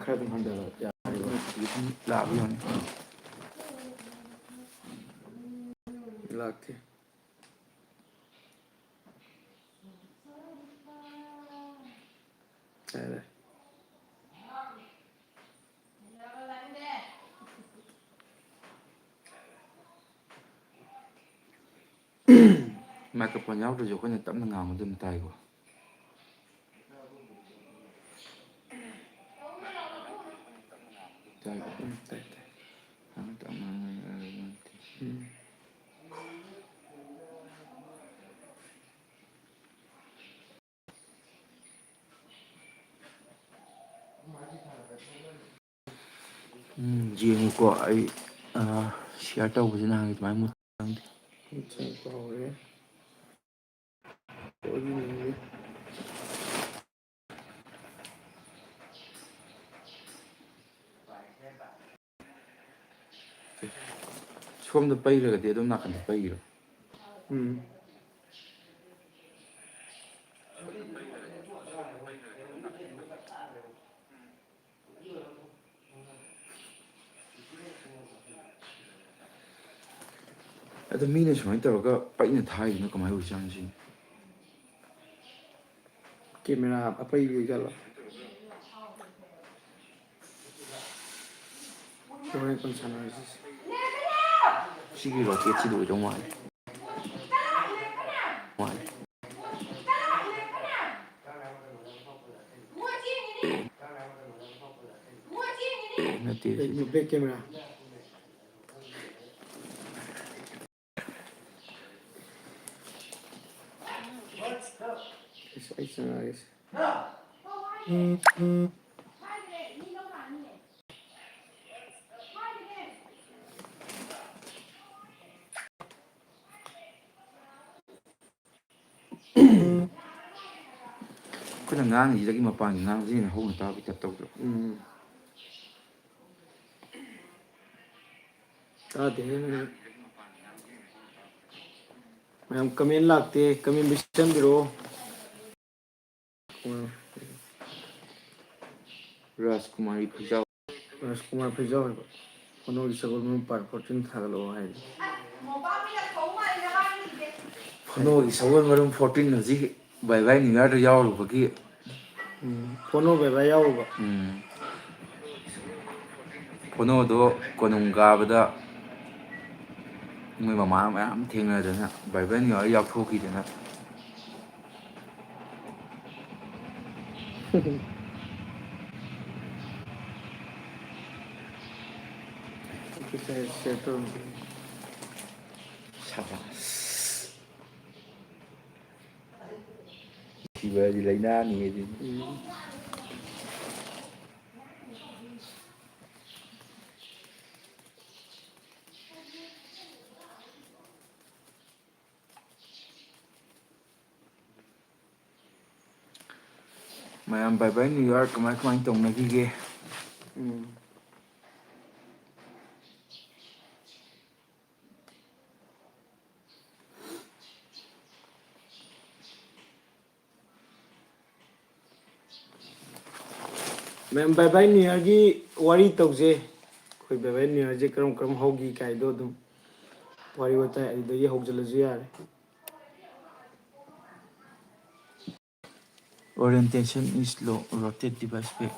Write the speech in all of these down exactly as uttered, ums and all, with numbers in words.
ꯈꯔ ꯑꯗꯨꯝ ꯍꯟꯊꯔꯣ, ꯌꯥꯔꯤꯕ? ꯂꯥꯛꯑꯕ ꯌꯦꯡꯉꯨꯅꯦ꯫ ꯂꯥꯛꯇꯦ꯫ ꯌꯥꯔꯦ꯫ Microphone ꯌꯥꯎꯗ꯭ꯔꯁꯨ ꯑꯩꯈꯣꯏꯅ ꯇꯞꯅ ꯉꯥꯡꯕꯗ ꯑꯗꯨꯝ ꯇꯥꯏꯀꯣ꯫ ꯇꯥꯏꯀꯣ? ꯎꯝ, ꯇꯥꯏ, ꯇꯥꯏ꯫ ꯇꯞꯅ ꯇꯞꯅ ꯉꯥꯡꯉꯒ ꯎꯝ꯫ ꯎꯝ, ꯌꯦꯡꯉꯨꯀꯣ, ꯑꯩ, ꯑ, share ꯇꯧꯕꯁꯦ ꯅꯍꯥꯟꯒꯤ ꯑꯗꯨꯃꯥꯏꯅ ꯃꯨꯠ-, ꯈꯪꯗꯦ꯫ ꯃꯨꯠꯈꯤꯕ ꯀꯥꯎꯔꯦ꯫ ꯁꯣꯝꯗ ꯄꯩꯔꯒꯗꯤ ꯑꯗꯨꯝ ꯅꯥꯀꯟꯗ ꯄꯩꯔꯣ꯫ ꯎꯝ꯫ ꯑꯗꯣ ꯃꯤꯅ ꯁꯨꯃꯥꯏꯅ ꯇꯧꯔꯒ ꯄꯩꯅ ꯊꯥꯔꯤꯗꯨꯅ ꯀꯃꯥꯏꯅ ꯑꯣꯏꯖꯥꯠꯅꯣ ꯁꯤꯅꯤ? Camera ꯑꯄꯩꯕ ꯑꯣꯏꯖꯥꯠꯂꯣ? ꯍꯣꯔꯦꯟ ꯀꯣꯟꯅ ꯁꯥꯟꯅꯔꯁꯤ꯫ ꯁꯤꯒꯤ rocket ꯁꯤꯗ ꯑꯣꯏꯗꯧ ꯃꯥꯜꯂꯦ꯫ ꯃꯥꯜꯂꯦ꯫ ꯑꯦ, ꯅꯠꯇꯦ, ꯁꯤꯗꯤ꯫ Back camera꯫ ꯑꯩ ꯆꯪꯉꯛꯑꯒꯦ꯫ ꯑꯩꯈꯣꯏꯅ ꯉꯥꯡꯉꯤꯁꯤꯗꯒꯤ ꯃꯄꯥꯟꯒꯤ ꯉꯥꯡꯕꯁꯤꯅ ꯍꯦꯟꯅ ꯍꯧꯅ ꯇꯥꯕꯒꯤ type ꯇꯧꯗ꯭ꯔꯣ? ꯎꯝ꯫ ꯇꯥꯗꯦꯍꯦ ꯅꯪ꯫ ꯃꯌꯥꯝ comment ꯂꯥꯛꯇꯦ, comment ꯄꯤꯁꯟꯕꯤꯔꯛꯑꯣ꯫ ꯎꯝ꯫ ꯔꯥꯖꯀꯨꯃꯥꯔꯤ ꯈꯨꯖꯥꯎ꯫ ꯔꯥꯖꯀꯨꯃꯥꯔ ꯈꯨꯖꯥꯎ ꯍꯥꯏꯕ꯫ ꯐꯣꯅꯣꯒꯤ ꯁꯒꯣꯜ ꯃꯔꯨꯝ part fourteen ꯊꯥꯒꯠꯂꯛꯑꯣ ꯍꯥꯏꯔꯤ꯫ ꯐꯣꯅꯣꯒꯤ ꯁꯒꯣꯜ ꯃꯔꯨꯝ fourteen ꯍꯧꯖꯤꯛ ꯕꯥꯏ ꯕꯥꯏ ꯅ꯭ꯌꯨ ꯌꯥꯔꯗ ꯌꯥꯎꯔꯨꯕꯒꯤ꯫ ꯎꯝ, ꯐꯣꯅꯣ ꯕꯥꯏ ꯕꯥꯏ ꯌꯥꯎꯔꯨꯕ꯫ ꯎꯝ꯫ ꯐꯣꯅꯣꯗꯣ ꯀꯣꯅꯨꯡ ꯀꯥꯕꯗ ꯃꯣꯏ ꯃꯃꯥ ꯃꯌꯥꯝ ꯊꯦꯡꯅꯗꯅ ꯕꯥꯏ ꯕꯥꯏ ꯅ꯭ꯌꯨ ꯌꯥꯔ ꯌꯥꯎꯊꯣꯛꯈꯤꯗꯅ꯫ ꯁꯕꯥꯁ꯫ ꯁꯤꯕ ꯍꯥꯏꯗꯤ ꯂꯥꯏꯅꯥꯅꯤ ꯑꯗꯨꯗꯤ꯫ ꯎꯝ꯫ ꯃꯌꯥꯝ ꯕꯥꯏ ꯕꯥꯏ ꯅ꯭ꯌꯨ ꯌꯥꯔ ꯀꯃꯥꯏ ꯀꯃꯥꯏ ꯇꯧꯅꯈꯤꯒꯦ? ꯎꯝ꯫ ꯃꯦꯝ, ꯕꯥꯏ ꯕꯥꯏ ꯅ꯭ꯌꯨ ꯌꯥꯔꯒꯤ ꯋꯥꯔꯤ ꯇꯧꯁꯦ꯫ ꯑꯩꯈꯣꯏ ꯕꯥꯏ ꯕꯥꯏ ꯅ꯭ꯌꯨ ꯌꯥꯔꯁꯦ ꯀꯔꯝ ꯀꯔꯝ ꯍꯧꯈꯤ ꯀꯥꯏꯗꯣ ꯑꯗꯨꯝ ꯋꯥꯔꯤ ꯋꯥꯇꯥꯏ ꯑꯗꯨꯗꯒꯤ ꯍꯧꯖꯤꯜꯂꯁꯨ ꯌꯥꯔꯦ꯫ Orientation is low, rotate device back.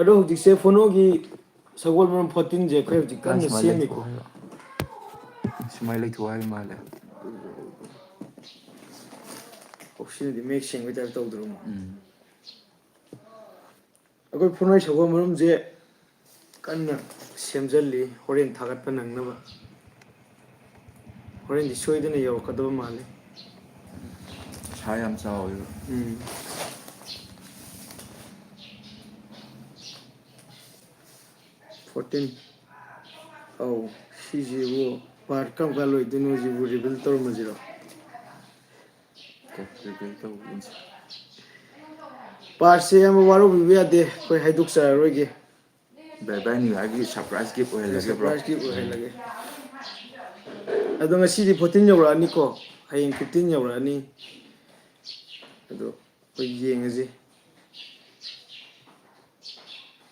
ꯑꯗꯣ ꯍꯧꯖꯤꯛꯁꯦ ꯐꯣꯅꯣꯒꯤ ꯁꯒꯣꯜ ꯃꯔꯝ fourteen ꯁꯦ ꯑꯩꯈꯣꯏ ꯍꯧꯖꯤꯛ ꯀꯟꯅ ꯁꯨꯃꯥꯏꯅ ꯁꯦꯝꯃꯤꯀꯣ꯫ ꯂꯩꯊꯣꯛꯑꯣ ꯍꯥꯏꯕ꯫ ꯁꯨꯃꯥꯏꯅ ꯂꯩꯊꯣꯛꯑꯣ ꯍꯥꯏꯕ ꯃꯥꯜꯂꯦ꯫ ꯑꯣ, ꯁꯤꯅꯗꯤ ꯃꯌꯦꯛ ꯁꯦꯡꯕꯩ ꯇꯥꯏꯞ ꯇꯧꯗ꯭ꯔꯣ? ꯎꯝ꯫ ꯑꯩꯈꯣꯏ ꯐꯣꯅꯣꯒꯤ ꯁꯒꯣꯜ ꯃꯔꯝꯁꯦ ꯀꯟꯅ ꯁꯦꯝꯖꯤꯜꯂꯤ, ꯍꯣꯔꯦꯟ ꯊꯥꯒꯠꯄ ꯅꯪꯅꯕ꯫ ꯍꯣꯔꯦꯟꯗꯤ ꯁꯣꯏꯗꯅ ꯌꯧꯔꯛꯀꯗꯕ ꯃꯥꯜꯂꯤ꯫ ꯄꯩꯁꯥ ꯌꯥꯝ ꯆꯥꯎꯋꯦꯕ꯫ ꯎꯝ꯫ Fourteen꯫ ꯑꯧ, ꯁꯤꯁꯤꯕꯨ part ꯀꯔꯝ ꯀꯥꯟ ꯂꯣꯏꯗꯣꯏꯅꯣ? ꯁꯤꯕꯨ reveal ꯇꯧꯔꯝꯃꯁꯤꯔꯣ? ꯀꯩ-, ꯀꯩ-, ꯀꯩ ꯇꯧꯕꯅꯣ? Partꯁꯦ ꯌꯥꯝꯅ ꯋꯥꯔꯧꯕꯤꯕ ꯌꯥꯗꯦ, ꯑꯩꯈꯣꯏ ꯍꯥꯏꯗꯣꯛꯆꯔꯔꯣꯏꯒꯦ꯫ ꯕꯥꯏ ꯕꯥꯏ ꯅ꯭ꯌꯨ ꯌꯥꯔꯒꯤ surprise gift ꯑꯣꯏꯍꯜꯂꯒꯦ, bro꯫ Surprise gift ꯑꯣꯏꯍꯜꯂꯒꯦ꯫ ꯑꯗꯣ ꯉꯁꯤꯗꯤ fourteen ꯌꯧꯔꯛꯑꯅꯤꯀꯣ꯫ ꯍꯌꯦꯡ fifteen ꯌꯧꯔꯛꯑꯅꯤ꯫ ꯑꯗꯣ ꯑꯩꯈꯣꯏ ꯌꯦꯡꯉꯁꯤ꯫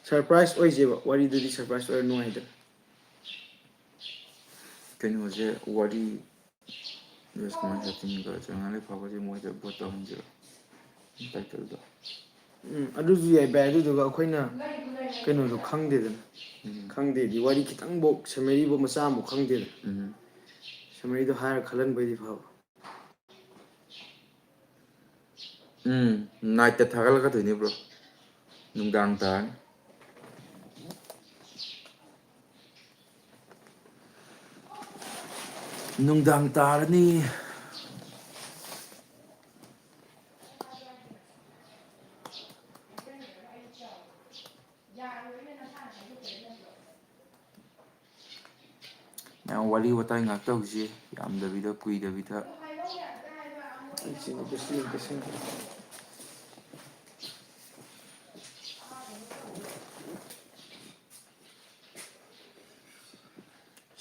Surprise ꯑꯣꯏꯁꯦꯕ, ꯋꯥꯔꯤꯗꯨꯗꯤ surprise ꯑꯣꯏꯔ ꯅꯨꯡꯉꯥꯏꯗꯅ꯫ ꯀꯩꯅꯣꯁꯦ, ꯋꯥꯔꯤ ꯔꯥꯖꯀꯨꯃꯥꯔ ꯁꯇꯤꯟꯒ ꯆꯉꯥꯂꯩ ꯐꯥꯎꯕꯁꯦ ꯃꯣꯏꯗ vote ꯇꯧꯍꯟꯁꯤꯔꯣ? Title ꯗꯣ꯫ ꯎꯝ, ꯑꯗꯨꯁꯨ ꯌꯥꯏ ꯚꯥꯏ꯫ ꯑꯗꯨꯗꯨꯒ ꯑꯩꯈꯣꯏꯅ ꯀꯩꯅꯣꯗꯣ ꯈꯪꯗꯦꯗꯅ꯫ ꯎꯝ꯫ ꯈꯪꯗꯦꯗꯤ, ꯋꯥꯔꯤ ꯈꯤꯇꯪꯐꯧ, summary ꯐꯧ ꯃꯆꯥ ꯑꯃꯐꯥꯎ ꯈꯪꯗꯦꯗꯅ꯫ ꯎꯝ꯫ Summary ꯗꯣ ꯍꯥꯏꯔ ꯈꯜꯍꯟꯕꯩꯗꯤ ꯐꯕ꯫ ꯎꯝ, night ꯇ ꯊꯥꯒꯠꯂꯛꯀꯗꯣꯏꯅꯦ, bro꯫ ꯅꯨꯡꯗꯥꯡ ꯇꯥꯔꯅꯤ꯫ ꯅꯨꯡꯗꯥꯡ ꯇꯥꯔꯅꯤ꯫ ꯃꯌꯥꯝ ꯋꯥꯔꯤ ꯋꯥꯇꯥꯏ ꯉꯥꯏꯍꯥꯛ ꯇꯧꯁꯤ, ꯌꯥꯝꯗꯕꯤꯗ, ꯀꯨꯏꯗꯕꯤꯗ꯫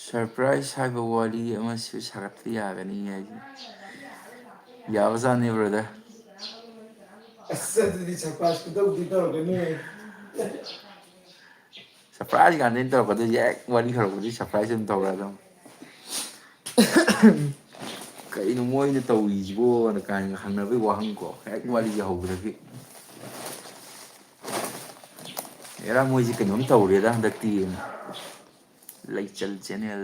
Surprise ꯍꯥꯏꯕ ꯋꯥꯔꯤ ꯑꯃꯁꯨ ꯁꯥꯒꯠꯄ ꯌꯥꯒꯅꯤ ꯍꯥꯏꯁꯦ꯫ ꯌꯥꯕꯖꯥꯠꯅꯤ, brother꯫ ꯑꯁ, ꯑꯗꯨꯗꯤ surprise ꯈꯨꯇꯧꯗꯤ ꯇꯧꯔꯛꯀꯅꯤꯍꯦ꯫ Surprise ꯉꯥꯛꯇꯅꯤ ꯇꯧꯔꯛꯀꯗꯣꯏꯁꯦ꯫ ꯍꯦꯛ ꯋꯥꯔꯤ ꯍꯧꯔꯛꯄꯗꯒꯤ surprise ꯑꯗꯨꯝ ꯇꯧꯔꯛꯑꯗꯧꯅꯤ꯫ ꯀꯩꯅꯣ ꯃꯣꯏꯅ ꯇꯧꯔꯤꯁꯤꯕꯣꯅ ꯀꯥꯏꯅ ꯍꯪꯅꯕꯒꯤ ꯋꯥꯍꯪ ꯀꯣ, ꯍꯦꯛ ꯋꯥꯔꯤꯁꯦ ꯍꯧꯕꯗꯒꯤ꯫ ꯑꯦꯔꯥ, ꯃꯣꯏꯁꯦ ꯀꯩꯅꯣꯝ ꯇꯧꯔꯦꯗ ꯍꯟꯗꯛꯇꯤ꯫ ꯂꯩꯆꯜ channel꯫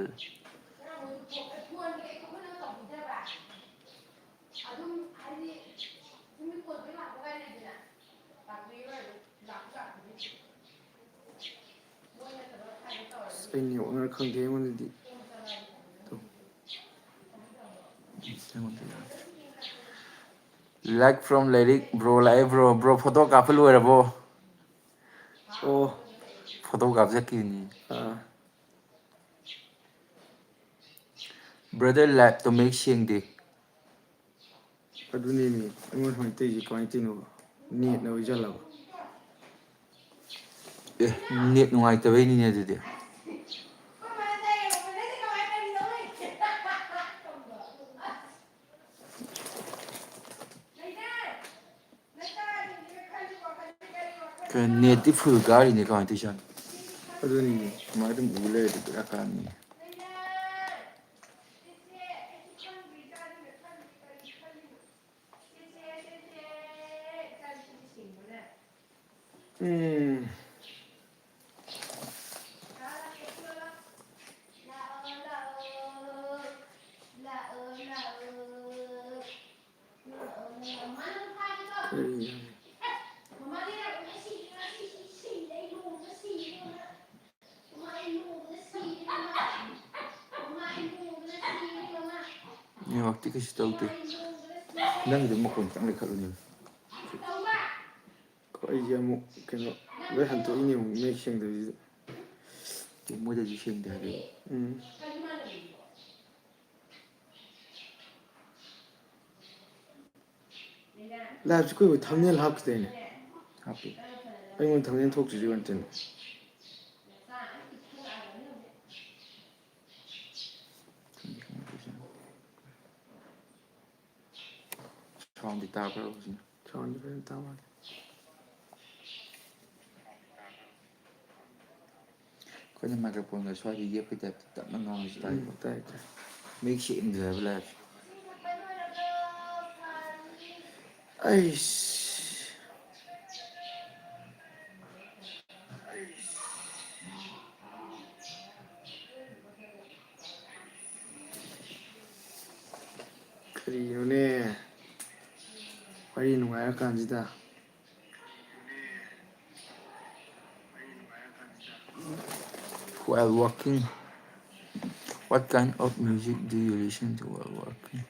ꯑꯁ, ꯑꯩ network ꯅꯔ ꯈꯪꯗꯦ ꯑꯩꯉꯣꯟꯗꯗꯤ꯫ ꯇꯨ꯫ ꯑꯩꯉꯣꯟꯗ ꯌꯥꯗ꯭ꯔꯦ꯫ Like from ꯂꯥꯏꯔꯤꯛ, bro ꯂꯥꯛꯑꯦ, bro꯫ Bro, photo ꯀꯥꯞꯄ ꯂꯣꯏꯔꯕꯣ? ꯑꯣ꯫ Photo ꯀꯥꯞꯆꯠꯈꯤꯕꯅꯤ꯫ ꯑꯥ꯫ Brother, live ꯇꯣ ꯃꯌꯦꯛ ꯁꯦꯡꯗꯦ꯫ ꯑꯗꯨꯅꯦꯃꯤ, ꯑꯩꯉꯣꯟꯗ ꯁꯨꯃꯥꯏꯅ ꯇꯧꯔꯤꯁꯦ ꯀꯃꯥꯏꯅ ꯇꯧꯔꯤꯅꯣꯕ? Net ꯅ ꯑꯣꯏꯖꯥꯠꯂꯕ? ꯑꯦ, net ꯅꯨꯡꯉꯥꯏꯇꯕꯩꯅꯤꯅꯦ ꯑꯗꯨꯗꯤ꯫ ꯅꯦꯠꯇꯤ ꯐꯨꯜ ꯀꯥꯔꯤꯅꯦ, ꯀꯃꯥꯏꯅ ꯇꯧꯔꯤꯖꯥꯠꯅꯣ? ꯑꯗꯨꯅꯤ꯫ ꯀꯃꯥꯏꯅ ꯑꯗꯨꯝ ꯎ ꯂꯩꯔꯗꯤ ꯕꯦꯔꯥ ꯀꯥꯅꯤ꯫ ꯎꯝ꯫ ꯀꯔꯤꯅꯣ? ꯅꯦꯠꯋꯥꯛꯇꯤ ꯀꯩꯁꯨ ꯇꯧꯗꯦ꯫ ꯅꯪꯒꯤꯗꯣ ꯃꯈꯣꯟ ꯈꯤꯇꯪ ꯂꯩꯈꯠꯂꯨꯅꯦ꯫ ꯑꯩꯁꯦ ꯑꯃꯨꯛ ꯀꯩꯅꯣ ꯂꯣꯏ ꯍꯟꯇꯣꯛꯏꯅꯦ ꯑꯃꯨꯛ ꯃꯌꯦꯛ ꯁꯦꯡꯗꯕꯁꯤꯗ꯫ ꯃꯣꯏꯗꯗꯤ ꯁꯦꯡꯗꯦ ꯍꯥꯏꯕ꯫ ꯎꯝ꯫ Live ꯁꯤ ꯀꯨꯏꯕ thumbnail ꯍꯥꯞꯈꯤꯗꯥꯏꯅꯦ? ꯍꯥꯞꯄꯤ꯫ ꯑꯩꯉꯣꯟꯗ thumbnail ꯊꯣꯛꯇ꯭ꯔꯤꯁꯦ ꯀꯩꯅꯣ ꯇꯧꯔꯤꯅꯦ꯫ Sound ꯗꯤ ꯇꯥꯕ꯭ꯔꯥ ꯍꯧꯖꯤꯛ? Sound ꯗꯤ ꯐꯖꯅ ꯇꯥ ꯃꯥꯜꯂꯦ꯫ ꯑꯩꯈꯣꯏꯅ microphone ꯒ ꯁ꯭ꯋꯥꯏꯗ ꯌꯦꯞꯄꯩ type ꯇ ꯇꯞꯅ ꯉꯥꯡꯉꯁꯨ ꯇꯥꯏꯀꯣ? ꯎꯝ, ꯇꯥꯏ, ꯇꯥꯏ꯫ ꯃꯌꯦꯛ ꯁꯦꯡꯗ꯭ꯔꯦ ꯍꯥꯏꯕ live ꯁꯦ꯫ ꯑꯩꯁ꯫ ꯀꯔꯤꯅꯣꯅꯦ? ꯋꯥꯔꯤ ꯅꯨꯡꯉꯥꯏꯔꯀꯥꯟꯁꯤꯗ꯫ While walking, what kind of music do you listen to while walking?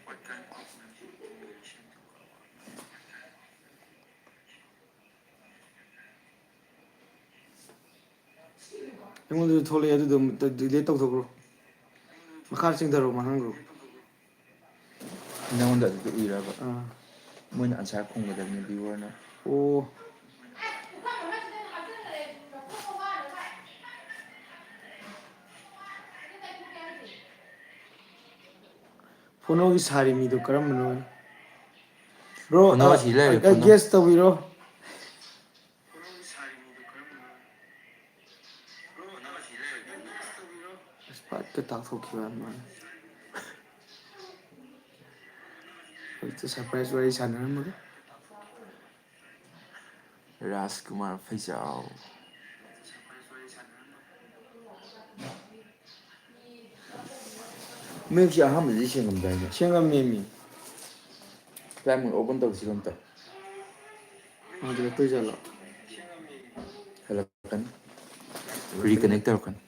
ꯑꯩꯉꯣꯟꯗꯁꯨ ꯊꯣꯛꯂꯛꯑꯦ, ꯑꯗꯨꯗꯣ ꯑꯝꯇ delete ꯇꯧꯊꯣꯛꯈ꯭ꯔꯣ꯫ ꯃꯈꯥ ꯆꯤꯡꯊꯔꯣ, ꯃꯥꯡꯍꯟꯈ꯭ꯔꯣ꯫ ꯅꯉꯣꯟꯗ ꯑꯗꯨꯗ ꯎꯏꯔꯕ? ꯑꯥ꯫ ꯃꯣꯏꯅ answer ꯈꯨꯝꯒꯗꯕꯅꯤ viewer ꯅ꯫ ꯑꯣ꯫ ꯐꯣꯅꯣꯒꯤ ꯁꯥꯔꯤ ꯃꯤꯗꯣ ꯀꯔꯝꯕꯅꯣ? Bro, ꯐꯣꯅꯣ ꯑ, ꯁꯤ ꯂꯩꯔꯦ, ꯑ, ꯐꯣꯅꯣ꯫ Guess ꯇꯧꯕꯤꯔꯣ꯫ ꯇꯥꯛꯊꯣꯛꯈꯤꯕ ꯃꯥꯅ꯫ ꯍꯧꯖꯤꯛꯇ surprise ꯋꯥꯔꯤ ꯁꯥꯟꯅꯔꯝꯃꯒ꯫ ꯔꯥꯖꯀꯨꯃꯥꯔ ꯐꯩꯖꯥꯎ꯫ ꯃꯌꯦꯛꯁꯦ ꯑꯍꯥꯟꯕꯗꯗꯤ ꯁꯦꯡꯉꯝꯗꯥꯏꯅꯦ? ꯁꯦꯡꯉꯝꯃꯦꯃꯤ꯫ Flight mode open ꯇꯧꯁꯤꯔꯣ ꯑꯝꯇ? ꯍꯜꯂꯛꯀꯅꯤ꯫ Reconnect ꯇꯧꯔꯛꯀꯅꯤ꯫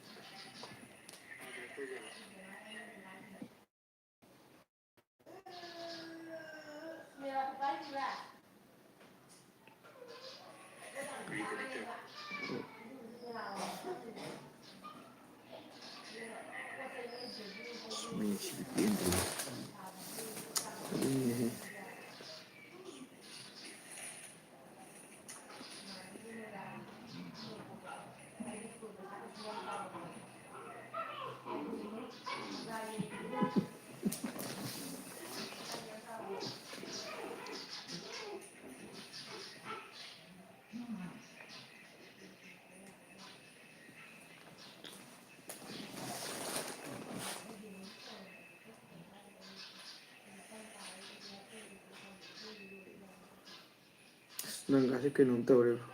ꯑꯁ, ꯅꯪꯒꯥꯁꯦ ꯀꯩꯅꯣꯝ ꯇꯧꯔꯦꯕ꯫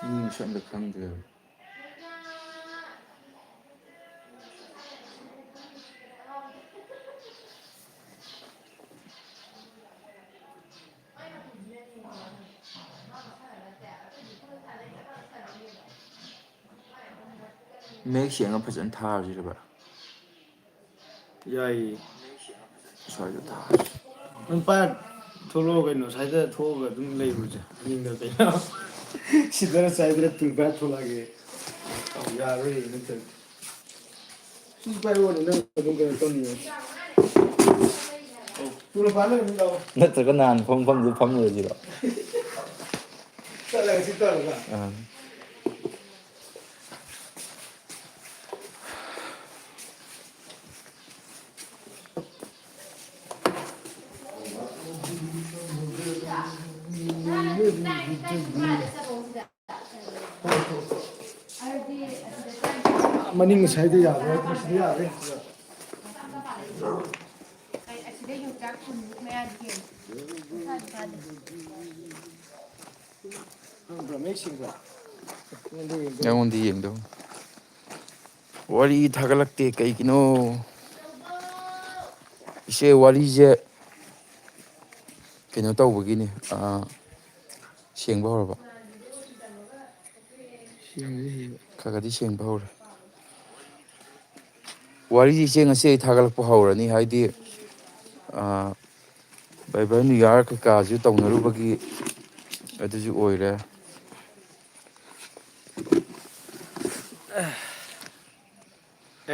ꯃꯤ ꯃꯁꯛ ꯑꯝꯇ ꯈꯪꯗ꯭ꯔꯦꯕ꯫ ꯃꯌꯦꯛ ꯁꯦꯡꯅ ꯐꯖꯅ ꯊꯥꯔꯁꯤꯔꯕ? ꯌꯥꯏꯌꯦ꯫ ꯁ꯭ꯋꯥꯏꯗ ꯊꯥꯔꯁꯤ꯫ ꯅꯪ ꯄꯥꯏꯔ ꯊꯣꯛꯂꯛꯑꯣ ꯀꯩꯅꯣ, ꯁ꯭ꯋꯥꯏꯗ ꯊꯣꯛꯑꯒ ꯑꯗꯨꯝ ꯂꯩꯔꯨꯁꯦ ꯃꯅꯤꯡꯗ ꯀꯩꯅꯣ꯫ ꯁꯤꯗꯔ ꯁ꯭ꯋꯥꯏꯗꯔ ꯇꯨꯜ ꯄꯥꯏꯔ ꯊꯣꯛꯂꯛꯑꯒꯦ꯫ ꯌꯥꯔꯣꯏꯌꯦ ꯅꯠꯇ꯭ꯔꯗꯤ꯫ ꯁꯤ ꯄꯥꯏꯔꯛꯑꯣꯅꯦ, ꯅꯪ ꯑꯗꯨꯝ ꯀꯩꯅꯣ ꯇꯧꯅꯤꯡꯉꯦ꯫ ꯇꯨꯜ ꯄꯥꯏꯔ ꯑꯗꯨꯝ ꯂꯥꯛꯑꯣ꯫ ꯅꯠꯇ꯭ꯔꯒ ꯅꯍꯥꯟ ꯐꯝ ꯐꯝꯗꯨ ꯐꯝꯂꯨꯔꯁꯤꯔꯣ? ꯆꯠꯂꯒ ꯁꯤ ꯇꯧꯔꯒ꯫ ꯑꯥ꯫ ꯃꯅꯤꯡ ꯁꯥꯏꯗ ꯌꯥꯕ꯭ꯔꯥ? ꯃꯁꯤꯗ ꯌꯥꯔꯦ꯫ ꯑꯩ ꯑꯁꯤꯗ ꯌꯣꯡꯆꯥꯛ ꯀꯨꯟꯃꯨꯛ ꯃꯌꯥꯗꯤ ꯍꯦꯜꯂꯦ꯫ ꯏꯁꯥꯗꯤ ꯐꯥꯗꯦ꯫ ꯅꯪ ꯕ꯭ꯔꯍꯃꯦꯁ ꯁꯤꯡꯕ꯭ꯔꯥ? ꯅꯪꯗꯤ ꯌꯦꯡꯗꯧ꯫ ꯑꯩꯉꯣꯟꯗ ꯌꯦꯡꯗꯧ꯫ ꯋꯥꯔꯤ ꯊꯥꯒꯠꯂꯛꯇꯦ ꯀꯩꯒꯤꯅꯣ? ꯏꯆꯦ, ꯋꯥꯔꯤꯁꯦ ꯀꯩꯅꯣ ꯇꯧꯕꯒꯤꯅꯤ, ꯑꯥ, ꯁꯦꯡꯕ ꯍꯧꯔꯕ? ꯁꯦꯡꯗ꯭ꯔꯤ ꯍꯧꯖꯤꯛ꯫ ꯈꯔ ꯈꯔꯗꯤ ꯁꯦꯡꯕ ꯍꯧꯔꯦ꯫ ꯋꯥꯔꯤꯁꯦ ꯏꯆꯦ ꯉꯁꯤ ꯑꯩ ꯊꯥꯒꯠꯂꯛꯄ ꯍꯧꯔꯅꯤ, ꯍꯥꯏꯗꯤ, ꯑꯥ, ꯕꯥꯏꯕꯜ ꯅ꯭ꯌꯨ ꯌꯥꯔ ꯀꯩꯀꯥꯁꯨ ꯇꯧꯅꯔꯨꯕꯒꯤ ꯑꯗꯨꯁꯨ ꯑꯣꯏꯔꯦ꯫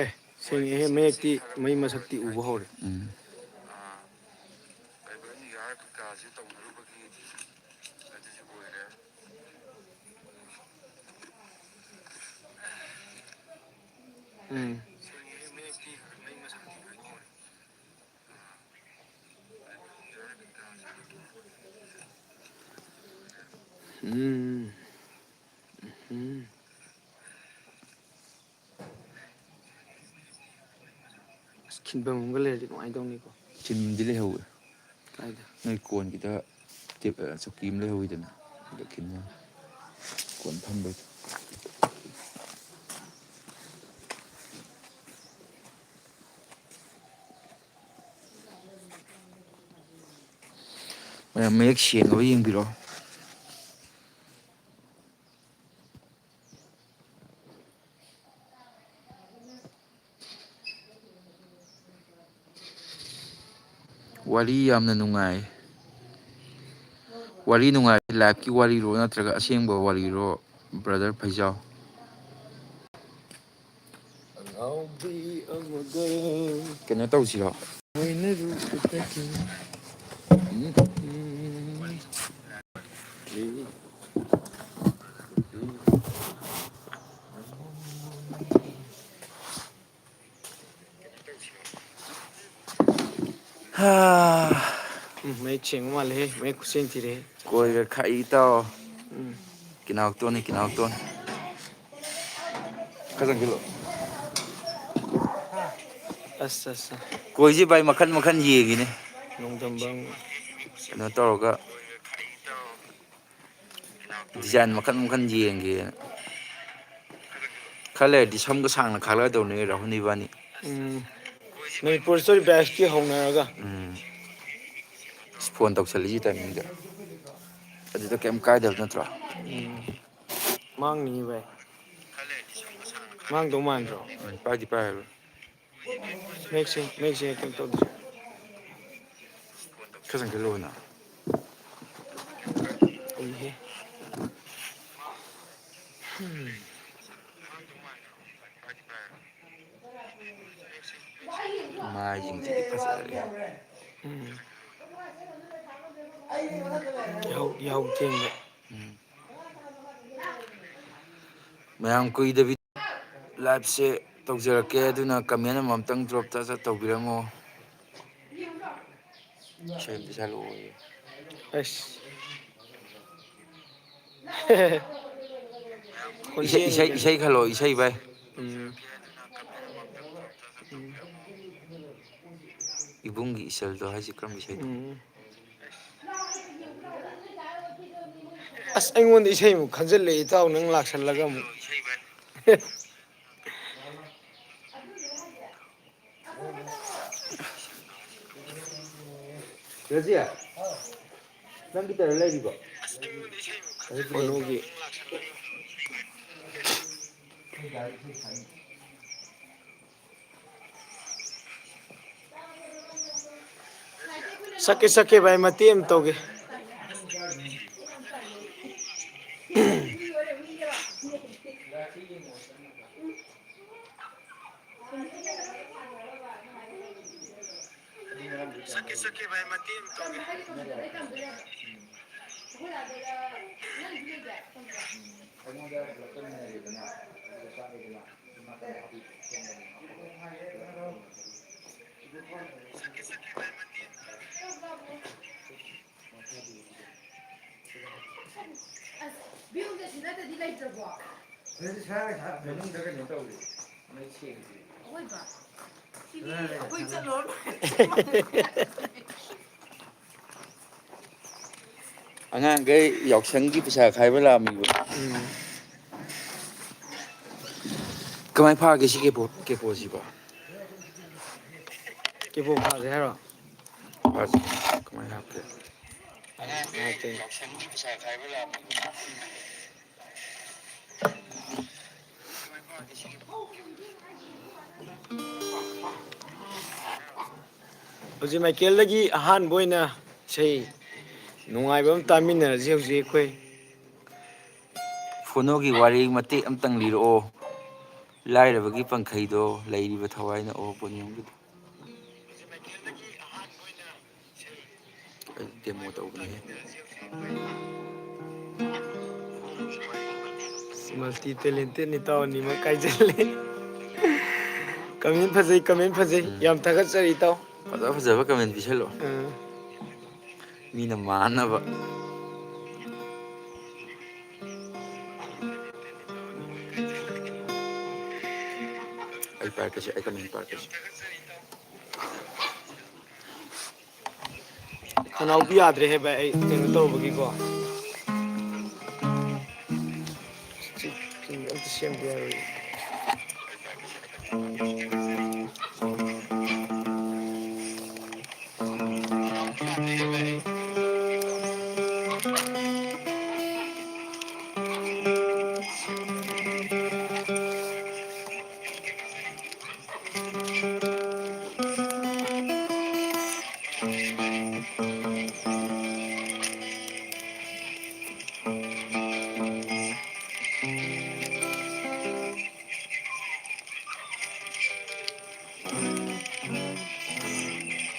ꯑꯦ, ꯁꯦꯡꯉꯦꯍꯦ, ꯃꯌꯦꯛꯇꯤ, ꯃꯩ ꯃꯁꯛꯇꯤ ꯎꯕ ꯍꯧꯔꯦ꯫ ꯎꯝ꯫ ꯎꯝ꯫ ꯎꯝ꯫ ꯎꯝ꯫ ꯑꯁ, ꯈꯤꯟꯐꯝ ꯑꯃꯒ ꯂꯩꯔꯗꯤ ꯀꯃꯥꯏꯅ ꯇꯧꯅꯤꯀꯣ? ꯈꯤꯟꯗꯤ ꯂꯩꯍꯧꯋꯦ꯫ ꯀꯥꯏꯗ? ꯅꯣꯏ ꯀꯣꯟꯒꯤꯗ ꯇꯦꯞ-, ꯑ, ꯆꯧꯀꯤ ꯑꯃ ꯂꯩꯍꯧꯋꯤꯗꯅ, ꯑꯗ ꯈꯤꯟ ꯌꯥꯅꯤ꯫ ꯀꯣꯟ ꯐꯝꯕꯩꯗꯣ꯫ ꯃꯌꯥꯝ ꯃꯌꯦꯛ ꯁꯦꯡꯉꯕ ꯌꯦꯡꯕꯤꯔꯣ꯫ ꯋꯥꯔꯤ ꯌꯥꯝꯅ ꯅꯨꯡꯉꯥꯏ꯫ ꯋꯥꯔꯤ ꯅꯨꯡꯉꯥꯏ, ꯂꯥꯏꯐꯀꯤ ꯋꯥꯔꯤꯔꯣ ꯅꯠꯇ꯭ꯔꯒ ꯑꯁꯦꯡꯕ ꯋꯥꯔꯤꯔꯣ, ꯕ꯭ꯔꯗꯔ ꯐꯩꯖꯥꯎ? ꯑꯉꯥꯎꯕꯤ ꯑꯃꯒ ꯀꯩꯅꯣ ꯇꯧꯁꯤꯔꯣ? ꯂꯣꯏꯅꯔꯨꯕꯗꯒꯤ꯫ ꯎꯝ꯫ ꯍꯥ꯫ ꯎꯝ, ꯃꯌꯦꯛ ꯁꯦꯡꯕ ꯃꯥꯜꯂꯦꯍꯦ, ꯃꯌꯦꯛ ꯈꯨꯠꯁꯦꯝ ꯊꯤꯔꯦꯍꯦ꯫ ꯀꯣꯏꯒ ꯈꯥꯛꯏ ꯏꯇꯥꯎ꯫ ꯎꯝ꯫ ꯀꯤꯅꯥꯎꯇꯣꯟꯅꯤ, ꯀꯤꯅꯥꯎꯇꯣꯟ꯫ ꯈꯔ ꯆꯪꯁꯤꯜꯂꯣ꯫ ꯑꯁ, ꯑꯁ, ꯑꯁ꯫ ꯀꯣꯏꯁꯤ ꯚꯥꯏ, ꯃꯈꯟ ꯃꯈꯟ ꯌꯦꯡꯉꯤꯅꯦ꯫ ꯅꯣꯡꯗꯝꯕ꯫ ꯀꯩꯅꯣ ꯇꯧꯔꯒ ꯗꯤꯖꯥꯏꯟ ꯃꯈꯟ ꯃꯈꯟ ꯌꯦꯡꯒꯦꯅ꯫ ꯈꯔ ꯂꯩꯔꯗꯤ ꯁꯝꯒ ꯁꯥꯡꯅ ꯈꯥꯛꯂꯛꯑꯗꯧꯅꯦ ꯔꯥꯍꯨꯜ ꯏꯕꯥꯅꯤ꯫ ꯎꯝ꯫ ꯃꯅꯤꯄꯨꯔ ꯁ꯭ꯇꯣꯔꯤ ꯕꯦꯁꯀꯤ ꯍꯧꯅꯔꯒ꯫ ꯎꯝ꯫ ꯑꯁ, ꯐꯣꯟ ꯇꯧꯁꯜꯂꯛꯏꯁꯤ ꯇꯥꯏꯃꯤꯡꯗ꯫ ꯑꯗꯨꯗ ꯀꯩꯝ ꯀꯥꯏꯗꯕ ꯅꯠꯇ꯭ꯔꯣ? ꯎꯝ꯫ ꯃꯥꯡꯅꯤ ꯚꯥꯏ꯫ ꯃꯥꯡꯗꯧ ꯃꯥꯟꯗ꯭ꯔꯣ? ꯎꯝ, ꯄꯥꯏꯗꯤ ꯄꯥꯏꯔꯔꯣꯏ꯫ ꯃꯌꯦꯛꯁꯦ, ꯃꯌꯦꯛꯁꯦ ꯀꯩꯅꯣ ꯇꯧꯗ꯭ꯔꯦ꯫ ꯈꯔ ꯆꯪꯁꯤꯜꯂꯛꯑꯣꯅ꯫ ꯎꯏꯍꯦ꯫ ꯃꯥꯏꯁꯤꯡꯁꯤꯗꯤ ꯐꯖꯔꯦ꯫ ꯎꯝ꯫ ꯌꯥꯍꯧ, ꯌꯥꯍꯧ ꯊꯦꯡꯕ꯫ ꯎꯝ꯫ ꯃꯌꯥꯝ ꯀꯨꯏꯗꯕꯤ ꯂꯥꯏꯞꯁꯦ ꯇꯧꯖꯔꯛꯀꯦ, ꯑꯗꯨꯅ ꯀꯃꯦꯟ ꯑꯃꯃꯝꯇꯪ ꯗ꯭ꯔꯣꯞ ꯆꯠ ꯆꯠ ꯇꯧꯕꯤꯔꯝꯃꯣ꯫ ꯏꯁꯩ ꯑꯝꯇ ꯁꯛꯂꯛꯑꯣꯌꯦ꯫ ꯑꯁ꯫ ꯏꯁꯩ, ꯏꯁꯩ, ꯈꯣꯟꯖꯦꯜꯅꯤꯗꯅ꯫ ꯏꯁꯩ ꯈꯜꯂꯣ, ꯏꯁꯩ ꯚꯥꯏ꯫ ꯎꯝ꯫ ꯎꯝ꯫ ꯏꯕꯨꯡꯒꯤ ꯏꯆꯜꯗꯣ ꯍꯥꯏꯁꯦ ꯀꯔꯝꯕ ꯏꯁꯩꯅꯣ? ꯎꯝ꯫ ꯑꯁ, ꯑꯩꯉꯣꯟꯗ ꯏꯁꯩꯃꯨꯛ ꯈꯟꯖꯜꯂꯛꯑꯦ, ꯏꯇꯥꯎ, ꯅꯪ ꯂꯥꯛꯁꯜꯂꯒ ꯑꯃꯨꯛ꯫ ꯔꯖꯤ, ꯅꯪꯒꯤ ꯇꯔꯟ ꯂꯩꯔꯤꯕꯣ? ꯀꯩꯅꯣꯒꯤ꯫ ꯁꯛꯀꯦ, ꯁꯛꯀꯦ ꯚꯥꯏ, ꯃꯇꯦꯛ ꯑꯃ ꯇꯧꯒꯦ꯫ ꯁꯛꯀꯦ, ꯁꯛꯀꯦ ꯚꯥꯏ, ꯃꯇꯦꯛ ꯑꯃ ꯇꯧꯒꯦ꯫ ꯑꯁ, ꯚ꯭ꯌꯨꯁꯦ ꯁꯤ ꯅꯠꯇ꯭ꯔꯗꯤ ꯂꯩꯇ꯭ꯔꯕꯣ? ꯑꯗꯨꯗꯤ ꯁꯥ ꯃꯅꯨꯡꯗ ꯀꯩꯅꯣ ꯇꯧꯔꯤ, ꯃꯩ ꯁꯦꯡꯗ꯭ꯔꯤ꯫ ꯑꯋꯣꯏꯕ꯫ ꯁꯤꯗꯤ ꯑꯩꯈꯣꯏ ꯆꯠꯂꯨꯔ ꯂꯣꯏꯔꯦ꯫ ꯑꯉꯥꯡꯈꯩ ꯌꯥꯎꯁꯪꯒꯤ ꯄꯩꯁꯥ ꯈꯥꯏꯕ ꯂꯥꯛꯑꯝꯃꯤꯕ꯫ ꯎꯝ꯫ ꯀꯃꯥꯏ ꯐꯥꯒꯦ ꯁꯤ ꯀꯦꯄꯣ-, ꯀꯦꯄꯣꯁꯤꯕꯣ? ꯀꯦꯄꯣ ꯐꯥꯁꯦ ꯍꯥꯏꯔꯣ? ꯐꯥꯁꯦ꯫ ꯀꯃꯥꯏ ꯍꯥꯞꯀꯦ? ꯍꯥꯞꯀꯦ꯫ ꯍꯧꯖꯤꯛ ꯃꯥꯏꯀꯦꯜꯗꯒꯤ ꯑꯍꯥꯟꯕ ꯑꯣꯏꯅ ꯏꯁꯩ ꯅꯨꯡꯉꯥꯏꯕ ꯑꯃ ꯇꯥꯃꯤꯟꯅꯔꯁꯤ ꯍꯧꯖꯤꯛ ꯑꯩꯈꯣꯏ꯫ ꯐꯣꯅꯣꯒꯤ ꯋꯥꯔꯤ ꯃꯇꯦꯛ ꯑꯝꯇꯪ ꯂꯤꯔꯛꯑꯣ꯫ ꯂꯥꯏꯔꯕꯒꯤ ꯄꯟꯈꯩꯗꯣ ꯂꯩꯔꯤꯕ ꯊꯋꯥꯏꯅ ꯑꯣ ꯄꯣꯅꯤꯌꯝꯒꯤꯗꯣ꯫ ꯑꯩ demo ꯇꯧꯕꯅꯦꯍꯦ꯫ Multi talented ꯅꯤ ꯏꯇꯥꯎ, ꯑꯅꯤꯃꯛ ꯀꯥꯏꯖꯜꯂꯦ꯫ Comment ꯐꯖꯩ, comment ꯐꯖꯩ꯫ ꯎꯝ꯫ ꯌꯥꯝ ꯊꯥꯒꯠꯆꯔꯤ ꯏꯇꯥꯎ꯫ ꯐꯖ ꯐꯖꯕ comment ꯄꯤꯁꯜꯂꯣ꯫ ꯑꯥ꯫ ꯃꯤꯅ ꯃꯥꯟꯅꯕ꯫ ꯑꯩ ꯄꯥꯏꯔꯛꯀꯦꯁꯦ, ꯑꯩ comment ꯄꯥꯏꯔꯛꯀꯦꯁꯦ꯫ ꯈꯅꯥꯎꯕꯤ ꯌꯥꯗ꯭ꯔꯦꯍꯦ ꯚꯥꯏ, ꯑꯩ ꯀꯩꯅꯣ ꯇꯧꯔꯨꯕꯒꯤꯀꯣ꯫ ꯁꯤ, ꯁꯤ ꯑꯝꯇ ꯁꯦꯝꯗ ꯌꯥꯔꯣꯏ꯫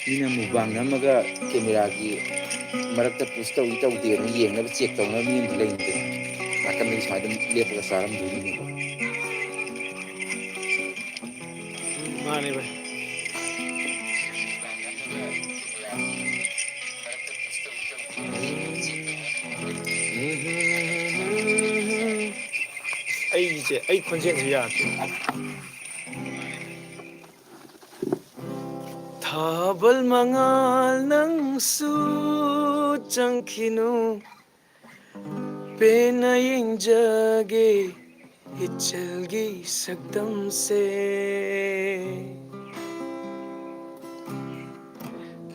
ꯃꯤꯅ mukbang ꯅꯝꯃꯒ camera ꯒꯤ ꯃꯔꯛꯇ push ꯇꯧꯏ ꯇꯧꯗꯦꯅ ꯌꯦꯡꯅꯕ, check ꯇꯧꯅꯕ ꯃꯤ ꯑꯃꯗꯤ ꯂꯩꯅꯤꯗꯅ꯫ ꯅꯥꯀꯟꯗꯒꯤ ꯁꯨꯃꯥꯏꯅ ꯑꯗꯨꯝ ꯂꯦꯞꯄꯒ ꯆꯥꯔꯝꯗꯣꯏꯅꯤꯅꯦ꯫ ꯃꯥꯅꯦ ꯚꯥꯏ꯫ ꯑꯩꯁꯦ, ꯑꯩ ꯈꯣꯟꯖꯦꯜꯁꯦ ꯌꯥꯗꯦ꯫ ꯊꯥꯕꯜ ꯃꯉꯥꯜ ꯅꯪꯁꯨ ꯆꯪꯈꯤꯅꯨ, ꯄꯦꯟꯅ ꯌꯦꯡꯖꯒꯦ ꯏꯆꯜꯒꯤ ꯁꯛꯇꯝꯁꯦ꯫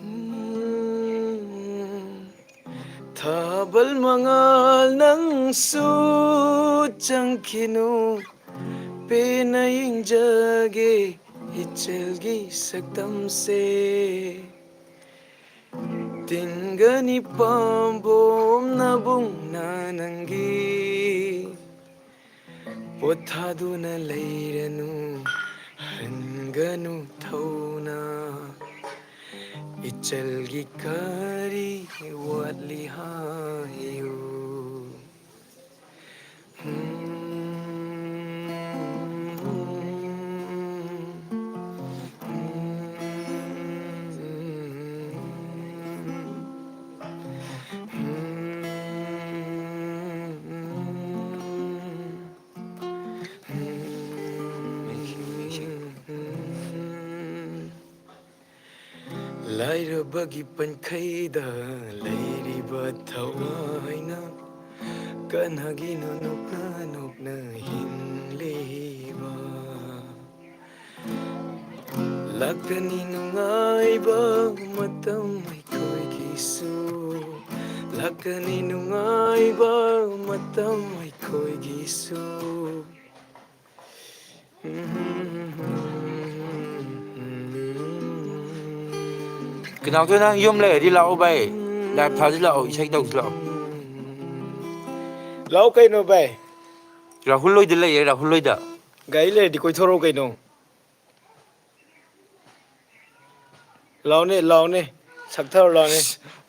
ꯎꯝ, ꯊꯥꯕꯜ ꯃꯉꯥꯜ ꯅꯪꯁꯨ ꯆꯪꯈꯤꯅꯨ, ꯄꯦꯟꯅ ꯌꯦꯡꯖꯒꯦ ꯏꯆꯜꯒꯤ ꯁꯛꯇꯝꯁꯦ꯫ ꯇꯤꯟꯒꯅꯤ ꯄꯥꯝꯕꯣꯝ ꯅꯕꯨꯡꯅ ꯅꯪꯒꯤ, ꯄꯣꯊꯥꯗꯨꯅ ꯂꯩꯔꯅꯨ, ꯍꯟꯒꯅꯨ ꯊꯧꯅ꯫ ꯏꯆꯜꯒꯤ ꯀꯔꯤ ꯋꯥꯠꯂꯤ ꯍꯥꯏꯌꯨ? ꯂꯥꯏꯔꯕꯒꯤ ꯄꯟꯈꯩꯗ ꯂꯩꯔꯤꯕ ꯊꯋꯥꯏꯅ ꯀꯅꯥꯒꯤꯅꯣ ꯅꯣꯛꯅ ꯅꯣꯛꯅ ꯍꯤꯡꯂꯤꯕ? ꯂꯥꯛꯀꯅꯤ ꯅꯨꯡꯉꯥꯏꯕ ꯃꯇꯝ ꯑꯩꯈꯣꯏꯒꯤꯁꯨ, ꯂꯥꯛꯀꯅꯤ ꯅꯨꯡꯉꯥꯏꯕ ꯃꯇꯝ ꯑꯩꯈꯣꯏꯒꯤꯁꯨ꯫ ꯀꯅꯥꯎꯇꯣ, ꯅꯪ ꯌꯨꯝ ꯂꯩꯔꯗꯤ ꯂꯥꯛꯑꯣ ꯚꯥꯏ, ꯂꯥꯏꯞ ꯊꯥꯁꯤ ꯂꯥꯛꯑꯣ, ꯏꯁꯩ ꯇꯧꯁꯤ ꯂꯥꯛꯑꯣ꯫ ꯂꯥꯛꯑꯣ ꯀꯩꯅꯣ ꯚꯥꯏ꯫ ꯔꯥꯍꯨꯜ ꯍꯣꯏꯗ ꯂꯩꯌꯦ, ꯔꯥꯍꯨꯜ ꯍꯣꯏꯗ꯫ ꯒꯥꯔꯤ ꯂꯩꯔꯗꯤ ꯀꯣꯏꯊꯣꯔꯛꯑꯣ ꯀꯩꯅꯣ꯫ ꯂꯥꯎꯅꯦ, ꯂꯥꯎꯅꯦ꯫ ꯁꯛꯊꯔꯣ ꯂꯥꯎꯅꯦ꯫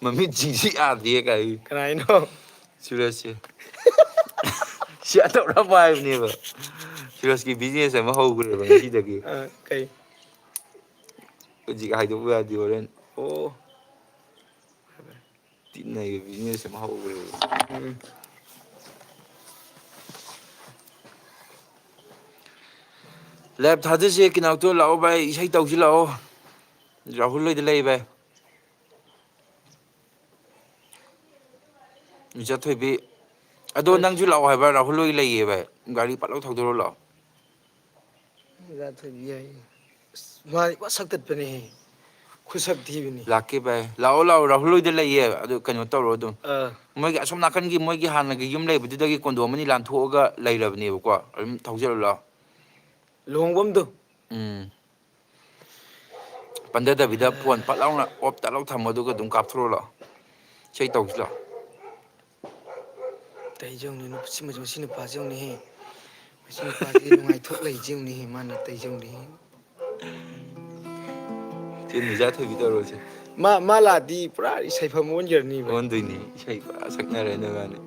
ꯃꯃꯤꯠꯁꯤꯡꯁꯤ ꯌꯥꯗꯦ ꯀꯥꯏ꯫ ꯀꯅꯥꯏꯅꯣ? ꯁꯨꯔꯖꯁꯦ꯫ ꯁꯤ ꯑꯇꯧꯔꯕ ꯍꯥꯏꯕꯅꯦꯕ꯫ ꯁꯨꯔꯖꯀꯤ business ꯑꯃ ꯍꯧꯈ꯭ꯔꯦꯕ ꯉꯁꯤꯗꯒꯤ꯫ ꯑ, ꯀꯩ? ꯍꯧꯖꯤꯛ ꯍꯥꯏꯗꯣꯛꯄ ꯌꯥꯗꯦ ꯍꯣꯔꯦꯟ꯫ ꯑꯣ꯫ ꯇꯤꯟꯅꯩꯕ business ꯑꯃ ꯍꯧꯈ꯭ꯔꯦꯕ꯫ ꯎꯝ꯫ ꯂꯥꯏꯞ ꯊꯥꯗꯁꯦ, ꯀꯤꯅꯥꯎꯇꯣ ꯂꯥꯛꯑꯣ ꯚꯥꯏ, ꯏꯁꯩ ꯇꯧꯁꯤ ꯂꯥꯛꯑꯣ꯫ ꯔꯥꯍꯨꯜ ꯍꯣꯏꯗ ꯂꯩ, ꯚꯥꯏ꯫ ꯃꯤꯆꯠ ꯊꯣꯏꯕꯤ꯫ ꯑꯗꯣ ꯅꯪꯁꯨ ꯂꯥꯛꯑꯣ ꯍꯥꯏꯕ? ꯔꯥꯍꯨꯜ ꯍꯣꯏ ꯂꯩꯌꯦ, ꯚꯥꯏ꯫ ꯒꯥꯔꯤ ꯄꯠ ꯂꯥꯎ ꯊꯧꯗꯣꯔꯛꯑꯣ ꯂꯥꯛꯑꯣ꯫ ꯃꯤꯆꯠ ꯊꯣꯏꯕꯤ ꯍꯥꯏ꯫ ꯑꯁ, ꯃꯥꯗꯤ ꯄꯨꯔꯥ ꯁꯛꯇꯠꯄꯅꯦꯍꯦ꯫ ꯈꯨꯁꯛ ꯊꯤꯕꯅꯤ꯫ ꯂꯥꯛꯀꯦ, ꯚꯥꯏ꯫ ꯂꯥꯛꯑꯣ, ꯂꯥꯛꯑꯣ꯫ ꯔꯥꯍꯨꯜ ꯍꯣꯏꯗ ꯂꯩꯌꯦ꯫ ꯑꯗꯨ ꯀꯩꯅꯣ ꯇꯧꯔꯣ ꯑꯗꯨꯝ꯫ ꯑꯥ꯫ ꯃꯣꯏꯒꯤ ꯑꯁꯣꯝ ꯅꯥꯀꯟꯒꯤ ꯃꯣꯏꯒꯤ ꯍꯥꯟꯅꯒꯤ ꯌꯨꯝ ꯂꯩꯕꯗꯨꯗꯒꯤ ꯀꯣꯟꯗꯣ ꯑꯃꯅꯤ ꯂꯥꯟꯊꯣꯛꯑꯒ ꯂꯩꯔꯕꯅꯦꯕꯀꯣ꯫ ꯑꯗꯨꯝ ꯊꯧꯖꯔꯨ ꯂꯥꯛꯑꯣ꯫ ꯂꯨꯍꯣꯡꯐꯝꯗꯣ? ꯎꯝ꯫ ꯄꯟꯊꯗꯕꯤꯗ ꯐꯣꯟ ꯐꯠ ꯂꯥꯎꯅ ꯑꯣꯞ ꯇꯠ ꯂꯥꯎ ꯊꯝꯃꯣ, ꯑꯗꯨꯒ ꯑꯗꯨꯝ ꯀꯥꯞꯊꯣꯔꯛꯑꯣ ꯂꯥꯛꯑꯣ꯫ ꯏꯁꯩ ꯇꯧꯁꯤ ꯂꯥꯛꯑꯣ꯫ ꯇꯩꯖꯧꯅꯦ, ꯃꯁꯤ, ꯃꯁꯤ ꯅꯨꯄꯥꯁꯦ ꯌꯦꯡꯉꯨꯅꯦꯍꯦ꯫ ꯃꯁꯤ ꯅꯨꯄꯥꯁꯤꯒꯤ ꯅꯨꯡꯉꯥꯏꯊꯣꯛ ꯂꯩꯁꯦ ꯌꯦꯡꯉꯨꯅꯦꯍꯦ, ꯃꯥꯅ ꯇꯩꯖꯧꯅꯦꯍꯦ꯫ ꯆꯦ ꯅꯤꯖꯥ ꯊꯣꯏꯕꯤ ꯇꯧꯔꯣꯁꯦ꯫ ꯃꯥ, ꯃꯥ ꯂꯥꯛꯑꯗꯤ ꯄꯨꯔꯥ ꯏꯁꯩꯐꯝ ꯑꯣꯟꯈ꯭ꯔꯅꯤꯕ꯫ ꯑꯣꯟꯗꯣꯏꯅꯤ, ꯏꯁꯩ ꯄꯨꯔꯥ ꯁꯛꯅꯔꯦ ꯅꯣꯏꯕꯥꯅꯤ꯫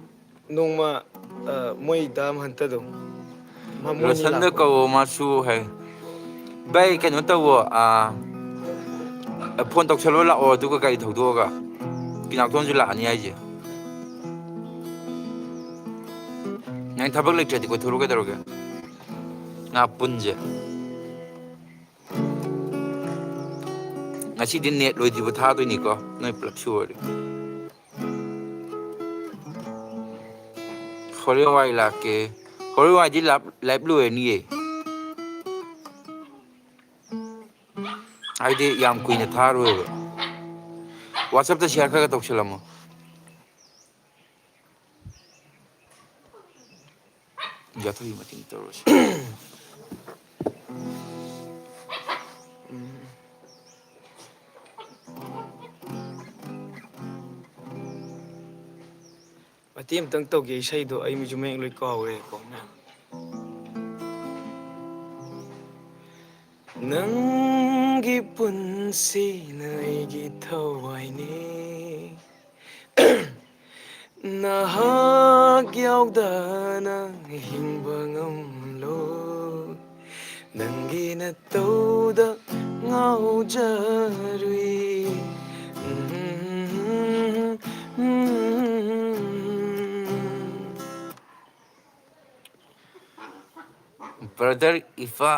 ꯅꯣꯡꯃ, ꯑ, ꯃꯣꯏ ꯗꯥ ꯃꯍꯟꯇꯗꯣ꯫ ꯃꯥ ꯃꯣꯏꯅꯤ ꯔꯣꯁꯟꯗ ꯂꯥꯛꯄ꯫ ꯀꯧꯋꯣ, ꯃꯥꯁꯨ ꯍꯥꯏ꯫ ꯚꯥꯏ, ꯀꯩꯅꯣ ꯇꯧꯋꯣ, ꯑ, ꯐꯣꯟ ꯇꯧꯁꯜꯂꯣ ꯂꯥꯛꯑꯣ, ꯑꯗꯨꯒ ꯒꯥꯔꯤ ꯊꯧꯗꯣꯛꯑꯒ꯫ ꯄꯤꯅꯥꯛꯇꯣꯟꯁꯨ ꯂꯥꯛꯑꯅꯤ ꯍꯥꯏꯁꯦ꯫ ꯅꯪ ꯊꯕꯛ ꯂꯩꯇ꯭ꯔꯗꯤ ꯀꯣꯏꯊꯣꯔꯛꯑꯣ ꯀꯩꯗꯧꯔꯒꯦ? ꯉꯥ ꯄꯨꯟꯁꯦ꯫ ꯉꯁꯤꯗꯤ ꯅꯦꯠ ꯂꯣꯏꯗ꯭ꯔꯤꯕ ꯊꯥꯗꯣꯏꯅꯤꯀꯣ, ꯅꯣꯏ ꯄꯨꯂꯞ ꯁꯨꯔꯗꯤ꯫ ꯍꯣꯔꯦꯟ ꯋꯥꯏ ꯂꯥꯛꯀꯦ꯫ ꯍꯣꯔꯦꯟ ꯋꯥꯏꯗꯤ ꯂꯥꯞ-, ꯂꯥꯏꯞ ꯂꯣꯏꯔꯅꯤꯌꯦ꯫ ꯍꯥꯏꯗꯤ ꯌꯥꯝ ꯀꯨꯏꯅ ꯊꯥꯔꯣꯏꯕ꯫ WhatsApp-ꯇ ꯁꯤꯌꯥꯔ ꯈꯔ ꯈꯔ ꯇꯧꯁꯜꯂꯝꯃꯣ꯫ ꯌꯥꯊꯣꯏꯒꯤ ꯃꯇꯦꯡ ꯇꯧꯔꯁꯤ꯫ ꯃꯇꯦꯛ ꯑꯃꯇꯪ ꯇꯧꯒꯦ ꯏꯁꯩꯗꯣ, ꯑꯩ ꯃꯤꯁꯨ ꯃꯌꯦꯛ ꯂꯣꯏ ꯀꯥꯎꯔꯦꯀꯣ꯫ ꯅꯪꯒꯤ ꯄꯨꯟꯁꯤꯅ ꯑꯩꯒꯤ ꯊꯋꯥꯏꯅꯤ꯫ ꯅꯍꯥꯛ ꯌꯥꯎꯗꯅ ꯍꯤꯡꯕ ꯉꯝꯂꯣꯏ꯫ ꯅꯪꯒꯤ ꯅꯇꯧꯗ ꯉꯥꯎꯖꯔꯨꯏ꯫ ꯕ꯭ꯔꯗꯔ ꯏꯐꯥ꯫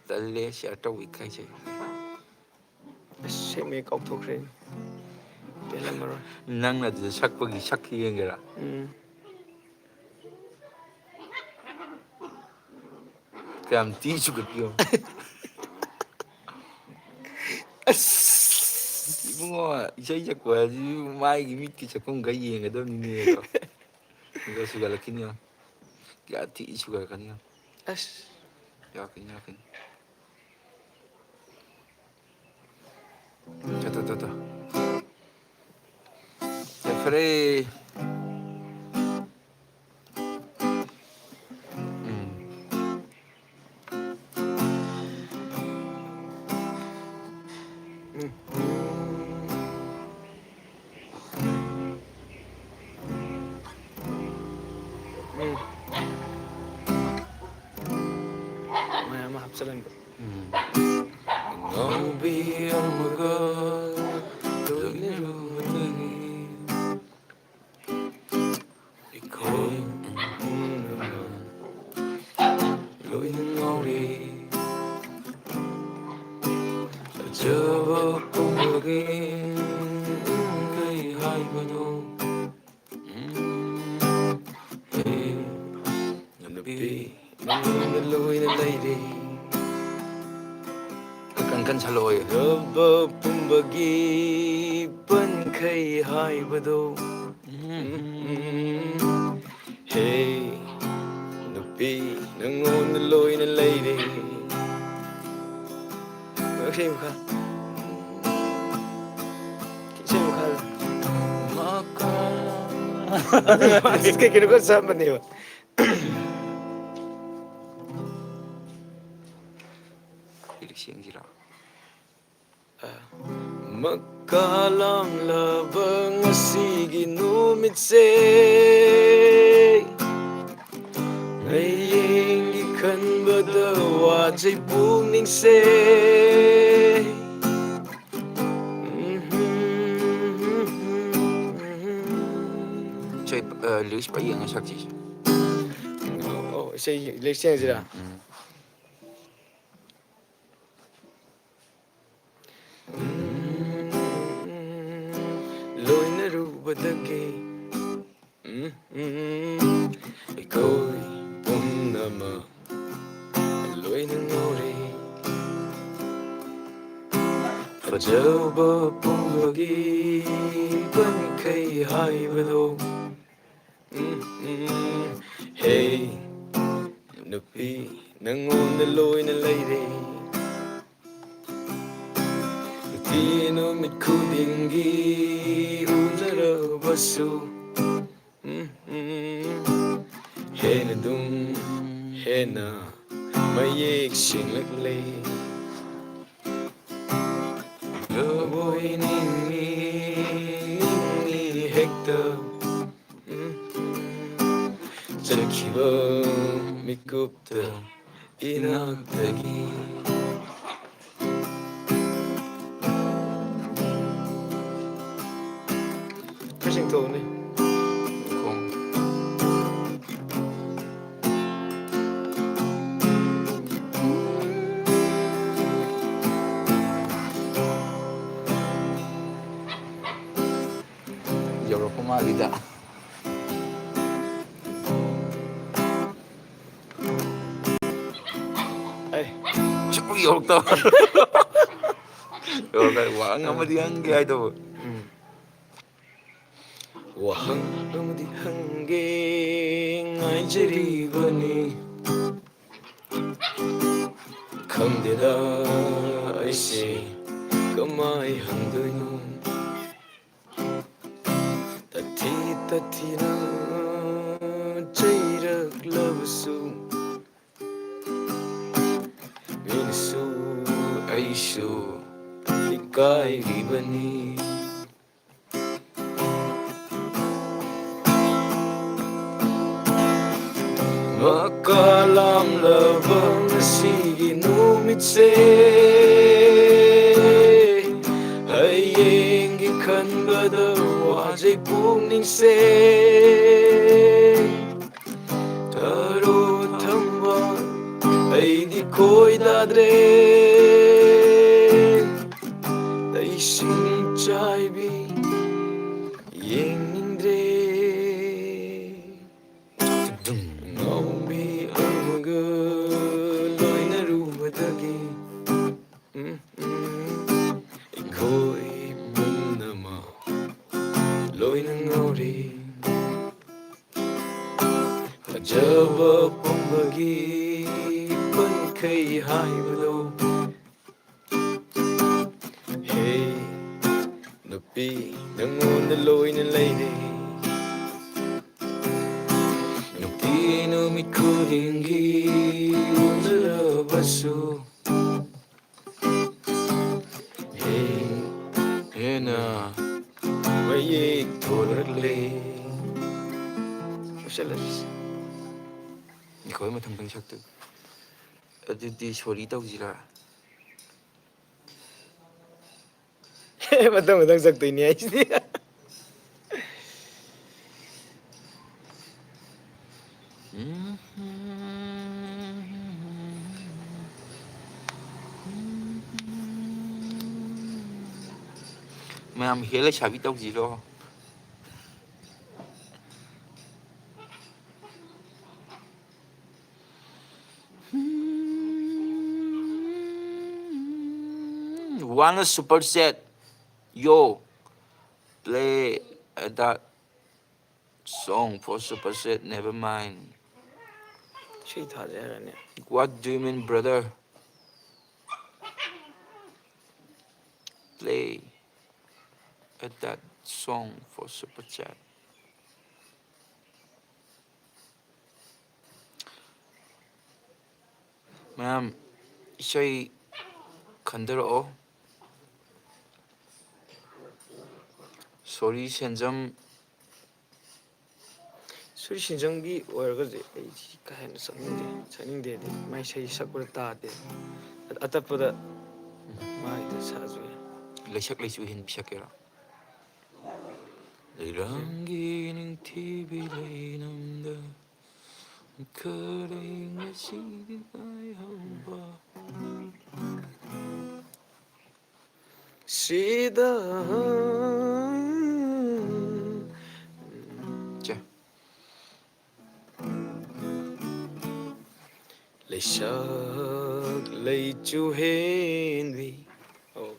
ꯇꯜꯂꯦ ꯁꯤꯌꯥꯔ ꯇꯧꯕ ꯏꯀꯥꯏꯖꯩ꯫ ꯁꯦꯝꯃꯦ ꯀꯥꯎꯊꯣꯛꯈ꯭ꯔꯦ꯫ ꯄꯦꯜꯂꯝꯃꯔꯣꯏ꯫ ꯅꯪꯅ ꯑꯗꯨꯗ ꯁꯛꯄꯒꯤ ꯁꯛꯈꯤ ꯌꯦꯡꯒꯦꯔꯥ? ꯎꯝ꯫ ꯀꯌꯥꯝ ꯊꯤ ꯆꯨꯒꯠꯄꯤꯌꯣ꯫ ꯑꯁ! ꯏꯕꯨꯡꯉꯣ, ꯏꯁꯩ ꯁꯛꯄ ꯍꯥꯏꯁꯤ ꯃꯥꯏꯒꯤ ꯃꯤꯠꯀꯤ ꯁꯛꯐꯝ ꯈꯔ ꯌꯦꯡꯒꯗꯕꯅꯤꯅꯦ ꯑꯗꯣ꯫ ꯑꯗꯣ ꯁꯨꯒꯠꯂꯛꯈꯤꯅꯤ ꯌꯦꯡꯉꯣ꯫ ꯀꯌꯥ ꯊꯤ ꯁꯨꯒꯠꯂꯛꯀꯅꯤ ꯌꯦꯡꯉꯣ꯫ ꯑꯁ! ꯌꯥꯔꯛꯀꯅꯤ, ꯌꯥꯔꯛꯀꯅꯤ꯫ ꯇꯣ, ꯇꯣ, ꯇꯣ, ꯇꯣ꯫ ꯌꯥꯏꯐꯔꯦ꯫ ꯎꯝ꯫ ꯎꯝ꯫ ꯎꯝ꯫ ꯃꯌꯥꯝ ꯑꯃ ꯍꯥꯞꯆꯤꯜꯂꯟꯕ꯫ ꯎꯝ꯫ ꯑꯉꯥꯎꯕꯤ ꯑꯃꯒ ꯂꯣꯏꯅꯔꯨꯕꯗꯒꯤ ꯑꯩꯈꯣꯏ ꯄꯨꯝꯅꯃꯛ ꯂꯣꯏꯅ ꯉꯥꯎꯔꯦ꯫ ꯐꯖꯕ ꯄꯨꯝꯕꯒꯤ ꯀꯩ ꯍꯥꯏꯕꯅꯣ? ꯎꯝ, ꯍꯦ, ꯅꯨꯄꯤ, ꯅꯉꯣꯟꯗ ꯂꯣꯏꯅ ꯂꯩꯔꯦ꯫ ꯀꯟ ꯀꯟ ꯁꯜꯂꯛꯑꯣꯌꯦ꯫ ꯐꯖꯕ ꯄꯨꯝꯕꯒꯤ ꯄꯟꯈꯩ ꯍꯥꯏꯕꯗꯣ꯫ ꯎꯝ, ꯍꯦ, ꯅꯨꯄꯤ, ꯅꯉꯣꯟꯗ ꯂꯣꯏꯅ ꯂꯩꯔꯦ꯫ ꯏꯁꯩ ꯃꯈꯥ꯫ ꯏꯁꯩ ꯃꯈꯥ꯫ ꯑꯗꯨ ꯀꯩ ꯀꯩꯅꯣ ꯈꯔ ꯆꯝꯕꯅꯦꯕ꯫ ꯂꯤꯔꯤꯛꯁ ꯌꯦꯡꯁꯤꯔꯣ? ꯃꯀꯥ ꯂꯥꯝꯂꯕ ꯉꯁꯤꯒꯤ ꯅꯨꯃꯤꯠꯁꯦ, ꯍꯌꯦꯡꯒꯤ ꯈꯟꯕꯗ ꯋꯥꯖꯩ ꯄꯨꯛꯅꯤꯡꯁꯦ꯫ ꯏꯁꯩ, ꯑ, ꯂꯤꯔꯤꯛꯁ ꯄꯨꯔꯥ ꯌꯦꯡꯉ ꯁꯛꯁꯤꯁꯦ꯫ ꯑꯣ, ꯏꯁꯩ ꯂꯤꯔꯤꯛꯁ ꯌꯦꯡꯁꯤꯔꯥ? ꯎꯝ꯫ ꯎꯕꯗꯒꯤ, ꯎꯝ, ꯎꯝ, ꯑꯩꯈꯣꯏ ꯄꯨꯝꯅꯃꯛ ꯂꯣꯏꯅ ꯉꯥꯎꯔꯦ꯫ ꯐꯖꯕ ꯄꯨꯝꯕꯒꯤ ꯄꯟꯈꯩ ꯍꯥꯏꯕꯗꯣ, ꯎꯝ, ꯎꯝ, ꯍꯦ, ꯅꯨꯄꯤ, ꯅꯪꯉꯣꯟꯗ ꯂꯣꯏꯅ ꯂꯩꯔꯦ꯫ ꯅꯨꯡꯇꯤ ꯅꯨꯃꯤꯠ ꯈꯨꯗꯤꯡꯒꯤ ꯎꯅꯔꯕꯁꯨ, ꯎꯝ, ꯎꯝ, ꯍꯦꯟꯅ ꯑꯗꯨꯝ ꯍꯦꯟꯅ ꯃꯌꯦꯛ ꯁꯦꯡꯂꯛꯂꯦ꯫ ꯂꯣꯏꯅꯤꯡꯉꯤ ꯍꯦꯛꯇ, ꯎꯝ, ꯎꯝ, ꯆꯠꯈꯤꯕ ꯃꯤꯀꯨꯞꯇ ꯏꯅꯥꯛꯇꯒꯤ꯫ ꯈꯔ ꯆꯤꯡꯊꯣꯛꯎꯅꯦ꯫ ꯈꯣꯡ꯫ ꯌꯧꯔꯛꯄ ꯃꯥꯜꯂꯤꯗ꯫ ꯑꯩ꯫ ꯁꯨꯛꯌꯧ ꯌꯧꯔꯛꯇꯕ꯫ ꯌꯧꯔꯛꯀꯅꯤ꯫ ꯋꯥꯍꯪ ꯑꯃꯗꯤ ꯍꯪꯒꯦ ꯍꯥꯏꯗꯧꯕ꯫ ꯎꯝ꯫ ꯋꯥꯍꯪ ꯑꯃꯗꯤ ꯍꯪꯒꯦ ꯉꯥꯏꯖꯔꯤꯕꯅꯤ꯫ ꯈꯪꯗꯦꯗ ꯑꯩꯁꯦ ꯀꯃꯥꯏ ꯍꯪꯗꯣꯏꯅꯣ? ꯇꯊꯤ ꯇꯊꯤꯅ ꯆꯩꯔꯛꯂꯕꯁꯨ, ꯃꯤꯅꯁꯨ ꯑꯩꯁꯨ ꯏꯀꯥꯏꯔꯤꯕꯅꯤ꯫ ꯃꯀꯥ ꯂꯥꯝꯂꯕ ꯉꯁꯤꯒꯤ ꯅꯨꯃꯤꯠꯁꯦ, ꯍꯌꯦꯡꯒꯤ ꯈꯟꯕꯗ ꯋꯥꯖꯩ ꯄꯨꯛꯅꯤꯡꯁꯦ꯫ ꯇꯔꯣ ꯊꯝꯕ ꯑꯩꯗꯤ ꯈꯣꯏꯗꯥꯗ꯭ꯔꯦ꯫ ꯂꯩꯁꯤꯡ ꯆꯥꯏꯕꯤ ꯌꯦꯡꯅꯤꯡꯗ꯭ꯔꯦ꯫ ꯉꯥꯎꯕꯤ ꯑꯃꯒ ꯂꯣꯏꯅꯔꯨꯕꯗꯒꯤ꯫ ꯎꯝ, ꯎꯝ꯫ ꯑꯩꯈꯣꯏ ꯄꯨꯝꯅꯃꯛ ꯂꯣꯏꯅ ꯉꯥꯎꯔꯦ꯫ ꯐꯖꯕ ꯄꯨꯝꯕꯒꯤ ꯄꯟꯈꯩ ꯍꯥꯏꯕꯗꯣ꯫ ꯍꯦ ꯅꯨꯄꯤ, ꯅꯪꯉꯣꯟꯗ ꯂꯣꯏꯅ ꯂꯩꯔꯦ꯫ ꯅꯨꯡꯇꯤ ꯅꯨꯃꯤꯠ ꯈꯨꯗꯤꯡꯒꯤ ꯎꯖꯔꯕꯁꯨ꯫ ꯍꯦ, ꯍꯦꯟꯅ ꯃꯌꯦꯛ ꯊꯣꯔꯛꯂꯦ꯫ ꯂꯣꯏꯁꯜꯂꯁꯤ꯫ ꯑꯩꯈꯣꯏ ꯃꯊꯪꯗꯪ ꯁꯛꯇꯣꯏ꯫ ꯑꯗꯨꯗꯤ ꯁꯣꯔꯤ ꯇꯧꯁꯤꯔꯥ? ꯃꯊꯪ ꯃꯊꯪ ꯁꯛꯇꯣꯏꯅꯤ ꯍꯥꯏꯁꯤꯗꯤ꯫ ꯃꯌꯥꯝ ꯍꯦ ꯂꯩꯁꯥꯕꯤ ꯇꯧꯁꯤꯔꯣ? One super chat. Yo, play that song for super chat. Never mind. ꯁꯤ ꯊꯥꯖꯔꯅꯤ꯫ What do you mean, brother? Play that song for super chat. ꯃꯌꯥꯝ ꯏꯁꯩ ꯈꯟꯊꯔꯛꯑꯣ꯫ ꯁꯣꯔꯤ ꯁꯦꯟꯖꯝ꯫ ꯁꯣꯔꯤ ꯁꯦꯟꯖꯝꯒꯤ ꯑꯣꯏꯔꯒꯗꯤ ꯑꯩ ꯀꯥ ꯍꯦꯟꯅ ꯁꯛꯅꯤꯡꯗꯦ꯫ ꯁꯛꯅꯤꯡꯗꯦꯗꯤ ꯃꯥꯏ ꯏꯁꯩ ꯁꯛꯄꯗ ꯇꯥꯗꯦ꯫ ꯑꯇꯞꯄꯗ ꯃꯥꯒꯤꯗ ꯁꯛꯑꯁꯨ ꯌꯥꯏ꯫ ꯂꯩꯁꯛ ꯂꯩꯆꯨ ꯍꯦꯟꯕꯤ ꯁꯛꯀꯦꯔꯣ? ꯂꯩꯔꯥꯡꯒꯤ ꯅꯤꯡꯊꯤꯕꯤ ꯂꯩꯅꯝꯗ ꯈꯔꯦ ꯉꯁꯤꯗꯤ ꯉꯥꯏꯍꯧꯕ꯫ ꯁꯤꯗ ꯂꯩꯁꯛ ꯂꯩꯆꯨ ꯍꯦꯟꯕꯤ꯫ ꯑꯣ꯫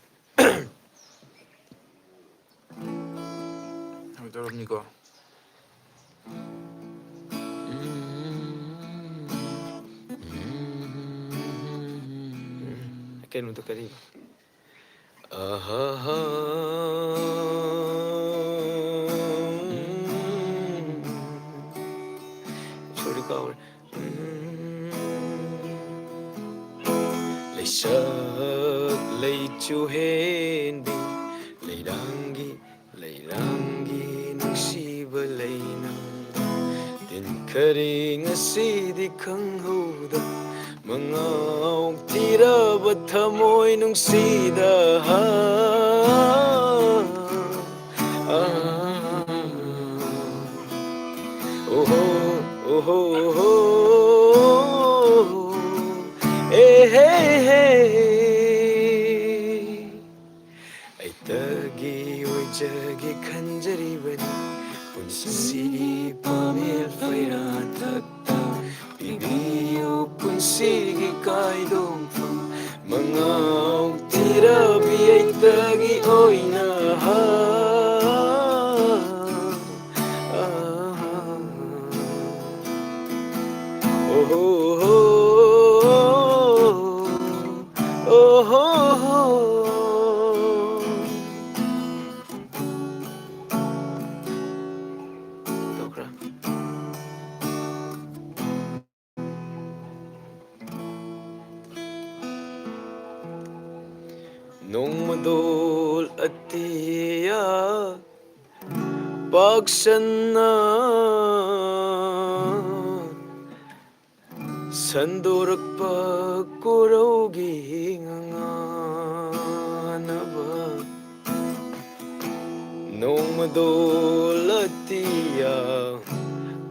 ꯇꯧꯔꯕꯅꯤꯀꯣ꯫ ꯀꯩꯅꯣꯗꯣ ꯀꯔꯤ? ꯑꯍꯥꯍꯥ꯫ ꯁꯣꯔꯤ, ꯀꯥꯎꯔꯦ꯫ ꯂꯩꯁꯛ ꯂꯩꯆꯨ ꯍꯦꯟꯕꯤ, ꯂꯩꯔꯥꯡꯒꯤ, ꯂꯩꯔꯥꯡꯒꯤ ꯅꯨꯡꯁꯤꯕ ꯂꯩꯅꯝꯗ, ꯇꯤꯟꯈꯔꯤ ꯉꯁꯤꯗꯤ ꯈꯪꯍꯧꯗ, ꯃꯉꯥꯎ ꯊꯤꯔꯕ ꯊꯃꯣꯏ ꯅꯨꯡꯁꯤꯗ꯫ ꯍꯥ, ꯑꯥ, ꯑꯣꯍꯣ, ꯑꯣꯍꯣ, ꯑꯣꯍꯣ, ꯑꯦ ꯍꯦ ꯍꯦ꯫ ꯑꯩꯇꯒꯤ ꯑꯣꯏꯖꯒꯦ ꯈꯟꯖꯔꯤꯕꯅꯤ, ꯄꯨꯟꯁꯤꯒꯤ ꯄꯥꯃꯦꯜ ꯐꯩꯔꯥꯊꯛꯇ ꯄꯤꯕꯤꯌꯨ ꯄꯨꯟꯁꯤꯒꯤ ꯀꯥꯏꯗꯣꯡꯐꯝ, ꯃꯉꯥꯎ ꯊꯤꯔꯕꯤ ꯑꯩꯇꯒꯤ ꯑꯣꯏꯅ꯫ ꯍꯥ, ꯑꯥ, ꯑꯣꯍꯣ, ꯑꯣꯍꯣ꯫ ꯇꯣꯛꯈ꯭ꯔꯦ꯫ ꯅꯣꯡꯃꯗꯣꯜ ꯑꯇꯤꯌꯥ ꯄꯥꯛꯁꯟꯅ ꯁꯟꯗꯣꯔꯛꯄ ꯀꯣꯔꯧꯒꯤ ꯉꯉꯥꯅꯕ꯫ ꯅꯣꯡꯃꯗꯣꯜ ꯑꯇꯤꯌꯥ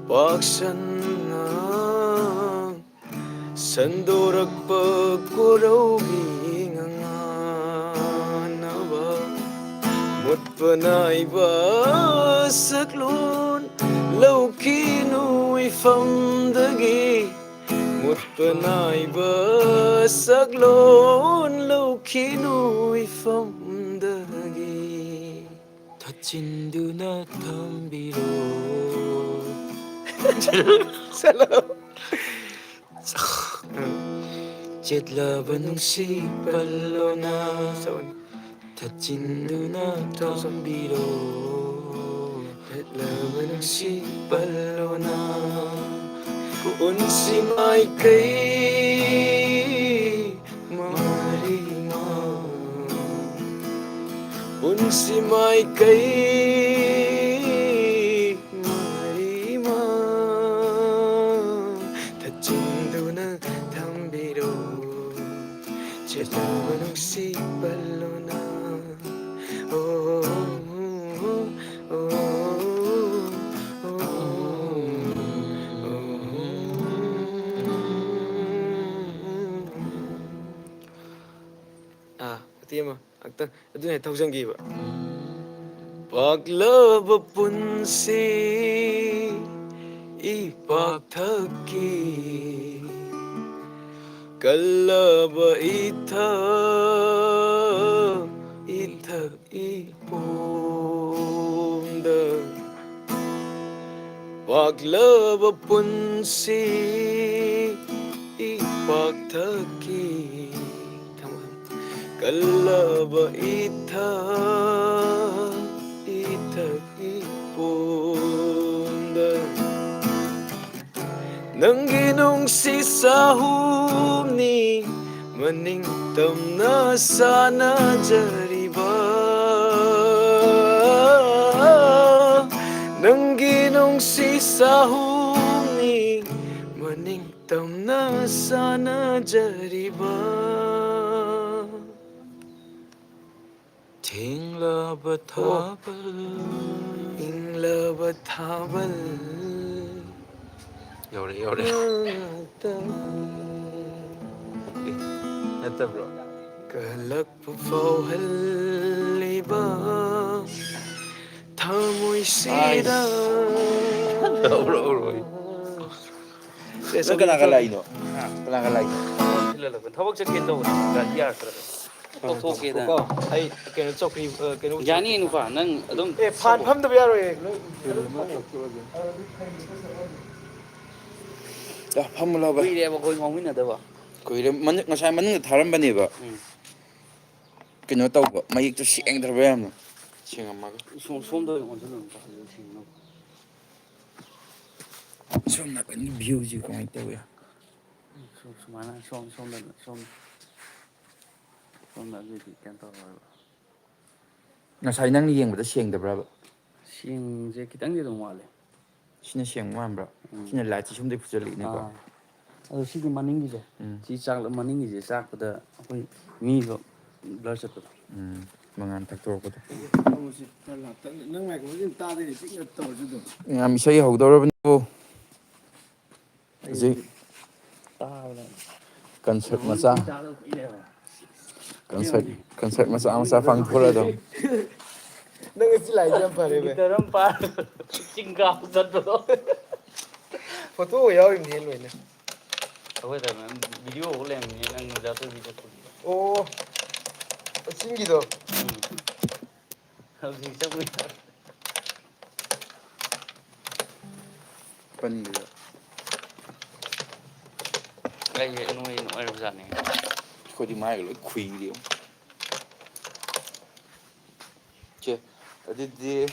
ꯄꯥꯛꯁꯟꯅ ꯁꯟꯗꯣꯔꯛꯄ ꯀꯣꯔꯧꯒꯤ ꯉꯉꯥꯅꯕ꯫ ꯃꯨꯠꯄ ꯅꯥꯏꯕ ꯁꯛꯂꯣꯟ ꯂꯧꯈꯤꯅꯨ ꯏꯐꯝꯗꯒꯤ꯫ ꯃꯨꯠ ꯄꯅꯥꯏꯕ ꯁꯛꯂꯣꯟ ꯂꯧꯈꯤꯅꯨ ꯏꯐꯝꯗꯒꯤ꯫ ꯊꯠꯆꯤꯟꯗꯨꯅ ꯊꯝꯕꯤꯔꯣ꯫ ꯆꯠꯂꯣ꯫ ꯆꯦꯠꯂꯕ ꯅꯨꯡꯁꯤ ꯄꯜꯂꯣꯅ꯫ ꯊꯠꯆꯤꯟꯗꯨꯅ ꯊꯝꯕꯤꯔꯣ꯫ ꯆꯦꯠꯂꯕ ꯅꯨꯡꯁꯤ ꯄꯜꯂꯣꯅ꯫ ꯄꯨꯟꯁꯤ ꯃꯥꯏꯀꯩ ꯃꯔꯤꯃꯛ꯫ ꯄꯨꯟꯁꯤ ꯃꯥꯏꯀꯩ ꯃꯔꯤꯃꯛ꯫ ꯊꯠꯆꯤꯟꯗꯨꯅ ꯊꯝꯕꯤꯔꯣ꯫ ꯆꯦꯠꯂꯕ ꯅꯨꯡꯁꯤ ꯄꯜꯂꯣꯅ꯫ ꯑꯣ, ꯑꯣ, ꯑꯣ, ꯑꯣ, ꯑꯣ꯫ ꯑꯥ, ꯃꯇꯦꯛ ꯑꯃ ꯉꯥꯛꯇꯪ ꯑꯗꯨꯅ ꯍꯦꯛ ꯊꯧꯖꯟꯈꯤꯕ꯫ ꯄꯥꯛꯂꯕ ꯄꯨꯟꯁꯤ ꯏꯄꯥꯛꯊꯛꯀꯤ ꯀꯜꯂꯕ ꯏꯊꯛ ꯏꯊꯛ ꯏꯄꯣꯝꯗ ꯄꯥꯛꯂꯕ ꯄꯨꯟꯁꯤ ꯏꯄꯥꯛꯊꯛꯀꯤ ꯀꯜꯂꯕ ꯏꯊꯛ ꯏꯊꯛ ꯏꯄꯣꯝꯗ ꯅꯪꯒꯤ ꯅꯨꯡꯁꯤ ꯁꯥꯍꯨꯝꯅꯤ ꯃꯅꯤꯡ ꯇꯝꯅ ꯁꯥꯟꯅꯖꯔꯤꯕ꯫ ꯅꯪꯒꯤ ꯅꯨꯡꯁꯤ ꯁꯥꯍꯨꯝꯅꯤ ꯃꯅꯤꯡ ꯇꯝꯅ ꯁꯥꯟꯅꯖꯔꯤꯕ꯫ ꯊꯦꯡꯂꯕ ꯊꯥꯕꯜ꯫ ꯏꯪꯂꯕ ꯊꯥꯕꯜ꯫ ꯌꯧꯔꯦ, ꯌꯧꯔꯦ꯫ ꯉꯥꯛꯇꯪ꯫ ꯑꯦ, ꯅꯠꯇꯕ꯭ꯔꯣ? ꯀꯜꯂꯛꯄ ꯐꯥꯎꯍꯜꯂꯤꯕ ꯊꯃꯣꯏꯁꯤꯗ꯫ ꯍꯧꯔꯣ, ꯍꯧꯔꯣ꯫ ꯅꯪ ꯀꯅꯥꯒ ꯂꯥꯛꯏꯅꯣ? ꯀꯅꯥ ꯀꯅꯥ ꯂꯥꯛꯏ? ꯊꯕꯛ ꯆꯠꯀꯦ ꯇꯧꯕꯅꯦ, ꯒꯥꯔꯤ ꯌꯥꯔꯛꯇ꯭ꯔꯕ꯫ ꯇꯧꯊꯣꯛꯀꯦꯗ꯫ ꯀꯣ, ꯑꯩ ꯀꯩꯅꯣ ꯆꯧꯀ꯭ꯔꯤ, ꯑ, ꯀꯩꯅꯣ ꯌꯥꯅꯤ ꯅꯨꯄꯥ, ꯅꯪ ꯑꯗꯨꯝ ꯑꯦ, ꯐꯥꯟ ꯐꯝꯗꯕ ꯌꯥꯔꯣꯏꯌꯦ꯫ ꯅꯣꯏ ꯌꯥ, ꯐꯝꯃꯨ ꯂꯥꯎ, ꯚꯥꯏ꯫ ꯀꯨꯏꯔꯦꯕ ꯑꯩꯈꯣꯏ ꯉꯥꯎꯃꯤꯟꯅꯗꯕ꯫ ꯀꯨꯏꯔꯦ꯫ ꯃꯅꯨꯡ-, ꯉꯁꯥꯏ ꯃꯅꯨꯡꯗ ꯊꯥꯔꯝꯕꯅꯦꯕ꯫ ꯎꯝ꯫ ꯀꯩꯅꯣ ꯇꯧꯕ, ꯃꯌꯦꯛꯇꯣ ꯁꯦꯡꯗ꯭ꯔꯕ ꯌꯥꯝꯅ꯫ ꯁꯦꯡꯉꯝꯃꯒ꯫ ꯁꯣꯝ-, ꯁꯣꯝꯗ ꯑꯣꯏꯅ ꯑꯣꯟꯁꯤꯜꯂꯣ, ꯅꯨꯄꯥ, ꯑꯗꯨ ꯁꯦꯡꯅꯕ꯫ ꯁꯣꯝ ꯅꯥꯀꯟꯒꯤ view ꯁꯤ ꯀꯃꯥꯏꯅ ꯇꯧꯋꯤ? ꯁꯨ-, ꯁꯨꯃꯥꯏꯅ ꯁꯣꯝ-, ꯁꯣꯝꯗ, ꯁꯣꯝ-, ꯁꯣꯝꯗ ꯑꯗꯨꯏꯗꯤ ꯀꯩꯅꯣ ꯇꯧꯔꯔꯣꯏꯕ꯫ ꯉꯁꯥꯏ ꯅꯪꯅ ꯌꯦꯡꯕꯗ ꯁꯦꯡꯗꯕ꯭ꯔꯕ? ꯁꯦꯡꯁꯦ ꯈꯤꯇꯪꯗꯤ ꯑꯗꯨꯝ ꯋꯥꯠꯂꯦ꯫ ꯁꯤꯅ ꯁꯦꯡꯕ ꯃꯥꯟꯕ꯭ꯔꯥ? ꯎꯝ꯫ ꯁꯤꯅ lightꯁꯦ ꯁꯣꯝꯗꯩ ꯐꯨꯖꯜꯂꯛꯏꯅꯦꯀꯣ꯫ ꯑꯥ꯫ ꯑꯗꯣ ꯁꯤꯒꯤ ꯃꯅꯤꯡꯒꯤꯁꯦ, ꯎꯝ꯫ ꯁꯤ ꯆꯥꯛ-, ꯃꯅꯤꯡꯒꯤꯁꯦ ꯆꯥꯛꯄꯗ ꯑꯩꯈꯣꯏ ꯃꯤꯗꯣ blur ꯆꯠꯄꯗꯣ꯫ ꯎꯝ꯫ ꯃꯉꯥꯜ ꯊꯛꯇꯣꯔꯛꯄꯗꯣ꯫ ꯅꯪ microphone ꯇꯥꯗꯣꯏꯅꯦ, ꯄꯤꯛꯅ ꯇꯧꯔꯁꯨ ꯑꯗꯨꯝ꯫ ꯌꯥꯝ ꯏꯁꯩ ꯍꯧꯗꯧꯔꯕꯅꯤꯀꯣ꯫ ꯍꯧꯖꯤꯛ ꯑꯩꯗꯤ ꯇꯥꯕꯗ concert ꯃꯆꯥ, ꯇꯥꯗꯕ ꯀꯨꯏꯔꯦꯕ꯫ Concert, concert ꯃꯆꯥ ꯃꯆꯥ ꯄꯥꯡꯊꯣꯛꯑꯗꯧꯅꯤ꯫ ꯅꯪ ꯉꯁꯤ ꯂꯥꯛꯏꯁꯦ ꯌꯥꯝ ꯐꯔꯦ, ꯚꯥꯏ꯫ Guitar ꯑꯃ ꯄꯥꯏꯔꯒ ꯆꯤꯡ ꯀꯥꯕ ꯆꯠꯄꯗꯣ꯫ Photo ꯌꯥꯎꯔꯤꯅꯦ ꯂꯣꯏꯅ꯫ ꯑꯩꯈꯣꯏꯗ ꯅꯪ video ꯍꯧ ꯂꯩꯔꯝꯃꯤꯅꯦ, ꯅꯪ ꯃꯣꯖꯥ ꯇꯨꯕꯤ ꯆꯠꯄꯒꯤ꯫ ꯑꯣ, ꯆꯤꯡꯒꯤꯗꯣ꯫ ꯎꯝ꯫ ꯍꯧꯖꯤꯛ ꯆꯠꯄ ꯌꯥꯔꯦ꯫ ꯄꯟꯒꯤꯗ꯫ ꯑꯩꯁꯦ ꯅꯣꯏ ꯅꯣꯏꯔꯕꯖꯥꯠꯅꯤ꯫ ꯑꯩꯈꯣꯏꯗꯤ ꯃꯥꯏꯒ ꯂꯣꯏ ꯈꯨꯏꯔꯦ꯫ ꯆꯦ, ꯑꯗꯨꯗꯤ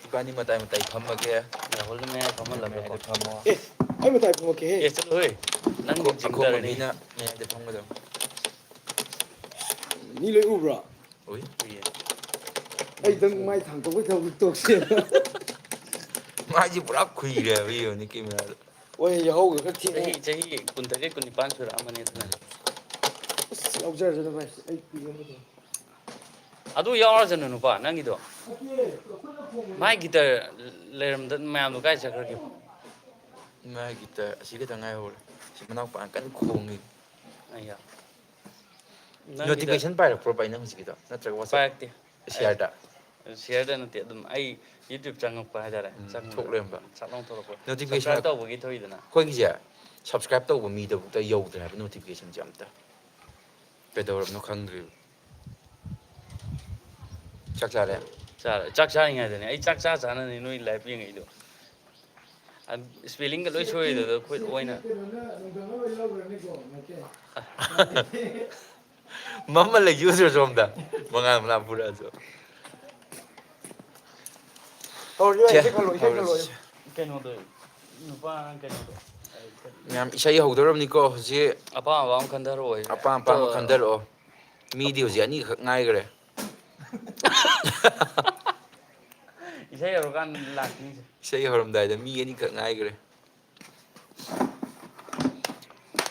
ꯏꯕꯥꯅꯤ ꯃꯇꯥꯏ ꯃꯇꯥꯏ ꯐꯝꯃꯒꯦ꯫ ꯔꯥꯍꯨꯜꯅ ꯃꯌꯥꯏ ꯐꯝꯍꯜꯂꯒꯦꯀꯣ꯫ ꯃꯌꯥꯏꯗ ꯐꯝꯃꯣ꯫ ꯑꯦ, ꯑꯩ ꯃꯇꯥꯏ ꯐꯝꯃꯛꯀꯦꯍꯦ꯫ ꯑꯦ, ꯆꯠꯂꯣꯍꯦ꯫ ꯅꯪ ꯑꯈꯣ-, ꯆꯤꯡꯗꯔꯅꯤ꯫ ꯑꯈꯣꯝꯕ ꯃꯤꯅ ꯃꯌꯥꯏꯗ ꯐꯝꯒꯗꯕꯅꯤ꯫ ꯃꯤ ꯂꯣꯏ ꯎꯕ꯭ꯔꯣ? ꯎꯏ꯫ ꯎꯏꯌꯦ꯫ ꯑꯩ ꯅꯪ ꯃꯥꯏ ꯊꯥꯡꯗꯣꯛꯄꯩ ꯊꯕꯛ ꯇꯣꯛꯁꯦ꯫ ꯃꯥꯏꯁꯦ ꯄꯨꯔꯥ ꯈꯨꯏꯔꯦ ꯍꯥꯏꯕ, ꯌꯦꯡꯉꯨꯅꯦ ꯀꯦꯃꯦꯔꯥꯗ꯫ ꯍꯣꯏ, ꯌꯥꯍꯧꯒ ꯈꯔ ꯊꯦꯡꯉꯦ꯫ ꯆꯍꯤ, ꯆꯍꯤ ꯀꯨꯟꯇꯔꯦꯠ, ꯀꯨꯟꯅꯤꯄꯥꯟ ꯁꯨꯔꯛꯑꯃꯅꯤ ꯑꯗꯨꯅꯅꯦ꯫ ꯑꯁ, ꯌꯥꯎꯖꯔꯁꯅꯨ ꯚꯥꯏ, ꯑꯩ ꯀꯨꯏꯔꯦ꯫ ꯑꯗꯨ ꯌꯥꯎꯔꯁꯅꯨ ꯅꯨꯄꯥ, ꯅꯪꯒꯤꯗꯣ꯫ ꯅꯠꯇꯦ, ꯑꯩꯈꯣꯏꯅ ꯈꯣꯡꯕ꯫ ꯃꯥꯏ guitar ꯂꯩꯔꯝꯗ ꯃꯌꯥꯝꯗꯣ ꯀꯥꯏ ꯆꯠꯈ꯭ꯔꯒꯦ? ꯃꯥꯏ guitar ꯑꯁꯤ ꯈꯛꯇ ꯉꯥꯏꯍꯧꯔꯦ꯫ ꯁꯤ ꯃꯅꯥꯎꯄꯥꯅ ꯀꯟꯅ ꯈꯣꯡꯉꯤ꯫ ꯑꯩꯌꯥ꯫ ꯅꯪꯒꯤꯗ notification ꯄꯥꯏꯔꯛꯄ꯭ꯔꯣ ꯚꯥꯏ ꯅꯪ ꯍꯧꯖꯤꯛꯀꯤꯗꯣ? ꯅꯠꯇ꯭ꯔꯒ WhatsApp? ꯄꯥꯏꯔꯛꯇꯦ꯫ Share ꯗ? ꯑꯩ, share ꯗ ꯅꯠꯇꯦ, ꯑꯗꯨꯝ ꯑꯩ YouTube ꯆꯪꯉꯛꯄ ꯍꯥꯏꯇꯥꯔꯦ꯫ ꯎꯝ, ꯆꯪꯉꯛꯄ꯫ ꯊꯣꯛ ꯂꯩꯔꯝꯕ꯫ ꯆꯥꯛ ꯂꯥꯎ ꯊꯣꯛꯂꯛꯄ꯫ Notification subscribe ꯇꯧꯕꯒꯤ ꯊꯣꯛꯏꯗꯅ꯫ ꯑꯩꯈꯣꯏꯒꯤꯁꯦ? ꯁꯕꯁꯀ꯭ꯔꯥꯏꯕ ꯇꯧꯕ ꯃꯤꯗꯕꯨꯛꯇ ꯌꯧꯗ꯭ꯔꯦ ꯍꯥꯏꯕ ꯅꯣꯇꯤꯐꯤꯀꯦꯁꯟꯁꯦ ꯑꯝꯇ꯫ ꯀꯩꯗꯧꯔꯕꯅꯣ ꯈꯪꯗ꯭ꯔꯤꯕ꯫ ꯆꯥꯛ ꯆꯥꯔꯦ? ꯆꯥꯔꯦ꯫ ꯆꯥꯛ ꯆꯥꯔꯤꯉꯩꯗꯅꯦ ꯑꯩ ꯆꯥꯛ ꯆꯥ ꯆꯥꯅꯅꯦ ꯅꯣꯏ ꯂꯥꯏꯐ ꯌꯦꯡꯉꯛꯏꯗꯣ꯫ ꯏꯁꯄꯦꯂꯤꯡꯒ ꯂꯣꯏ ꯁꯣꯏꯔꯤꯗꯣ ꯑꯩꯈꯣꯏ ꯑꯣꯏꯅ꯫ ꯃꯝꯃ ꯂꯩꯈꯤꯕꯁꯨ ꯁꯣꯝꯗ ꯃꯉꯥꯜ ꯃꯅꯥ ꯄꯨꯔꯛꯑꯁꯨ꯫ ꯍꯧꯔꯁꯤ ꯚꯥꯏ, ꯆꯦ, ꯏꯁꯩ ꯈꯜꯂꯣ, ꯏꯁꯩ ꯈꯜꯂꯣ꯫ ꯍꯧꯔꯁꯤ꯫ ꯀꯩꯅꯣꯗꯣ, ꯅꯨꯄꯥ ꯀꯩꯅꯣꯗꯣ꯫ ꯃꯌꯥꯝ ꯏꯁꯩ ꯍꯧꯗꯣꯔꯕꯅꯤꯀꯣ ꯍꯧꯖꯤꯛ꯫ ꯑꯄꯥꯝ ꯑꯄꯥꯝꯕ ꯈꯟꯊꯔꯛꯑꯣ ꯍꯥꯏꯁꯦ꯫ ꯑꯄꯥꯝ ꯑꯄꯥꯝꯕ ꯈꯟꯊꯔꯛꯑꯣ꯫ ꯃꯤꯗꯤ ꯍꯧꯖꯤꯛ ꯑꯅꯤꯈꯛ ꯉꯥꯏꯈ꯭ꯔꯦ꯫ ꯏꯁꯩ ꯌꯧꯔꯀꯥꯟꯗ ꯂꯥꯛꯀꯅꯤꯁꯦ꯫ ꯏꯁꯩ ꯍꯧꯔꯝꯗꯥꯏꯗ ꯃꯤ ꯑꯅꯤꯈꯛ ꯉꯥꯏꯈ꯭ꯔꯦ꯫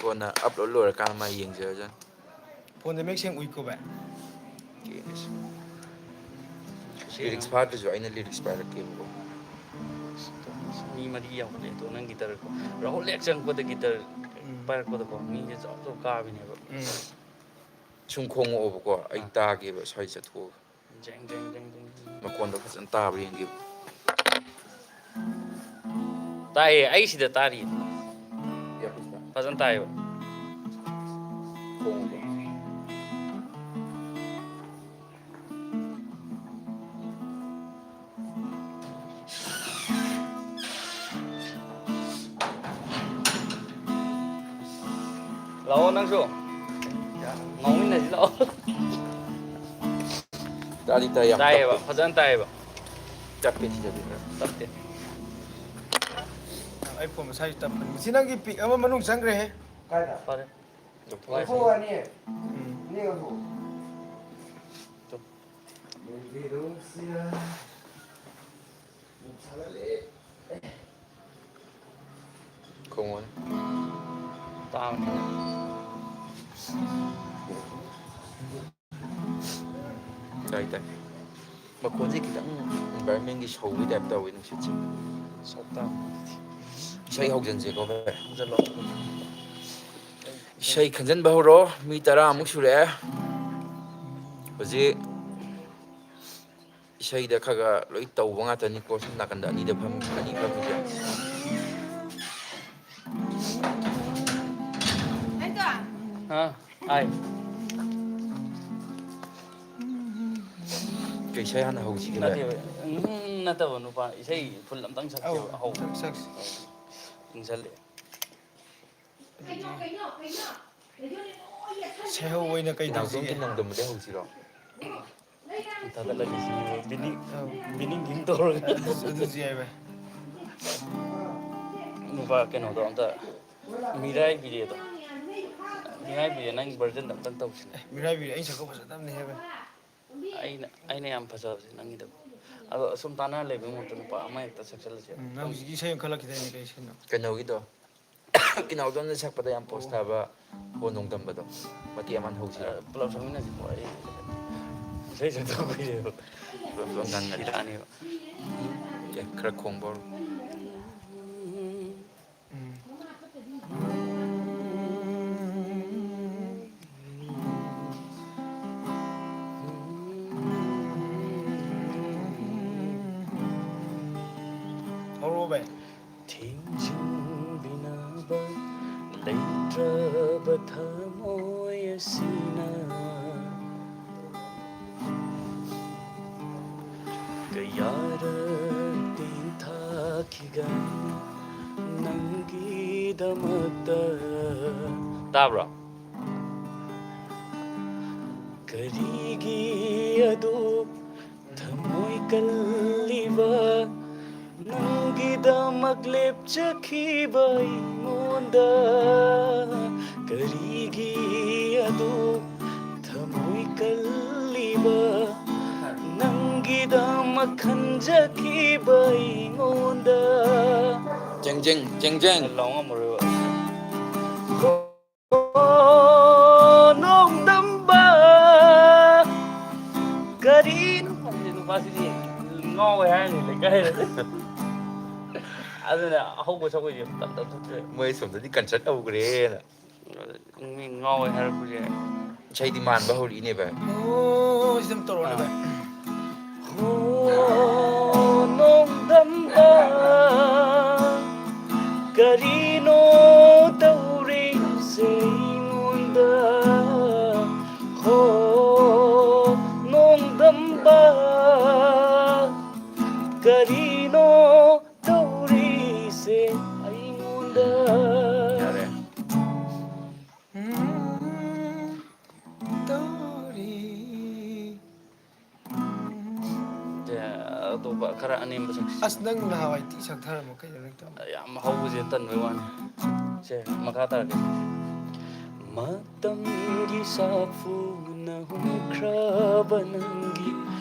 ꯀꯣꯟꯅ ꯑꯞꯂꯣꯗ ꯂꯣꯏꯔꯀꯥꯟꯗ ꯃꯥ ꯌꯦꯡꯖꯔꯖꯅꯤ꯫ ꯐꯣꯟꯁꯦ ꯃꯌꯦꯛ ꯁꯦꯡ ꯎꯏꯀꯣ ꯚꯥꯏ꯫ ꯌꯦꯡꯉꯁꯤ꯫ ꯂꯤꯔꯤꯛꯁ ꯐꯥꯗ꯭ꯔꯁꯨ ꯑꯩꯅ ꯂꯤꯔꯤꯛꯁ ꯄꯥꯏꯔꯛꯀꯦꯕꯀꯣ꯫ ꯃꯤ ꯃꯔꯤ ꯌꯥꯎꯈꯠꯂꯦ ꯑꯗꯣ ꯅꯪ ꯒꯤꯇꯔ ꯀꯣ꯫ ꯔꯥꯍꯨꯜ ꯍꯦꯛ ꯆꯪꯉꯛꯄꯗ ꯒꯤꯇꯔ ꯎꯝ꯫ ꯄꯥꯏꯔꯛꯄꯗꯀꯣ ꯃꯤꯁꯦ ꯆꯥꯎ ꯆꯥꯎ ꯀꯥꯕꯤꯅꯦꯕ꯫ ꯎꯝ꯫ ꯁꯨꯝ ꯈꯣꯡꯉꯛꯑꯣꯕꯀꯣ, ꯑꯩ ꯑꯥ꯫ ꯇꯥꯒꯦꯕ ꯁ꯭ꯋꯥꯏ ꯆꯠꯊꯣꯛꯑꯒ꯫ ꯖꯦꯡ ꯖꯦꯡ ꯖꯦꯡ ꯖꯦꯡ ꯖꯦꯡ꯫ ꯃꯈꯣꯟꯗꯣ ꯐꯖꯅ ꯇꯥꯕ꯭ꯔꯥ ꯌꯦꯡꯒꯦꯕ꯫ ꯇꯥꯏꯌꯦ, ꯑꯩ ꯁꯤꯗ ꯇꯥꯔꯤꯌꯦ꯫ ꯏꯌꯥꯔꯄꯤꯁꯇ ꯐꯖꯅ ꯇꯥꯏꯌꯦꯕ꯫ ꯈꯣꯡꯉꯨꯕ꯫ ꯂꯥꯛꯑꯣ ꯅꯪꯁꯨ꯫ ꯉꯥꯎꯃꯤꯟꯅꯁꯤ ꯂꯥꯛꯑꯣ꯫ ꯇꯥꯗꯤ ꯇꯥꯏ, ꯌꯥꯝ ꯇꯥꯏꯌꯦꯕ, ꯇꯞꯄꯦ꯫ ꯐꯖꯅ ꯇꯥꯏꯌꯦꯕ꯫ ꯇꯞꯄꯦ ꯁꯤꯗꯗꯤ ꯈꯔ꯫ ꯇꯞꯇꯦ꯫ ꯑꯩ ꯐꯣꯟ ꯃꯁꯥꯏꯁꯨ ꯇꯞꯄꯅꯤ꯫ ꯃꯁꯤ ꯅꯪꯒꯤ ꯄꯤꯛ ꯑꯃ ꯃꯅꯨꯡ ꯆꯪꯈ꯭ꯔꯦꯍꯦ꯫ ꯀꯥꯏꯗ? ꯐꯔꯦ꯫ ꯂꯧꯊꯣꯛꯑꯁꯤ꯫ ꯂꯧꯊꯣꯛꯑꯅꯤ꯫ ꯎꯝ꯫ ꯅꯦꯛꯑꯁꯨ꯫ ꯈꯣꯡꯉꯣꯅꯦ꯫ ꯇꯥꯕꯅꯤ꯫ ꯇꯥꯏ, ꯇꯥꯏ꯫ ꯃꯈꯣꯟꯁꯦ ꯈꯤꯇꯪ ꯏꯟꯚꯥꯏꯔꯟꯃꯦꯟꯒꯤ ꯁꯧꯕꯒꯤ ꯇꯥꯏꯞ ꯇꯧꯋꯦ ꯅꯨꯡꯁꯤꯠꯁꯦ꯫ ꯁꯛ ꯇꯥꯕꯅꯤ꯫ ꯏꯁꯩ ꯍꯧꯖꯤꯟꯁꯦꯀꯣ ꯚꯥꯏ꯫ ꯍꯧꯖꯤꯜꯂꯣ꯫ ꯏꯁꯩ ꯈꯟꯖꯟꯕ ꯍꯧꯔꯣ꯫ ꯃꯤ ꯇꯔꯥꯃꯨꯛ ꯁꯨꯔꯛꯑꯦ꯫ ꯍꯧꯖꯤꯛ ꯏꯁꯩꯗ ꯈꯔ ꯈꯔ ꯂꯣꯏ ꯇꯧꯕ ꯉꯥꯛꯇꯅꯤꯀꯣ꯫ ꯁꯣꯝ ꯅꯥꯀꯟꯗ ꯑꯅꯤꯗ ꯐꯝ-, ꯑꯅꯤ ꯐꯝꯃꯤꯁꯦ꯫ ꯍꯥ? ꯍꯥꯏ꯫ ꯀꯩ ꯏꯁꯩ ꯍꯥꯟꯅ ꯍꯧꯁꯤꯒꯦ ꯚꯥꯏ? ꯅꯠꯇꯦꯕ, ꯎꯝ, ꯅꯠꯇꯕ ꯅꯨꯄꯥ, ꯏꯁꯩ ꯐꯨꯜ ꯑꯝꯇꯪ ꯁꯛꯁꯦꯕ, ꯑꯧ, ꯑꯍꯧꯕ꯫ ꯁꯛ-, ꯁꯛꯁꯤ꯫ ꯏꯪꯁꯜꯂꯛꯑꯦ꯫ ꯁꯩꯍꯧ ꯑꯣꯏꯅ ꯀꯩ ꯏꯅꯥꯎꯖꯣꯟ ꯇꯧꯁꯤꯒꯦ? ꯀꯤꯅꯣꯡꯗꯝꯕꯗꯩ ꯍꯧꯁꯤꯔꯣ? ꯊꯥꯒꯠꯂꯒꯦ ꯁꯤꯅꯦꯕ, ꯕꯤꯅꯤ-, ꯑꯧ꯫ ꯕꯤꯅꯤ ꯒꯤꯡ ꯇꯧꯔꯒ꯫ ꯑꯗꯨꯁꯨ, ꯑꯗꯨꯁꯨ ꯌꯥꯏ ꯚꯥꯏ꯫ ꯅꯨꯄꯥ ꯀꯩꯅꯣꯗꯣ ꯑꯝꯇ ꯃꯤꯔꯥꯏꯕꯤꯔꯦꯗꯣ꯫ ꯃꯤꯔꯥꯏꯕꯤꯔꯦ, ꯅꯪꯒꯤ version ꯗ ꯑꯝꯇꯪ ꯇꯧꯁꯤꯅꯦ꯫ ꯑꯦ, ꯃꯤꯔꯥꯏꯕꯤꯔꯦ, ꯑꯩ ꯁꯛꯄ ꯐꯖꯗꯕꯅꯦꯍꯦ ꯚꯥꯏ꯫ ꯑꯩꯅ, ꯑꯩꯅ ꯌꯥꯝ ꯐꯖꯕꯁꯦ ꯅꯪꯒꯤꯗꯕꯨ꯫ ꯑꯗꯣ ꯁꯨꯝ ꯇꯥꯟꯅꯔ ꯂꯩꯕꯩ ꯃꯍꯨꯠꯇ ꯅꯨꯄꯥ ꯑꯃ ꯍꯦꯛꯇ ꯁꯛꯆꯜꯂꯁꯦ꯫ ꯎꯝ, ꯅꯪ ꯍꯧꯖꯤꯛꯀꯤ ꯏꯁꯩ ꯑꯃ ꯈꯜꯂꯛꯈꯤꯗꯥꯏꯅꯦ, ꯀꯩ ꯏꯁꯩꯅꯣ? ꯀꯩꯅꯣꯒꯤꯗꯣ, ꯀꯤꯅꯥꯎꯖꯝꯅ ꯁꯛꯄꯗ ꯌꯥꯝ post ꯇꯥꯕ ꯍꯣ ꯅꯣꯡꯗꯝꯕꯗꯣ, ꯃꯇꯦꯛ ꯑꯃ ꯍꯧꯁꯤꯔꯣ? ꯑ, ꯄꯨꯂꯞ ꯁꯛꯃꯤꯟꯅꯁꯤꯀꯣ, ꯑꯩ ꯏꯁꯩ ꯁꯛꯇꯧ ꯀꯨꯏꯔꯦꯕ꯫ ꯄꯨꯂꯞ ꯄꯨꯂꯞ ꯉꯪꯉꯗꯤ ꯁꯤꯔꯛꯑꯅꯦꯕ꯫ ꯑꯦ, ꯈꯔ ꯈꯣꯡꯕ ꯍꯧꯔꯣ꯫ ꯎꯝ꯫ ꯍꯧꯔꯛꯑꯣ ꯚꯥꯏ꯫ ꯊꯦꯡꯖꯤꯟꯕꯤꯅꯕ ꯂꯩꯇ꯭ꯔꯕ ꯊꯃꯣꯏ ꯑꯁꯤꯅ ꯀꯌꯥꯔꯛ ꯇꯦꯟꯊꯥꯈꯤꯒꯅꯤ ꯅꯪꯒꯤꯗꯃꯛꯇ꯫ ꯇꯥꯕ꯭ꯔꯣ? ꯀꯔꯤꯒꯤ ꯑꯗꯨ ꯊꯃꯣꯏ ꯀꯜꯂꯤꯕ ꯅꯪꯒꯤꯗꯃꯛ ꯂꯦꯞꯆꯈꯤꯕ ꯑꯩꯉꯣꯟꯗ ꯀꯔꯤꯒꯤ ꯑꯗꯨ ꯊꯃꯣꯏ ꯀꯜꯂꯤꯕ ꯅꯪꯒꯤꯗꯃꯛ ꯈꯟꯖꯈꯤꯕ ꯑꯩꯉꯣꯟꯗ ꯖꯦꯡ ꯖꯦꯡ, ꯖꯦꯡ ꯖꯦꯡ꯫ ꯂꯥꯎ ꯉꯝꯃꯔꯣꯏꯕ꯫ ꯑꯣ, ꯅꯣꯡꯗꯝꯕ꯫ ꯀꯔꯤꯅꯣ ꯈꯪꯗꯦ, ꯅꯨꯄꯥꯁꯤꯗꯤ ꯉꯥꯎꯋꯦ ꯍꯥꯏꯔꯅꯤ ꯂꯩꯀꯥꯏꯗ꯫ ꯑꯗꯨꯅ ꯑꯍꯧꯕ ꯁꯛꯄꯩꯁꯦ ꯇꯞ ꯇꯞ ꯊꯣꯛꯇ꯭ꯔꯦ꯫ ꯃꯣꯏ ꯁꯣꯝꯗꯗꯤ concert ꯇꯧꯈ꯭ꯔꯦꯅ꯫ ꯃꯤ ꯉꯥꯎꯋꯦ ꯍꯥꯏꯔꯛꯄꯁꯦ꯫ ꯏꯁꯩꯗꯤ ꯃꯥꯟꯕ ꯍꯧꯔꯛꯏꯅꯦ ꯚꯥꯏ꯫ ꯑꯣ, ꯁꯤ ꯑꯗꯨꯝ ꯇꯧꯔꯛꯑꯣꯅꯦ ꯑꯥ꯫ ꯚꯥꯏ꯫ ꯍꯣ, ꯅꯣꯡꯗꯝꯕ, ꯀꯔꯤꯅꯣ ꯇꯧꯔꯤꯁꯦ ꯑꯩꯉꯣꯟꯗ? ꯀꯔꯤꯅꯣ ꯇꯧꯔꯤꯁꯦ ꯑꯩꯉꯣꯟꯗ? ꯌꯥꯔꯦ꯫ ꯎꯝ, ꯇꯧꯔꯤ꯫ ꯁꯦ, ꯑꯇꯣꯞꯄ ꯈꯔ ꯑꯅꯦꯝꯕ ꯁꯛꯁꯤ꯫ ꯑꯁ, ꯅꯪ ꯅꯍꯥꯟꯋꯥꯏ ꯊꯤ ꯁꯛꯊꯔꯝꯃꯣ, ꯀꯩꯅꯣ ꯅꯪ ꯇꯧ-? ꯌꯥꯝ ꯍꯧꯕꯁꯦ ꯇꯟꯕꯩ ꯋꯥꯅꯤ꯫ ꯁꯦ, ꯃꯈꯥ ꯇꯥꯔꯒꯦ꯫ ꯃꯇꯝꯒꯤ ꯁꯥꯐꯨꯅ ꯍꯨꯝꯈ꯭ꯔꯕ ꯅꯪꯒꯤ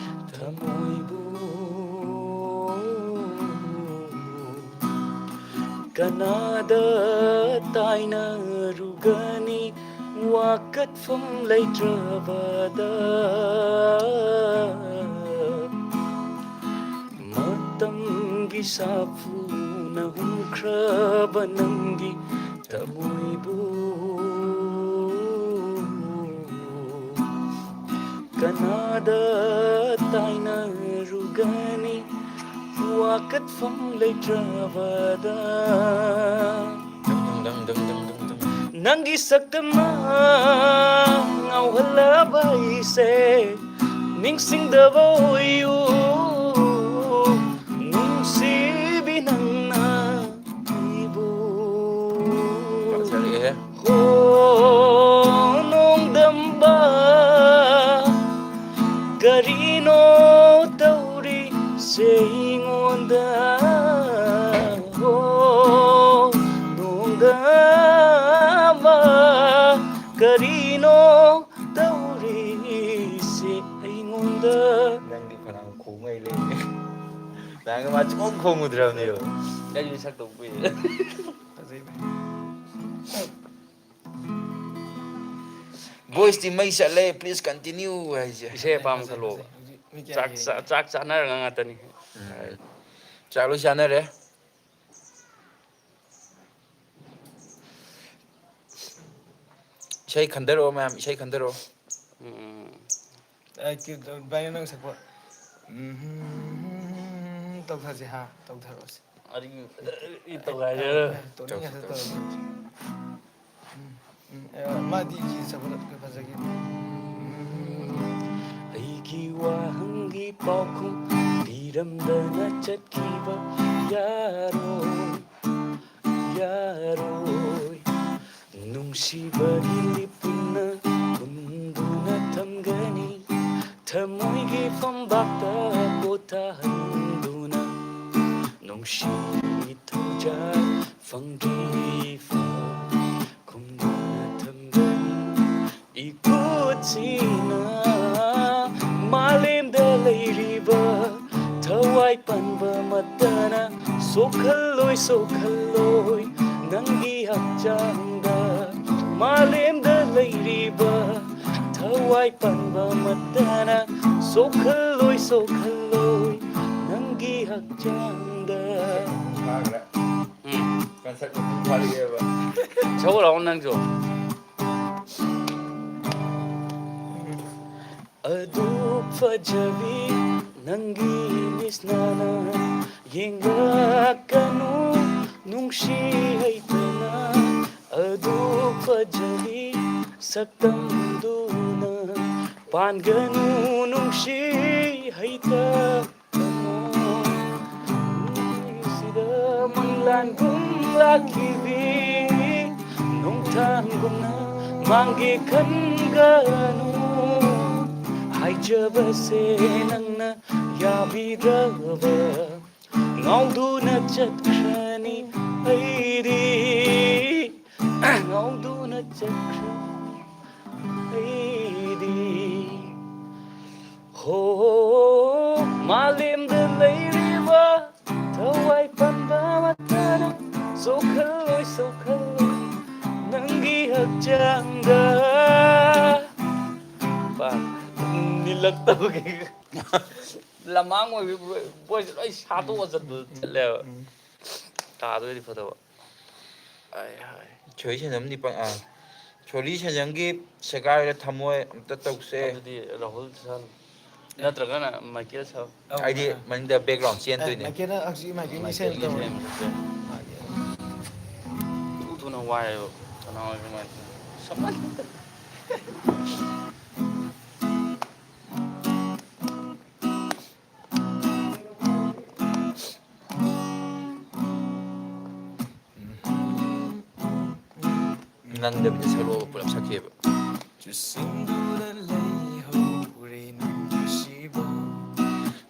ꯊꯃꯣꯏꯕꯨ ꯀꯅꯥꯗ ꯇꯥꯏꯅꯔꯨꯒꯅꯤ? ꯋꯥꯀꯠꯐꯝ ꯂꯩꯇ꯭ꯔꯕꯗ ꯃꯇꯝꯒꯤ ꯁꯥꯐꯨꯅ ꯍꯨꯝꯈ꯭ꯔꯕ ꯅꯪꯒꯤ ꯊꯃꯣꯏꯕꯨ ꯀꯅꯥꯗ ꯇꯥꯏꯅꯔꯨꯒꯅꯤ? ꯋꯥꯀꯠꯐꯝ ꯂꯩꯇ꯭ꯔꯕꯗ ꯅꯪꯒꯤ ꯁꯛꯇꯝꯅ ꯉꯥꯎꯍꯜꯂꯕ ꯑꯩꯁꯦ ꯅꯤꯡꯁꯤꯡꯗꯕ ꯑꯣꯏꯌꯨ, ꯅꯨꯡꯁꯤꯕꯤ ꯅꯪꯅ ꯑꯩꯕꯨ꯫ ꯐꯖꯔꯦꯍꯦ꯫ ꯍꯣ, ꯅꯣꯡꯗꯝꯕ, ꯀꯔꯤꯅꯣ ꯇꯧꯔꯤꯁꯦ ꯑꯩꯉꯣꯟꯗ? ꯍꯣ, ꯅꯣꯡꯗꯝꯕ, ꯀꯔꯤꯅꯣ ꯇꯧꯔꯤꯁꯦ ꯑꯩꯉꯣꯟꯗ? ꯅꯪꯗꯤ ꯐꯅꯌꯥꯝ ꯈꯣꯡꯉꯩ ꯂꯩ꯫ ꯅꯍꯥꯟꯒꯩ ꯃꯥ ꯁꯨꯡꯈꯣꯡ ꯈꯣꯡꯉꯨꯗ꯭ꯔꯕꯅꯦꯕ꯫ ꯑꯩꯁꯨ ꯁꯛꯇꯧ ꯀꯨꯏꯔꯦ꯫ ꯐꯖꯩ, ꯐꯖꯩ꯫ Voice ꯇꯤ ꯃꯩ ꯆꯠꯂꯦ, please continue ꯍꯥꯏꯁꯦ꯫ ꯏꯁꯩ ꯑꯄꯥꯝꯕ ꯐꯖꯩ, ꯈꯜꯂꯣꯕ꯫ ꯐꯖꯩ꯫ ꯍꯧꯖꯤꯛ ꯃꯤ ꯀꯌꯥ ꯆꯥꯛ ꯌꯦꯡꯉꯤ? ꯆꯥ-, ꯆꯥꯛ ꯆꯥꯅꯔꯒ ꯉꯥꯛꯇꯅꯤ꯫ ꯎꯝ꯫ ꯆꯥꯛ ꯂꯣꯏ ꯆꯥꯅꯔꯦ꯫ ꯏꯁꯩ ꯈꯟꯊꯔꯛꯑꯣ ꯃꯌꯥꯝ, ꯏꯁꯩ ꯈꯟꯊꯔꯛꯑꯣ꯫ ꯎꯝ꯫ ꯑꯦ, ꯀꯤ-, ꯚꯥꯏ, ꯅꯪ ꯁꯛꯄ꯫ ꯎꯝ, ꯇꯧꯊꯁꯦ, ꯍꯥ? ꯇꯧꯊꯔꯛꯑꯣꯁꯦ꯫ ꯑꯗꯒꯤ, ꯏ ꯇꯧꯒꯥꯏꯔꯦ꯫ ꯑꯦ, ꯇꯧꯅꯤꯡ ꯇꯧꯁꯤ, ꯉꯥꯛꯇ ꯇꯧꯁꯤ꯫ ꯇꯧꯔꯁꯤ꯫ ꯎꯝ, ꯎꯝ, ꯑꯦ, ꯃꯥꯗꯤ ꯀꯤ ꯁꯛꯄꯗ ꯐꯖꯈꯤ꯫ ꯎꯝ꯫ ꯑꯩꯒꯤ ꯋꯥꯍꯪꯒꯤ ꯄꯥꯎꯈꯨꯝ ꯄꯤ- ꯂꯩꯔꯝꯗꯅ ꯆꯠꯈꯤꯕ ꯌꯥꯔꯣꯏ, ꯌꯥꯔꯣꯏ꯫ ꯅꯨꯡꯁꯤꯕꯒꯤ ꯂꯤꯞꯄꯨꯅ ꯍꯨꯝꯗꯨꯅ ꯊꯝꯒꯅꯤ, ꯊꯃꯣꯏꯒꯤ ꯐꯝꯕꯥꯛꯇ ꯄꯣꯊꯥꯍꯟꯗꯨꯅ꯫ ꯅꯨꯡꯁꯤ ꯊꯧꯖꯥꯜ ꯐꯪꯗ꯭ꯔꯤꯐꯥꯎ ꯈꯨꯝꯗꯨꯅ ꯊꯝꯒꯅꯤ꯫ ꯏꯈꯨꯠꯁꯤꯅ ꯃꯥꯂꯦꯝꯗ ꯂꯩꯔꯤꯕ ꯊꯋꯥꯏ ꯄꯥꯟꯕ ꯑꯃꯠꯇꯅ ꯁꯣꯛꯍꯜꯂꯣꯏ, ꯁꯣꯛꯍꯜꯂꯣꯏ ꯅꯪꯒꯤ ꯍꯛꯆꯥꯡꯗ꯫ ꯃꯥꯂꯦꯝꯗ ꯂꯩꯔꯤꯕ ꯊꯋꯥꯏ ꯄꯥꯟꯕ ꯑꯃꯠꯇꯅ ꯁꯣꯛꯍꯜꯂꯣꯏ, ꯁꯣꯛꯍꯜꯂꯣꯏ ꯅꯪꯒꯤ ꯍꯛꯆꯥꯡꯗ꯫ ꯐꯥꯈ꯭ꯔꯦ꯫ ꯎꯝ꯫ ꯀꯟꯁꯔꯠ ꯃꯄꯨꯡ ꯐꯥꯔꯛꯑꯦꯕ꯫ ꯁꯛꯎ ꯂꯥꯛꯑꯣ ꯅꯪꯁꯨ꯫ ꯑꯗꯨꯛ ꯐꯖꯕꯤ ꯅꯪꯒꯤ ꯃꯤꯠꯁꯅꯥꯅ ꯌꯦꯡꯂꯛꯀꯅꯨ ꯅꯨꯡꯁꯤ ꯍꯩꯇꯅ꯫ ꯑꯗꯨꯛ ꯐꯖꯕꯤ ꯁꯛꯇꯝꯗꯨꯅ ꯄꯥꯟꯒꯅꯨ ꯅꯨꯡꯁꯤ ꯍꯩꯇ ꯁꯤꯗ ꯃꯪꯂꯥꯟꯒꯨꯝ ꯂꯥꯛꯈꯤꯕꯤ ꯅꯣꯡꯊꯥꯡꯒꯨꯝꯅ ꯃꯥꯡꯒꯦ ꯈꯟꯒꯅꯨ꯫ ꯍꯥꯏꯖꯕꯁꯦ ꯅꯪꯅ ꯌꯥꯕꯤꯗ꯭ꯔꯕ ꯉꯥꯎꯗꯨꯅ ꯆꯠꯈ꯭ꯔꯅꯤ ꯑꯩꯗꯤ꯫ ꯉꯥꯎꯗꯨꯅ ꯆꯠꯈ꯭ꯔꯅꯤ ꯑꯩꯗꯤ꯫ ꯍꯣ, ꯃꯥꯂꯦꯝꯗ ꯂꯩꯔꯤꯕ ꯊꯋꯥꯏ ꯄꯥꯟꯕ ꯑꯃꯠꯇꯅ ꯁꯣꯛꯍꯜꯂꯣꯏ, ꯁꯣꯛꯍꯜꯂꯣꯏ ꯅꯪꯒꯤ ꯍꯛꯆꯥꯡꯗ꯫ ꯄꯥ, ꯅꯤꯜꯂꯛꯇꯕꯒꯤ꯫ ꯂꯃꯥꯡ ꯑꯣꯏꯕꯒꯤ ꯕꯣꯏꯁꯦ ꯂꯣꯏ ꯁꯥꯗꯣꯛꯑ ꯆꯠꯄꯗꯣ ꯆꯠꯂꯦꯕ꯫ ꯇꯥꯗꯣꯏꯗꯤ ꯐꯗꯕ꯫ ꯑꯥꯏ, ꯍꯥꯏ꯫ ꯁꯣꯔꯤ ꯁꯦꯟꯖꯝꯗꯤ ꯄꯪ-, ꯑꯥ꯫ ꯁꯣꯔꯤ ꯁꯦꯟꯖꯝꯒꯤ ꯁꯦꯒꯥꯏꯔ ꯊꯝꯃꯣꯏ ꯑꯝꯇ ꯇꯧꯁꯦ꯫ ꯑꯗꯨꯗꯤ ꯔꯥꯍꯨꯜ ꯁꯥꯍꯟ ꯅꯠꯇ꯭ꯔꯒꯅ ꯃꯥꯏꯀꯦꯜ ꯁꯥꯍꯟ꯫ ꯑꯩꯗꯤ ꯃꯅꯤꯡꯗ background ꯆꯦꯟꯗꯣꯏꯅꯦ꯫ ꯑꯦ, ꯃꯥꯏꯀꯦꯜꯅ ꯍꯧꯖꯤꯛ ꯃꯥꯏꯀꯦꯜꯒꯤ ꯃꯥꯏꯀꯦꯜꯒꯤ ꯁꯦꯝ ꯇꯧꯔꯣ꯫ ꯁꯦꯝ ꯇꯧꯔꯣ꯫ ꯊꯨ ꯊꯨꯅ ꯋꯥꯏꯌꯦꯕ ꯀꯅꯥ ꯑꯣꯏꯔꯁꯨ ꯃꯥꯏꯀꯦꯜ꯫ ꯁꯃꯟ꯫ ꯅꯪꯗꯕꯤꯗ ꯁꯔꯨ ꯄꯨꯂꯞ ꯁꯛꯈꯤꯑꯕ꯫ ꯆꯨꯁꯤꯟꯗꯨꯅ ꯂꯩꯍꯧꯔꯦ ꯅꯨꯡꯁꯤꯕ,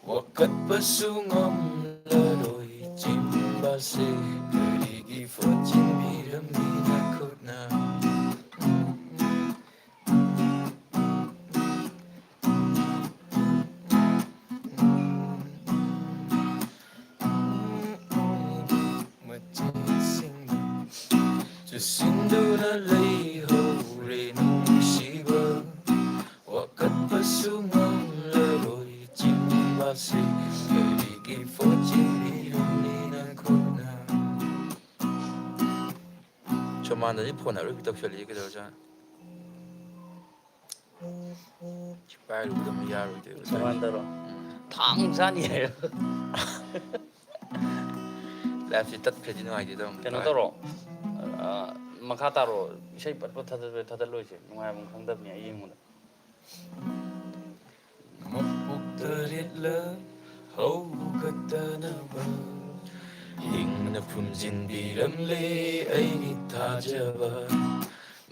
ꯋꯥꯀꯠꯄꯁꯨ ꯉꯝꯂꯔꯣꯏ ꯆꯤꯟꯕꯁꯦ, ꯀꯔꯤꯒꯤ ꯐꯣꯠꯆꯤꯟꯕꯤꯔꯝꯃꯤ ꯅꯈꯨꯠꯅ? ꯃꯆꯦꯠꯁꯤꯡ ꯆꯨꯁꯤꯟꯗꯨꯅ ꯂꯩꯍꯧꯔꯦ ꯅꯨꯡꯁꯤꯕ, ꯋꯥꯀꯠꯄꯁꯨ ꯉꯝꯂꯔꯣꯏ ꯆꯤꯟꯕꯁꯦ, ꯀꯔꯤꯒꯤ ꯐꯣꯠꯆꯤꯟꯕꯤꯔꯝꯃꯤ ꯅꯈꯨꯠꯅ? ꯁꯣꯃꯥꯟꯗꯗꯤ ꯐꯣꯟ ꯑꯔꯣꯏꯕꯤ ꯇꯧꯁꯜꯂꯛꯏ, ꯀꯩꯗꯧꯔꯖꯥꯠꯅꯣ? ꯁꯤ ꯄꯥꯏꯔꯨꯕꯗ ꯑꯃꯨꯛ ꯌꯥꯔꯣꯏꯗꯣꯏꯕ꯫ ꯁꯣꯃꯥꯟꯗꯔꯣ? ꯎꯝ꯫ ꯊꯥꯡ ꯆꯥꯅꯤ ꯍꯥꯏꯔꯣ? ꯂꯥꯏꯐꯁꯦ ꯇꯠꯈ꯭ꯔꯗꯤ ꯅꯨꯡꯉꯥꯏꯇꯦ ꯇꯧꯕꯅꯤ꯫ ꯀꯩꯅꯣ ꯇꯧꯔꯣ꯫ ꯑ, ꯃꯈꯥ ꯇꯥꯔꯣ꯫ ꯏꯁꯩ ꯄꯠ ꯄꯠ ꯊꯥꯗꯠ-, ꯊꯥꯗꯠꯂꯣꯏꯁꯦ꯫ ꯅꯨꯡꯉꯥꯏꯐꯝ ꯈꯪꯗꯕꯅꯦ ꯑꯩ ꯌꯦꯡꯕꯗ꯫ ꯃꯄꯣꯛ ꯇꯔꯦꯠꯂꯛ ꯍꯧꯒꯠꯇꯅꯕ ꯍꯤꯡꯅ ꯐꯨꯝꯖꯤꯟꯕꯤꯔꯝꯂꯦ ꯑꯩꯒꯤ ꯊꯥꯖꯕ꯫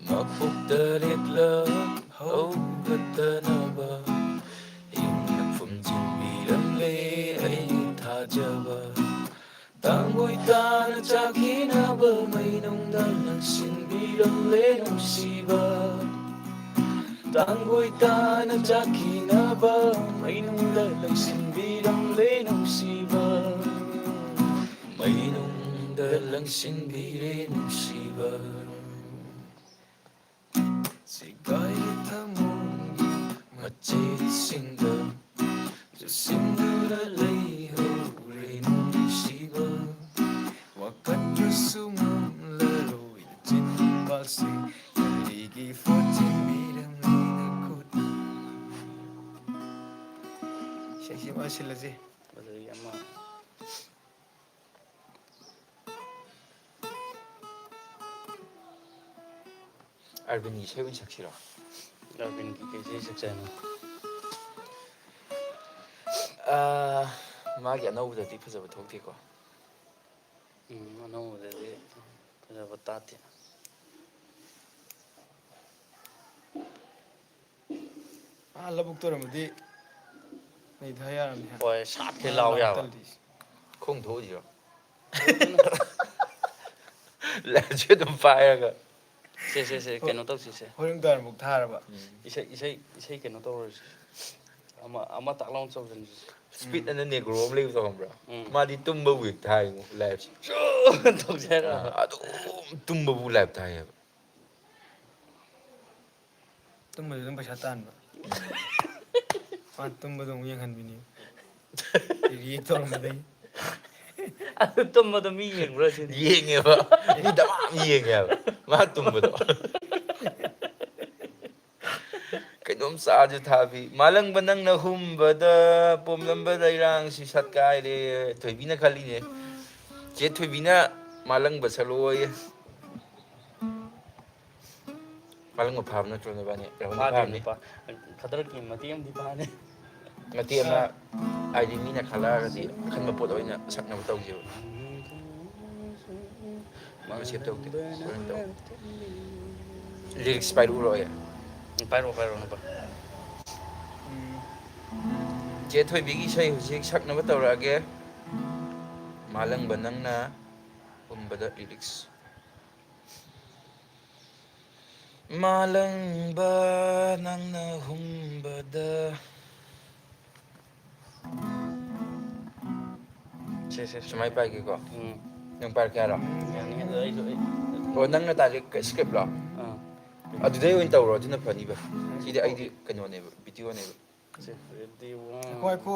ꯃꯄꯣꯛ ꯇꯔꯦꯠꯂꯛ ꯍꯧꯒꯠꯇꯅꯕ ꯍꯤꯡꯅ ꯐꯨꯝꯖꯤꯟꯕꯤꯔꯝꯂꯦ ꯑꯩꯒꯤ ꯊꯥꯖꯕ꯫ ꯇꯥꯡꯒꯣꯏ ꯇꯥꯅ ꯆꯥꯛꯈꯤꯅꯕ ꯃꯩꯅꯨꯡꯗ ꯂꯪꯁꯤꯟꯕꯤꯔꯝꯂꯦ ꯅꯨꯡꯁꯤꯕ꯫ ꯇꯥꯡꯒꯣꯏ ꯇꯥꯅ ꯆꯥꯛꯈꯤꯅꯕ ꯃꯩꯅꯨꯡꯗ ꯂꯪꯁꯤꯟꯕꯤꯔꯝꯂꯦ ꯅꯨꯡꯁꯤꯕ꯫ ꯃꯩꯅꯨꯡꯗ ꯂꯪꯁꯤꯟꯕꯤꯔꯦ ꯅꯨꯡꯁꯤꯕ꯫ ꯁꯦꯒꯥꯏꯔꯦ ꯊꯃꯣꯏꯒꯤ ꯃꯆꯦꯠꯁꯤꯡꯗ ꯆꯨꯁꯤꯟꯗꯨꯅ ꯂꯩꯍꯧꯔꯦ ꯅꯨꯡꯁꯤꯕ꯫ ꯋꯥꯀꯠꯄꯁꯨ ꯉꯝꯂꯔꯣꯏ ꯆꯤꯟꯕꯥꯜꯁꯦ, ꯀꯔꯤꯒꯤ ꯐꯣꯠꯆꯤꯟꯕꯤꯔꯝꯃꯤ ꯅꯈꯨꯠꯅ? ꯏꯁꯩꯁꯤ ꯃꯥ ꯁꯤꯜꯂꯁꯤ꯫ ꯑꯗꯨꯗꯒꯤ ꯑꯃ ꯑꯔꯕꯤꯟꯒꯤ ꯏꯁꯩ ꯑꯣꯏꯅ ꯁꯛꯁꯤꯔꯣ? ꯑꯔꯕꯤꯟꯒꯤ ꯀꯩ ꯏꯁꯩ ꯁꯛꯁꯦ ꯍꯥꯏꯅꯣ? ꯑꯥ, ꯃꯥꯒꯤ ꯑꯅꯧꯕꯗꯗꯤ ꯐꯖꯕ ꯊꯣꯛꯇꯦꯀꯣ꯫ ꯎꯝ, ꯑꯅꯧꯕꯗꯗꯤ ꯐꯖꯕ ꯇꯥꯗꯦ꯫ ꯑꯥ ꯂꯧꯕꯨꯛꯇ ꯑꯣꯏꯔꯝꯃꯗꯤ ꯅꯩꯊ ꯌꯥꯔꯝꯅꯤ ꯍꯥ꯫ ꯍꯣꯏ, ꯁꯥꯠ ꯈꯦ ꯂꯥꯎ ꯌꯥꯕ꯫ ꯇꯜꯂꯤꯁꯦ꯫ ꯈꯣꯡ ꯊꯣꯛꯎꯁꯤꯔꯣ? ꯂꯥꯏꯞꯁꯦ ꯑꯗꯨꯝ ꯄꯥꯏꯔꯒ꯫ ꯁꯦ ꯁꯦ ꯁꯦ, ꯀꯩꯅꯣ ꯇꯧꯁꯤ ꯁꯦ꯫ ꯍꯣꯔꯦꯟ ꯅꯨꯡꯗꯥꯡꯐꯥꯎ ꯊꯥꯔꯕ? ꯏꯁꯩ ꯏꯁꯩ ꯏꯁꯩ ꯀꯩꯅꯣ ꯇꯧꯔꯁꯤ꯫ ꯑꯃ ꯑꯃ ꯇꯥꯛ ꯂꯥꯎꯅ ꯇꯧꯁꯤꯟꯁꯤ꯫ ꯏꯁꯄꯤꯠ ꯑꯅ ꯅꯦꯒ꯭ꯔꯣ ꯑꯃ ꯂꯩꯕꯗꯣ ꯈꯪꯕ꯭ꯔꯥ? ꯎꯝ꯫ ꯃꯥꯗꯤ ꯇꯨꯝꯕꯕꯨ ꯍꯦꯛ ꯊꯥꯏꯉꯣ ꯂꯥꯏꯞꯁꯦ꯫ ꯇꯧꯁꯦ ꯍꯥꯏꯔꯣ? ꯑꯗꯨꯝ ꯇꯨꯝꯕꯕꯨ ꯂꯥꯏꯞ ꯊꯥꯏꯌꯦꯕ꯫ ꯇꯨꯝꯕꯗꯤ ꯑꯗꯨꯝ ꯄꯩꯁꯥ ꯇꯥꯟꯕ꯫ ꯃꯥ ꯇꯨꯝꯕꯗꯣ ꯑꯃꯨꯛ ꯌꯦꯡꯍꯟꯕꯤꯅꯤ꯫ ꯔꯤꯌꯦꯛ ꯇꯧꯔꯝꯕꯗꯒꯤ꯫ ꯑꯗꯨ ꯇꯨꯝꯕꯗꯣ ꯃꯤ ꯌꯦꯡꯕ꯭ꯔꯥ ꯁꯤꯅꯤ? ꯌꯦꯡꯉꯦꯕ꯫ ꯃꯤ ꯗꯃꯥ ꯑꯃ ꯌꯦꯡꯉꯦꯕ꯫ ꯃꯥ ꯇꯨꯝꯕꯗꯣ꯫ ꯀꯩꯅꯣꯝ ꯆꯥꯁꯦ ꯊꯥꯕꯤ꯫ ꯃꯥꯂꯪꯕ ꯅꯪꯅ ꯍꯨꯝꯕꯗ ꯄꯣꯝꯂꯝꯕ ꯂꯩꯔꯥꯡꯁꯤ ꯁꯠꯀꯥꯏꯔꯦ꯫ ꯊꯣꯏꯕꯤꯅ ꯈꯜꯂꯤꯅꯦ꯫ ꯆꯦ ꯊꯣꯏꯕꯤꯅ ꯃꯥꯂꯪꯕ ꯁꯛꯂꯛꯑꯣꯌꯦ꯫ ꯃꯥꯂꯪꯕ ꯐꯥꯕ ꯅꯠꯇ꯭ꯔꯣ ꯅꯕꯥꯅꯤ? ꯔꯥꯍꯨꯜꯗꯤ ꯐꯥꯗꯦ ꯐꯥꯕꯅꯤ꯫ ꯅꯨꯄꯥ꯫ ꯈꯗꯔꯛꯀꯤ ꯃꯇꯦꯛ ꯑꯃꯗꯤ ꯐꯥꯅꯤ꯫ ꯃꯇꯦꯛ ꯑꯃ ꯍꯥꯏꯗꯤ ꯃꯤꯅ ꯈꯜꯂꯛꯑꯒꯗꯤ ꯑꯈꯟꯕ ꯄꯣꯠ ꯑꯣꯏꯅ ꯁꯛꯅꯕ ꯇꯧꯁꯦꯕ꯫ ꯃꯥ ꯁꯦꯞ ꯇꯧꯗꯦ꯫ ꯍꯣꯔꯦꯟ ꯇꯧ꯫ ꯂꯤꯔꯤꯛꯁ ꯄꯥꯏꯔꯛꯎꯔꯣ ꯑꯩ? ꯎꯝ, ꯄꯥꯏꯔꯛꯑꯣ, ꯄꯥꯏꯔꯛꯑꯣ, ꯅꯨꯄꯥ꯫ ꯎꯝ꯫ ꯆꯦ ꯊꯣꯏꯕꯤꯒꯤ ꯏꯁꯩ ꯍꯧꯖꯤꯛ ꯁꯛꯅꯕ ꯇꯧꯔꯛꯑꯒꯦ꯫ ꯃꯥꯂꯪꯕ ꯅꯪꯅ ꯍꯨꯝꯕꯗ ꯂꯤꯔꯤꯛꯁ꯫ ꯃꯥꯂꯪꯕ ꯅꯪꯅ ꯍꯨꯝꯕꯗ꯫ ꯁꯦ ꯁꯦ ꯁꯦ꯫ ꯁꯨꯃꯥꯏꯅ ꯄꯥꯏꯒꯦꯀꯣ꯫ ꯎꯝ꯫ ꯅꯪ ꯄꯥꯏꯔꯛꯀꯦ ꯍꯥꯏꯔꯣ? ꯌꯥꯅꯤ, ꯑꯗꯣ ꯑꯩꯁꯨ ꯑꯩ ꯑꯣ, ꯅꯪꯅ ꯗꯥꯏꯔꯦꯛ ꯁ꯭ꯀ꯭ꯔꯤꯞꯂꯣ? ꯑꯥ꯫ ꯑꯗꯨꯗꯩ ꯑꯣꯏꯅ ꯇꯧꯔꯣ, ꯑꯗꯨꯅ ꯐꯅꯤꯕ꯫ ꯁꯤꯗꯤ ꯑꯩꯗꯤ ꯀꯩꯅꯣꯅꯦꯕ, ꯚꯤꯗꯤꯑꯣꯅꯦꯕ꯫ ꯁꯦ, ready, one. ꯉꯥꯏꯈꯣ, ꯉꯥꯏꯈꯣ꯫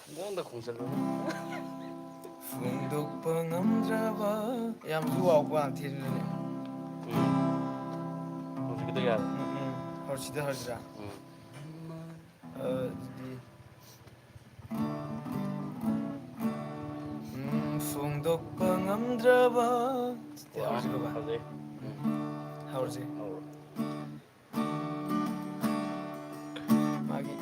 ꯄꯨꯡꯈꯣꯡꯗ ꯈꯣꯡꯖꯜꯂꯨ꯫ ꯐꯣꯡꯗꯣꯛꯄ ꯉꯝꯗ꯭ꯔꯕ꯫ ꯌꯥꯝꯁꯨ ꯋꯥꯎꯕ ꯌꯥꯝ ꯊꯤꯔꯅꯦ꯫ ꯎꯝ꯫ ꯍꯧꯖꯤꯛꯀꯤꯗꯣ ꯌꯥꯔꯦ꯫ ꯎꯝ, ꯎꯝ꯫ ꯍꯧꯔꯁꯤꯗ ꯍꯧꯔꯁꯤꯔꯥ? ꯎꯝ꯫ ꯑ, ꯑꯗꯨꯗꯤ꯫ ꯎꯝ, ꯐꯣꯡꯗꯣꯛꯄ ꯉꯝꯗ꯭ꯔꯕ꯫ ꯁꯤꯗꯤ ꯍꯧꯔꯁꯤꯀꯣ, ꯚꯥꯏ꯫ ꯐꯖꯩ꯫ ꯍꯧꯔꯁꯤ꯫ ꯍꯧꯔꯣ꯫ ꯃꯥꯒꯤ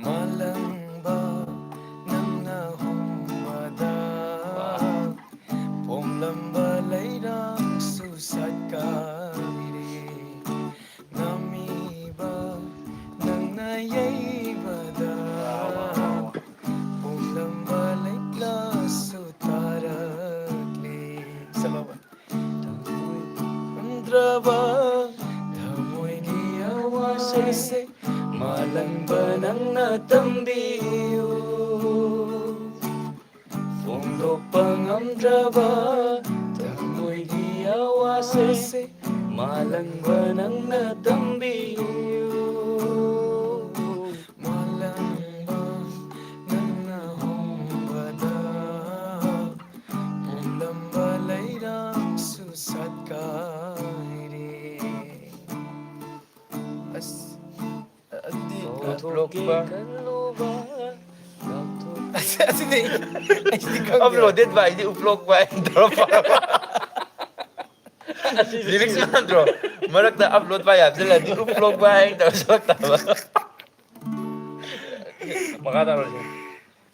ꯃꯥꯂꯪꯕ ꯊꯃꯣꯏꯒꯤ ꯑꯋꯥꯁꯦ ꯃꯥꯂꯪꯕ ꯅꯪꯅ ꯇꯝꯕꯤꯌꯨ꯫ ꯐꯣꯡꯗꯣꯛꯄ ꯉꯝꯗ꯭ꯔꯕ ꯊꯃꯣꯏꯒꯤ ꯑꯋꯥꯁꯦ ꯃꯥꯂꯪꯕ ꯅꯪꯅ ꯇꯝꯕꯤꯌꯨ꯫ ꯃꯥꯂꯪꯕ ꯅꯪꯅ ꯍꯣꯡꯕꯗ ꯄꯣꯝꯂꯝꯕ ꯂꯩꯔꯥꯡꯁꯨ ꯁꯥꯠꯀꯥꯏꯔꯦ꯫ ꯑꯁ, ꯑꯗꯨꯗꯤ ꯂꯥꯞꯊꯣꯛꯀꯦ ꯈꯜꯂꯨꯕ, ꯂꯥꯞꯊꯣꯛ- ꯑꯁ, ꯑꯁꯤꯗꯤ ꯑꯩ, ꯑꯩꯗꯤ ꯈꯪꯗꯦ꯫ Uploaded by ꯗꯤ ꯎꯞꯂꯣꯛ by ꯇꯧꯔ ꯄꯥꯔꯕ? ꯑꯁꯤꯗꯤ ꯂꯤꯔꯤꯛꯁ ꯃꯥꯟꯗ꯭ꯔꯣ? ꯃꯔꯛꯇ upload by ꯍꯥꯞꯆꯤꯜꯂꯗꯤ ꯎꯞꯂꯣꯛ by ꯇꯧꯔ ꯁꯣꯛ ꯇꯥꯕ꯫ ꯃꯈꯥ ꯇꯥꯔꯣꯁꯦ꯫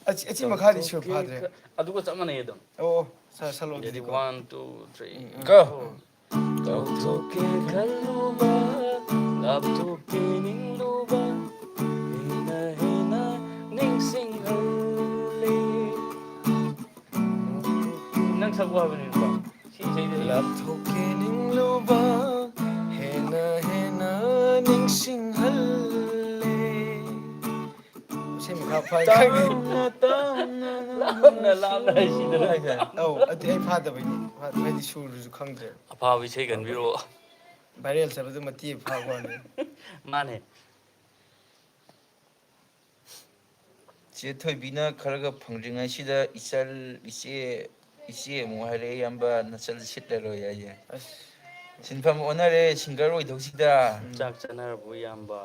ꯑꯁꯤ, ꯑꯁꯤ ꯃꯈꯥꯗꯤ ꯁꯨꯔ ꯐꯥꯗ꯭ꯔꯦ꯫ ꯑꯗꯨꯒ ꯆꯞ ꯃꯥꯟꯅꯩ ꯑꯗꯨꯝ꯫ ꯑꯣ, ꯑꯣ, ꯁ-, ꯁꯂꯣꯛꯇꯨꯗꯤꯀꯣ꯫ Ready, one, two, three, ꯎꯝ, ꯎꯝ꯫ Go꯫ ꯇꯧꯊꯣꯛꯀꯦ ꯈꯜꯂꯨꯕ, ꯂꯥꯞꯊꯣꯛꯀꯦ ꯅꯤꯡꯂꯨꯕ, ꯍꯦꯟꯅ ꯍꯦꯟꯅ ꯅꯤꯡꯁꯤꯡꯍꯜꯂꯦ꯫ ꯅꯪ ꯁꯛꯄ ꯍꯥꯏꯕꯅꯤꯀꯣ ꯁꯤ ꯏꯁꯩꯗ꯫ ꯂꯥꯞꯊꯣꯛꯀꯦ ꯅꯤꯡꯂꯨꯕ, ꯍꯦꯟꯅ ꯍꯦꯟꯅ ꯅꯤꯡꯁꯤꯡꯍꯜꯂꯦ꯫ ꯁꯤ ꯃꯈꯥ ꯐꯥꯏ ꯈꯪꯗꯦ꯫ ꯇꯞꯅ, ꯇꯞꯅ, ꯂꯥꯞꯅ, ꯂꯥꯞꯅ ꯍꯥꯏꯁꯤꯗꯅ꯫ ꯑꯧ, ꯑꯗꯨ ꯑꯩ ꯐꯥꯗꯕꯩꯅꯤ꯫ ꯐꯥ-, ꯍꯥꯏꯗꯤ ꯁꯨꯔꯗꯨꯁꯨ ꯈꯪꯗ꯭ꯔꯦ꯫ ꯑꯐꯥꯕ ꯏꯁꯩ ꯈꯟꯕꯤꯔꯛꯑꯣ꯫ Viral ꯆꯠꯄꯗꯨ ꯃꯇꯦꯛ ꯐꯥꯕ ꯋꯥꯅꯤ꯫ ꯃꯥꯅꯦ꯫ ꯆꯦ ꯊꯣꯏꯕꯤꯅ ꯈꯔꯒ ꯐꯪꯗ꯭ꯔꯤꯉꯩꯁꯤꯗ ꯏꯆꯜ, ꯏꯆꯦ, ꯏꯆꯦ ꯑꯃꯨꯛ ꯍꯥꯏꯔꯛꯑꯦ, "ꯏꯌꯥꯝꯕ, ꯅꯆꯜ ꯁꯤꯠꯂꯔꯣꯏ," ꯍꯥꯏꯌꯦ꯫ ꯑꯁ꯫ ꯁꯤꯟꯐꯝ ꯑꯣꯟꯅꯔꯦ, singer ꯑꯣꯏꯗꯧꯁꯤꯗ꯫ ꯆꯥꯛ ꯆꯥꯅꯔꯕꯣ, ꯏꯌꯥꯝꯕ?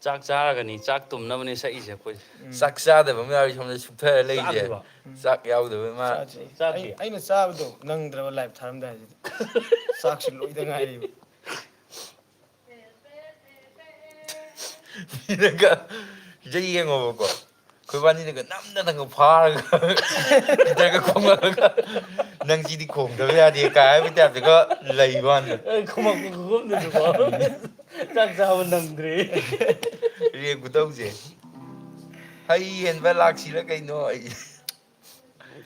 ꯆꯥꯛ ꯆꯥꯔꯒꯅꯤ, ꯆꯥꯛ ꯇꯨꯝꯅꯕꯅꯤ ꯁꯛꯏꯁꯦ ꯑꯩꯈꯣꯏ꯫ ꯎꯝ꯫ ꯆꯥꯛ ꯆꯥꯗꯕ ꯑꯃ ꯌꯥꯎꯔꯤ ꯁꯣꯝꯗ ꯁꯨꯛꯊꯔ ꯂꯩꯁꯦ꯫ ꯆꯥꯗ꯭ꯔꯤꯕꯣ? ꯎꯝ꯫ ꯆꯥꯛ ꯌꯥꯎꯗꯕ ꯃꯥ꯫ ꯆꯥꯗ꯭ꯔꯤ꯫ ꯆꯥꯗ꯭ꯔꯤ꯫ ꯑꯩ-, ꯑꯩꯅ ꯆꯥꯕꯗꯣ ꯅꯪꯗ꯭ꯔꯕ live ꯊꯥꯔꯝꯗꯥꯏꯁꯤꯗ꯫ ꯆꯥꯛꯁꯨ ꯂꯣꯏꯗ ꯉꯥꯏꯔꯤꯕ꯫ ꯃꯤꯅꯒ ꯁꯤꯗ ꯌꯦꯡꯉꯣꯕꯀꯣ, ꯑꯩꯈꯣꯏꯕꯥꯅꯤꯅꯒ ꯅꯝꯗꯅꯒ ꯐꯥꯔꯒ, ꯒꯤꯇꯔꯒ ꯈꯣꯡꯉꯛꯑꯒ, "ꯅꯪ ꯁꯤꯗꯤ ꯈꯣꯡꯗꯕ ꯌꯥꯗꯦ" ꯀꯥꯏ ꯍꯥꯏꯕꯒꯤ type ꯇꯒ ꯂꯩꯕ ꯋꯥꯅꯤ꯫ ꯑꯩ ꯈꯨꯃꯛꯄ ꯈꯨꯈꯨꯝꯗꯨꯁꯨꯀꯣ꯫ ꯆꯥꯛ ꯆꯥꯕ ꯅꯪꯗ꯭ꯔꯤ꯫ React ꯈꯨꯇꯧꯁꯦ꯫ ꯍꯩ ꯌꯦꯟꯕ ꯂꯥꯛꯁꯤꯔ ꯀꯩꯅꯣ ꯑꯩ꯫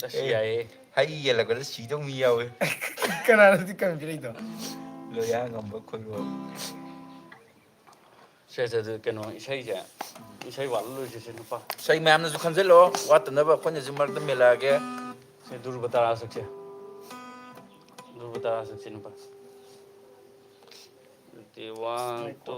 ꯑꯁ, ꯑꯦ, ꯌꯥꯏꯌꯦ꯫ ꯍꯩ ꯌꯦꯜꯂꯛꯄꯗ ꯁꯤꯗꯧ ꯃꯤ ꯌꯥꯎꯋꯦ꯫ ꯀꯅꯥꯅꯣ ꯍꯧꯖꯤꯛ ꯀꯟꯕꯤꯔꯛꯏꯗꯣ? ꯂꯣꯏꯌꯥ ꯉꯝꯕ ꯈꯨꯜꯂꯣ꯫ ꯁꯦ ꯁꯦ ꯑꯗꯨ ꯀꯩꯅꯣ ꯏꯁꯩꯁꯦ, ꯏꯁꯩ ꯋꯥꯠꯂ ꯂꯣꯏꯁꯤꯁꯦ ꯅꯨꯄꯥ꯫ ꯏꯁꯩ ꯃꯌꯥꯝꯅꯁꯨ ꯈꯟꯖꯜꯂꯛꯑꯣ, ꯋꯥꯠꯇꯅꯕ ꯑꯩꯈꯣꯏꯅꯁꯨ ꯃꯔꯛꯇ ꯃꯦꯜꯂꯛꯑꯒꯦ꯫ ꯁꯦ ꯗꯨꯔꯕ ꯇꯔꯥ ꯁꯛꯁꯦ꯫ ꯗꯨꯔꯕ ꯇꯔꯥ ꯁꯛꯁꯦ ꯅꯨꯄꯥ꯫ ꯑꯗꯨꯗꯤ ꯋꯥꯟ ꯇꯨ꯫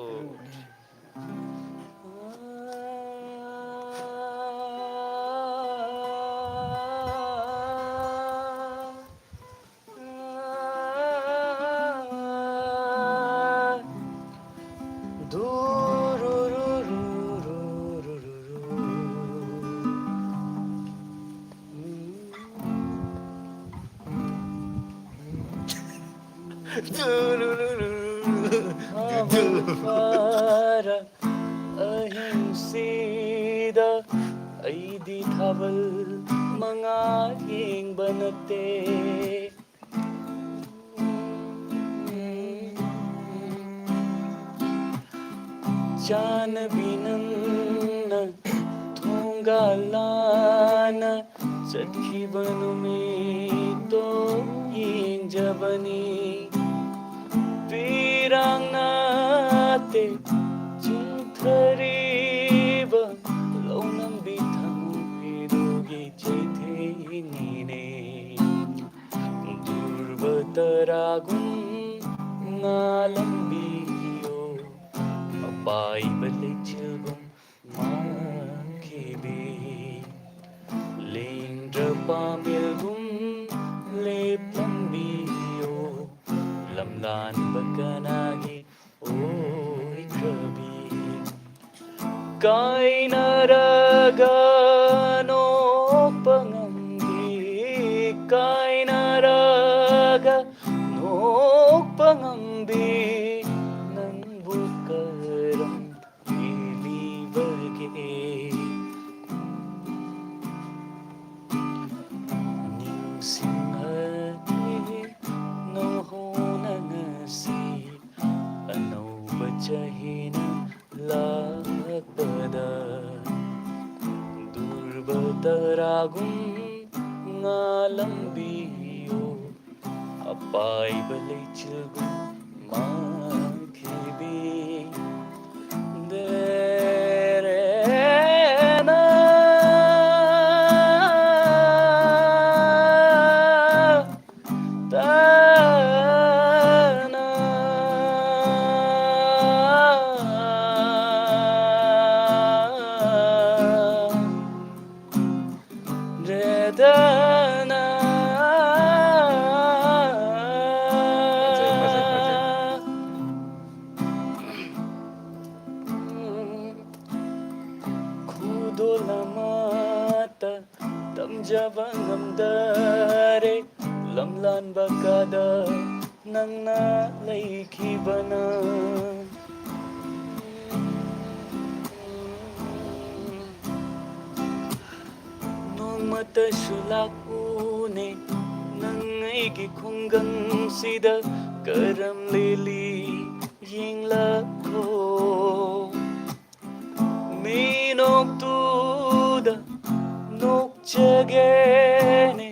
ꯐꯥꯔ ꯑꯍꯤꯡꯁꯤꯗ ꯑꯩꯗꯤ ꯊꯥꯕꯜ ꯃꯉꯥ ꯌꯦꯡꯕ ꯅꯠꯇꯦ꯫ ꯆꯥꯟꯅꯕꯤ ꯅꯪꯅ ꯊꯣꯡꯒꯥꯜ ꯂꯥꯟꯅ ꯆꯠꯈꯤꯕ ꯅꯨꯃꯤꯠꯇꯣ ꯌꯦꯡꯖꯕꯅꯤ꯫ ꯄꯤꯔꯥꯡ ꯅꯠꯇꯦ ꯆꯤꯡꯊꯔꯤꯕ ꯂꯧꯅꯝꯕꯤ ꯊꯃꯣꯏꯗꯨꯒꯤ ꯆꯩꯊꯦꯡꯅꯤꯅꯦ꯫ ꯗꯨꯔꯕ ꯇꯔꯥꯒꯨꯝ ꯉꯥꯜꯂꯝꯕꯤꯌꯣ, ꯑꯄꯥꯏꯕ ꯂꯩꯆꯤꯜꯒꯨꯝ ꯃꯥꯡꯈꯤꯕꯤ꯫ ꯂꯦꯡꯗ꯭ꯔ ꯄꯥꯃꯦꯜꯒꯨꯝ ꯂꯦꯞꯂꯝꯕꯤꯌꯣ, ꯂꯝꯂꯥꯟꯕ ꯀꯅꯥꯒꯤ ꯑꯣꯏꯈ꯭ꯔꯕꯤ꯫ ꯀꯥꯏꯅꯔꯒ ꯅꯣꯛꯄ ꯉꯝꯕꯤ, ꯀꯥꯏꯅꯔꯒ ꯅꯣꯛꯄ ꯉꯝꯕꯤ, ꯅꯪꯕꯨ ꯀꯔꯝ ꯄꯦꯜꯂꯤꯕꯒꯦ? ꯅꯤꯡꯁꯤꯡꯍꯜꯂꯤ ꯅꯧꯍꯧꯅ ꯉꯁꯤ ꯑꯅꯧꯕ ꯆꯍꯤꯅ ꯂꯥꯛꯄꯗ꯫ ꯗꯨꯔꯕ ꯇꯔꯥꯒꯨꯝ ꯉꯥꯜꯂꯝꯕꯤꯌꯨ, ꯑꯄꯥꯏꯕ ꯂꯩꯆꯤꯜꯒꯨꯝ ꯃꯥꯡꯈꯤꯕꯤ꯫ ꯗꯦꯔꯦꯅ ꯇꯅ ꯔꯦꯗꯅ꯫ ꯐꯖꯩ, ꯐꯖꯩ, ꯐꯖꯩ꯫ ꯈꯨꯗꯣꯜ ꯑꯃꯠꯇ ꯇꯝꯖꯕ ꯉꯝꯗꯔꯦ, ꯂꯝꯂꯥꯟꯕ ꯀꯥꯗ ꯅꯪꯅ ꯂꯩꯈꯤꯕꯅ꯫ ꯅꯣꯡꯃꯇꯁꯨ ꯂꯥꯛꯎꯅꯦ ꯅꯪ ꯑꯩꯒꯤ ꯈꯨꯡꯒꯪꯁꯤꯗ, ꯀꯔꯝ ꯂꯦꯜꯂꯤ ꯌꯦꯡꯂꯛꯈꯣ꯫ ꯃꯤꯅꯣꯛꯇꯨꯗ ꯅꯣꯛꯆꯒꯦꯅꯦ,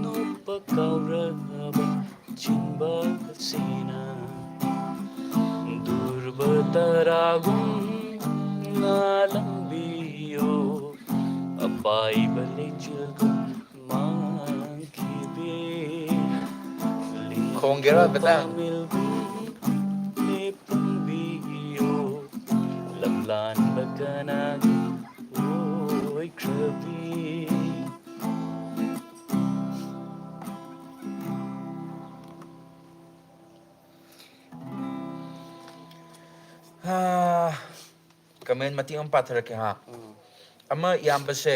ꯅꯣꯛꯄ ꯀꯥꯎꯔꯕ ꯆꯤꯟꯕꯥꯜꯁꯤꯅ꯫ ꯗꯨꯔꯕ ꯇꯔꯥꯒꯨꯝ ꯉꯥꯜꯂꯝꯕꯤꯌꯨ, ꯑꯄꯥꯏꯕ ꯂꯩꯆꯤꯜꯒꯨꯝ ꯃꯥꯡꯈꯤꯕꯤ꯫ ꯈꯣꯡꯒꯦꯔꯣ ꯍꯥꯏꯐꯦꯠꯇꯪ? ꯄꯥꯃꯦꯜꯒꯨꯝ ꯂꯦꯞꯂꯝꯕꯤꯌꯨ, ꯂꯝꯂꯥꯟꯕ ꯀꯅꯥꯒꯤ ꯑꯣꯏꯈ꯭ꯔꯕꯤ꯫ ꯍꯥ, comment ꯃꯇꯦꯛ ꯑꯃ ꯄꯥꯊꯔꯛꯀꯦ ꯍꯥ꯫ ꯎꯝ꯫ ꯑꯃ ꯏꯌꯥꯝꯕꯁꯦ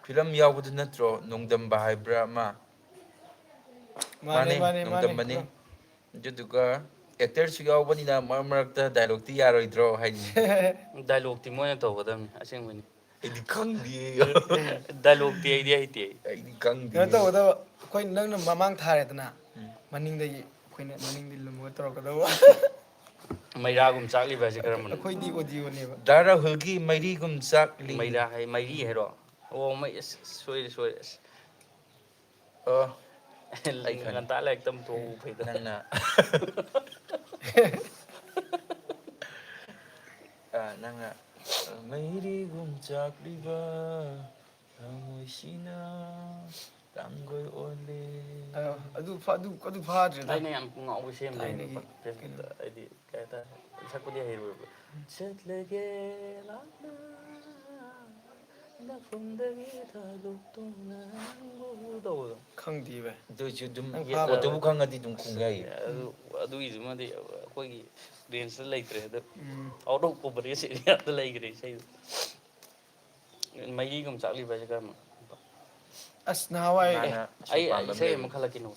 ꯐꯤꯂꯝ ꯌꯥꯎꯕꯗꯨ ꯅꯠꯇ꯭ꯔꯣ, ꯅꯣꯡꯗꯝꯕ ꯍꯥꯏꯕ꯭ꯔꯥ ꯑꯃ? ꯃꯥꯅꯦ, ꯃꯥꯅꯦ, ꯃꯥꯅꯦ, ꯃꯥꯅꯦ, ꯅꯣꯡꯗꯝꯕꯅꯤ꯫ ꯐꯤꯂꯝ꯫ ꯑꯗꯨꯗꯨꯒ actorꯁꯨ ꯌꯥꯎꯕꯅꯤꯅ ꯃꯔꯛ ꯃꯔꯛꯇ dialogueꯇꯤ ꯌꯥꯔꯣꯏꯗ꯭ꯔꯣ ꯍꯥꯏꯅꯤ꯫ Dialogueꯇꯤ ꯃꯣꯏꯅ ꯇꯧꯒꯗꯕꯅꯤ, ꯑꯁꯦꯡꯕꯅꯤ꯫ ꯑꯩꯗꯤ ꯈꯪꯗꯦ꯫ Dialogueꯇꯤ ꯑꯩꯗꯤ ꯍꯩꯇꯦ꯫ ꯑꯩꯗꯤ ꯈꯪꯗꯦ꯫ ꯀꯩꯅꯣ ꯇꯧꯒꯗꯕ, ꯑꯩꯈꯣꯏ ꯅꯪꯅ ꯃꯃꯥꯡ ꯊꯥꯔꯦꯗꯅ, ꯎꯝ꯫ ꯃꯅꯤꯡꯗꯒꯤ ꯑꯩꯈꯣꯏꯅ ꯃꯅꯤꯡꯗꯤ ꯂꯨꯝꯃꯒ ꯇꯧꯔꯛꯀꯗꯧꯕ꯫ ꯃꯩꯔꯥꯒꯨꯝ ꯆꯥꯛꯂꯤꯕ ꯍꯥꯏꯁꯦ ꯀꯔꯝꯕꯅꯣ? ꯑꯩꯈꯣꯏꯗꯤ audioꯅꯦꯕ꯫ ꯗꯥ ꯔꯥꯍꯨꯜꯒꯤ ꯃꯩꯔꯤꯒꯨꯝ ꯆꯥꯛꯂꯤ꯫ ꯃꯩꯔꯥ ꯍꯥꯏ, ꯃꯩꯔꯤ ꯍꯥꯏꯔꯣ? ꯑꯣ, ꯃꯩ-, ꯑꯁ, ꯁꯣꯏꯔꯦ, ꯁꯣꯏꯔꯦ, ꯑꯁ꯫ ꯑꯣ, ꯑꯩ ꯈꯪꯉꯦ꯫ ꯉꯟꯇꯥ ꯂꯥꯏꯔꯤꯛ ꯇꯝꯊꯣꯛꯍꯧꯕ ꯐꯩꯗ꯫ ꯅꯪꯅ꯫ ꯑ, ꯅꯪꯅ, ꯑ, "ꯃꯩꯔꯤꯒꯨꯝ ꯆꯥꯛꯂꯤꯕ ꯊꯃꯣꯏꯁꯤꯅ ꯇꯥꯡꯒꯣꯏ ꯑꯣꯜꯂꯦ"꯫ ꯑ, ꯑꯗꯨ ꯐ-, ꯑꯗꯨ, ꯑꯗꯨ ꯐꯥꯗ꯭ꯔꯦꯗ꯫ ꯑꯩꯅ ꯌꯥꯝ ꯉꯥꯎꯕ ꯁꯦꯝꯕꯅꯦ ꯊꯥꯏꯅꯒꯤ ꯐꯦꯁꯕꯨꯛꯇ꯫ ꯀꯩꯅꯣ꯫ ꯍꯥꯏꯗꯤ, ꯀꯩ ꯍꯥꯏꯇꯥꯔꯦ, ꯁꯛꯄꯗꯤ ꯍꯩꯔꯣꯏꯕ꯫ "ꯆꯠꯂꯒꯦ ꯂꯥꯞꯅ ꯅꯐꯝꯗꯒꯤ ꯊꯥꯗꯣꯛꯇꯨꯅ ꯅꯪꯕꯨ" ꯇꯧꯕꯗꯣ꯫ ꯈꯪꯗꯦ ꯚꯥꯏ꯫ ꯑꯗꯨ ꯑꯣꯏꯁꯨ ꯑꯗꯨꯝ ꯅꯪ ꯌꯦ-, ꯐꯥꯕ ꯑꯗꯨꯕꯨ ꯈꯪꯉꯗꯤ ꯑꯗꯨꯝ ꯈꯨꯝ ꯌꯥꯏꯌꯦ꯫ ꯑꯗꯨ, ꯑꯗꯨꯒꯤꯗꯨꯃꯗꯤ ꯑꯩꯈꯣꯏꯒꯤ ꯔꯦꯟꯖꯇ ꯂꯩꯇ꯭ꯔꯦ꯫ ꯑꯗꯨ ꯎꯝ꯫ Out of coverage area ꯗ ꯂꯩꯈ꯭ꯔꯦ ꯏꯁꯩꯗꯣ꯫ ꯃꯩꯔꯤꯒꯨꯝ ꯆꯥꯛꯂꯤꯕ ꯍꯥꯏꯁꯦ ꯀꯔꯝꯕ? ꯑꯁ, ꯅꯍꯥꯟꯋꯥꯏ ꯃꯥꯅ ꯑꯦ, ꯑꯩ ꯁꯨꯝ ꯄꯥꯝꯕ ꯏꯁꯩ ꯑꯃ ꯂꯩꯕ꯫ ꯈꯜꯂꯛꯀꯤꯅꯣ꯫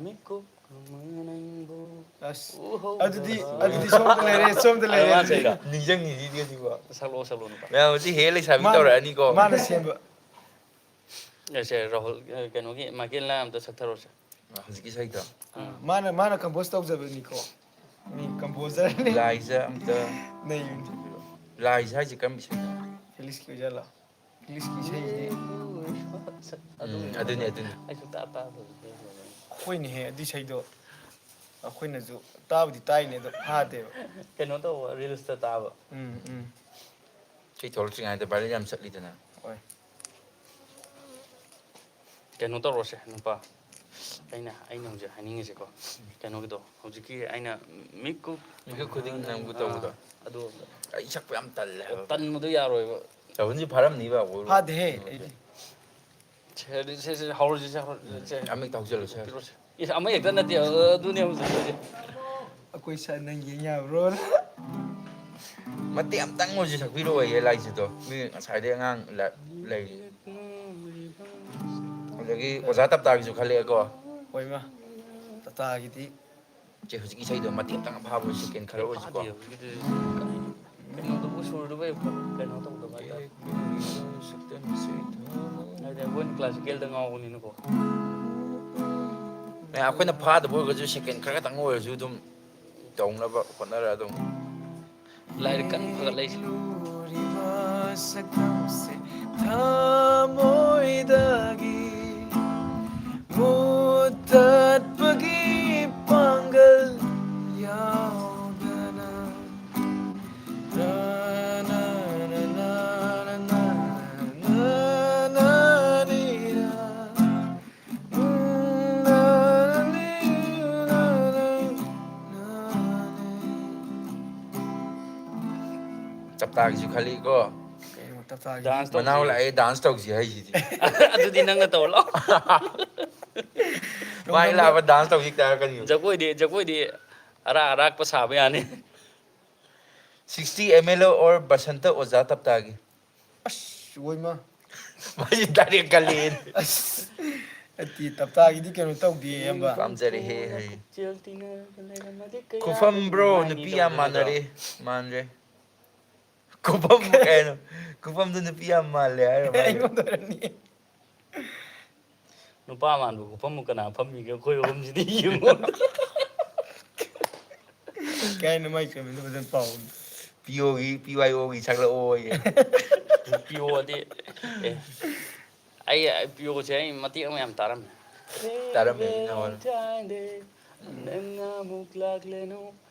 ꯃꯤꯀꯨꯞ ꯑꯃ ꯅꯪꯕꯨ ꯑꯁ, ꯎꯍꯧꯗꯕ꯫ ꯑꯗꯨꯗꯤ, ꯑꯗꯨꯗꯤ ꯁꯣꯝꯗ ꯂꯩꯔꯦ, ꯁꯣꯝꯗ ꯑꯗ ꯂꯩꯔꯦ ꯃꯥ ꯑꯗꯨꯗꯤ꯫ ꯁꯛꯏꯔꯣ? ꯅꯤꯡꯁꯤꯡꯉꯤꯁꯤꯗꯤ ꯑꯁꯤꯕꯣ꯫ ꯁꯛꯂꯛꯑꯣ, ꯁꯛꯂꯛꯑꯣ, ꯅꯨꯄꯥ꯫ ꯃꯌꯥꯝ ꯍꯧꯖꯤꯛ ꯍꯦ ꯂꯩꯁꯥꯕꯤ ꯃꯥꯅ, ꯇꯧꯔꯛꯑꯅꯤꯀꯣ꯫ ꯃꯥꯅ ꯁꯦꯝꯕ꯫ ꯑꯦ, ꯁꯦ, ꯔꯥꯍꯨꯜ, ꯑ, ꯀꯩꯅꯣꯒꯤ ꯃꯥꯏꯀꯦꯜꯅ ꯑꯝꯇ ꯁꯛꯊꯔꯣꯁꯦ꯫ ꯍꯧꯖꯤꯛꯀꯤ ꯏꯁꯩꯗꯣ? ꯑꯥ, ꯃꯥꯅ, ꯃꯥꯅ compose ꯇꯧꯖꯕꯅꯤꯀꯣ꯫ ꯃꯤ composer ꯅꯤ꯫ ꯂꯥꯏꯖ ꯑꯝꯇ ꯅꯩꯕꯅꯤ꯫ ꯂꯥꯏꯖ ꯍꯥꯏꯁꯦ ꯀꯔꯝꯕ ꯏꯁꯩꯅꯣ? ꯐꯦꯂꯤꯛꯁꯀꯤ ꯑꯣꯏꯖꯥꯠꯂꯣ? ꯐꯦꯂꯤꯛꯁꯀꯤ ꯏꯁꯩꯁꯤꯗꯤ꯫ ꯑꯗꯨ ꯎꯝ, ꯑꯗꯨꯅꯤ, ꯑꯗꯨꯅꯤ꯫ ꯑꯩꯁꯨ ꯇꯥ-, ꯇꯥꯗꯕꯅꯤ꯫ ꯍꯣꯏꯅꯦꯍꯦ, ꯑꯗꯨ ꯏꯁꯩꯗꯣ ꯑꯩꯈꯣꯏꯅꯁꯨ ꯇꯥꯕꯨꯗꯤ ꯇꯥꯏꯅꯦ, ꯑꯗꯣ ꯐꯥꯗꯦꯕ꯫ ꯀꯩꯅꯣ ꯇꯧꯕ, ꯔꯤꯜꯁꯇ ꯇꯥꯕ꯫ ꯎꯝ, ꯎꯝ꯫ ꯏꯁꯩ ꯊꯣꯛꯂꯛꯇ꯭ꯔꯤꯉꯩꯗ viral ꯌꯥꯝ ꯆꯠꯂꯤꯗꯅ꯫ ꯍꯣꯏ꯫ ꯀꯩꯅꯣ ꯇꯧꯔꯣꯁꯦ, ꯅꯨꯄꯥ꯫ ꯑꯩꯅ, ꯑꯩꯅ ꯍꯧꯖꯤꯛ ꯍꯥꯏꯅꯤꯡꯉꯤꯁꯦꯀꯣ, ꯀꯩꯅꯣꯒꯤꯗꯣ, ꯍꯧꯖꯤꯛꯀꯤ ꯑꯩꯅ ꯃꯤꯀꯨꯞ ꯃꯤꯀꯨꯞ ꯈꯨꯗꯤꯡ ꯅꯪꯕꯨ ꯇꯧꯕꯗꯣ꯫ ꯑꯥ, ꯑꯗꯨ ꯑꯩ ꯁꯛꯄ ꯌꯥꯝ ꯇꯜꯂꯦ ꯍꯥꯏꯕ꯫ ꯇꯟꯕꯗꯣ ꯌꯥꯔꯣꯏꯕ꯫ ꯇꯧꯍꯟꯁꯤ ꯐꯥꯔꯝꯅꯤꯕ, ꯑꯣꯏꯔꯣꯏ꯫ ꯐꯥꯗꯦꯍꯦ, ꯀꯩꯅꯣꯁꯦ꯫ ꯑꯩꯗꯤ꯫ ꯁꯦ, ꯁꯦ, ꯁꯦ, ꯍꯧꯔꯁꯤ, ꯁꯦ, ꯍꯧꯔꯁꯤ, ꯎꯝ, ꯁꯦ꯫ ꯑꯃ ꯍꯦꯛꯇ ꯍꯧꯖꯤꯜꯂꯣ, ꯁꯦ꯫ ꯄꯤꯔꯛꯑꯣꯁꯦ꯫ ꯏꯁ, ꯑꯃ ꯍꯦꯛꯇ ꯅꯠꯇꯦ, ꯑ-, ꯑꯗꯨꯅꯦ ꯍꯧꯖꯤꯛ ꯇꯧꯔꯤꯁꯦ꯫ ꯑꯩꯈꯣꯏ ꯁꯥꯏ ꯅꯪ ꯌꯦꯡ ꯌꯥꯕ꯭ꯔꯣ? ꯃꯇꯦꯛ ꯑꯝꯇꯪ ꯑꯣꯏꯔꯁꯨ ꯁꯛꯄꯤꯔꯛꯑꯣꯌꯦ ꯂꯥꯏꯁꯤꯗꯣ꯫ ꯃꯤ ꯉꯁꯥꯏꯗꯩ ꯑꯉꯥꯡ ꯂ-, ꯂꯩꯔꯤ꯫ ꯑꯗꯒꯤ ꯑꯣꯖꯥ ꯇꯞꯇꯥꯒꯤꯁꯨ ꯈꯜꯂꯛꯑꯦꯀꯣ꯫ ꯍꯣꯏ, ꯏꯃꯥ꯫ ꯇꯞꯇꯥꯒꯤꯗꯤ꯫ ꯆꯦ, ꯍꯧꯖꯤꯛꯀꯤ ꯏꯁꯩꯗꯣ ꯃꯇꯦꯛ ꯑꯝꯇꯪ ꯑꯐꯥꯕ second ꯈꯔ ꯑꯣꯏꯔꯁꯨꯀꯣ꯫ ꯐꯥꯗꯦ ꯍꯧꯖꯤꯛꯀꯤꯗꯨꯗꯤ꯫ ꯀꯩꯅꯣꯗꯨꯕꯨ ꯁꯨꯔꯗꯨꯕꯨ ꯍꯦꯛ ꯀꯩꯅꯣ ꯇꯧꯗꯕ ꯍꯥꯏꯇꯥꯔꯦ꯫ ꯍꯥꯏꯗꯤ ꯑꯩꯈꯣꯏꯅ classicalꯗ ꯉꯥꯎꯕꯅꯤꯅꯀꯣ꯫ ꯑꯦ, ꯑꯩꯈꯣꯏꯅ ꯐꯥꯗꯕ ꯑꯣꯏꯔꯒꯁꯨ second ꯈꯔ ꯈꯛꯇꯪ ꯑꯣꯏꯔꯁꯨ ꯑꯗꯨꯝ ꯇꯧꯅꯕ ꯍꯣꯠꯅꯔ ꯑꯗꯨꯝ꯫ ꯂꯥꯏꯔꯤꯛ ꯀꯟꯅ ꯐꯒꯠꯂꯛꯏꯁꯦ꯫ ꯂꯨꯔꯤꯕ ꯁꯛꯇꯝꯁꯦ ꯊꯃꯣꯏꯗꯒꯤ ꯃꯨꯠꯇꯠꯄꯒꯤ ꯄꯥꯡꯒꯜ ꯌꯥꯎ ꯇꯥꯒꯤꯁꯨ ꯈꯜꯂꯤꯀꯣ꯫ ꯀꯩꯅꯣ ꯇꯞ ꯇꯥꯒꯤ? Dance ꯃꯅꯥꯎ ꯇꯧꯁꯤ꯫ ꯂꯥꯛꯑꯦ, dance ꯇꯧꯁꯤ ꯍꯥꯏꯁꯤꯗꯤ꯫ ꯑꯗꯨꯗꯤ ꯅꯪꯅ ꯇꯧ ꯂꯥꯛꯑꯣ꯫ ꯃꯥꯏ ꯂꯥꯛꯑꯕ dance ꯇꯧꯁꯤ ꯍꯦꯛꯇ ꯍꯥꯏꯔꯛꯀꯅꯤ꯫ ꯖꯒꯣꯏꯗꯤ ꯖꯒꯣꯏꯗꯤ ꯑꯔꯥꯛ ꯑꯔꯥꯛꯄ ꯁꯥꯕ ꯌꯥꯅꯤ꯫ Sixty M L or Basanta ꯑꯣꯖꯥ ꯇꯞ ꯇꯥꯒꯤ꯫ ꯑꯁ ꯑꯣꯏꯃ꯫ ꯃꯥꯁꯤ direct ꯈꯜꯂꯤ꯫ ꯑꯁ ꯑꯇꯤ ꯇꯞ ꯇꯥꯒꯤꯗꯤ ꯀꯩꯅꯣ ꯇꯧꯗꯦ ꯏꯌꯥꯝꯕ꯫ ꯄꯥꯝꯖꯔꯦꯍꯦ ꯍꯥꯏ꯫ ꯄꯨꯛꯆꯦꯜ ꯇꯤꯟꯅꯔꯒ ꯂꯩꯔꯝꯃꯗꯤ ꯀꯌꯥ ꯈꯨꯐꯝ bro, ꯅꯨꯡꯉꯥꯏꯅꯤ ꯅꯨꯄꯤ ꯌꯥꯝ ꯇꯧꯕꯗꯣ ꯅꯠꯇ꯭ꯔꯣ? ꯃꯥꯟꯅꯔꯦ꯫ ꯃꯥꯟꯔꯦ꯫ ꯈꯨꯐꯝ ꯀꯩꯅꯣ? ꯈꯨꯐꯝꯗꯨ ꯅꯨꯄꯤ ꯌꯥꯝ ꯃꯥꯜꯂꯦ ꯍꯥꯏꯔ ꯃꯥꯜꯂꯦ꯫ ꯑꯩꯉꯣꯟꯗ ꯑꯣꯏꯔꯝꯅꯤ꯫ ꯅꯨꯄꯥ ꯃꯥꯟꯕ ꯈꯨꯐꯝꯕꯨ ꯀꯅꯥ ꯐꯝꯃꯤꯒꯦ? ꯑꯩꯈꯣꯏ ꯑꯍꯨꯝꯁꯤꯗꯤ ꯌꯦꯡꯉꯣ꯫ ꯀꯩ ꯍꯥꯏꯅꯣ ꯃꯥꯏ ꯀꯃꯦꯟꯗꯣ ꯐꯖꯅ ꯄꯥꯎ꯫ ꯄꯤꯌꯣꯒꯤ, ꯄꯤ ꯋꯥꯏ ꯑꯣꯒꯤ ꯁꯛꯂꯛꯑꯣꯌꯦ꯫ ꯄꯤꯌꯣꯗꯤ ꯑꯦ ꯑꯩ ꯄꯤꯌꯣꯁꯦ ꯑꯩ ꯃꯇꯦꯛ ꯑꯃ ꯌꯥꯝ ꯇꯥꯔꯝꯃꯦ꯫ ꯇꯥꯔꯝꯃꯦ, ꯑꯩꯅ ꯍꯣꯏ꯫ Valentine Day, ꯅꯪꯅ ꯑꯃꯨꯛ ꯂꯥꯛꯂꯅꯨ,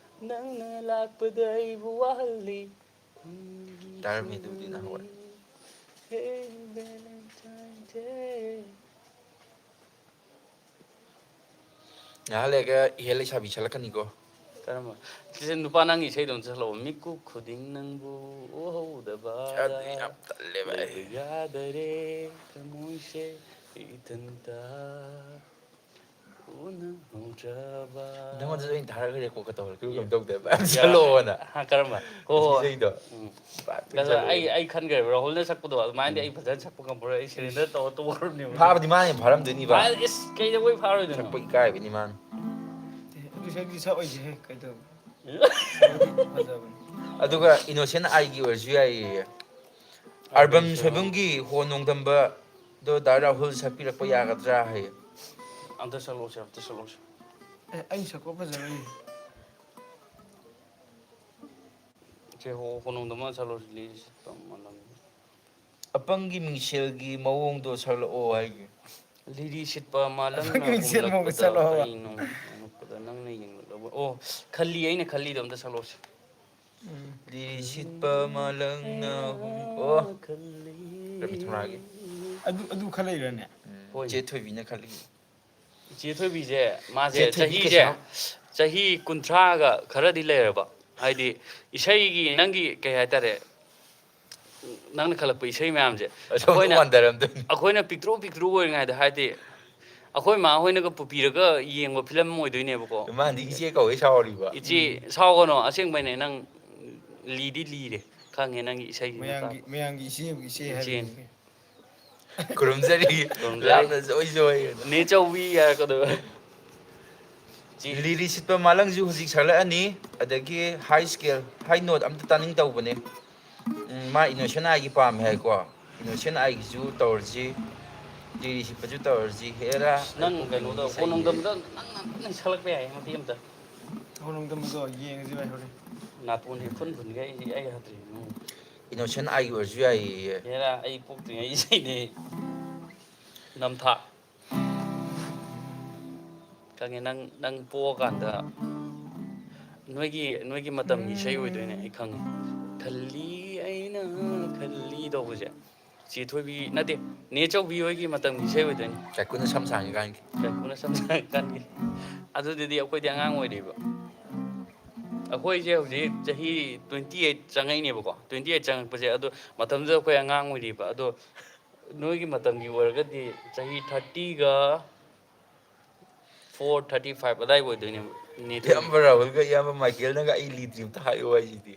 ꯅꯪꯅ ꯂꯥꯛꯄꯗ ꯑꯩꯕꯨ ꯋꯥꯍꯜꯂꯤ꯫ ꯇꯥꯔꯝꯃꯦ ꯑꯗꯨꯕꯨꯗꯤ ꯅꯍꯥꯟꯋꯥꯏ꯫ Hey, Valentine Day. ꯉꯥꯏꯍꯥꯛ ꯂꯩꯔꯒ ꯏꯍꯦ ꯂꯩꯁꯥꯕꯤ ꯁꯛꯂꯛꯀꯅꯤꯀꯣ꯫ ꯀꯔꯝꯕ? ꯁꯤꯁꯦ ꯅꯨꯄꯥ ꯅꯪꯒꯤ ꯏꯁꯩꯗꯣ ꯑꯝꯇ ꯁꯛꯂꯛꯑꯣ꯫ ꯃꯤꯀꯨꯞ ꯈꯨꯗꯤꯡ ꯅꯪꯕꯨ ꯎꯍꯧꯗꯕꯗ ꯑꯗꯨ ꯌꯥꯝ ꯇꯜꯂꯦ ꯚꯥꯏ꯫ ꯂꯩꯕ ꯌꯥꯗꯔꯦ ꯊꯃꯣꯏꯁꯦ ꯏꯊꯟꯇ ꯎꯅꯍꯧꯗ꯭ꯔꯕ꯫ ꯅꯪꯉꯣꯟꯗꯁꯨ ꯑꯩꯅ ꯊꯥꯔꯒ record ꯀ ꯇꯧꯔꯛꯈꯤꯕ ꯀꯩꯅꯣꯝ ꯇꯧꯗꯦ ꯚꯥꯏ꯫ ꯁꯛꯂꯛꯑꯣꯅ꯫ ꯍꯥ, ꯀꯔꯝꯕ? ꯍꯣ, ꯍꯣ, ꯍꯣ꯫ ꯏꯁꯩꯗꯣ꯫ ꯎꯝ꯫ ꯚꯥꯏ, ꯑꯗ ꯁꯛꯂꯛꯑꯣ꯫ ꯑꯩ ꯑꯩ ꯈꯟꯈ꯭ꯔꯦꯕ, ꯔꯥꯍꯨꯜꯅ ꯁꯛꯄꯗꯣ ꯑꯗꯨꯃꯥꯏꯅꯗꯤ ꯑꯩ ꯐꯖꯅ ꯁꯛꯄ ꯉꯝꯃꯔꯣꯏ, ꯑꯩ surrender ꯇꯧꯔ ꯇꯣꯛꯈ꯭ꯔꯕꯅꯦꯕ꯫ ꯐꯥꯕꯗꯤ ꯃꯥꯅ ꯍꯦꯟꯅ ꯐꯥꯔꯝꯗꯣꯏꯅꯤꯕ꯫ ꯐꯥ-, ꯏꯁ, ꯀꯩꯗꯧꯕꯩ ꯐꯥꯔꯣꯏꯗꯣꯏꯅꯣ? ꯁꯛꯄ ꯏꯀꯥꯏꯕꯅꯤ ꯃꯥꯅ꯫ ꯑꯦ, ꯑꯗꯨ ꯁꯛꯇꯤ ꯁꯛꯑꯣꯏꯁꯦꯍꯦ, ꯀꯩꯗꯧꯕ? ꯐꯖꯕꯅꯤ꯫ ꯑꯗꯨꯒ Innocent I ꯒꯤ ꯑꯣꯏꯔꯁꯨ ꯌꯥꯏꯌꯦ꯫ ꯑꯔꯕꯝ ꯁꯣꯏꯕꯝꯒꯤ ꯍꯣ ꯅꯣꯡꯗꯝꯕꯗꯣ ꯗꯥ ꯔꯥꯍꯨꯜ ꯁꯛꯄꯤꯔꯛꯄ ꯌꯥꯒꯗ꯭ꯔꯥ ꯍꯥꯏꯌꯦ꯫ ꯑꯝꯇ ꯁꯛꯂꯛꯑꯣꯁꯦ, ꯑꯝꯇ ꯁꯛꯂꯛꯑꯣꯁꯦ꯫ ꯑꯦ, ꯑꯩ ꯁꯛꯄ ꯐꯖꯔꯣꯏ꯫ ꯁꯦ, ꯍꯣ, ꯍꯣ ꯅꯣꯡꯗꯝꯕ ꯁꯛꯂꯛꯑꯣꯁꯦ, ꯂꯤꯔꯤꯁꯤ ꯇꯝ ꯃꯥꯜꯂꯝꯃꯤ꯫ ꯑꯄꯪꯒꯤ ꯃꯤꯡꯁꯦꯜꯒꯤ ꯃꯑꯣꯡꯗꯣ ꯁꯛꯂꯛꯑꯣ ꯍꯥꯏꯒꯦ꯫ ꯂꯤꯔꯤ ꯁꯤꯠꯄ ꯃꯥꯂꯪꯅ ꯑꯄꯪꯒꯤ ꯃꯤꯡꯁꯦꯜ ꯃꯑꯣꯡꯗ ꯍꯨꯝꯂꯛꯄꯗ ꯁꯛꯂꯛꯑꯣ ꯍꯥꯏꯕ꯫ ꯀꯔꯤꯅꯣ ꯑꯉꯛꯄꯗ ꯅꯪꯅ ꯌꯦꯡꯂꯛꯂꯕ꯫ ꯑꯣ, ꯈꯜꯂꯤ, ꯑꯩꯅ ꯈꯜꯂꯤꯗꯣ ꯑꯝꯇ ꯁꯛꯂꯛꯑꯣꯁꯦ꯫ ꯎꯝ꯫ ꯂꯤꯔꯤ ꯁꯤꯠꯄ ꯃꯥꯂꯪꯅ ꯍꯨꯝ-, ꯑꯣ꯫ ꯔꯕꯤꯟꯗ꯭ꯔꯅꯥꯒꯤ꯫ ꯑꯗꯨ, ꯑꯗꯨ ꯈꯔ ꯂꯩꯔꯅꯦ꯫ ꯎꯝ, ꯍꯣꯏꯅꯦ꯫ ꯆꯦ ꯊꯣꯏꯕꯤꯅ ꯈꯜꯂꯤ꯫ ꯏꯆꯦ ꯊꯣꯏꯕꯤꯁꯦ, ꯃꯥꯁꯦ ꯆꯦ ꯊꯣꯏꯕꯤ ꯆꯍꯤꯁꯦ, ꯀꯩꯁꯥꯝ꯫ ꯆꯍꯤ ꯀꯨꯟꯊ꯭ꯔꯥꯒ ꯈꯔꯗꯤ ꯂꯩꯔꯕ꯫ ꯍꯥꯏꯗꯤ, ꯏꯁꯩꯒꯤ ꯅꯪꯒꯤ, ꯀꯩ ꯍꯥꯏꯇꯥꯔꯦ, ꯅꯪꯅ ꯈꯜꯂꯛꯄ ꯏꯁꯩ ꯃꯌꯥꯝꯁꯦ ꯑꯁꯣꯝꯗ ꯑꯩꯈꯣꯏꯅ ꯋꯥꯟꯊꯔꯝꯗꯣꯏꯅꯤ꯫ ꯑꯩꯈꯣꯏꯅ ꯄꯤꯛꯇ꯭ꯔꯨ ꯄꯤꯛꯇ꯭ꯔꯨ ꯑꯣꯏꯔꯤꯉꯩꯗ, ꯍꯥꯏꯗꯤ ꯑꯩꯈꯣꯏ ꯃꯥ ꯍꯣꯏꯅꯒ ꯄꯨꯕꯤꯔꯒ ꯌꯦꯡꯕ ꯐꯤꯂꯝ ꯑꯃ ꯑꯣꯏꯗꯣꯏꯅꯦꯕꯀꯣ꯫ ꯃꯥꯗꯤ ꯏꯆꯦ ꯀꯧꯋꯦ ꯁꯥꯎꯔꯤꯕ꯫ ꯏꯆꯦ, ꯁꯥꯎꯒꯅꯣ, ꯑꯁꯦꯡꯕꯩꯅꯦ, ꯅꯪ ꯂꯤꯗꯤ ꯂꯤꯔꯦ, ꯈꯪꯉꯦ ꯅꯪꯒꯤ ꯏꯁꯩꯒꯤ ꯃꯌꯥꯝꯒꯤ ꯃꯇꯥꯡ꯫ ꯃꯌꯥꯝꯒꯤ ꯏꯆꯦꯕꯨ ꯏꯆꯦ ꯏꯆꯦ꯫ ꯍꯥꯏꯕꯅꯤ꯫ ꯈꯨꯔꯨꯝꯖꯔꯤ꯫ ꯈꯨꯔꯨꯝꯖꯔꯤ꯫ ꯂꯥꯞꯅ ꯖꯣꯏ ꯖꯣꯏ꯫ ꯅꯦ ꯆꯧꯕꯤ ꯍꯥꯏꯔꯛꯀꯗꯣꯏꯕ꯫ ꯆꯦ꯫ ꯂꯤꯔꯤ ꯁꯤꯠꯄ ꯃꯥꯂꯪꯁꯨ ꯍꯧꯖꯤꯛ ꯁꯛꯂꯛꯑꯅꯤ꯫ ꯑꯗꯒꯤ ꯍꯥꯏ ꯁ꯭ꯀꯦꯜ, ꯍꯥꯏ ꯅꯣꯠ ꯑꯝꯇ ꯇꯥꯅꯤꯡ ꯇꯧꯕꯅꯦ꯫ ꯎꯝ, ꯃꯥ ꯏꯅꯣꯁꯦꯟ ꯑꯥꯏꯒꯤ ꯄꯥꯝꯃꯦ ꯍꯥꯏꯀꯣ꯫ ꯏꯅꯣꯁꯦꯟ ꯑꯥꯏꯒꯤꯁꯨ ꯇꯧꯔꯁꯤ, ꯂꯤꯔꯤ ꯁꯤꯠꯄꯁꯨ ꯇꯧꯔꯁꯤ꯫ ꯍꯦꯔꯥ, ꯅꯪ ꯑꯩ ꯀꯩꯅꯣꯗ ꯄꯨꯛꯅꯤꯡ ꯀꯣꯟꯅꯨꯡꯗꯝꯗ ꯏꯁꯩ ꯅꯪ ꯅꯪ ꯁꯛꯂꯛꯄ ꯌꯥꯏ ꯃꯇꯦꯛ ꯑꯃꯇ꯫ ꯍꯣꯡꯅꯨꯡꯗꯝꯗꯣ ꯌꯦꯡꯉꯁꯤ ꯚꯥꯏ ꯍꯣꯔꯦꯟ꯫ ꯅꯥꯇꯣꯟ ꯍꯦꯛ ꯐꯨꯟ ꯐꯨꯟꯒꯩ ꯑꯩ ꯑꯩ ꯍꯥꯠꯇ꯭ꯔꯤ ꯅꯪ꯫ ꯏꯅꯣꯁꯦꯟ ꯑꯥꯏꯒꯤ ꯑꯣꯏꯔꯁꯨ ꯌꯥꯏꯌꯦ꯫ ꯍꯦꯔꯥ, ꯑꯩ ꯄꯣꯛꯇ꯭ꯔꯤꯉꯩ ꯏꯁꯩꯅꯦ꯫ ꯅꯝꯊꯥꯛ꯫ ꯈꯪꯉꯦ, ꯅꯪ ꯅꯪ ꯄꯣꯛꯑꯀꯥꯟꯗ ꯅꯣꯏꯒꯤ ꯅꯣꯏꯒꯤ ꯃꯇꯝꯒꯤ ꯏꯁꯩ ꯑꯣꯏꯗꯣꯏꯅꯦ ꯑꯩ ꯈꯪꯉꯦ꯫ ꯈꯜꯂꯤ ꯑꯩꯅ ꯈꯜꯂꯤ ꯇꯧꯕꯁꯦ꯫ ꯆꯦ ꯊꯣꯏꯕꯤ ꯅꯠꯇꯦ, ꯅꯦ ꯆꯧꯕꯤ ꯍꯣꯏꯒꯤ ꯃꯇꯝꯒꯤ ꯏꯁꯩ ꯑꯣꯏꯗꯣꯏꯅꯦ꯫ ꯀꯥꯏꯀꯨꯅ ꯁꯝ ꯁꯥꯡꯉꯤꯀꯥꯟꯒꯤ꯫ ꯀꯥꯏꯀꯨꯅ ꯁꯝ ꯁꯥꯡꯉꯤꯀꯥꯟꯒꯤ꯫ ꯑꯗꯨꯗꯨꯗꯤ ꯑꯩꯈꯣꯏꯗꯤ ꯑꯉꯥꯡ ꯑꯣꯏꯔꯤꯕ꯫ ꯑꯩꯈꯣꯏꯁꯦ ꯍꯧꯖꯤꯛ ꯆꯍꯤ twenty eight ꯆꯪꯉꯛꯏꯅꯦꯕꯀꯣ꯫ Twenty eight ꯆꯪꯉꯛꯄꯁꯦ ꯑꯗꯣ ꯃꯇꯝꯗꯨꯗ ꯑꯩꯈꯣꯏ ꯑꯉꯥꯡ ꯑꯣꯏꯔꯤꯕ꯫ ꯑꯗꯣ ꯅꯣꯏꯒꯤ ꯃꯇꯝꯒꯤ ꯑꯣꯏꯔꯒꯗꯤ ꯆꯍꯤ thirtyꯒ four, thirty five ꯑꯗꯥꯏ ꯑꯣꯏꯗꯣꯏꯅꯦꯕ꯫ ꯅꯦ ꯊꯣꯏꯕꯤ꯫ ꯏꯌꯥꯝꯕ ꯔꯥꯍꯨꯜꯒ ꯏꯌꯥꯝꯕ ꯃꯥꯏꯀꯦꯜꯅꯒ ꯑꯩ ꯂꯤꯗ꯭ꯔꯤ ꯑꯝꯇ ꯍꯥꯏꯌꯨ ꯍꯥꯏꯁꯤꯗꯤ꯫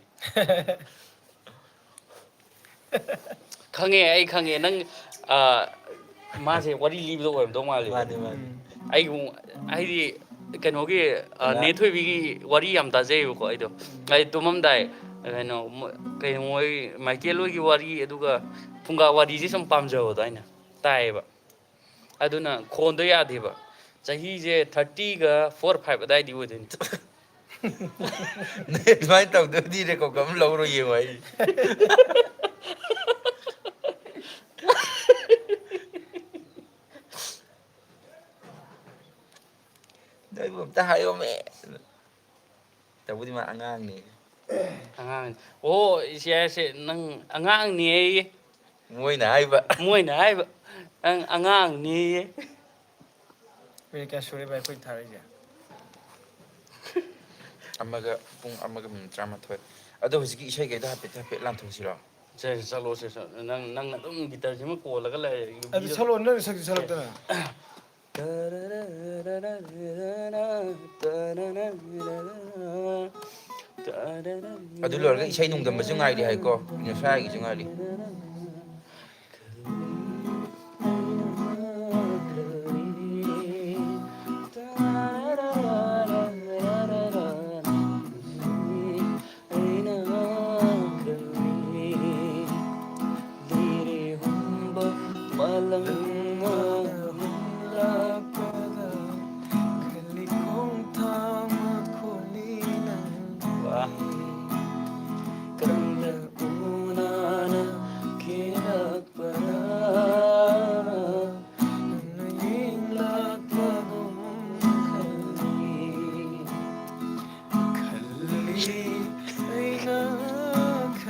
ꯈꯪꯉꯦ, ꯑꯩ ꯈꯪꯉꯦ꯫ ꯅꯪ, ꯑ, ꯃꯥꯁꯦ ꯋꯥꯔꯤ ꯂꯤꯕꯗ ꯑꯣꯏꯔꯝꯗꯧ ꯃꯥꯜꯂꯦ꯫ ꯃꯥꯅꯦ, ꯃꯥꯅꯦ꯫ ꯎꯝ꯫ ꯑꯩꯒꯤ ꯍꯥꯏꯗꯤ ꯀꯩꯅꯣꯒꯤ, ꯑ, ꯀꯅꯥ? ꯅꯦ ꯊꯣꯏꯕꯤꯒꯤ ꯋꯥꯔꯤ ꯌꯥꯝ ꯇꯥꯖꯩꯌꯦꯕꯀꯣ ꯑꯩꯗꯣ꯫ ꯑꯩ ꯇꯨꯝꯃꯝꯗꯥꯏ ꯀꯩꯅꯣ ꯃ-, ꯀꯩꯅꯣ ꯃꯣꯏ ꯃꯥꯏꯀꯦꯜ ꯍꯣꯏꯒꯤ ꯋꯥꯔꯤ, ꯑꯗꯨꯒ ꯐꯨꯡꯒꯥ ꯋꯥꯔꯤꯁꯦ ꯁꯨꯝ ꯄꯥꯝꯖꯕꯗꯣ ꯑꯩꯅ ꯇꯥꯏꯌꯦꯕ꯫ ꯑꯗꯨꯅ ꯈꯣꯟꯗꯣ ꯌꯥꯗꯦꯕ꯫ ꯆꯍꯤꯁꯦ thirtyꯒ four five ꯑꯗꯥꯏꯗꯤ ꯑꯣꯏꯗꯣꯏꯅꯤ꯫ ꯅꯣꯏ ꯑꯗꯨꯃꯥꯏꯅ ꯇꯧꯗꯣꯏꯗꯤ ꯔꯦꯀꯣꯔꯗ ꯑꯃ ꯂꯧꯔꯣ ꯌꯦꯡꯉꯣ ꯑꯩ꯫ ꯅꯣꯏꯕꯨ ꯑꯝꯇ ꯍꯥꯏꯌꯣꯃꯦ꯫ ꯇꯧꯕꯨꯗꯤ ꯃꯥ ꯑꯉꯥꯡꯅꯤ꯫ ꯑꯉꯥꯡ꯫ ꯑꯣ, ꯏꯆꯦ ꯍꯥꯏꯁꯦ ꯅꯪ ꯑꯉꯥꯡꯅꯦꯌꯦ꯫ ꯃꯣꯏꯅ ꯍꯥꯏꯕ꯫ ꯃꯣꯏꯅ ꯍꯥꯏꯕ ꯅꯪ ꯑꯉꯥꯡꯅꯦꯌꯦ꯫ ꯃꯤꯅꯤꯠ ꯀꯌꯥ ꯁꯨꯔꯦ ꯚꯥꯏ ꯑꯩꯈꯣꯏ ꯊꯥꯔꯛꯏꯁꯦ? ꯑꯃꯒ, ꯄꯨꯡ ꯑꯃꯒ ꯃꯤꯅꯤꯠ ꯇꯔꯥꯃꯥꯊꯣꯏ꯫ ꯑꯗꯣ ꯍꯧꯖꯤꯛꯀꯤ ꯏꯁꯩꯈꯩꯗꯣ ꯍꯥꯏꯐꯦꯠ ꯍꯥꯏꯐꯦꯠ ꯂꯥꯟꯊꯣꯛꯁꯤꯔꯣ? ꯁꯦ, ꯆꯠꯂꯣ, ꯁꯦ, ꯁꯦ꯫ ꯅꯪ, ꯅꯪ ꯑꯗꯨꯝ ꯒꯤꯇꯔꯁꯤꯃ ꯀꯣꯜꯂꯒ ꯂꯩꯔꯦ꯫ ꯑꯗꯨ ꯁꯛꯂꯛꯑꯣ, ꯅꯪ ꯁꯛꯇꯤ ꯁꯛꯂꯛꯇꯅ꯫ ꯑꯗꯨ ꯂꯣꯏꯔꯒ ꯏꯁꯩ ꯅꯣꯡꯗꯝꯕꯁꯨ ꯉꯥꯏꯔꯤ ꯍꯥꯏꯀꯣ, ꯉꯁꯥꯏꯒꯤꯁꯨ ꯉꯥꯏꯔꯤ꯫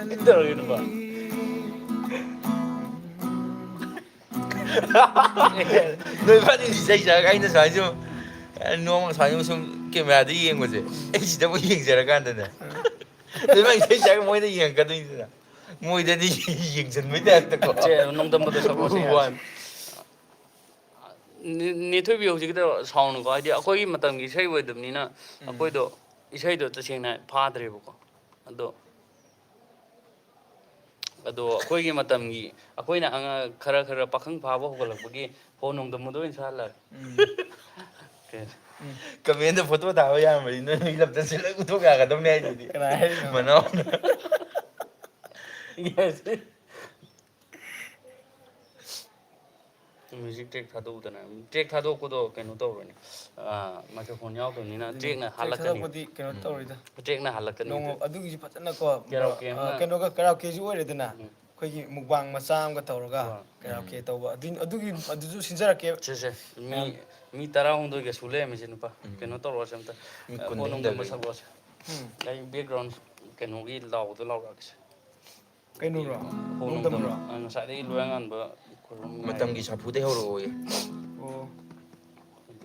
ꯀꯩꯗꯧꯔꯒꯦ, ꯅꯨꯄꯥ? ꯅꯣꯏ ꯐꯅꯤ ꯏꯁꯩ ꯁꯛꯑꯒ ꯑꯩꯅ ꯁꯨꯃꯥꯏꯅ ꯁꯨꯝ, ꯅꯣꯡꯃ ꯁꯨꯃꯥꯏꯅ ꯁꯨꯝ ꯀꯦꯃꯦꯔꯥꯗ ꯌꯦꯡꯕꯁꯦ, ꯑꯩ ꯁꯤꯗꯕꯨ ꯌꯦꯡꯖꯔꯀꯥꯟꯗꯅꯦ, ꯅꯣꯏ ꯐꯅꯤ ꯏꯁꯩ ꯁꯛꯑꯒ ꯃꯣꯏꯗ ꯌꯦꯡꯉꯛꯀꯗꯣꯏꯅꯤꯗꯅ, ꯃꯣꯏꯗꯗꯤ ꯌꯦꯡꯁꯤꯟꯕꯩ ꯇꯥꯏꯞꯇꯀꯣ꯫ ꯁꯦ, ꯅꯣꯡꯗꯝꯕꯗ ꯁꯛꯂꯛꯑꯣꯁꯦ꯫ ꯋꯥꯟ꯫ ꯅꯦ-, ꯅꯦꯊꯣꯏꯕꯤ ꯍꯧꯖꯤꯛꯀꯤꯗꯣ ꯁꯥꯎꯅꯨꯀꯣ, ꯍꯥꯏꯗꯤ ꯑꯩꯈꯣꯏꯒꯤ ꯃꯇꯝꯒꯤ ꯏꯁꯩ ꯑꯣꯏꯗꯕꯅꯤꯅ ꯎꯝ꯫ ꯑꯩꯈꯣꯏꯗꯣ ꯏꯁꯩꯗꯣ ꯇꯁꯦꯡꯅ ꯐꯥꯗ꯭ꯔꯦꯕꯀꯣ꯫ ꯑꯗꯣ, ꯑꯗꯣ ꯑꯩꯈꯣꯏꯒꯤ ꯃꯇꯝꯒꯤ, ꯑꯩꯈꯣꯏꯅ ꯑꯉꯥꯡ ꯈꯔ ꯈꯔ ꯄꯥꯈꯪ ꯐꯥꯕ ꯍꯧꯒꯠꯂꯛꯄꯒꯤ ꯍꯣ ꯅꯣꯡꯗꯝꯕꯗꯣ ꯑꯣꯏꯅ ꯁꯥꯍꯜꯂꯛꯑꯒꯦ꯫ ꯎꯝ꯫ ꯀꯩ? ꯎꯝ꯫ ꯀꯃꯦꯟꯗ ꯐꯣꯇꯣ ꯊꯥꯕ ꯌꯥꯔꯝꯕꯅꯤ, ꯅꯣꯏ ꯃꯤ ꯂꯝꯗ ꯆꯦꯜꯂꯒ ꯎꯠꯊꯣꯛ ꯌꯥꯒꯗꯕꯅꯦ ꯍꯥꯏꯗꯨꯗꯤ꯫ ꯀꯅꯥ ꯍꯥꯏꯔꯤꯅꯣ? ꯃꯅꯥꯎꯅ꯫ ꯌꯦꯁ꯫ ꯃ꯭ꯌꯨꯖꯤꯛ ꯇ꯭ꯔꯦꯛ ꯊꯥꯗꯣꯛꯎꯗꯅ꯫ ꯇ꯭ꯔꯦꯛ ꯊꯥꯗꯣꯛꯄꯗꯣ ꯀꯩꯅꯣ ꯇꯧꯔꯣꯏꯅꯦ꯫ ꯑꯥ, ꯃꯥꯏꯀ꯭ꯔꯣꯐꯣꯟ ꯌꯥꯎꯗꯕꯅꯤꯅ ꯑꯗꯨꯅꯦ, ꯇ꯭ꯔꯦꯛꯅ ꯇ꯭ꯔꯦꯛ ꯍꯥꯜꯂꯛꯀꯅꯤ꯫ ꯊꯥꯗꯣꯛꯄꯗꯤ ꯀꯩꯅꯣ ꯎꯝ꯫ ꯇꯧꯔꯣꯏꯗ꯫ ꯇ꯭ꯔꯦꯛꯅ ꯍꯥꯜꯂꯛꯀꯅꯤ ꯅꯣꯡꯃ ꯑꯗꯨꯗꯤ꯫ ꯑꯗꯨꯒꯤꯁꯨ ꯐꯖꯅꯀꯣ, ꯀꯦꯔꯥꯎꯀꯦ ꯑꯃ꯫ ꯑꯥ, ꯀꯩꯅꯣꯒ, ꯀꯦꯔꯥꯎꯀꯦꯁꯨ ꯑꯣꯏꯔꯦꯗꯅ꯫ ꯎꯝ꯫ ꯑꯩꯈꯣꯏꯒꯤ ꯃꯨꯛꯕꯥꯡ ꯃꯆꯥ ꯑꯃꯒ ꯇꯧꯔꯒ ꯍꯣꯏ꯫ ꯀꯦꯔꯥꯎꯀꯦ ꯎꯝ꯫ ꯇꯧꯕ꯫ ꯑꯗꯨ, ꯑꯗꯨꯒꯤ, ꯑꯗꯨꯁꯨ ꯁꯤꯟꯖꯔꯛꯀꯦ꯫ ꯁꯦ, ꯁꯦ꯫ ꯃꯤ, ꯃꯌꯥꯝ꯫ ꯃꯤ ꯇꯔꯥꯍꯨꯝꯗꯣꯏꯒ ꯁꯨ ꯂꯩꯔꯝꯃꯤꯁꯦ, ꯅꯨꯄꯥ꯫ ꯎꯝ꯫ ꯀꯩꯅꯣ ꯇꯧꯔꯛꯑꯣꯁꯦ ꯑꯝꯇ꯫ ꯃꯤ ꯑ, ꯀꯨꯟꯗ ꯀꯣꯟ ꯅꯣꯡꯗꯝꯕ ꯍꯦꯟꯗꯕꯅꯤ꯫ ꯁꯛꯂꯛꯑꯣꯁꯦ꯫ ꯎꯝ꯫ ꯑꯩ ꯕꯦꯛꯒ꯭ꯔꯥꯎꯟ ꯀꯩꯅꯣꯒꯤ ꯂꯥꯎꯕꯗꯣ ꯂꯥꯎꯔꯛꯑꯒꯦꯁꯦ꯫ ꯀꯩꯅꯣꯔꯣ? ꯍꯣ ꯅꯣꯡꯗꯝꯕ꯭ꯔꯣ? ꯅꯣꯡꯗꯝꯕ꯭ꯔꯣ? ꯑ, ꯉꯁꯥꯏꯗꯒꯤ ꯂꯣꯏ ꯑꯉꯥꯟꯕ ꯈꯨꯔꯨꯝ ꯃꯇꯝꯒꯤ ꯉꯥꯏꯔꯦ꯫ ꯁꯥꯐꯨꯗꯩ ꯍꯧꯔꯛꯑꯣꯌꯦ꯫ ꯑꯣ꯫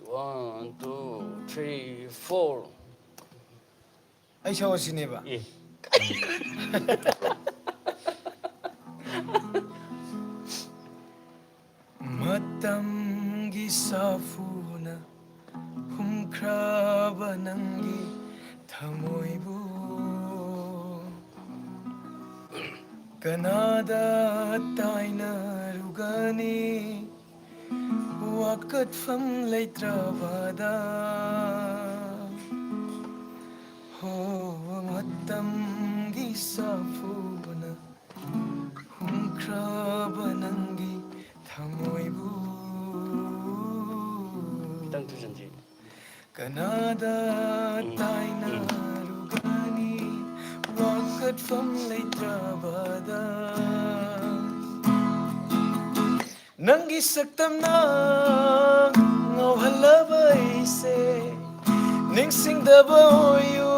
One, two, three, four꯫ ꯑꯩ ꯁꯛꯑꯣ ꯁꯤꯅꯦꯕ? ꯑꯦ꯫ ꯁꯥꯐꯨꯅ ꯍꯨꯝꯈ꯭ꯔꯕ ꯅꯪꯒꯤ ꯊꯃꯣꯏꯕꯨ ꯀꯅꯥꯗ ꯇꯥꯏꯅꯔꯨꯒꯅꯤ? ꯋꯥꯀꯠꯐꯝ ꯂꯩꯇ꯭ꯔꯕꯗ ꯍꯣ, ꯃꯇꯝꯒꯤ ꯁꯥꯐꯨꯅ ꯍꯨꯝꯈ꯭ꯔꯕ ꯅꯪꯒꯤ ꯊꯃꯣꯏꯕꯨ ꯈꯤꯇꯪ ꯊꯨꯖꯟꯁꯤ꯫ ꯀꯅꯥꯗ ꯎꯝ, ꯎꯝ꯫ ꯇꯥꯏꯅꯔꯨꯒꯅꯤ? ꯋꯥꯀꯠꯐꯝ ꯂꯩꯇ꯭ꯔꯕꯗ ꯅꯪꯒꯤ ꯁꯛꯇꯝꯅ ꯉꯥꯎꯍꯜꯂꯕ ꯑꯩꯁꯦ ꯅꯤꯡꯁꯤꯡꯗꯕ ꯑꯣꯏꯌꯨ,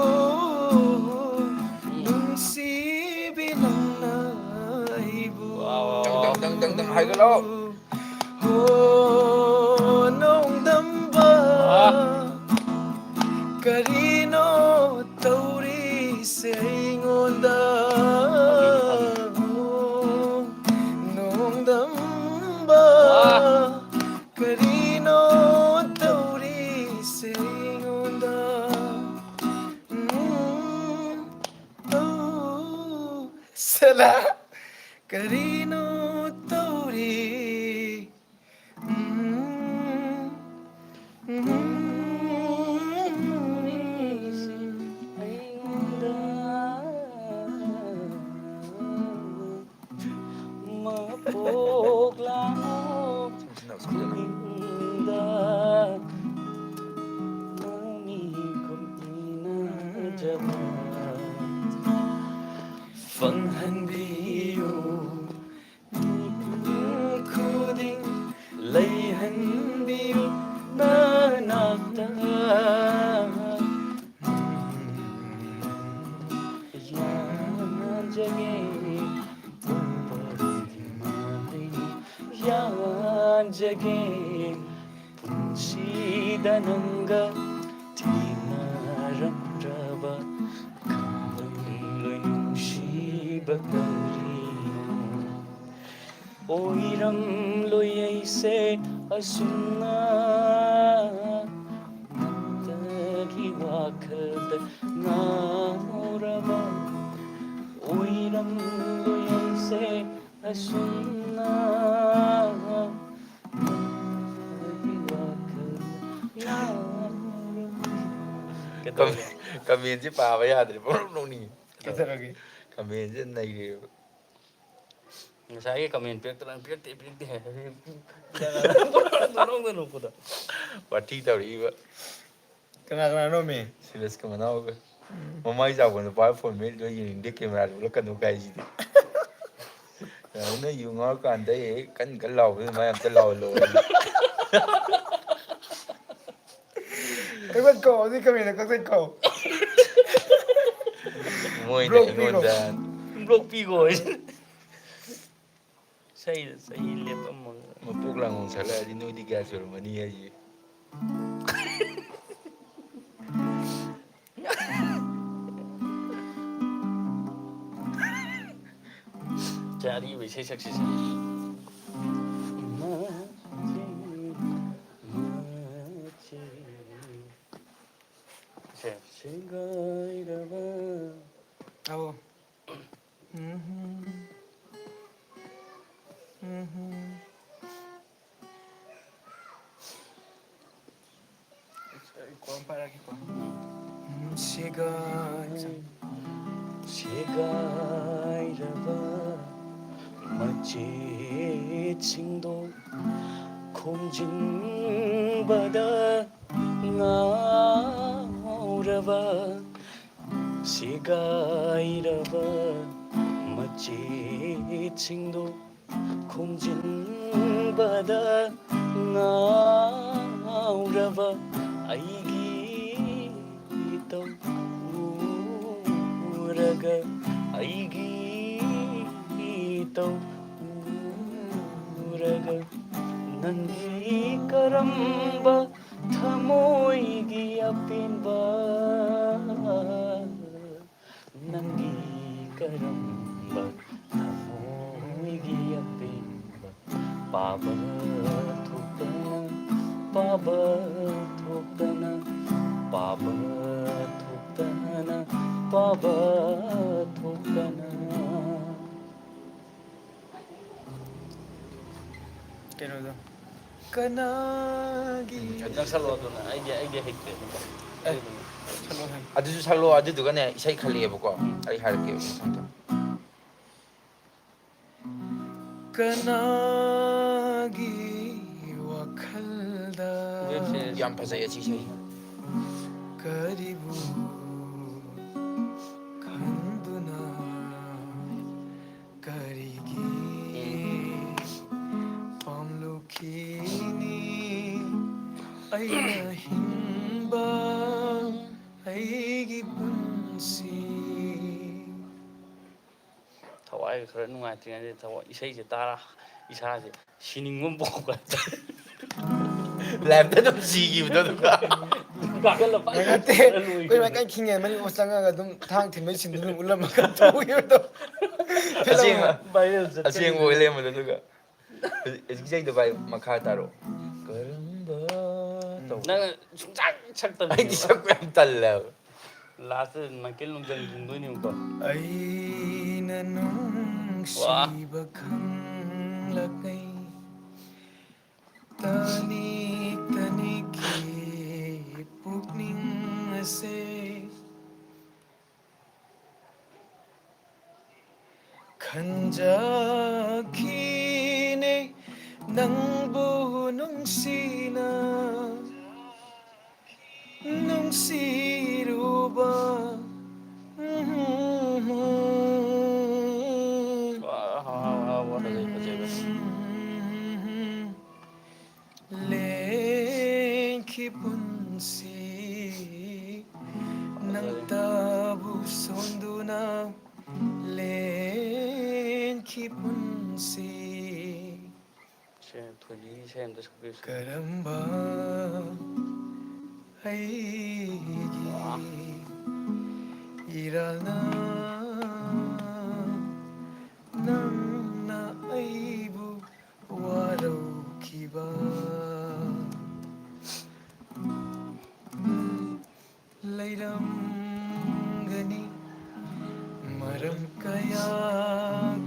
ꯅꯨꯡꯁꯤꯕꯤ ꯅꯪꯅ ꯑꯩꯕꯨ꯫ ꯋꯥ, ꯋꯥ, ꯋꯥ꯫ ꯗꯪ, ꯗꯪ, ꯗꯪ, ꯗꯪ, ꯍꯥꯏꯒꯠꯂꯣ꯫ ꯍꯣ, ꯅꯣꯡꯗꯝꯕ꯫ ꯋꯥ꯫ ꯀꯔꯤꯅꯣ ꯇꯧꯔꯤꯁꯦ ꯑꯩꯉꯣꯟꯗ? ꯅꯣꯡꯗꯝꯕ, ꯋꯥ꯫ ꯀꯔꯤꯅꯣ ꯇꯧꯔꯤꯁꯦ ꯑꯩꯉꯣꯟꯗ? ꯎꯝ, ꯇꯧ-, ꯁꯂꯥ, ꯀꯔꯤꯅꯣ ꯇꯧꯔꯤ? ꯐꯪꯍꯟꯕꯤꯌꯨ꯫ ꯈꯨꯗꯤꯡ ꯂꯩꯍꯟꯕꯤꯌꯨ ꯅꯅꯥꯛꯇ꯫ ꯌꯥꯟꯖꯒꯦ, ꯌꯥꯟꯖꯒꯦ, ꯄꯨꯟꯁꯤꯗ ꯅꯪꯒ ꯊꯦꯡꯅꯔꯝꯗ꯭ꯔꯕ ꯈꯪꯂꯝꯂꯣꯏ ꯅꯨꯡꯁꯤꯕ ꯀꯔꯤꯅꯣ꯫ ꯑꯣꯏꯔꯝꯂꯣꯏ ꯑꯩꯁꯦ ꯑꯁꯨꯝꯅ ꯅꯪꯇꯒꯤ ꯋꯥꯈꯜꯗ ꯉꯥꯎꯔꯕ ꯑꯣꯏꯔꯝꯂꯣꯏ ꯑꯩꯁꯦ ꯑꯁꯨꯝꯅ ꯅꯪꯇꯒꯤ ꯋꯥꯈꯜꯗ ꯉꯥꯎꯔꯕ꯫ ꯀꯩꯗꯧꯔꯒꯦ? ꯀꯃꯦꯟꯁꯦ ꯄꯥꯕ ꯌꯥꯗ꯭ꯔꯦ, ꯄꯪꯅꯣꯛ ꯅꯣꯛꯅꯤꯡꯉꯤ꯫ ꯀꯩꯗꯧꯔꯒꯦ? ꯀꯃꯦꯟꯁꯦ ꯅꯩꯔꯦꯕ꯫ ꯉꯁꯥꯏꯒꯤ ꯀꯃꯦꯟ ꯄꯤꯔꯛꯇ꯭ꯔꯥ? ꯄꯤꯔꯛꯇꯦ, ꯄꯤꯔꯛꯇꯦ ꯍꯥꯏ꯫ ꯄꯪꯅꯣꯛꯇ ꯅꯣꯛꯄꯗꯣ꯫ ꯋꯥꯊꯤ ꯇꯧꯔꯛꯏꯕ꯫ ꯀꯅꯥ ꯀꯅꯥꯅꯣꯃꯤ? ꯁꯤꯔꯁꯀ ꯃꯅꯥꯎꯒ꯫ ꯎꯝ꯫ ꯃꯃꯥꯏ ꯆꯥꯎꯕ ꯅꯨꯄꯥ ꯐꯣꯟ ꯃꯦꯠ ꯂꯣꯏ ꯌꯦꯡꯅꯤꯡꯗꯦ, ꯀꯦꯃꯦꯔꯥꯗ ꯎꯠꯂꯛꯀꯅꯨ ꯀꯥꯏꯁꯤꯗꯤ꯫ ꯅꯪꯅ ꯌꯨ ꯉꯥꯎꯔꯀꯥꯟꯗ ꯍꯦꯛ ꯀꯟ ꯀꯟ ꯂꯥꯎꯕꯗꯨ ꯑꯗꯨꯃꯥꯏꯅ ꯑꯝꯇ ꯂꯥꯎꯍꯜꯂꯣ꯫ ꯀꯛꯊꯠꯈꯣ, ꯑꯗꯨꯏ ꯀꯃꯦꯟꯗꯣ ꯀꯛꯊꯠꯈꯣ꯫ ꯃꯣꯏꯅ block ꯄꯤꯈꯣ꯫ ꯑꯩꯉꯣꯟꯗ block ꯄꯤꯈꯣ꯫ ꯏꯁꯩꯗ ꯆꯍꯤ ꯂꯦꯞꯄꯝꯃꯒ꯫ ꯃꯄꯣꯛ ꯂꯥꯡꯒꯣꯡ ꯁꯛꯂꯛꯑꯗꯤ ꯅꯣꯏꯗꯤ ꯀꯌꯥ ꯁꯨꯔꯝꯃꯅꯤ ꯍꯥꯏꯁꯦ꯫ ꯁꯦ, ꯑꯔꯤꯕ ꯏꯁꯩ ꯁꯛꯁꯤꯁꯦ꯫ ꯁꯦ, ꯁꯦꯒꯥꯏꯔꯕ꯫ ꯑꯧ꯫ ꯎꯝꯍꯨꯝ꯫ ꯎꯝꯍꯨꯝ꯫ ꯑꯩ ꯀꯣꯟ ꯄꯥꯏꯔꯛꯀꯦꯀꯣ꯫ ꯎꯝ꯫ ꯁꯦꯒꯥꯏ-, ꯁꯦꯒꯥꯏꯔꯕ ꯃꯆꯦꯠꯁꯤꯡꯗꯣ ꯈꯣꯝꯖꯤꯟꯕꯗ ꯉꯥꯎꯔꯕ ꯁꯦꯒꯥꯏꯔꯕ ꯃꯆꯦꯠꯁꯤꯡꯗꯨ ꯈꯣꯝꯖꯤꯟꯕꯗ ꯉꯥꯎꯔꯕ ꯑꯩꯒꯤ ꯏꯇꯧ ꯎꯔꯒ, ꯑꯩꯒꯤ ꯏꯇꯧ ꯎꯔꯒ ꯅꯪꯒꯤ ꯀꯔꯝꯕ ꯊꯃꯣꯏꯒꯤ ꯑꯄꯦꯟꯕ, ꯅꯪꯒꯤ ꯀꯔꯝꯕ ꯊꯃꯣꯏꯒꯤ ꯑꯄꯦꯟꯕ ꯄꯥꯕ ꯊꯣꯛꯄ ꯄꯥꯕ ꯊꯣꯛꯇꯅ, ꯄꯥꯕ ꯊꯣꯛꯇꯅ꯫ ꯀꯩꯅꯣꯗꯣ, ꯀꯅꯥꯒꯤ ꯎꯝ, ꯑꯗꯨ ꯅꯪ ꯁꯛꯂꯛꯑꯣ ꯑꯗꯨꯅ, ꯑꯩꯗꯤ, ꯑꯩꯗꯤ ꯍꯩꯇꯦ꯫ ꯑꯦ, ꯁꯛꯂꯛꯑꯣ ꯍꯥꯏ꯫ ꯑꯗꯨꯁꯨ ꯁꯛꯂꯛꯑꯣ, ꯑꯗꯨꯗꯨꯒꯅꯦ, ꯏꯁꯩ ꯈꯜꯂꯛꯑꯦꯕꯀꯣ, ꯎꯝ꯫ ꯑꯩ ꯍꯥꯏꯔꯛꯀꯦ ꯃꯊꯪꯗ꯫ ꯀꯅꯥꯒꯤ ꯋꯥꯈꯜꯗ ꯌꯥꯝ ꯐꯖꯩ ꯑꯁꯤ ꯏꯁꯩ꯫ ꯀꯔꯤꯕꯨ ꯈꯟꯗꯨꯅ ꯀꯔꯤꯒꯤ ꯄꯥꯝꯂꯨꯈꯤꯅꯤ ꯑꯩꯅ ꯍꯤꯡꯕ ꯑꯩꯒꯤ ꯄꯨꯟꯁꯤ? ꯊꯋꯥꯏꯒ ꯈꯔ ꯅꯨꯡꯉꯥꯏꯇ꯭ꯔꯤꯉꯩꯗ ꯊꯋꯥꯏ, ꯏꯁꯩꯁꯦ ꯇꯥꯔ ꯏꯁꯥꯁꯦ ꯁꯤꯅꯤꯡꯕ ꯑꯃ ꯄꯣꯛꯄ ꯍꯥꯏꯇꯥꯔꯦ꯫ ꯂꯥꯏꯐꯇ ꯑꯗꯨꯝ ꯁꯤꯈꯤꯕꯗꯣ ꯑꯗꯨꯒ꯫ ꯀꯥꯈꯠꯂ ꯅꯠꯇꯦ, ꯄꯥꯏꯔ ꯑꯩꯈꯣꯏ ꯂꯣꯏꯈꯤꯕꯗꯣ꯫ ꯃꯥꯏꯀꯩ ꯈꯤꯡꯉꯦ ꯃꯅꯤꯡ ꯑꯣ ꯆꯪꯉꯒ ꯑꯗꯨꯝ ꯊꯥꯡ ꯊꯤꯟꯕꯩ ꯁꯤꯟꯗꯨ ꯑꯗꯨꯝ ꯎꯠꯂꯝꯃꯒ ꯇꯧꯈꯤꯕꯗꯣ꯫ ꯑꯁꯦꯡꯕ, ꯚꯥꯏꯔꯦꯜ ꯆꯠꯄꯅꯤ꯫ ꯑꯁꯦꯡꯕ ꯑꯣꯏ ꯂꯩꯔꯝꯕꯗꯣ ꯑꯗꯨꯒ꯫ ꯍꯧꯖꯤꯛ, ꯍꯧꯖꯤꯛ ꯏꯁꯩꯗꯣ ꯚꯥꯏ ꯃꯈꯥ ꯇꯥꯔꯛꯑꯣ꯫ ꯀꯔꯝꯕ ꯇꯧ-, ꯅꯪ ꯁꯨꯡꯁꯛ ꯁꯛꯇꯕꯅꯦꯕ꯫ ꯑꯩꯗꯤ ꯁꯛꯄ ꯌꯥꯝ ꯇꯜꯂꯦ ꯍꯥꯏꯕ꯫ ꯂꯥꯁꯇ ꯃꯥꯏꯀꯦꯜ ꯅꯨꯡꯖꯪ ꯈꯤꯡꯗꯣꯏꯅꯦꯕꯀꯣ꯫ ꯑꯩꯅ ꯅꯨꯡꯁꯤꯕ ꯈꯪꯂꯛꯂꯦ꯫ ꯇꯅꯤꯛ ꯇꯅꯤꯛꯀꯤ ꯄꯨꯛꯅꯤꯡ ꯑꯁꯦ ꯈꯟꯖꯈꯤꯅꯦ ꯅꯪꯕꯨ ꯅꯨꯡꯁꯤꯅ ꯅꯨꯡꯁꯤꯔꯨꯕ꯫ ꯋꯥ, ꯋꯥ, ꯋꯥ, ꯋꯥ, ꯐꯖꯩ, ꯐꯖꯩ, ꯐꯖꯩ꯫ ꯂꯦꯡꯈꯤ ꯄꯨꯟꯁꯤ ꯅꯪꯇꯕꯨ ꯁꯣꯟꯗꯨꯅ ꯂꯦꯡꯈꯤ ꯄꯨꯟꯁꯤ꯫ ꯁꯦ, ꯊꯣꯏꯕꯤ ꯏꯁꯩ ꯑꯝꯇ ꯁꯛꯄꯤꯌꯨꯁꯦ꯫ ꯀꯔꯝꯕ ꯑꯩꯒꯤ ꯏꯔꯥꯜꯅ ꯅꯪꯅ ꯑꯩꯕꯨ ꯋꯥꯔꯧꯈꯤꯕ? ꯂꯩꯔꯝꯒꯅꯤ ꯃꯔꯝ ꯀꯌꯥ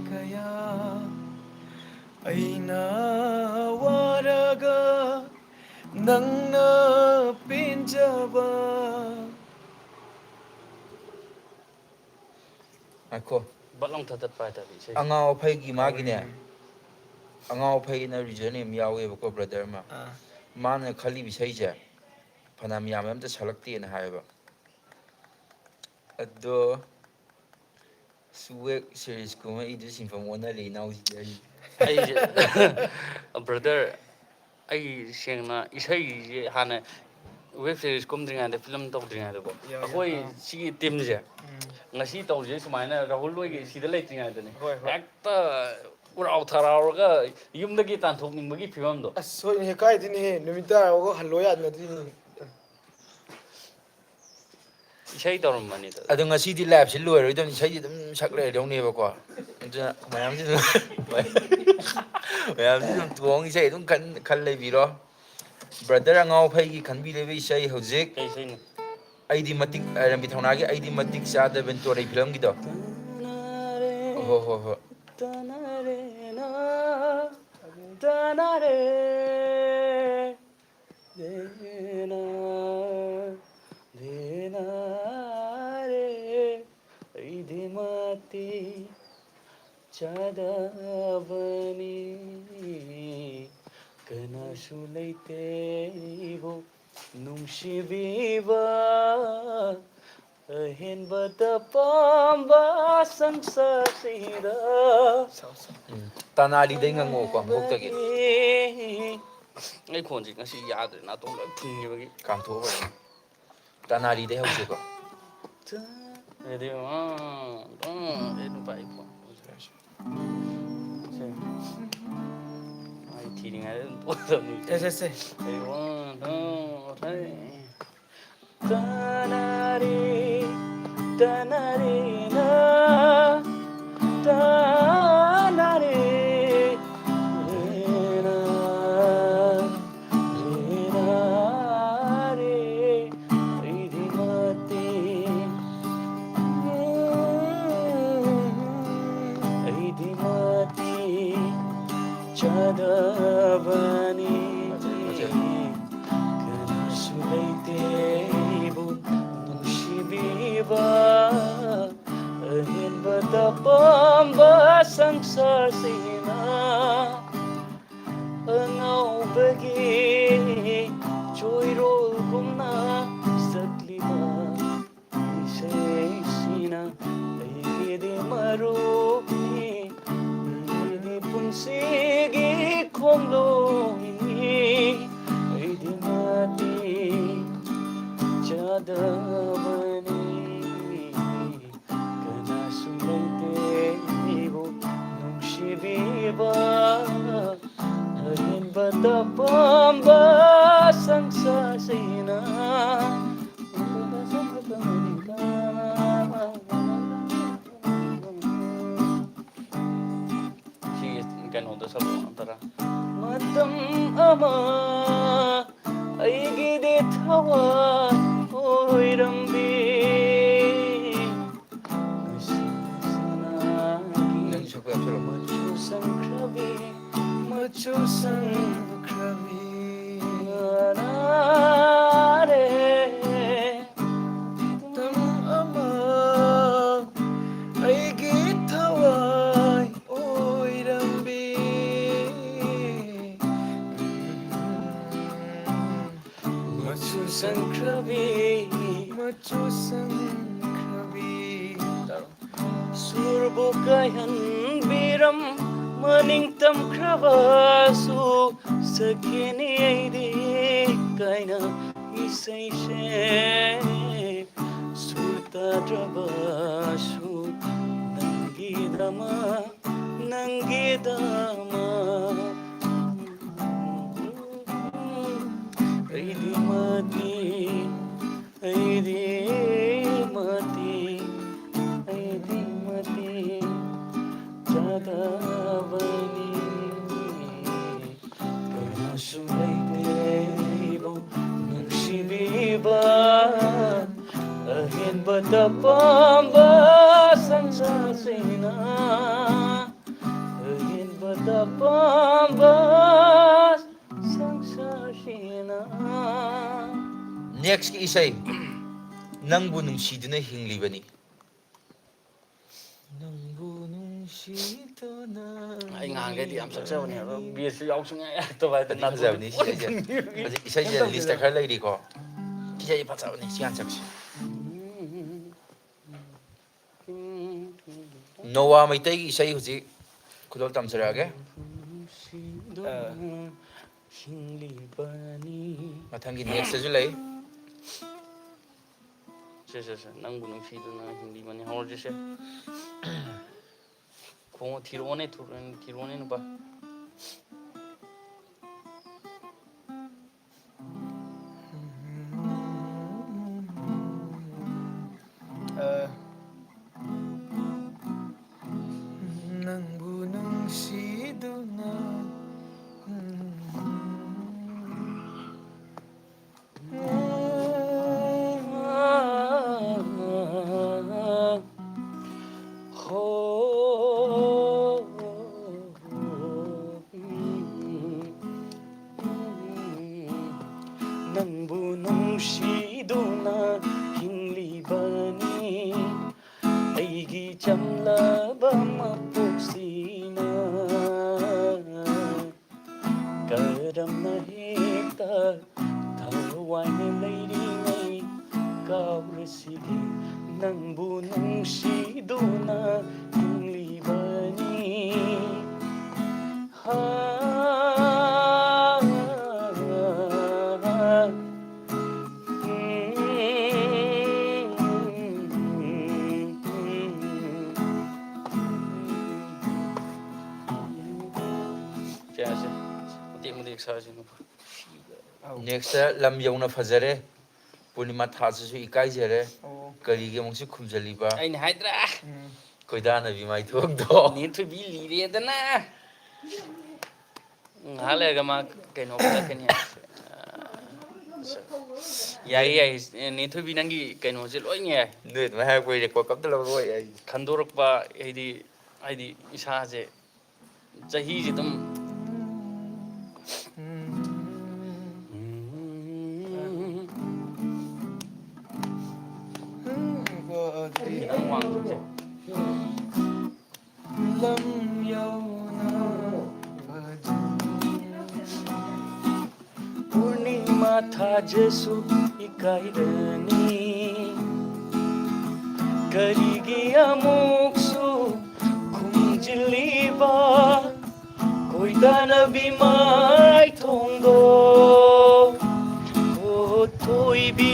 ꯀꯌꯥ꯫ ꯑꯩꯅ ꯋꯥꯔꯒ ꯅꯪꯅ ꯄꯦꯟꯖꯕ꯫ ꯉꯥꯏꯈꯣ꯫ ꯕꯠ ꯂꯥꯎ ꯊꯥꯗꯠꯄ ꯍꯥꯏꯇꯥꯔꯦ ꯏꯁꯩꯁꯦ꯫ ꯑꯉꯥꯎ ꯑꯐꯩꯒꯤ ꯃꯥꯒꯤꯅꯦ, ꯑꯉꯥꯎ ꯑꯐꯩꯒꯤꯅ reason ꯑꯃ ꯌꯥꯎꯋꯦꯕꯀꯣ, brother ꯑꯃ꯫ ꯑꯥ꯫ ꯃꯥꯅ ꯈꯜꯂꯤꯕ ꯏꯁꯩꯁꯦ ꯐꯅꯌꯥꯝ ꯌꯥꯝꯃꯦ, ꯑꯝꯇ ꯁꯛꯂꯛꯇꯦꯅ ꯍꯥꯏꯌꯦꯕ꯫ ꯑꯗꯣ ꯑꯁ, web series ꯀꯨꯝꯕ ꯑꯩꯗꯨ ꯁꯤꯟꯐꯝ ꯑꯣꯟꯅꯔꯦ ꯏꯅꯥꯎꯁꯤꯗꯤ ꯑꯩ꯫ ꯑꯩꯁꯦ, brother, ꯑꯩ ꯁꯦꯡꯅ ꯏꯁꯩꯁꯦ ꯍꯥꯟꯅ web series ꯀꯨꯝꯗ꯭ꯔꯤꯉꯩꯗ, film ꯇꯧꯗ꯭ꯔꯤꯉꯩꯗꯀꯣ, ꯌꯥ, ꯌꯥ, ꯑꯩꯈꯣꯏ ꯑꯥ꯫ ꯁꯤꯒꯤ teamꯁꯦ ꯎꯝ꯫ ꯉꯁꯤ ꯇꯧꯁꯦ ꯁꯨꯃꯥꯏꯅ ꯔꯥꯍꯨꯜ ꯍꯣꯏꯒꯤ ꯎꯝ꯫ ꯁꯤꯗ ꯂꯩꯇ꯭ꯔꯤꯉꯩꯗꯅꯦ, ꯍꯣꯏ, ꯍꯣꯏ꯫ ꯍꯦꯛꯇ ꯎꯔꯥꯎ ꯊꯔꯥꯎꯔꯒ ꯌꯨꯝꯗꯒꯤ ꯇꯥꯟꯊꯣꯛꯅꯤꯡꯕꯒꯤ ꯐꯤꯕꯝꯗꯣ꯫ ꯑꯁ, ꯍꯣꯏꯅꯦ, ꯀꯥꯏꯗꯩꯅꯦꯍꯦ, ꯅꯨꯃꯤꯠ ꯇꯥꯔꯕꯒ ꯍꯜꯂꯣ ꯌꯥꯅꯗ꯭ꯔꯤꯅꯤ꯫ ꯏꯁꯩ ꯇꯧꯔꯝꯕꯅꯤꯗ꯫ ꯑꯗꯣ ꯉꯁꯤꯗꯤ liveꯁꯤ ꯂꯣꯏꯔꯣꯏꯗꯕꯅꯤ, ꯏꯁꯩꯗꯤ ꯑꯗꯨꯝ ꯁꯛ ꯂꯩꯔꯗꯧꯅꯦꯕꯀꯣ꯫ ꯑꯗꯨꯅ ꯃꯌꯥꯝꯁꯤ ꯑꯗꯨꯝ, ꯃꯌꯥꯝꯁꯤ ꯑꯗꯨꯝ ꯊꯣꯡ ꯏꯁꯩ ꯑꯗꯨꯝ ꯈꯟ, ꯈꯟ ꯂꯩꯕꯤꯔꯣ꯫ Brother ꯑꯉꯥꯎ ꯑꯐꯩꯒꯤ ꯈꯟꯕꯤꯔꯤꯕ ꯏꯁꯩ ꯍꯧꯖꯤꯛ ꯀꯩ ꯏꯁꯩꯅꯣ? ꯑꯩꯗꯤ ꯃꯇꯤꯛ, ꯑ, ꯔꯟꯕꯤ ꯊꯧꯅꯥꯒꯤ ꯑꯩꯗꯤ ꯃꯇꯤꯛ ꯆꯥꯗꯕꯅꯤ ꯇꯣꯔꯩ filmꯒꯤꯗꯣ꯫ ꯍꯣ, ꯍꯣ, ꯍꯣ꯫ ꯇꯅꯔꯦꯅ, ꯇꯅꯔꯦ꯫ ꯗꯦꯅꯥ, ꯗꯦꯅꯥ ꯔꯦ, ꯑꯩꯗꯤ ꯃꯇꯤꯛ ꯆꯥꯗꯕꯅꯤ, ꯀꯅꯥꯁꯨ ꯂꯩꯇꯦ ꯑꯩꯕꯨ ꯅꯨꯡꯁꯤꯕꯤꯕ꯫ ꯑꯍꯦꯟꯕꯗ ꯄꯥꯝꯕ ꯁꯪꯁꯥꯔꯁꯤꯗ꯫ ꯎꯝ꯫ ꯇꯅꯥꯔꯤꯗꯩ ꯉꯪꯉꯛꯑꯣꯀꯣ, ꯃꯀꯣꯛꯇꯒꯤ꯫ ꯑꯩ ꯈꯣꯟꯁꯦ ꯉꯁꯤ ꯌꯥꯗ꯭ꯔꯦ, ꯅꯥꯇꯣꯟ ꯂꯣꯏ ꯐꯨꯟꯈꯤꯕꯒꯤ꯫ ꯀꯥꯝꯊꯣꯛꯑꯣ꯫ ꯇꯅꯥꯔꯤꯗꯩ ꯍꯧꯁꯦꯀꯣ꯫ ꯑꯗꯨꯗꯤ, ꯑꯥ, ꯑꯥ, ꯑꯩ ꯅꯨꯄꯥ ꯑꯩ ꯐꯣꯟ꯫ ꯁꯦ꯫ ꯑꯩ ꯊꯤꯔꯤꯉꯩꯗ ꯑꯗꯨꯝ ꯇꯣꯛꯑꯗꯕꯅꯤ꯫ ꯁꯦ, ꯁꯦ, ꯁꯦ꯫ ꯑꯩ ꯋꯥ, ꯋꯥ, ꯋꯥ꯫ ꯇꯅꯔꯤ, ꯇꯅꯔꯤꯅ, ꯇꯅꯔꯤ, ꯔꯦꯅ, ꯔꯦꯅ ꯔꯦ, ꯑꯩꯗꯤ ꯃꯥ ꯁꯥꯁꯤꯅ ꯑꯉꯥꯎꯕꯒꯤ ꯆꯣꯏꯔꯣꯜꯒꯨꯝꯅ ꯁꯛꯂꯤꯕ ꯏꯁꯩꯁꯤꯅ ꯑꯩꯒꯤꯗꯤ ꯃꯔꯨꯞꯅꯤ, ꯅꯪꯒꯤꯗꯤ ꯄꯨꯟꯁꯤꯒꯤ ꯈꯣꯡꯂꯣꯏꯅꯤ, ꯑꯩꯗꯤ ꯃꯇꯤꯛ ꯆꯥꯗꯕꯅꯤ꯫ ꯀꯅꯥꯁꯨ ꯂꯩꯇꯦ ꯑꯩꯕꯨ ꯅꯨꯡꯁꯤꯕꯤꯕ, ꯑꯍꯦꯟꯕ ꯇꯄꯥꯝꯕ ꯁꯪꯁꯥꯔꯁꯤꯅ꯫ ꯁꯤ ꯀꯩꯅꯣꯗ ꯁꯛꯂꯛꯑꯣ ꯑꯝꯇꯔꯥ꯫ ꯃꯇꯝ ꯑꯃ ꯑꯩꯒꯤꯗꯤ ꯊꯋꯥꯏ ꯑꯣꯏꯔꯝꯕꯤ, ꯉꯁꯤ ꯁꯅꯥꯒꯤ ꯅꯪ ꯁꯛꯄ ꯌꯥꯎꯁꯜꯂꯣ꯫ ꯃꯆꯨ ꯁꯪꯈ꯭ꯔꯕꯤ, ꯃꯆꯨ ꯁꯪꯈ꯭ꯔꯕꯤ꯫ ꯅꯥꯔꯦ꯫ ꯃꯇꯝ ꯑꯃ ꯑꯩꯒꯤ ꯊꯋꯥꯏ ꯑꯣꯏꯔꯝꯕꯤ, ꯃꯆꯨ ꯁꯪꯈ꯭ꯔꯕꯤ, ꯃꯆꯨ ꯁꯪꯈ꯭ꯔꯕꯤ꯫ ꯁꯨꯔꯕꯨ ꯀꯥꯏꯍꯟꯕꯤꯔꯝ ꯃꯅꯤꯡ ꯇꯝꯈ꯭ꯔꯕꯁꯨ ꯁꯛꯈꯤꯅꯤ ꯑꯩꯗꯤ ꯀꯥꯏꯅ ꯏꯁꯩꯁꯦ꯫ ꯁꯨꯔ ꯇꯥꯗ꯭ꯔꯕꯁꯨ ꯅꯪꯒꯤꯗꯃꯛ, ꯅꯪꯒꯤꯗꯃꯛ꯫ ꯑꯩꯗꯤ ꯃꯇꯤꯛ, ꯑꯩꯗꯤ ꯃꯇꯤꯛ, ꯑꯩꯗꯤ ꯃꯇꯤꯛ ꯆꯥꯗꯕꯅꯤ꯫ ꯀꯅꯥꯁꯨ ꯂꯩꯇꯦ ꯑꯩꯕꯨ ꯅꯨꯡꯁꯤꯕꯤꯕ, ꯑꯍꯦꯟꯕ ꯇꯄꯥꯝꯕ ꯁꯪꯁꯥꯔꯁꯤꯅ, ꯑꯍꯦꯟꯕ ꯇꯄꯥꯝꯕ ꯁꯪꯁꯥꯔꯁꯤꯅ꯫ Next ꯏꯁꯩ, ꯅꯪꯕꯨ ꯅꯨꯡꯁꯤꯗꯨꯅ ꯍꯤꯡꯂꯤꯕꯅꯤ꯫ ꯅꯪꯕꯨ ꯅꯨꯡꯁꯤ ꯑꯩ ꯉꯍꯥꯟꯈꯩꯗꯤ ꯌꯥꯝ ꯁꯛꯆꯕꯅꯦ, ꯑꯗꯣ ꯕꯦꯁꯁꯨ ꯌꯥꯎ ꯁꯨꯡꯌꯥ ꯌꯥꯗꯕ ꯍꯥꯏꯇꯥꯔꯦ꯫ ꯐꯗꯤ ꯐꯖꯕꯅꯤ ꯁꯤ ꯏꯁꯩꯁꯦ꯫ ꯍꯧꯖꯤꯛ ꯏꯁꯩꯁꯦ ꯂꯤꯁꯇ ꯈꯔ ꯂꯩꯔꯤꯀꯣ꯫ ꯏꯁꯩꯁꯦ ꯐꯖꯕꯅꯤ, ꯁꯤ ꯍꯥꯟꯅ ꯁꯛꯁꯤ꯫ ꯅꯣꯋꯥ ꯃꯩꯇꯩꯒꯤ ꯏꯁꯩ ꯍꯧꯖꯤꯛ ꯈꯨꯗꯣꯜ ꯇꯝꯖꯔꯛꯑꯒꯦ꯫ ꯑ, ꯍꯤꯡꯂꯤꯕꯅꯤ꯫ ꯃꯊꯪꯒꯤ ꯅꯦꯛꯁꯇꯁꯨ ꯂꯩ꯫ ꯁꯦ, ꯁꯦ, ꯁꯦ, ꯅꯪꯕꯨ ꯅꯨꯡꯁꯤꯗꯨꯅ ꯍꯤꯡꯂꯤꯕꯅꯤ ꯍꯧꯔꯁꯤꯁꯦ꯫ ꯈꯣꯡꯉꯣ, ꯊꯤꯔꯛꯑꯣꯅꯦ, ꯊꯨ-, ꯊꯤꯔꯛꯑꯣꯅꯦ, ꯅꯨꯄꯥ꯫ ꯑ, ꯅꯪꯕꯨ ꯅꯨꯡꯁꯤꯗꯨꯅ꯫ ꯍꯣ꯫ ꯅꯪꯕꯨ ꯅꯨꯡꯁꯤꯗꯨꯅ ꯍꯤꯡꯂꯤꯕꯅꯤ ꯑꯩꯒꯤ ꯆꯝꯂꯕ ꯃꯄꯣꯛꯁꯤꯅ꯫ ꯀꯔꯝꯅ ꯍꯦꯛꯇ ꯊꯋꯥꯏꯅ ꯂꯩꯔꯤꯉꯩ ꯀꯥꯎꯔꯁꯤꯒꯦ, ꯅꯪꯕꯨ ꯅꯨꯡꯁꯤꯗꯨꯅ ꯍꯤꯡꯂꯤꯕꯅꯤ꯫ ꯍꯥ, ꯁꯦ, ꯁꯦ꯫ ꯃꯇꯦꯛ ꯃꯇꯦꯛ ꯁꯥꯁꯦ, ꯅꯨꯄꯥ꯫ ꯑꯧ꯫ ꯅꯦꯛꯁꯇ ꯂꯝ ꯌꯧꯅ ꯐꯖꯔꯦ꯫ ꯄꯨꯔꯅꯤꯃꯥ ꯊꯥꯁꯤꯁꯨ ꯏꯀꯥꯏꯖꯔꯦ꯫ ꯑꯣ꯫ ꯀꯔꯤꯒꯤ ꯑꯃꯨꯛꯁꯨ ꯈꯨꯝꯖꯜꯂꯤꯕ? ꯑꯩꯅ ꯍꯥꯏꯗ꯭ꯔꯥ? ꯎꯝ꯫ ꯈꯣꯏꯗꯥꯅꯕꯤ ꯃꯥꯏꯊꯣꯡꯗꯣ꯫ ꯅꯦꯊꯣꯏꯕꯤ ꯂꯤꯔꯦꯗꯅ꯫ ꯎꯝ, ꯉꯥꯏꯍꯥꯛ ꯂꯩꯔꯒ ꯃꯥ ꯀꯩꯅꯣ ꯈꯜꯂꯛꯀꯅꯤ ꯍꯥꯏ꯫ ꯌꯥꯏꯌꯦ, ꯌꯥꯏꯌꯦ꯫ ꯅꯦꯊꯣꯏꯕꯤ, ꯅꯪꯒꯤ ꯀꯩꯅꯣꯁꯦ ꯂꯣꯏ ꯌꯥꯏ꯫ ꯅꯣꯏ ꯑꯗꯨꯃꯥꯏꯅ ꯍꯥꯏꯔꯛꯄ ꯑꯩ ꯔꯦꯀꯣꯔꯗ ꯑꯝꯇ ꯂꯧꯔꯛꯑꯣ ꯑꯩ꯫ ꯈꯟꯗꯣꯔꯛꯄ, ꯍꯥꯏꯗꯤ, ꯍꯥꯏꯗꯤ ꯏꯁꯥꯁꯦ ꯆꯍꯤꯁꯦ ꯑꯗꯨꯝ꯫ ꯈꯤꯇꯪ ꯋꯥꯡ ꯆꯠꯁꯦ꯫ ꯃꯥꯊꯥꯖꯁꯨ ꯏꯀꯥꯏꯔꯅꯤ꯫ ꯀꯔꯤꯒꯤ ꯑꯃꯨꯛꯁꯨ ꯈꯨꯝꯖꯤꯜꯂꯤꯕ ꯈꯣꯏꯗꯥꯅꯕꯤ ꯃꯥꯏꯊꯣꯡꯗꯣ? ꯑꯣ ꯊꯣꯏꯕꯤ,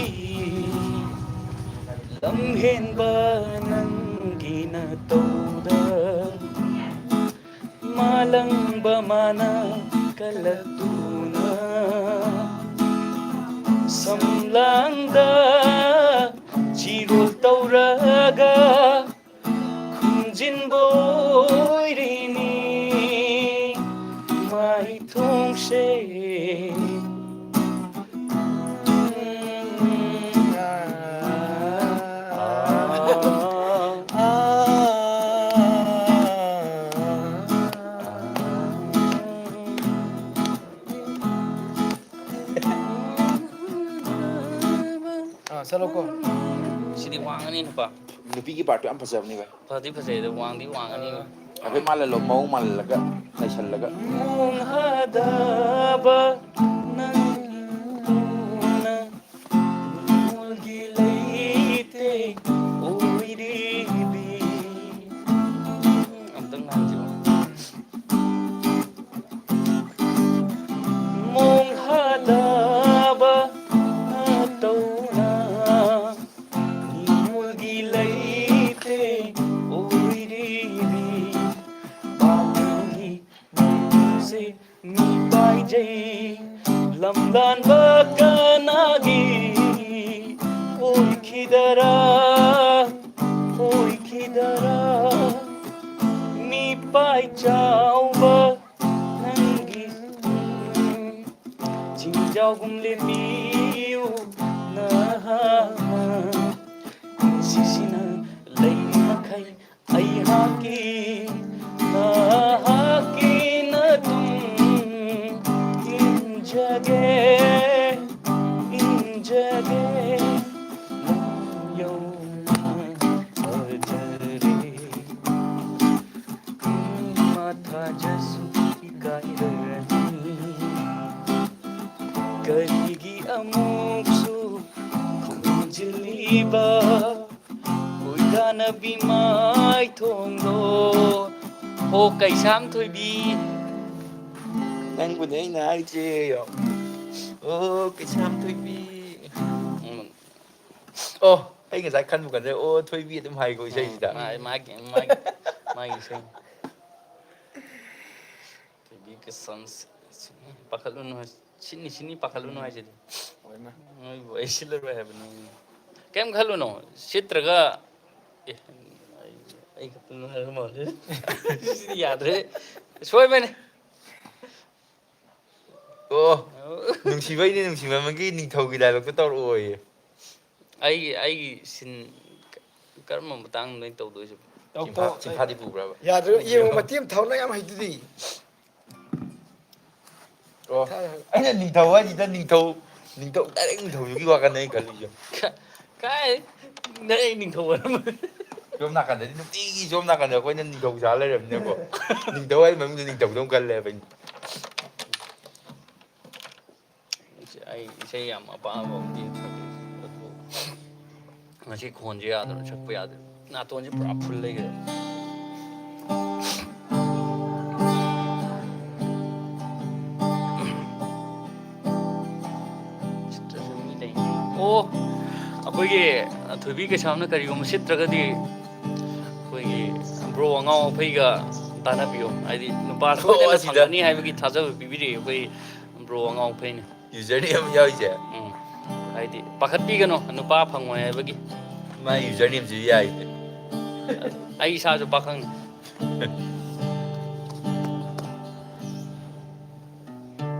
ꯂꯝꯍꯦꯟꯕ ꯅꯪꯒꯤ ꯅꯇꯧꯗ ꯃꯥꯂꯪꯕ ꯃꯥꯅ ꯀꯜꯂꯛꯇꯨꯅ ꯁꯝꯂꯥꯡꯗ ꯆꯤꯔꯣꯜ ꯇꯧꯔꯒ ꯈꯨꯝꯖꯤꯟꯕ ꯑꯣꯏꯔꯤꯅꯤ ꯃꯥꯏꯊꯣꯡꯁꯦ꯫ ꯑꯥ, ꯆꯠꯂꯣꯀꯣ꯫ ꯁꯤꯗꯤ ꯋꯥꯡꯉꯅꯤ ꯅꯨꯄꯥ꯫ ꯅꯨꯄꯤꯒꯤ ꯄꯥꯔꯠꯇꯣ ꯌꯥꯝ ꯐꯖꯕꯅꯤ ꯚꯥꯏ꯫ ꯐꯗꯤ ꯐꯖꯩ ꯑꯗꯣ ꯋꯥꯡꯗꯤ ꯋꯥꯡꯉꯅꯤ꯫ ꯍꯥꯏꯐꯦꯠ ꯃꯥꯜꯍꯜꯂꯣ, ꯃꯑꯣꯡ ꯃꯥꯜꯍꯜꯂꯒ, ꯅꯩꯁꯜꯂꯒ꯫ ꯃꯣꯡꯍꯥꯗꯕ ꯅꯪꯅ ꯅꯣꯜꯒꯤ ꯂꯩꯇꯦ ꯑꯣꯏꯔꯤꯕꯤ꯫ ꯑꯝꯇꯪ ꯉꯥꯡꯁꯤꯕ꯫ ꯃꯣꯡꯍꯥꯗꯕ ꯅꯇꯧꯅ ꯅꯤꯡꯉꯣꯜꯒꯤ ꯂꯩꯇꯦ ꯑꯣꯏꯔꯤꯕꯤ꯫ ꯄꯥꯝꯕꯤ ꯅꯪꯁꯦ ꯃꯤ ꯄꯥꯏꯖꯩ ꯂꯝꯗꯥꯟꯕ ꯀꯅꯥꯒꯤ ꯑꯣꯏꯈꯤꯗꯔꯥ, ꯑꯣꯏꯈꯤꯗꯔꯥ? ꯃꯤ ꯄꯥꯏ ꯆꯥꯎꯕ ꯅꯪꯒꯤ ꯆꯤꯡꯖꯥꯎꯒꯨꯝ ꯂꯦꯞꯄꯤꯌꯨ ꯅꯍꯥ꯫ ꯄꯨꯟꯁꯤꯁꯤꯅ ꯂꯩ ꯃꯈꯩ ꯑꯩꯍꯥꯛꯀꯤ, ꯅꯍꯥꯛꯀꯤ ꯅꯇꯨꯡ ꯏꯟꯖꯒꯦ, ꯏꯟꯖꯒꯦ꯫ ꯌꯧꯅ ꯐꯖꯔꯦ꯫ ꯃꯥꯊꯥꯖꯁꯨ ꯏꯀꯥꯏꯔꯅꯤ꯫ ꯀꯔꯤꯒꯤ ꯑꯃꯨꯛ ꯆꯤꯜꯂꯤꯕ ꯀꯣꯏꯗꯥꯅꯕꯤ ꯃꯥꯏꯊꯣꯡꯗꯣ꯫ ꯍꯣ ꯀꯩꯁꯥꯝ ꯊꯣꯏꯕꯤ꯫ ꯅꯪꯕꯨꯅꯦ ꯑꯩꯅ ꯍꯥꯏꯁꯦ꯫ ꯑꯣ ꯀꯩꯁꯥꯝ ꯊꯣꯏꯕꯤ꯫ ꯎꯝ꯫ ꯑꯣ ꯑꯩ ꯉꯁꯥꯏ ꯈꯟꯕ ꯀꯥꯟꯗ ꯑꯣ ꯊꯣꯏꯕꯤ ꯑꯗꯨꯝ ꯍꯥꯏꯀꯣ ꯏꯁꯩꯁꯤꯗ꯫ ꯃꯥ-, ꯃꯥꯒꯤ, ꯃꯥꯒꯤ, ꯃꯥꯒꯤ ꯏꯁꯩ꯫ ꯊꯣꯏꯕꯤ ꯀꯩꯁꯥꯝ ꯁꯤ-, ꯁꯤ-, ꯄꯥꯈꯠꯂꯨꯅꯨ ꯍꯥꯏ-, ꯁꯤꯅꯤ, ꯁꯤꯅꯤ ꯄꯥꯈꯠꯂꯨꯅꯨ ꯎꯝ꯫ ꯍꯥꯏꯁꯤꯗꯤ꯫ ꯍꯣꯏꯅ꯫ ꯅꯣꯏꯕꯨ ꯑꯩ ꯁꯤꯜꯂꯔꯣꯏ ꯍꯥꯏꯕꯅꯤ꯫ ꯀꯩꯝ ꯈꯜꯂꯨꯅꯨ꯫ ꯁꯤꯠꯇ꯭ꯔꯒ, ꯑꯦ, ꯑꯩ, ꯑꯩ ꯈꯛꯇꯪ ꯍꯥꯏꯕ ꯃꯥꯜꯂꯦ꯫ ꯁꯤꯗꯤ ꯌꯥꯗ꯭ꯔꯦ꯫ ꯁꯣꯏꯕꯅꯦ꯫ ꯑꯣ, ꯅꯨꯡꯁꯤꯕꯩꯅꯦ, ꯅꯨꯡꯁꯤꯃꯟꯕꯒꯤ ꯅꯤꯡꯊꯧꯒꯤ dialogue ꯇꯣ ꯇꯧꯔꯛꯑꯣꯌꯦ꯫ ꯑꯩꯒꯤ, ꯑꯩꯒꯤ scene ꯀ-, ꯀꯔꯝꯕ ꯃꯇꯥꯡꯗꯅꯣ ꯑꯩꯅ ꯇꯧꯗꯣꯏꯁꯤꯕꯣ? ꯇꯧ, ꯆꯤꯟꯐꯥ-, ꯇꯧ꯫ ꯆꯤꯟꯐꯥꯗꯤ ꯄꯨꯕ꯭ꯔꯕ? ꯌꯥꯗ꯭ꯔꯣ? ꯌꯦꯡꯉꯣ, ꯃꯇꯦꯛ ꯑꯃ ꯊꯥꯎ ꯅꯪ ꯌꯥꯝ ꯍꯩꯗꯨꯗꯤ꯫ ꯑꯣ, ꯊꯥ-, ꯑꯩꯅ ꯅꯤꯡꯊꯧ ꯍꯥꯏꯁꯤꯗ ꯅꯤꯡꯊꯧ, ꯅꯤꯡꯊꯧ, direct ꯅꯤꯡꯊꯧꯗꯨꯒꯤ ꯋꯥꯈꯜꯅꯦ ꯑꯩ ꯈꯜꯂꯤꯁꯦ꯫ ꯀ-, ꯀꯥꯏ? ꯅꯪ ꯑꯩ ꯅꯤꯡꯊꯧ ꯑꯣꯏꯔꯝꯃ-, ꯁꯣꯝ ꯅꯥꯀꯟꯗꯗꯤ ꯅꯨꯡꯇꯤꯒꯤ ꯁꯣꯝ ꯅꯥꯀꯟꯗ ꯑꯩꯈꯣꯏꯅ ꯅꯤꯡꯊꯧ ꯁꯥ ꯂꯩꯔꯕꯅꯤꯅꯀꯣ꯫ ꯅꯤꯡꯊꯧ ꯍꯥꯏ ꯃꯃꯤꯡꯗ ꯅꯤꯡꯊꯧꯗꯧ ꯈꯜꯂꯦꯕ ꯑꯩꯅ꯫ ꯏꯁ-, ꯑꯩ ꯏꯁꯩ ꯌꯥꯝ ꯑꯄꯥꯝꯕ ꯑꯃꯗꯤ ꯁꯛꯏ꯫ ꯑꯗꯨ ꯉꯁꯤ ꯈꯣꯟꯁꯦ ꯌꯥꯗ꯭ꯔꯕ, ꯁꯛꯄ ꯌꯥꯗ꯭ꯔꯕ꯫ ꯅꯥꯇꯣꯟꯁꯦ ꯄꯨꯔꯥ full ꯂꯩꯈ꯭ꯔꯦ꯫ ꯁꯤꯠꯇ꯭ꯔꯁꯨ ꯃꯤ ꯂꯩ꯫ ꯑꯣ, ꯑꯩꯈꯣꯏꯒꯤ ꯊꯣꯏꯕꯤ ꯀꯩꯁꯥꯝꯅ ꯀꯔꯤꯒꯨꯝꯕ ꯁꯤꯠꯇ꯭ꯔꯒꯗꯤ ꯑꯩꯈꯣꯏꯒꯤ bro ꯑꯉꯥꯎ ꯑꯐꯩꯒ ꯇꯥꯟꯅꯕꯤꯌꯨ꯫ ꯍꯥꯏꯗꯤ ꯅꯨꯄꯥ ꯑꯣ, ꯁꯣꯏꯗꯅ ꯑꯁꯤꯗ꯫ ꯐꯪꯒꯅꯤ ꯍꯥꯏꯕꯒꯤ ꯊꯥꯖꯕ ꯄꯤꯕꯤꯔꯤ ꯑꯩꯈꯣꯏ bro ꯑꯉꯥꯎ ꯑꯐꯩꯅ꯫ Username ꯑꯃ ꯌꯥꯎꯔꯤꯁꯦ? ꯎꯝ꯫ ꯍꯥꯏꯗꯤ ꯄꯥꯈꯠꯄꯤꯒꯅꯨ, ꯅꯨꯄꯥ ꯐꯪꯉꯣꯏ ꯍꯥꯏꯕꯒꯤ꯫ ꯃꯥꯏ usernameꯁꯤ ꯌꯥꯏꯁꯦ꯫ ꯑꯩ ꯏꯁꯥꯁꯨ ꯄꯥꯈꯪꯅꯤ꯫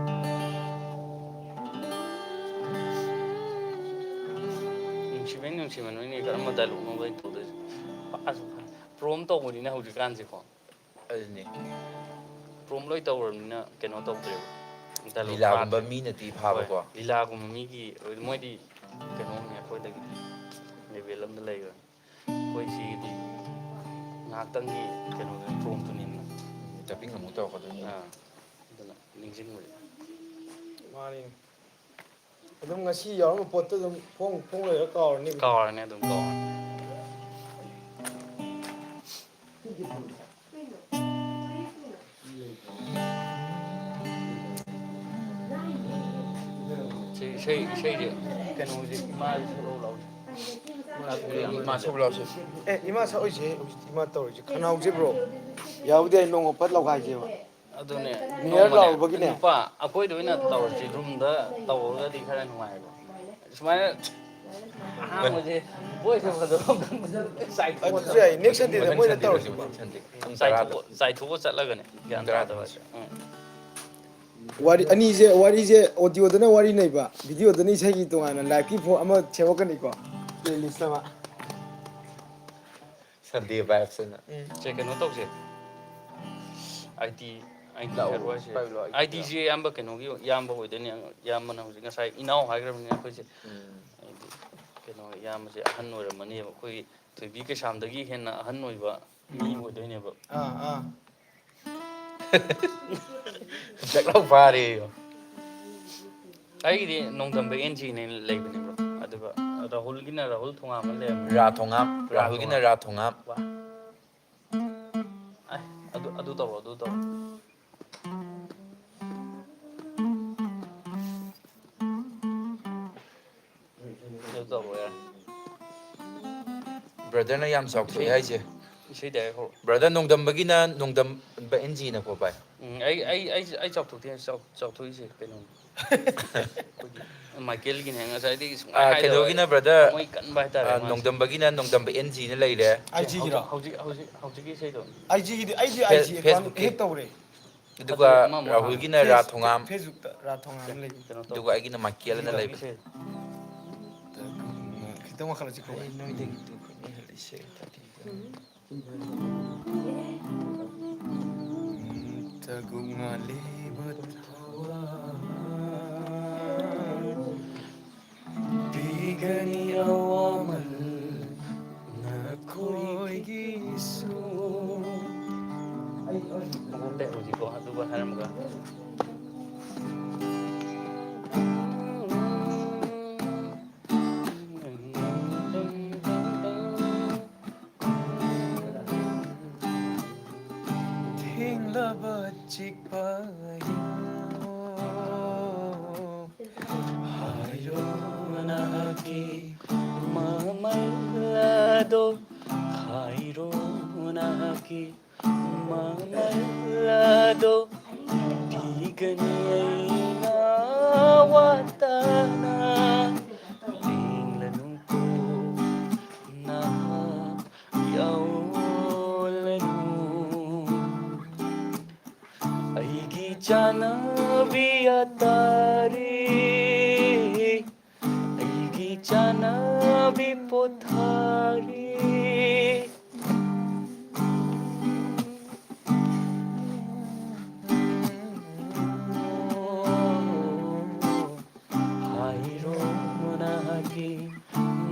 ꯅꯨꯡꯁꯤꯕꯩ ꯅꯨꯡꯁꯤꯃꯟꯕꯩꯅꯦ ꯀꯔꯝꯕ dialogueꯅꯣꯕ ꯑꯩꯅ ꯇꯧꯗꯣꯏꯁꯦ? ꯄꯥꯁꯨ ꯄꯥ-, prom ꯇꯧꯕꯅꯤꯅ ꯍꯧꯖꯤꯛꯀꯥꯟꯁꯦꯀꯣ꯫ ꯑꯗꯨꯅꯤ꯫ Prom ꯂꯣꯏ ꯇꯧꯔꯕꯅꯤꯅ ꯀꯩꯅꯣ ꯇꯧꯗ꯭ꯔꯦꯕ꯫ Dialogue ꯂꯤꯂꯥꯒꯨꯝꯕ ꯐꯥꯗ꯭ꯔꯦ꯫ ꯃꯤꯅ ꯇꯤ ꯐꯥꯕꯀꯣ꯫ ꯍꯣꯏ, ꯂꯤꯂꯥꯒꯨꯝꯕ ꯃꯤꯒꯤ, ꯃꯣꯏꯗꯤ ꯀꯩꯅꯣꯝꯅꯦ ꯑꯩꯈꯣꯏꯗꯒꯤꯗꯤ level ꯑꯃꯗ ꯂꯩꯈ꯭ꯔꯅꯤ꯫ ꯑꯩꯈꯣꯏ ꯁꯤꯒꯤꯗꯤ ꯉꯥꯏꯍꯥꯛꯇꯪꯒꯤ ꯀꯩꯅꯣꯗꯨꯅꯤ, promꯇꯨꯅꯤꯗꯅ꯫ Tapping ꯑꯃꯨꯛ ꯇꯧꯔꯛꯀꯗꯣꯏꯅꯤ꯫ ꯑꯥ, ꯑꯗꯨꯅ ꯅꯤꯡꯁꯤꯡꯕꯁꯦ꯫ ꯃꯥꯅꯤ꯫ ꯑꯗꯨꯝ ꯉꯁꯤ ꯌꯥꯎꯔꯝꯕ ꯄꯣꯠꯇꯣ ꯑꯗꯨꯝ ꯐꯣꯡ ꯐꯣꯡ ꯂꯩꯔ ꯀꯥꯎꯔꯅꯤ꯫ ꯀꯥꯎꯔꯅꯤ ꯑꯗꯨꯝ, ꯀꯥꯎꯔꯅꯤ꯫ ꯁꯤ ꯏꯁꯩ, ꯏꯁꯩꯁꯦ ꯀꯩꯅꯣꯁꯦ ꯏꯃꯥꯁꯦ ꯁꯛꯂꯛꯑꯣ ꯂꯥꯎꯁꯦ꯫ ꯏꯃꯥ ꯁꯛꯂꯛꯑꯣ ꯂꯥꯎꯁꯦ꯫ ꯑꯦ, ꯏꯃꯥ ꯁꯛꯑꯣꯏꯁꯦ ꯍꯧꯖꯤꯛꯇꯤ, ꯏꯃꯥ ꯇꯧꯔꯣꯏꯁꯦ꯫ ꯈꯅꯥꯎꯁꯦ bro, ꯌꯥꯕꯨꯗꯤ ꯌꯥꯏ, ꯅꯣꯡꯃ ꯐꯠ ꯂꯧꯈꯥꯏꯁꯦꯕ꯫ ꯑꯗꯨꯅꯦ, ꯃꯤꯔꯔ ꯅꯣꯡꯃꯅꯦ ꯂꯥꯎꯔꯨꯕꯒꯤꯅꯦ꯫ ꯅꯨꯄꯥ ꯑꯩꯈꯣꯏꯗ ꯑꯣꯏꯅ ꯇꯧꯔꯁꯤ, ꯔꯨꯝꯗ ꯇꯧꯔꯒꯗꯤ ꯈꯔ ꯅꯨꯡꯉꯥꯏꯕ꯫ ꯁꯨꯃꯥꯏꯅ ꯑꯍꯥꯟꯕꯁꯦ ꯕꯣꯏꯁ ꯑꯃꯗꯣ ꯆꯥꯏꯊꯣꯛꯑ ꯑꯗꯨꯁꯨ ꯌꯥꯏ, next Sunday ꯗ ꯃꯊꯪ ꯃꯣꯏꯅ Sunday ꯗ ꯇꯧꯔꯁꯤꯀꯣ꯫ ꯃꯊꯪ Sunday꯫ ꯄꯨꯡ ꯇꯔꯥꯗ꯫ ꯆꯥꯏꯊꯣꯛꯑ, ꯆꯥꯏꯊꯣꯛꯑ ꯆꯠꯂꯒꯅꯦ, ꯒ꯭ꯌꯥꯟ ꯄꯨꯡ ꯇꯔꯥꯗ꯫ ꯇꯥꯗꯕ꯫ ꯎꯝ꯫ ꯋꯥꯔꯤ ꯑꯅꯤꯁꯦ, ꯋꯥꯔꯤꯁꯦ audio ꯗꯅ ꯋꯥꯔꯤ ꯅꯩꯕ, video ꯗꯅ ꯏꯁꯩꯒꯤ ꯇꯣꯉꯥꯟꯅ live ꯀꯤ ꯐꯣ-, ꯑꯃ ꯁꯦꯝꯃꯛꯀꯅꯤꯀꯣ, playlist ꯑꯃ꯫ Sunday vibes ꯑꯅ꯫ ꯎꯝ꯫ ꯁꯦ, ꯀꯩꯅꯣ ꯇꯧꯁꯦ꯫ I T, I T ꯂꯥꯛꯑꯣ, ꯍꯥꯏꯔꯛꯑꯣ ꯍꯥꯏꯁꯦ꯫ ꯄꯥꯏꯌꯨ ꯂꯥꯛꯑꯣ, I T ꯁꯦ ꯑꯌꯥꯝꯕ ꯀꯩꯅꯣꯒꯤ ꯏꯌꯥꯝꯕ ꯑꯣꯏꯗꯣꯏꯅꯦ꯫ ꯏꯌꯥꯝꯕꯅ ꯍꯧꯖꯤꯛ ꯉꯁꯥꯏ ꯏꯅꯥꯎ ꯍꯥꯏꯈ꯭ꯔꯕꯅꯤꯅ ꯑꯩꯈꯣꯏꯁꯦ꯫ ꯎꯝ꯫ ꯍꯥꯏꯗꯤ ꯀꯩꯅꯣ, ꯏꯌꯥꯝꯕꯁꯦ ꯑꯍꯟ ꯑꯣꯏꯔꯝꯃꯅꯦꯕ꯫ ꯑꯩꯈꯣꯏꯒꯤ ꯊꯣꯏꯕꯤ ꯀꯩꯁꯥꯝꯗꯒꯤ ꯍꯦꯟꯅ ꯑꯍꯟ ꯑꯣꯏꯕ ꯃꯤ ꯑꯣꯏꯗꯣꯏꯅꯦꯕ꯫ ꯑꯥ, ꯑꯥ꯫ ꯖꯛ ꯂꯥꯎ ꯐꯥꯔꯦꯌꯣ꯫ ꯑꯩꯒꯤꯗꯤ ꯅꯣꯡꯗꯝꯕ ꯑꯦꯟ ꯖꯤꯅ ꯂꯩꯕꯅꯦ, bro꯫ ꯑꯗꯨꯒ ꯔꯥꯍꯨꯜꯒꯤꯅ ꯔꯥꯍꯨꯜ ꯊꯣꯉꯥꯝ ꯑꯃ ꯂꯩꯔꯝꯃꯦ꯫ ꯔꯥ ꯊꯣꯉꯥꯝ꯫ ꯔꯥ ꯔꯥꯍꯨꯜꯒꯤꯅ ꯊꯣꯉꯥꯝ꯫ ꯔꯥ ꯊꯣꯉꯥꯝ꯫ ꯋꯥ꯫ ꯑꯦ, ꯑꯗꯨ, ꯑꯗꯨ ꯇꯧꯔꯣ, ꯑꯗꯨ ꯇꯧꯔꯣ꯫ ꯑꯗꯨ ꯇꯧꯔꯣ ꯌꯥꯔꯦ꯫ Brother ꯅ ꯌꯥꯝ ꯆꯥꯎꯊꯣꯛꯑꯦ ꯏꯁꯩ, ꯍꯥꯏꯁꯦ꯫ ꯏꯁꯩ direct ꯍꯧꯔꯣ꯫ Brother, ꯅꯣꯡꯗꯝꯕꯒꯤꯅ ꯅꯣꯡꯗꯝꯕ ꯑꯦꯟ ꯖꯤꯅꯀꯣ ꯚꯥꯏ꯫ ꯎꯝ, ꯑꯩ, ꯑꯩ, ꯑꯩ, ꯑꯩ ꯆꯥꯎꯊꯣꯛꯇꯦ, ꯆꯥꯎ-, ꯆꯥꯎꯊꯣꯛꯏꯁꯦ ꯀꯩꯅꯣꯅꯦ꯫ ꯑꯩꯈꯣꯏꯒꯤ ꯃꯥꯏꯀꯦꯜꯒꯤꯅꯦ, ꯉꯁꯥꯏꯗꯒꯤ ꯁꯨꯡꯍꯥꯏ ꯑꯥ, ꯍꯥꯏꯗꯕ꯫ ꯀꯩꯅꯣꯒꯤꯅ brother, ꯊꯃꯣꯏ ꯀꯟꯕ ꯍꯥꯏꯇꯥꯔꯦ ꯑꯥ, ꯃꯥꯁꯦ꯫ ꯅꯣꯡꯗꯝꯕꯒꯤꯅ ꯅꯣꯡꯗꯝꯕ ꯑꯦꯟ ꯖꯤꯅ ꯂꯩꯔꯦ꯫ ꯑꯥꯏ ꯖꯤꯒꯤꯔꯣ? ꯍꯧꯖꯤꯛ, ꯍꯧꯖꯤꯛ, ꯍꯧꯖꯤꯛꯀꯤ ꯏꯁꯩꯗꯣ꯫ ꯑꯥꯏ ꯖꯤꯒꯤꯗꯤ ꯑꯩꯗꯤ ꯐꯦ-, ꯑꯥꯏ ꯖꯤ account Facebook ꯀꯤ꯫ Hack ꯇꯧꯔꯦ꯫ ꯑꯗꯨꯒ ꯑꯗꯨ ꯑꯃ, ꯑꯃ ꯍꯥꯡꯉꯣ꯫ ꯔꯥꯍꯨꯜꯒꯤꯅ ꯔꯥ ꯐꯦꯁ-, ꯊꯣꯉꯥꯝ꯫ Facebook ꯇ ꯔꯥ ꯊꯣꯉꯥꯝ ꯂꯩ꯫ ꯀꯩꯅꯣ ꯇꯧ꯫ ꯑꯗꯨꯒ ꯑꯩꯒꯤꯅ ꯃꯥꯏꯀꯦꯜ ꯑꯅ ꯂꯩꯕ꯫ ꯏꯁꯩ꯫ ꯈꯤꯇꯪ ꯋꯥꯡꯈꯠꯂꯁꯤ, ꯀꯧꯋꯦ꯫ ꯑꯩ ꯅꯣꯏꯗꯒꯤ ꯇꯨ ꯈꯛꯅꯦ ꯍꯦꯜꯂꯤꯁꯦ꯫ ꯇꯒꯨ ꯉꯥꯜꯂꯤꯕ ꯊꯋꯥꯏ ꯄꯤꯒꯅꯤ ꯑꯋꯥꯃꯜ ꯅꯈꯣꯏꯒꯤꯁꯨ꯫ ꯑꯩ ꯍꯧꯖꯤꯛꯀꯣ ꯑꯗꯨꯒ ꯍꯥꯏꯔꯝꯃꯒ꯫ ꯊꯕꯛ ꯆꯤꯛꯄ ꯍꯤꯡꯉꯣ꯫ ꯍꯥꯏꯔꯣ ꯅꯍꯥꯛꯀꯤ ꯃꯃꯜ ꯑꯗꯣ, ꯍꯥꯏꯔꯣ ꯅꯍꯥꯛꯀꯤ ꯃꯃꯜ ꯑꯗꯣ, ꯄꯤꯒꯅꯤ ꯑꯩꯅ ꯋꯥꯇꯅ꯫ ꯂꯦꯡꯂꯅꯨꯀꯣ ꯅꯍꯥꯛ ꯌꯥꯎꯂꯅꯨ꯫ ꯑꯩꯒꯤ ꯆꯥꯅꯕꯤ ꯑꯇꯥꯔꯤ, ꯑꯩꯒꯤ ꯆꯥꯅꯕꯤ ꯄꯣꯊꯥꯔꯤ꯫ ꯍꯥꯏꯔꯣ ꯅꯍꯥꯛꯀꯤ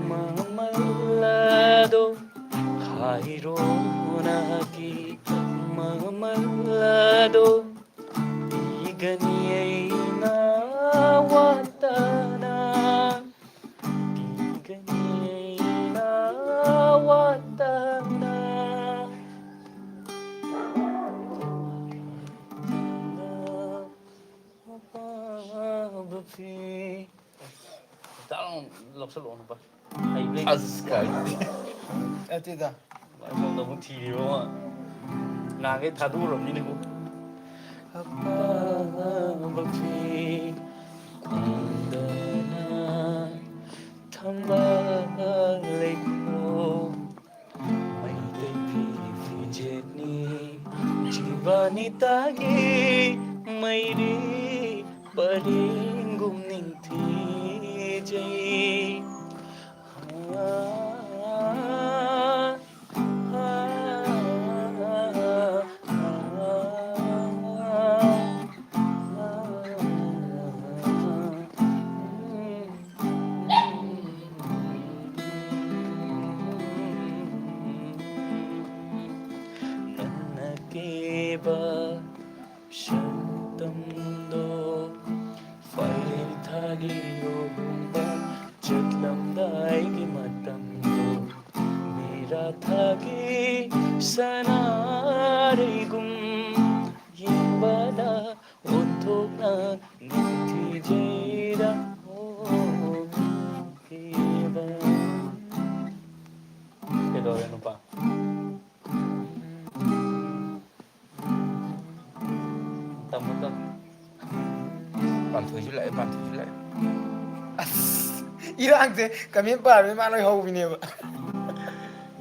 ꯃꯃꯜ ꯑꯗꯣ, ꯍꯥꯏꯔꯣ ꯅꯍꯥꯛꯀꯤ ꯃꯃꯜ ꯑꯗꯣ, ꯄꯤꯒꯅꯤ ꯑꯩꯅ ꯋꯥꯇꯅ, ꯄꯤꯒꯅꯤ ꯑꯩꯅ ꯋꯥꯇꯅ꯫ ꯑꯄꯥꯕ ꯐꯤ꯫ ꯗꯥꯎꯟ ꯂꯧꯁꯜꯂꯛꯑꯣ ꯅꯨꯄꯥ꯫ ꯍꯩꯕ꯭ꯔꯦ? ꯑꯁ, ꯀꯥꯏꯗꯦ꯫ ꯑꯗꯨꯗ꯫ ꯃꯥꯏꯕꯣꯡꯗ ꯑꯃꯨꯛ ꯊꯤꯔꯤꯕ ꯑꯃ꯫ ꯅꯍꯥꯟꯈꯩ ꯊꯥꯗꯣꯛꯎꯔꯕꯅꯤꯅꯀꯣ꯫ ꯑꯄꯥꯕ ꯐꯤ ꯈꯣꯡꯗꯅ ꯊꯝꯕ ꯂꯩꯈꯣ꯫ ꯃꯩꯇꯩ ꯐꯤ ꯐꯤꯖꯦꯠꯅꯤ ꯖꯤꯕꯥꯅꯤꯇꯥꯒꯤ ꯃꯩꯔꯤ ꯄꯔꯦꯡꯒꯨꯝ ꯅꯤꯡꯊꯤꯖꯩ꯫ ꯅꯟꯅ ꯀꯦꯕ ꯁꯛꯇꯝꯗꯣ, ꯐꯥꯏꯔꯦꯟ ꯊꯥꯒꯤ ꯂꯨꯍꯣꯡꯕ ꯆꯠꯂꯝꯗꯥꯏꯒꯤ ꯃꯇꯝꯗꯣ, ꯃꯦꯔꯥ ꯊꯥꯒꯤ ꯁꯅꯥꯔꯩꯒꯨꯝ ꯅꯨꯡꯁꯤꯖꯩꯗ ꯍꯣꯡꯈꯤꯕ꯫ ꯀꯩꯗꯧꯔꯦ ꯅꯨꯄꯥ? ꯇꯝꯃꯣ, ꯇꯝꯃꯣ꯫ ꯄꯥꯟꯊꯣꯏꯁꯨ ꯂꯥꯛꯑꯦ, ꯄꯥꯟꯊꯣꯏꯁꯨ ꯂꯥꯛꯑꯦ꯫ ꯑꯁ, ꯏꯔꯥꯡꯁꯦ ꯀꯃꯦꯟ ꯄꯥꯔꯃꯤ ꯃꯥ ꯂꯣꯏ ꯍꯧꯕꯤꯅꯦꯕ꯫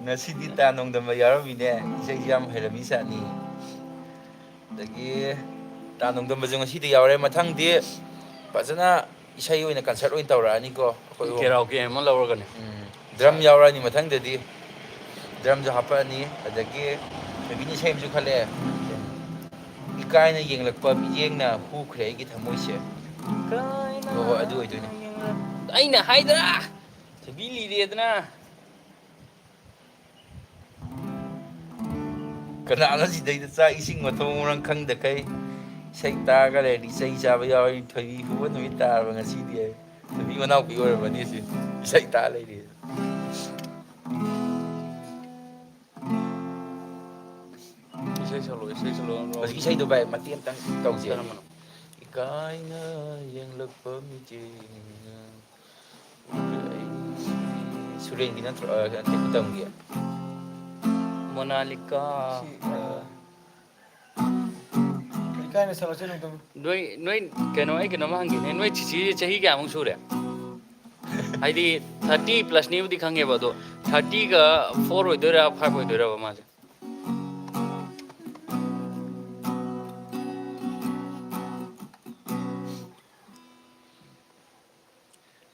ꯉꯁꯤꯗꯤ ꯇꯥ ꯅꯣꯡꯗꯝꯕ ꯌꯥꯎꯔꯝꯃꯤꯅꯦ, ꯏꯁꯩꯁꯨ ꯌꯥꯝ ꯍꯩꯔꯝꯃꯤ ꯁꯥꯅꯤ꯫ ꯑꯗꯒꯤ ꯇꯥ ꯅꯣꯡꯗꯝꯕꯁꯨ ꯉꯁꯤꯗꯤ ꯌꯥꯎꯔꯦ, ꯃꯊꯪꯗꯤ ꯐꯖꯅ ꯏꯁꯩ ꯑꯣꯏꯅ concert ꯑꯣꯏꯅ ꯇꯧꯔꯛꯑꯅꯤꯀꯣ ꯑꯩꯈꯣꯏ ꯑꯍꯨꯝ꯫ Karaoke ꯑꯃ ꯂꯧꯔꯒꯅꯦ꯫ ꯎꯝ, drum ꯌꯥꯎꯔꯛꯑꯅꯤ ꯃꯊꯪꯗꯗꯤ, drumꯁꯨ ꯍꯥꯞꯄꯛꯑꯅꯤ꯫ ꯑꯗꯒꯤ ꯊꯣꯏꯕꯤꯅ ꯏꯁꯩ ꯑꯃꯁꯨ ꯈꯜꯂꯛꯑꯦ, "ꯏꯀꯥꯏꯅ ꯌꯦꯡꯂꯛꯄ ꯃꯤꯠꯌꯦꯡꯅ ꯍꯨꯈ꯭ꯔꯦ ꯑꯩꯒꯤ ꯊꯃꯣꯏꯁꯦ"꯫ ꯍꯣꯏ, ꯍꯣꯏ, ꯑꯗꯨ ꯑꯣꯏꯗꯣꯏꯅꯦ꯫ ꯑꯩꯅ ꯍꯥꯏꯗ꯭ꯔꯥ, ꯊꯣꯏꯕꯤ ꯂꯤꯔꯦꯗꯅ꯫ ꯀꯅꯥꯅꯣ ꯁꯤꯗꯩꯗ ꯆꯥꯛ ꯏꯁꯤꯡ ꯃꯊꯣꯡ ꯃꯔꯝ ꯈꯪꯗꯈꯩ ꯏꯁꯩ ꯇꯥꯔꯒ ꯂꯩꯔꯗꯤ ꯆꯩ ꯆꯥꯕ ꯌꯥꯎꯔꯅꯤ꯫ ꯊꯣꯏꯕꯤ ꯍꯨꯕ ꯅꯨꯃꯤꯠ ꯇꯥꯔꯕ ꯉꯁꯤꯗꯤ꯫ ꯊꯣꯏꯕꯤ ꯃꯅꯥꯎꯄꯤ ꯑꯣꯏꯔꯝꯃꯅꯤ ꯁꯤ꯫ ꯏꯁꯩ ꯇꯥ ꯂꯩꯔꯤ꯫ ꯏꯁꯩ ꯁꯛꯂꯣ, ꯏꯁꯩ ꯁꯛꯂꯣ꯫ ꯍꯧꯖꯤꯛ ꯏꯁꯩꯗꯣ ꯚꯥꯏ ꯃꯇꯦꯛ ꯑꯃꯇꯪ ꯇꯧꯁꯦ꯫ ꯀꯔꯝꯕꯅꯣ? ꯏꯀꯥꯏꯅ ꯌꯦꯡꯂꯛꯄ ꯃꯤꯠꯌꯦꯡꯅ꯫ ꯁꯨꯔꯦꯟꯒꯤ ꯅꯠꯇ꯭ꯔꯣ? ꯑ, ꯇꯦꯛꯄꯇꯝꯒꯤ꯫ ꯃꯣꯅꯥꯂꯤꯀꯥ꯫ ꯁꯤ, ꯑ, ꯏꯀꯥꯏꯅ ꯁꯛꯂꯁꯦ ꯅꯣꯡꯗꯝ꯫ ꯅꯣꯏ, ꯅꯣꯏ, ꯀꯩꯅꯣ, ꯑꯩ ꯀꯩꯅꯣꯝ ꯍꯪꯒꯦꯅꯦ꯫ ꯅꯣꯏ ꯆꯤꯆꯦ ꯆꯍꯤ ꯀꯌꯥꯃꯨꯛ ꯁꯨꯔꯦ? ꯍꯥꯏꯗꯤ, thirty plusꯅꯦꯕꯨꯗꯤ ꯈꯪꯉꯦꯕ, ꯑꯗꯣ thirtyꯒ four ꯑꯣꯏꯗꯣꯏꯔꯥ, five ꯑꯣꯏꯗꯣꯏꯔꯕ ꯃꯥꯁꯦ?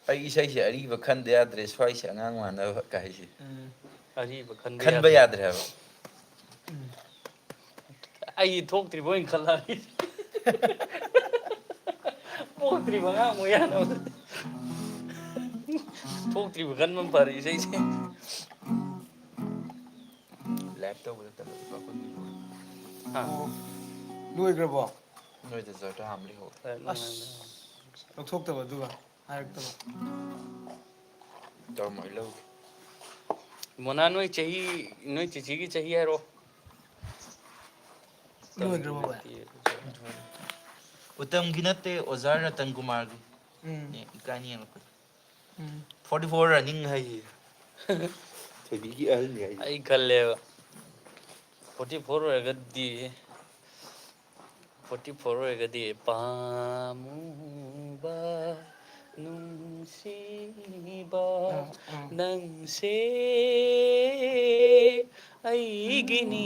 ꯑꯩ ꯏꯁꯩꯁꯦ ꯑꯔꯤꯕ ꯈꯟꯗ ꯌꯥꯗ꯭ꯔꯦ, ꯁ꯭ꯋꯥꯏꯁꯦ ꯑꯉꯥꯡ ꯃꯥꯟꯅꯕ ꯀꯥꯏꯁꯦ꯫ ꯎꯝ꯫ ꯑꯔꯤꯕ ꯈꯟꯗ ꯈꯟꯕ ꯌꯥꯗ꯭ꯔꯦ꯫ ꯌꯥꯗ꯭ꯔꯦ ꯍꯥꯏꯕ꯫ ꯎꯝ꯫ ꯑꯩ ꯊꯣꯛꯇ꯭ꯔꯤꯕ ꯑꯣꯏꯅ ꯈꯜꯂꯛꯑꯅꯤ꯫ ꯄꯣꯛꯇ꯭ꯔꯤꯕ ꯑꯉꯥꯡ ꯑꯣꯏ ꯌꯥꯅꯕ꯫ ꯊꯣꯛꯇ꯭ꯔꯤꯕ ꯈꯟꯕ ꯐꯔꯦ ꯏꯁꯩꯁꯦ꯫ Live ꯇꯧꯕꯗ ꯇꯧꯔ ꯂꯨꯄꯥ ꯀꯨꯟ ꯄꯤꯕ꯫ ꯍꯥ? ꯑꯣ, ꯂꯣꯏꯈ꯭ꯔꯕꯣ? ꯅꯣꯏꯗ ꯖꯔꯗ ꯍꯥꯝ ꯂꯩꯍꯧꯋꯦ꯫ ꯑꯁ, ꯂꯧꯊꯣꯛꯇꯕ ꯑꯗꯨꯒ ꯍꯥꯏꯔꯛꯇꯕ꯫ ꯇꯧꯔꯝꯃꯣ, ꯑꯩ ꯂꯧꯒꯦ꯫ ꯃꯣꯅꯥ, ꯅꯣꯏ ꯆꯍꯤ, ꯅꯣꯏ ꯆꯤꯆꯦꯒꯤ ꯆꯍꯤ ꯍꯥꯏꯔꯣ꯫ ꯂꯣꯏꯈ꯭ꯔꯕꯣ ꯚꯥꯏ? ꯎꯇꯝꯒꯤ ꯅꯠꯇꯦ, ꯑꯣꯖꯥ ꯔꯇꯟ ꯀꯨꯃꯥꯔꯒꯤ꯫ ꯎꯝ, ꯅꯦ, ꯏꯀꯥꯏꯅꯤ ꯌꯦꯡꯉꯛꯄꯗ꯫ ꯎꯝ꯫ Forty four running ꯍꯥꯏꯌꯦ꯫ ꯊꯣꯏꯕꯤꯒꯤ ꯑꯍꯜꯅꯤ ꯍꯥꯏꯌꯦ꯫ ꯑꯩ ꯈꯜꯂꯦꯕ, forty four ꯑꯣꯏꯔꯒꯗꯤ, forty four ꯑꯣꯏꯔꯒꯗꯤ ꯄꯥꯝꯃꯨꯕ ꯅꯨꯡꯁꯤꯕ ꯑꯥ, ꯑꯥ꯫ ꯅꯪꯁꯦ ꯑꯩꯒꯤꯅꯤ,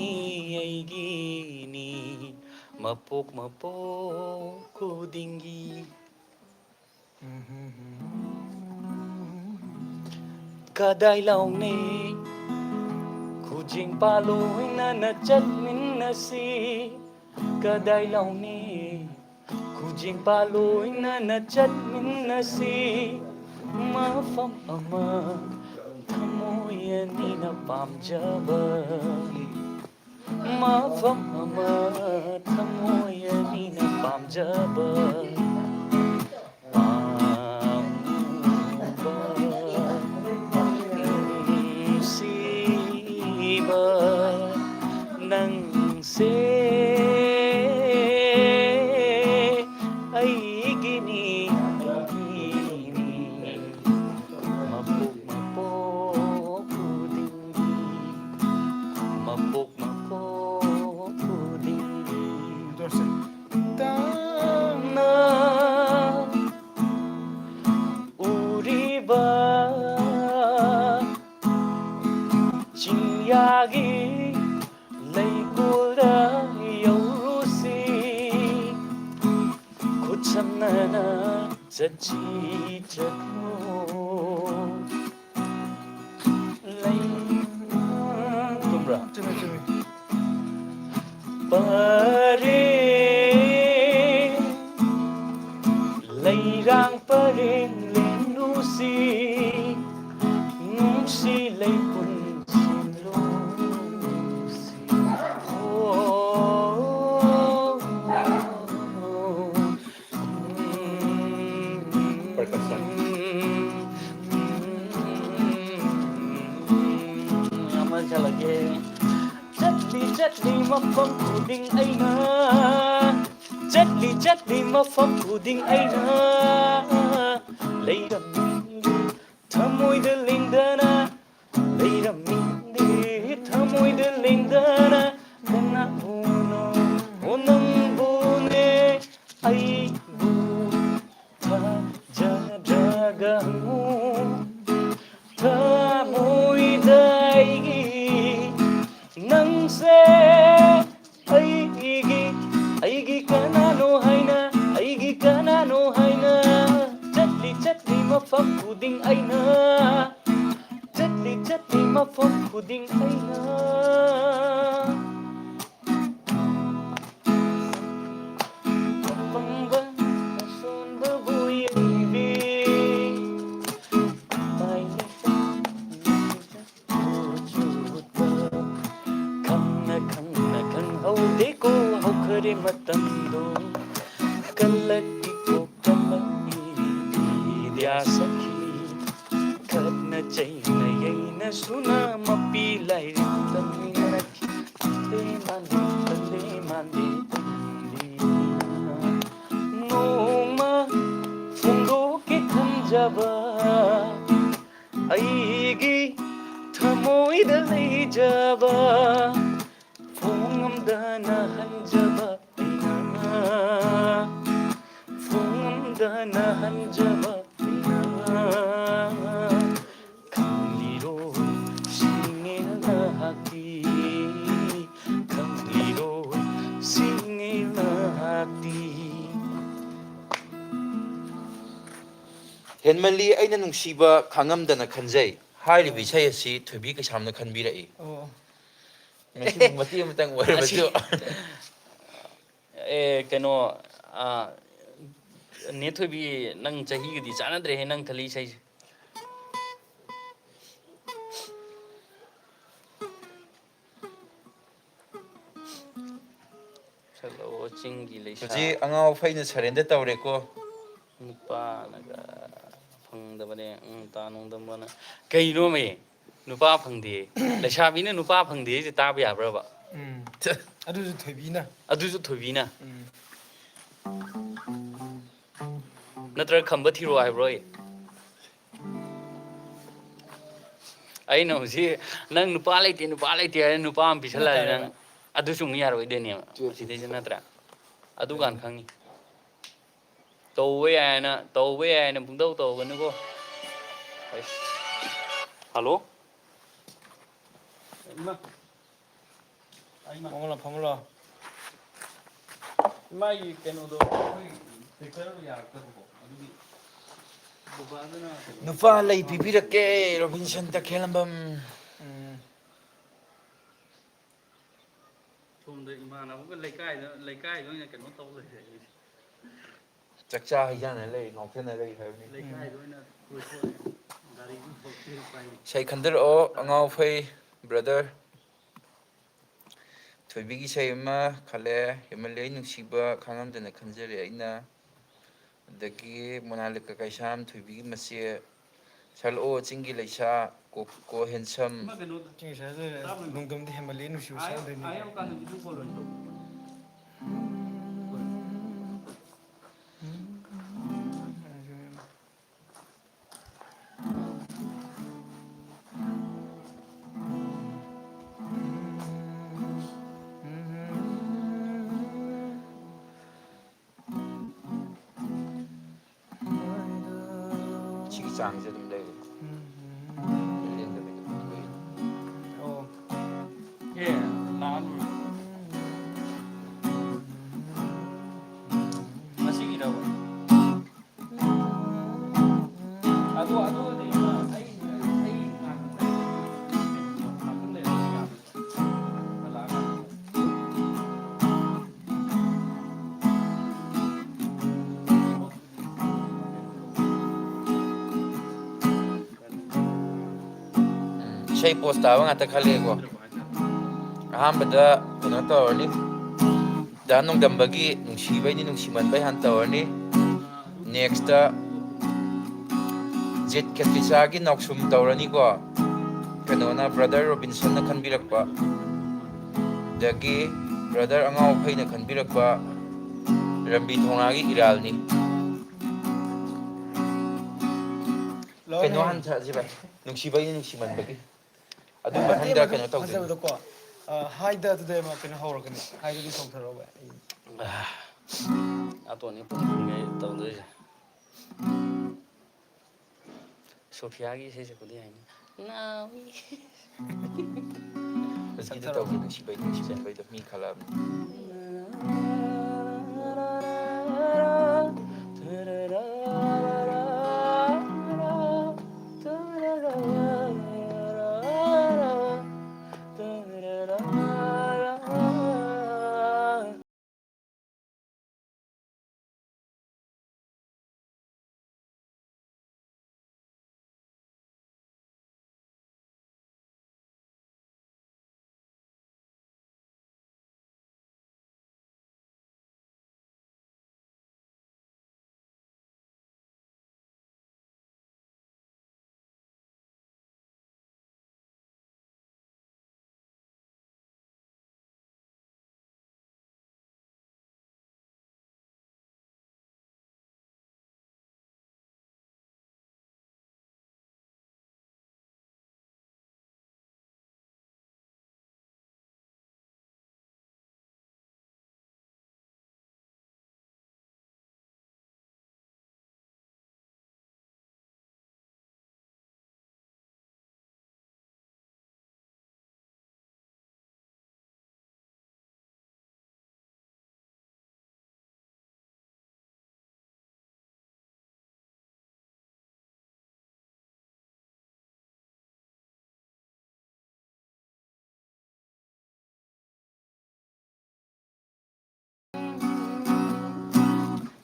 ꯑꯩꯒꯤꯅꯤ ꯃꯄꯣꯛ ꯃꯄꯣꯛ ꯈꯨꯗꯤꯡꯒꯤ꯫ ꯎꯝ, ꯎꯝ, ꯎꯝ꯫ ꯀꯗꯥꯏ ꯂꯥꯎꯅꯤ ꯈꯨꯖꯤꯡ ꯄꯥꯜꯂꯣꯏꯅꯅ ꯆꯠꯃꯤꯟꯅꯁꯤ? ꯀꯗꯥꯏ ꯂꯥꯎꯅꯤ ꯈꯨꯖꯤꯡ ꯄꯥꯜꯂꯣꯏꯅꯅ ꯆꯠꯃꯤꯟꯅꯁꯤ? ꯃꯐꯝ ꯑꯃ ꯊꯃꯣꯏ ꯑꯅꯤꯅ ꯄꯥꯝꯖꯕ, ꯃꯐꯝ ꯑꯃ ꯊꯃꯣꯏ ꯑꯅꯤꯅ ꯄꯥꯝꯖꯕ, ꯄꯥꯝꯕ, ꯅꯨꯡꯁꯤꯕ ꯅꯪꯁꯦ ꯑꯩꯒꯤꯅꯤ, ꯑꯩꯒꯤꯅꯤ꯫ ꯃꯄꯣꯛ ꯃꯄꯣꯛ ꯈꯨꯗꯤꯡꯒꯤ, ꯃꯄꯣꯛ ꯃꯄꯣꯛ ꯈꯨꯗꯤꯡꯒꯤ꯫ ꯇꯧꯔꯁꯦ꯫ ꯇꯥꯡꯅ ꯎꯔꯤꯕ ꯆꯤꯡꯌꯥꯒꯤ ꯂꯩꯀꯣꯜꯗ ꯌꯧꯔꯨꯁꯤ꯫ ꯈꯨꯠꯁꯝꯅꯅ ꯆꯠꯁꯤ ꯆꯠꯂꯣ꯫ ꯂꯩ-, ꯆꯨꯝꯕ꯭ꯔꯥ? ꯆꯨꯝꯃꯦ, ꯆꯨꯝꯃꯦ꯫ ꯄꯔꯦꯡ, ꯂꯩꯔꯥꯡ ꯄꯔꯦꯡ ꯂꯦꯡꯂꯨꯁꯤ, ꯅꯨꯡꯁꯤ ꯂꯩꯄꯨꯟ ꯁꯤꯟꯂꯨꯁꯤ꯫ ꯑꯣ, Percussion. ꯑꯃ ꯆꯠꯂꯒꯦ꯫ ꯆꯠꯂꯤ ꯆꯠꯂꯤ ꯃꯐꯝ ꯈꯨꯗꯤꯡ ꯑꯩꯅ ꯆꯠꯂꯤ ꯆꯠꯂꯤ ꯃꯐꯝ ꯈꯨꯗꯤꯡ ꯑꯩꯅ ꯂꯩꯔꯝꯃꯤ, ꯊꯃꯣꯏꯗ ꯂꯦꯡꯗꯅ ꯂꯩꯔꯝꯃꯤ, ꯊꯃꯣꯏꯗ ꯂꯦꯡꯗꯅ ꯀꯅꯥꯕꯨꯅꯣ? ꯑꯣ, ꯅꯪꯕꯨꯅꯦ, ꯑꯩꯕꯨ ꯊꯥꯖꯗ꯭ꯔꯒ ꯍꯪꯉꯨ꯫ ꯊꯃꯣꯏꯗ ꯑꯩꯒꯤ ꯅꯪꯁꯦ ꯑꯩꯒꯤ, ꯑꯩꯒꯤ ꯀꯅꯥꯅꯣ ꯍꯥꯏꯅ, ꯑꯩꯒꯤ ꯀꯅꯥꯅꯣ ꯍꯥꯏꯅ꯫ ꯆꯠꯂꯤ ꯆꯠꯂꯤ ꯃꯐꯝ ꯈꯨꯗꯤꯡ ꯑꯩꯅ, ꯆꯠꯂꯤ ꯆꯠꯂꯤ ꯃꯐꯝ ꯈꯨꯗꯤꯡ ꯑꯩꯅ꯫ ꯑꯄꯪꯕ ꯑꯁꯣꯟꯕꯕꯨ ꯌꯦꯡꯕꯤ꯫ ꯈꯪꯅ ꯈꯪꯅ ꯈꯪꯍꯧꯗꯦꯀꯣ ꯍꯧꯈꯔꯦ ꯃꯇꯝꯗꯣ꯫ ꯀꯜꯂꯛꯏꯀꯣ ꯀꯜꯂꯛꯏ ꯏꯗ꯭ꯌꯥ ꯁꯈꯤ꯫ ꯈꯠꯅ ꯆꯩꯅ ꯌꯩꯅ ꯁꯨꯅ ꯃꯄꯤ ꯂꯥꯏꯔꯤꯛ ꯇꯝꯃꯤꯟꯅꯈꯤ꯫ ꯇꯜꯂꯦ ꯃꯥꯟꯗꯦ, ꯇꯜꯂꯦ ꯃꯥꯟꯗꯦ, ꯇꯜꯂꯦ꯫ ꯅꯣꯡꯃ ꯐꯣꯡꯗꯣꯛꯀꯦ ꯈꯟꯖꯕ ꯑꯩꯒꯤ ꯊꯃꯣꯏꯗ ꯂꯩꯖꯕ ꯐꯣꯡꯉꯝꯗꯅ ꯍꯟꯖꯕ ꯑꯩꯅ, ꯐꯣꯡꯉꯝꯗꯅ ꯍꯟꯖꯕ ꯑꯩꯅ꯫ ꯈꯪꯂꯤꯔꯣꯏ ꯁꯤꯡꯉꯦ ꯅꯍꯥꯛꯇꯤ, ꯈꯪꯂꯤꯔꯣꯏ ꯁꯤꯡꯉꯦ ꯅꯍꯥꯛꯇꯤ꯫ ꯍꯦꯟꯃꯜꯂꯤ ꯑꯩꯅ ꯅꯨꯡꯁꯤꯕ ꯈꯥꯡꯉꯝꯗꯅ ꯈꯟꯖꯩ꯫ ꯍꯥꯏꯔꯤꯕ ꯏꯁꯩ ꯑꯁꯤ ꯊꯣꯏꯕꯤ ꯀꯩꯁꯥꯝꯅ ꯈꯟꯕꯤꯔꯛꯏ꯫ ꯑꯣ꯫ ꯉꯁꯤ ꯃꯇꯦꯛ ꯑꯃꯇꯪ ꯑꯣꯏꯔꯕꯁꯨ꯫ ꯑꯁꯤ-, ꯑꯦ, ꯀꯩꯅꯣ, ꯑ, ꯅꯦ ꯊꯣꯏꯕꯤ, ꯅꯪ ꯆꯍꯤꯒꯗꯤ ꯆꯥꯟꯅꯗ꯭ꯔꯦꯍꯦ, ꯅꯪ ꯈꯜꯂꯤ ꯏꯁꯩꯁꯦ꯫ ꯁꯛꯂꯛꯑꯣ, ꯆꯤꯡꯒꯤ ꯂꯩꯁꯥ꯫ ꯍꯧꯖꯤꯛ ꯑꯉꯥꯎ ꯑꯐꯩꯅ surrender ꯇꯧꯔꯦꯀꯣ꯫ ꯅꯨꯄꯥꯅꯒ ꯐꯪꯗꯕꯅꯦ, ꯎꯝ, ꯇꯥ ꯅꯣꯡꯗꯝꯕꯅ꯫ ꯀꯩꯅꯣꯃꯤ? ꯅꯨꯄꯥ ꯐꯪꯗꯦ꯫ ꯂꯩꯁꯥꯕꯤꯅ ꯅꯨꯄꯥ ꯐꯪꯗꯦ ꯍꯥꯏꯁꯦ ꯇꯥꯕ ꯌꯥꯕ꯭ꯔꯕ? ꯎꯝ꯫ ꯑꯗꯨꯁꯨ ꯊꯣꯏꯕꯤꯅ꯫ ꯑꯗꯨꯁꯨ ꯊꯣꯏꯕꯤꯅ꯫ ꯎꯝ꯫ ꯅꯠꯇ꯭ꯔꯒ ꯈꯝꯕ ꯊꯤꯔꯣ ꯍꯥꯏꯕ꯭ꯔꯣ ꯑꯩ? ꯑꯩꯅ ꯍꯧꯖꯤꯛ ꯅꯪ ꯅꯨꯄꯥ ꯂꯩꯇꯦ, ꯅꯨꯄꯥ ꯂꯩꯇꯦ ꯍꯥꯏꯅ ꯅꯨꯄꯥ ꯑꯃ ꯄꯤꯁꯜꯂꯛꯑꯗꯤ ꯅꯪ ꯑꯗꯨꯁꯨ ꯑꯃꯨꯛ ꯌꯥꯔꯣꯏꯗꯣꯏꯅꯦꯕ꯫ ꯇꯨꯌꯦꯜꯞ ꯑꯁꯤꯗꯩꯁꯤ ꯅꯠꯇ꯭ꯔꯥ? ꯑꯗꯨꯀꯥꯟ ꯈꯪꯉꯤ꯫ ꯇꯧꯕ ꯌꯥꯏꯅ, ꯇꯧꯕ ꯌꯥꯏꯅ ꯄꯨꯡꯇꯧ ꯇꯧꯒꯅꯨꯀꯣ꯫ ꯑꯩꯁ꯫ ꯍꯜꯂꯣ? ꯏꯃꯥ꯫ ꯐꯝꯃꯨꯂꯥꯎ, ꯐꯝꯃꯨꯂꯥꯎ꯫ ꯏꯃꯥꯒꯤ ꯀꯩꯅꯣꯗꯣ, ꯑꯩꯈꯣꯏ ꯇ꯭ꯔꯦꯛꯇꯔ ꯌꯥꯔꯛꯇꯕꯀꯣ, ꯑꯗꯨꯒꯤ ꯕꯕꯥꯗꯨꯅ ꯀꯩꯅꯣ ꯅꯨꯄꯥ ꯂꯩ ꯄꯤꯕꯤꯔꯛꯀꯦ, ꯔꯣꯕꯤꯟꯁꯟ ꯇꯈꯦꯜꯂꯝꯕꯝ꯫ ꯎꯝ꯫ ꯁꯣꯝꯗ ꯏꯃꯥꯟꯅꯕꯒ ꯂꯩꯀꯥꯏꯗ, ꯂꯩꯀꯥꯏꯗ ꯑꯣꯏꯅ ꯀꯩꯅꯣ ꯇꯧ ꯂꯩꯔꯦ ꯑꯩꯁꯦ꯫ ꯆꯥꯛꯆꯥ ꯍꯩꯖꯥꯟꯅ ꯂꯩ, ꯉꯥꯎꯁꯟꯅ ꯂꯩ ꯍꯥꯏꯕꯅꯤ꯫ ꯂꯩꯀꯥꯏꯗ ꯑꯣꯏꯅ ꯀꯣꯏꯊꯣꯛꯑꯦ꯫ ꯒꯥꯔꯤꯁꯨ ꯊꯣꯛꯇꯦ, ꯎꯄꯥꯏ ꯂꯩꯇꯦ꯫ ꯏꯁꯩ ꯈꯟꯊꯔꯛꯑꯣ, ꯑꯉꯥꯎ ꯑꯐꯩ brother꯫ ꯊꯣꯏꯕꯤꯒꯤ ꯏꯁꯩ ꯑꯃ ꯈꯜꯂꯦ, ꯍꯦꯃꯜꯂꯦ ꯑꯩ ꯅꯨꯡꯁꯤꯕ, ꯈꯥꯡꯉꯝꯗꯅ ꯈꯟꯖꯔꯦ ꯑꯩꯅ꯫ ꯑꯗꯒꯤ ꯃꯣꯅꯥꯂꯤꯀꯥ ꯀꯩꯁꯥꯝ, ꯊꯣꯏꯕꯤꯒꯤ ꯃꯆꯦ, ꯁꯛꯂꯛꯑꯣ ꯆꯤꯡꯒꯤ ꯂꯩꯁꯥ, ꯀꯣ-, ꯀꯣ ꯍꯦꯟꯁꯝ꯫ ꯆꯤꯡꯒꯤ ꯂꯩꯁꯥ, ꯅꯣꯡꯗꯝꯗꯤ ꯍꯦꯃꯜꯂꯦ ꯅꯨꯡꯁꯤꯕ ꯁꯛꯂꯝꯗꯣꯏꯅꯤ꯫ ꯁꯤꯒꯤ ꯆꯥꯡꯁꯦ ꯑꯗꯨꯝ ꯂꯩꯔꯦ꯫ ꯂꯦꯡꯗꯕꯤꯗ ꯑꯗꯨꯝ ꯂꯩꯔꯦ꯫ ꯑꯣ꯫ ꯑꯦ, ꯂꯥꯛꯑꯅꯤ꯫ ꯉꯁꯤꯒꯤꯔꯕ? ꯑꯗꯨ, ꯑꯗꯨꯗꯤ ꯑꯩ, ꯑꯩ ꯉꯥꯛꯇꯪ ꯂꯩꯔꯒ ꯌꯥꯕ꯭ꯔꯥ? ꯍꯜꯂꯛꯑꯒ꯫ ꯎꯝ, ꯏꯁꯩ ꯄꯣꯁ ꯇꯥꯕ ꯉꯥꯛꯇ ꯈꯜꯂꯦꯀꯣ꯫ ꯑꯍꯥꯟꯕꯗ ꯀꯩꯅꯣ ꯇꯧꯔꯅꯤ, ꯗꯥ ꯅꯣꯡꯗꯝꯕꯒꯤ ꯅꯨꯡꯁꯤꯕꯩꯅꯤ ꯅꯨꯡꯁꯤꯃꯟꯕꯩ ꯍꯥꯟꯅ ꯇꯧꯔꯅꯤ꯫ ꯅꯦꯛꯁꯇ ꯖꯤꯠ ꯈꯦꯇ꯭ꯔꯤꯁꯥꯒꯤ ꯅꯥꯎꯁꯨꯝ ꯇꯧꯔꯅꯤꯀꯣ꯫ ꯀꯩꯅꯣꯅ, ꯕ꯭ꯔꯗꯔ ꯔꯣꯕꯤꯟꯁꯟꯅ ꯈꯟꯕꯤꯔꯛꯄ, ꯑꯗꯒꯤ ꯕ꯭ꯔꯗꯔ ꯑꯉꯥꯎ ꯑꯐꯩꯅ ꯈꯟꯕꯤꯔꯛꯄ ꯔꯝꯕꯤ ꯊꯧꯅꯥꯒꯤ ꯏꯔꯥꯜꯅꯤ꯫ ꯀꯩꯅꯣ ꯍꯥꯟꯅ ꯁꯥꯁꯤ ꯚꯥꯏ꯫ ꯅꯨꯡꯁꯤꯕꯒꯤ ꯅꯨꯡꯁꯤꯃꯟꯕꯒꯤ꯫ ꯑꯗꯨ ꯃꯊꯪꯗ ꯀꯩꯅꯣ ꯇꯧꯗꯣꯏꯅꯤ꯫ ꯐꯖꯕꯗꯣꯀꯣ, ꯑ, ꯍꯥꯏꯗ ꯑꯗꯨꯗ ꯑꯃ ꯀꯩꯅꯣ ꯍꯧꯔꯛꯀꯅꯤ꯫ ꯍꯥꯏꯗꯗꯤ ꯆꯣꯡꯊꯔꯛꯑꯣ ꯚꯥꯏ꯫ ꯑꯩ ꯑꯇꯣꯟꯅꯤ ꯄꯨꯡ ꯄꯨꯡꯒꯩ ꯇꯧꯗꯣꯏꯁꯦ꯫ ꯁꯣꯐꯤꯌꯥꯒꯤ ꯏꯁꯩ ꯁꯛꯄꯗꯤ ꯌꯥꯏꯅꯤ꯫ ꯅꯥꯎꯏ꯫ ꯍꯧꯖꯤꯛꯀꯤꯗꯣ ꯇꯧꯒꯦ, ꯅꯨꯡꯁꯤꯕꯩ, ꯅꯨꯡꯁꯤꯕꯩꯗꯣ ꯃꯤ ꯈꯜꯂꯛꯑꯕꯅꯤ꯫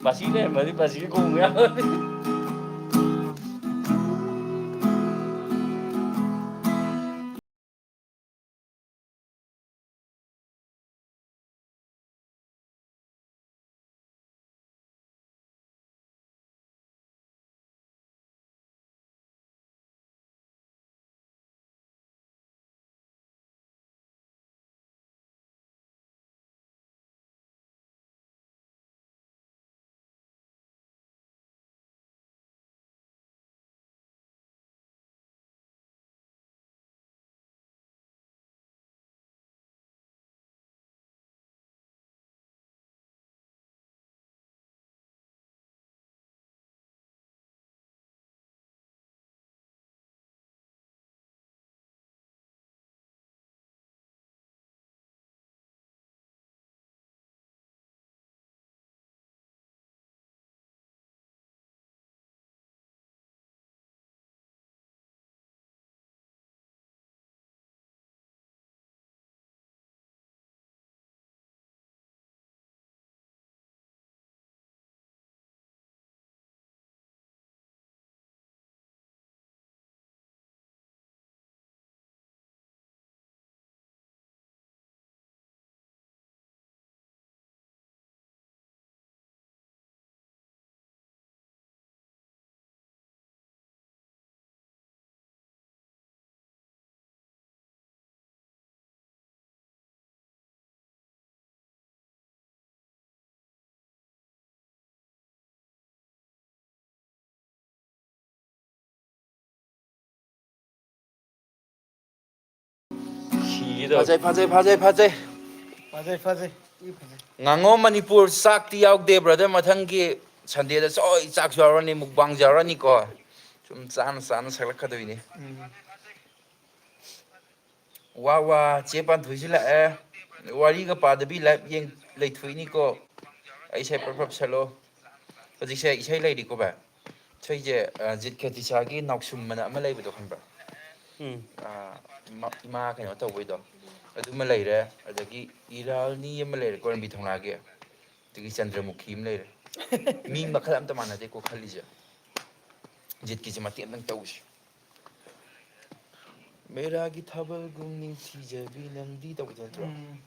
ꯃꯁꯤ ꯂꯩꯔꯝꯃꯗꯤ ꯃꯁꯤꯒꯤ ꯈꯣꯡ ꯌꯥꯔꯅꯤ꯫ ꯐꯖꯩ, ꯐꯖꯩ, ꯐꯖꯩ, ꯐꯖꯩ꯫ ꯐꯖꯩ, ꯐꯖꯩ꯫ ꯊꯤ ꯐꯖꯩ꯫ ꯉꯥꯉꯣꯝ ꯃꯅꯤꯄꯨꯔ ꯆꯥꯛꯇꯤ ꯌꯥꯎꯗꯦ, brother꯫ ꯃꯊꯪꯒꯤ Sundayꯗ ꯁꯣꯏ ꯆꯥꯛꯁꯨ ꯌꯥꯎꯔꯅꯤ, mukbangꯁꯨ ꯌꯥꯎꯔꯅꯤꯀꯣ꯫ ꯁꯨꯝ ꯆꯥꯅ ꯆꯥꯅ ꯁꯛꯂꯛꯀꯗꯣꯏꯅꯤ꯫ ꯎꯝ꯫ ꯋꯥ ꯋꯥ, ꯆꯦ ꯄꯥꯟꯊꯣꯏꯁꯨ ꯂꯥꯛꯑꯦ꯫ ꯋꯥꯔꯤꯒ ꯄꯥꯗꯕꯤ live ꯌꯦꯡ ꯂꯩꯊꯣꯛꯏꯅꯤꯀꯣ꯫ ꯑꯩ ꯏꯁꯩ ꯄ꯭ꯔꯞ ꯄ꯭ꯔꯞ ꯁꯛꯂꯣ꯫ ꯍꯧꯖꯤꯛꯁꯦ ꯏꯁꯩ ꯂꯩꯔꯤꯀꯣ ꯚꯥꯏ꯫ ꯏꯁꯩꯁꯦ, ꯑ, ꯖꯤꯠ ꯈꯦꯇꯤꯁꯥꯒꯤ ꯅꯥꯎꯁꯨꯝ ꯑꯅ ꯑꯃ ꯂꯩꯕꯗꯣ ꯈꯪꯕ꯭ꯔꯥ? ꯎꯝ꯫ ꯑ, ꯃ-, ꯏꯃꯥ ꯀꯩꯅꯣ ꯇꯧꯕꯩꯗꯣ꯫ ꯑꯗꯨꯃ ꯂꯩꯔꯦ꯫ ꯑꯗꯒꯤ ꯏꯔꯥꯜꯅꯤ ꯑꯃ ꯂꯩꯔꯦꯀꯣ, ꯔꯟꯕꯤ ꯊꯧꯅꯥꯒꯤ꯫ ꯑꯗꯒꯤ ꯆꯟꯗ꯭ꯔꯃꯨꯈꯤ ꯑꯃ ꯂꯩꯔꯦ꯫ ꯃꯤ ꯃꯈꯜ ꯑꯝꯇ ꯃꯥꯟꯅꯗꯦꯀꯣ ꯈꯜꯂꯤꯁꯦ꯫ ꯖꯤꯠꯀꯤꯁꯦ ꯃꯇꯦꯛ ꯑꯝꯇꯪ ꯇꯧꯁꯤ꯫ ꯃꯦꯔꯥꯒꯤ ꯊꯥꯕꯜꯒꯨꯝ ꯅꯤꯡꯊꯤꯖꯕꯤ ꯅꯪꯗꯤ ꯇꯧꯕꯗꯣ ꯅꯠꯇ꯭ꯔꯣ? ꯎꯝ꯫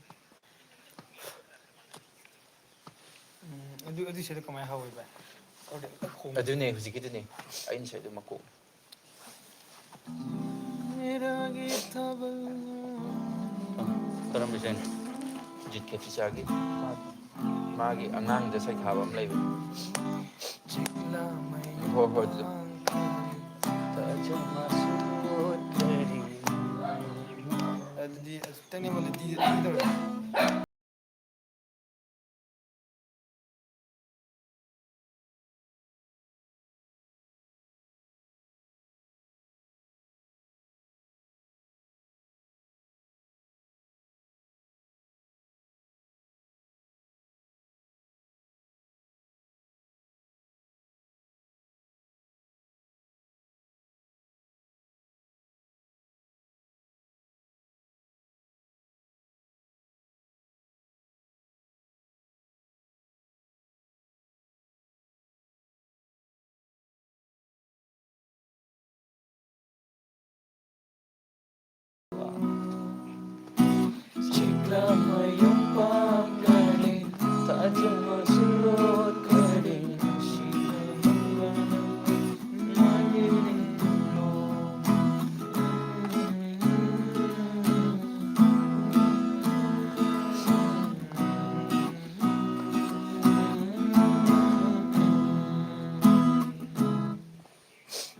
ꯎꯝ, ꯑꯗꯨ, ꯑꯗꯨ ꯏꯁꯩꯗꯣ ꯀꯃꯥꯏꯅ ꯍꯧꯋꯦ ꯚꯥꯏ? ꯑꯗꯨꯗꯤ ꯑꯝꯇ ꯈꯣꯡꯉꯨ꯫ ꯑꯗꯨꯅꯦ ꯍꯧꯖꯤꯛꯀꯤꯗꯨꯅꯦ꯫ ꯑꯩꯅ ꯏꯁꯩꯗꯣ ꯃꯀꯣꯛ꯫ ꯃꯦꯔꯥꯒꯤ ꯊꯥꯕꯜ꯫ ꯀꯔꯝꯕ ꯏꯁꯩꯅꯣ? ꯖꯤꯠ ꯈꯦꯇꯤꯁꯥꯒꯤ꯫ ꯃꯥꯒꯤ ꯑꯉꯥꯡꯗ ꯁꯩꯊꯥꯕ ꯑꯃ ꯂꯩꯕꯅꯦ꯫ ꯍꯣꯏ, ꯍꯣꯏ, ꯑꯗꯨꯗꯣ꯫ ꯑꯗꯨꯗꯤ ꯑꯁ, ꯈꯤꯇꯪ ꯅꯦꯝꯍꯜꯂꯗꯤ, ꯑꯗꯨ ꯇꯧꯔꯦ꯫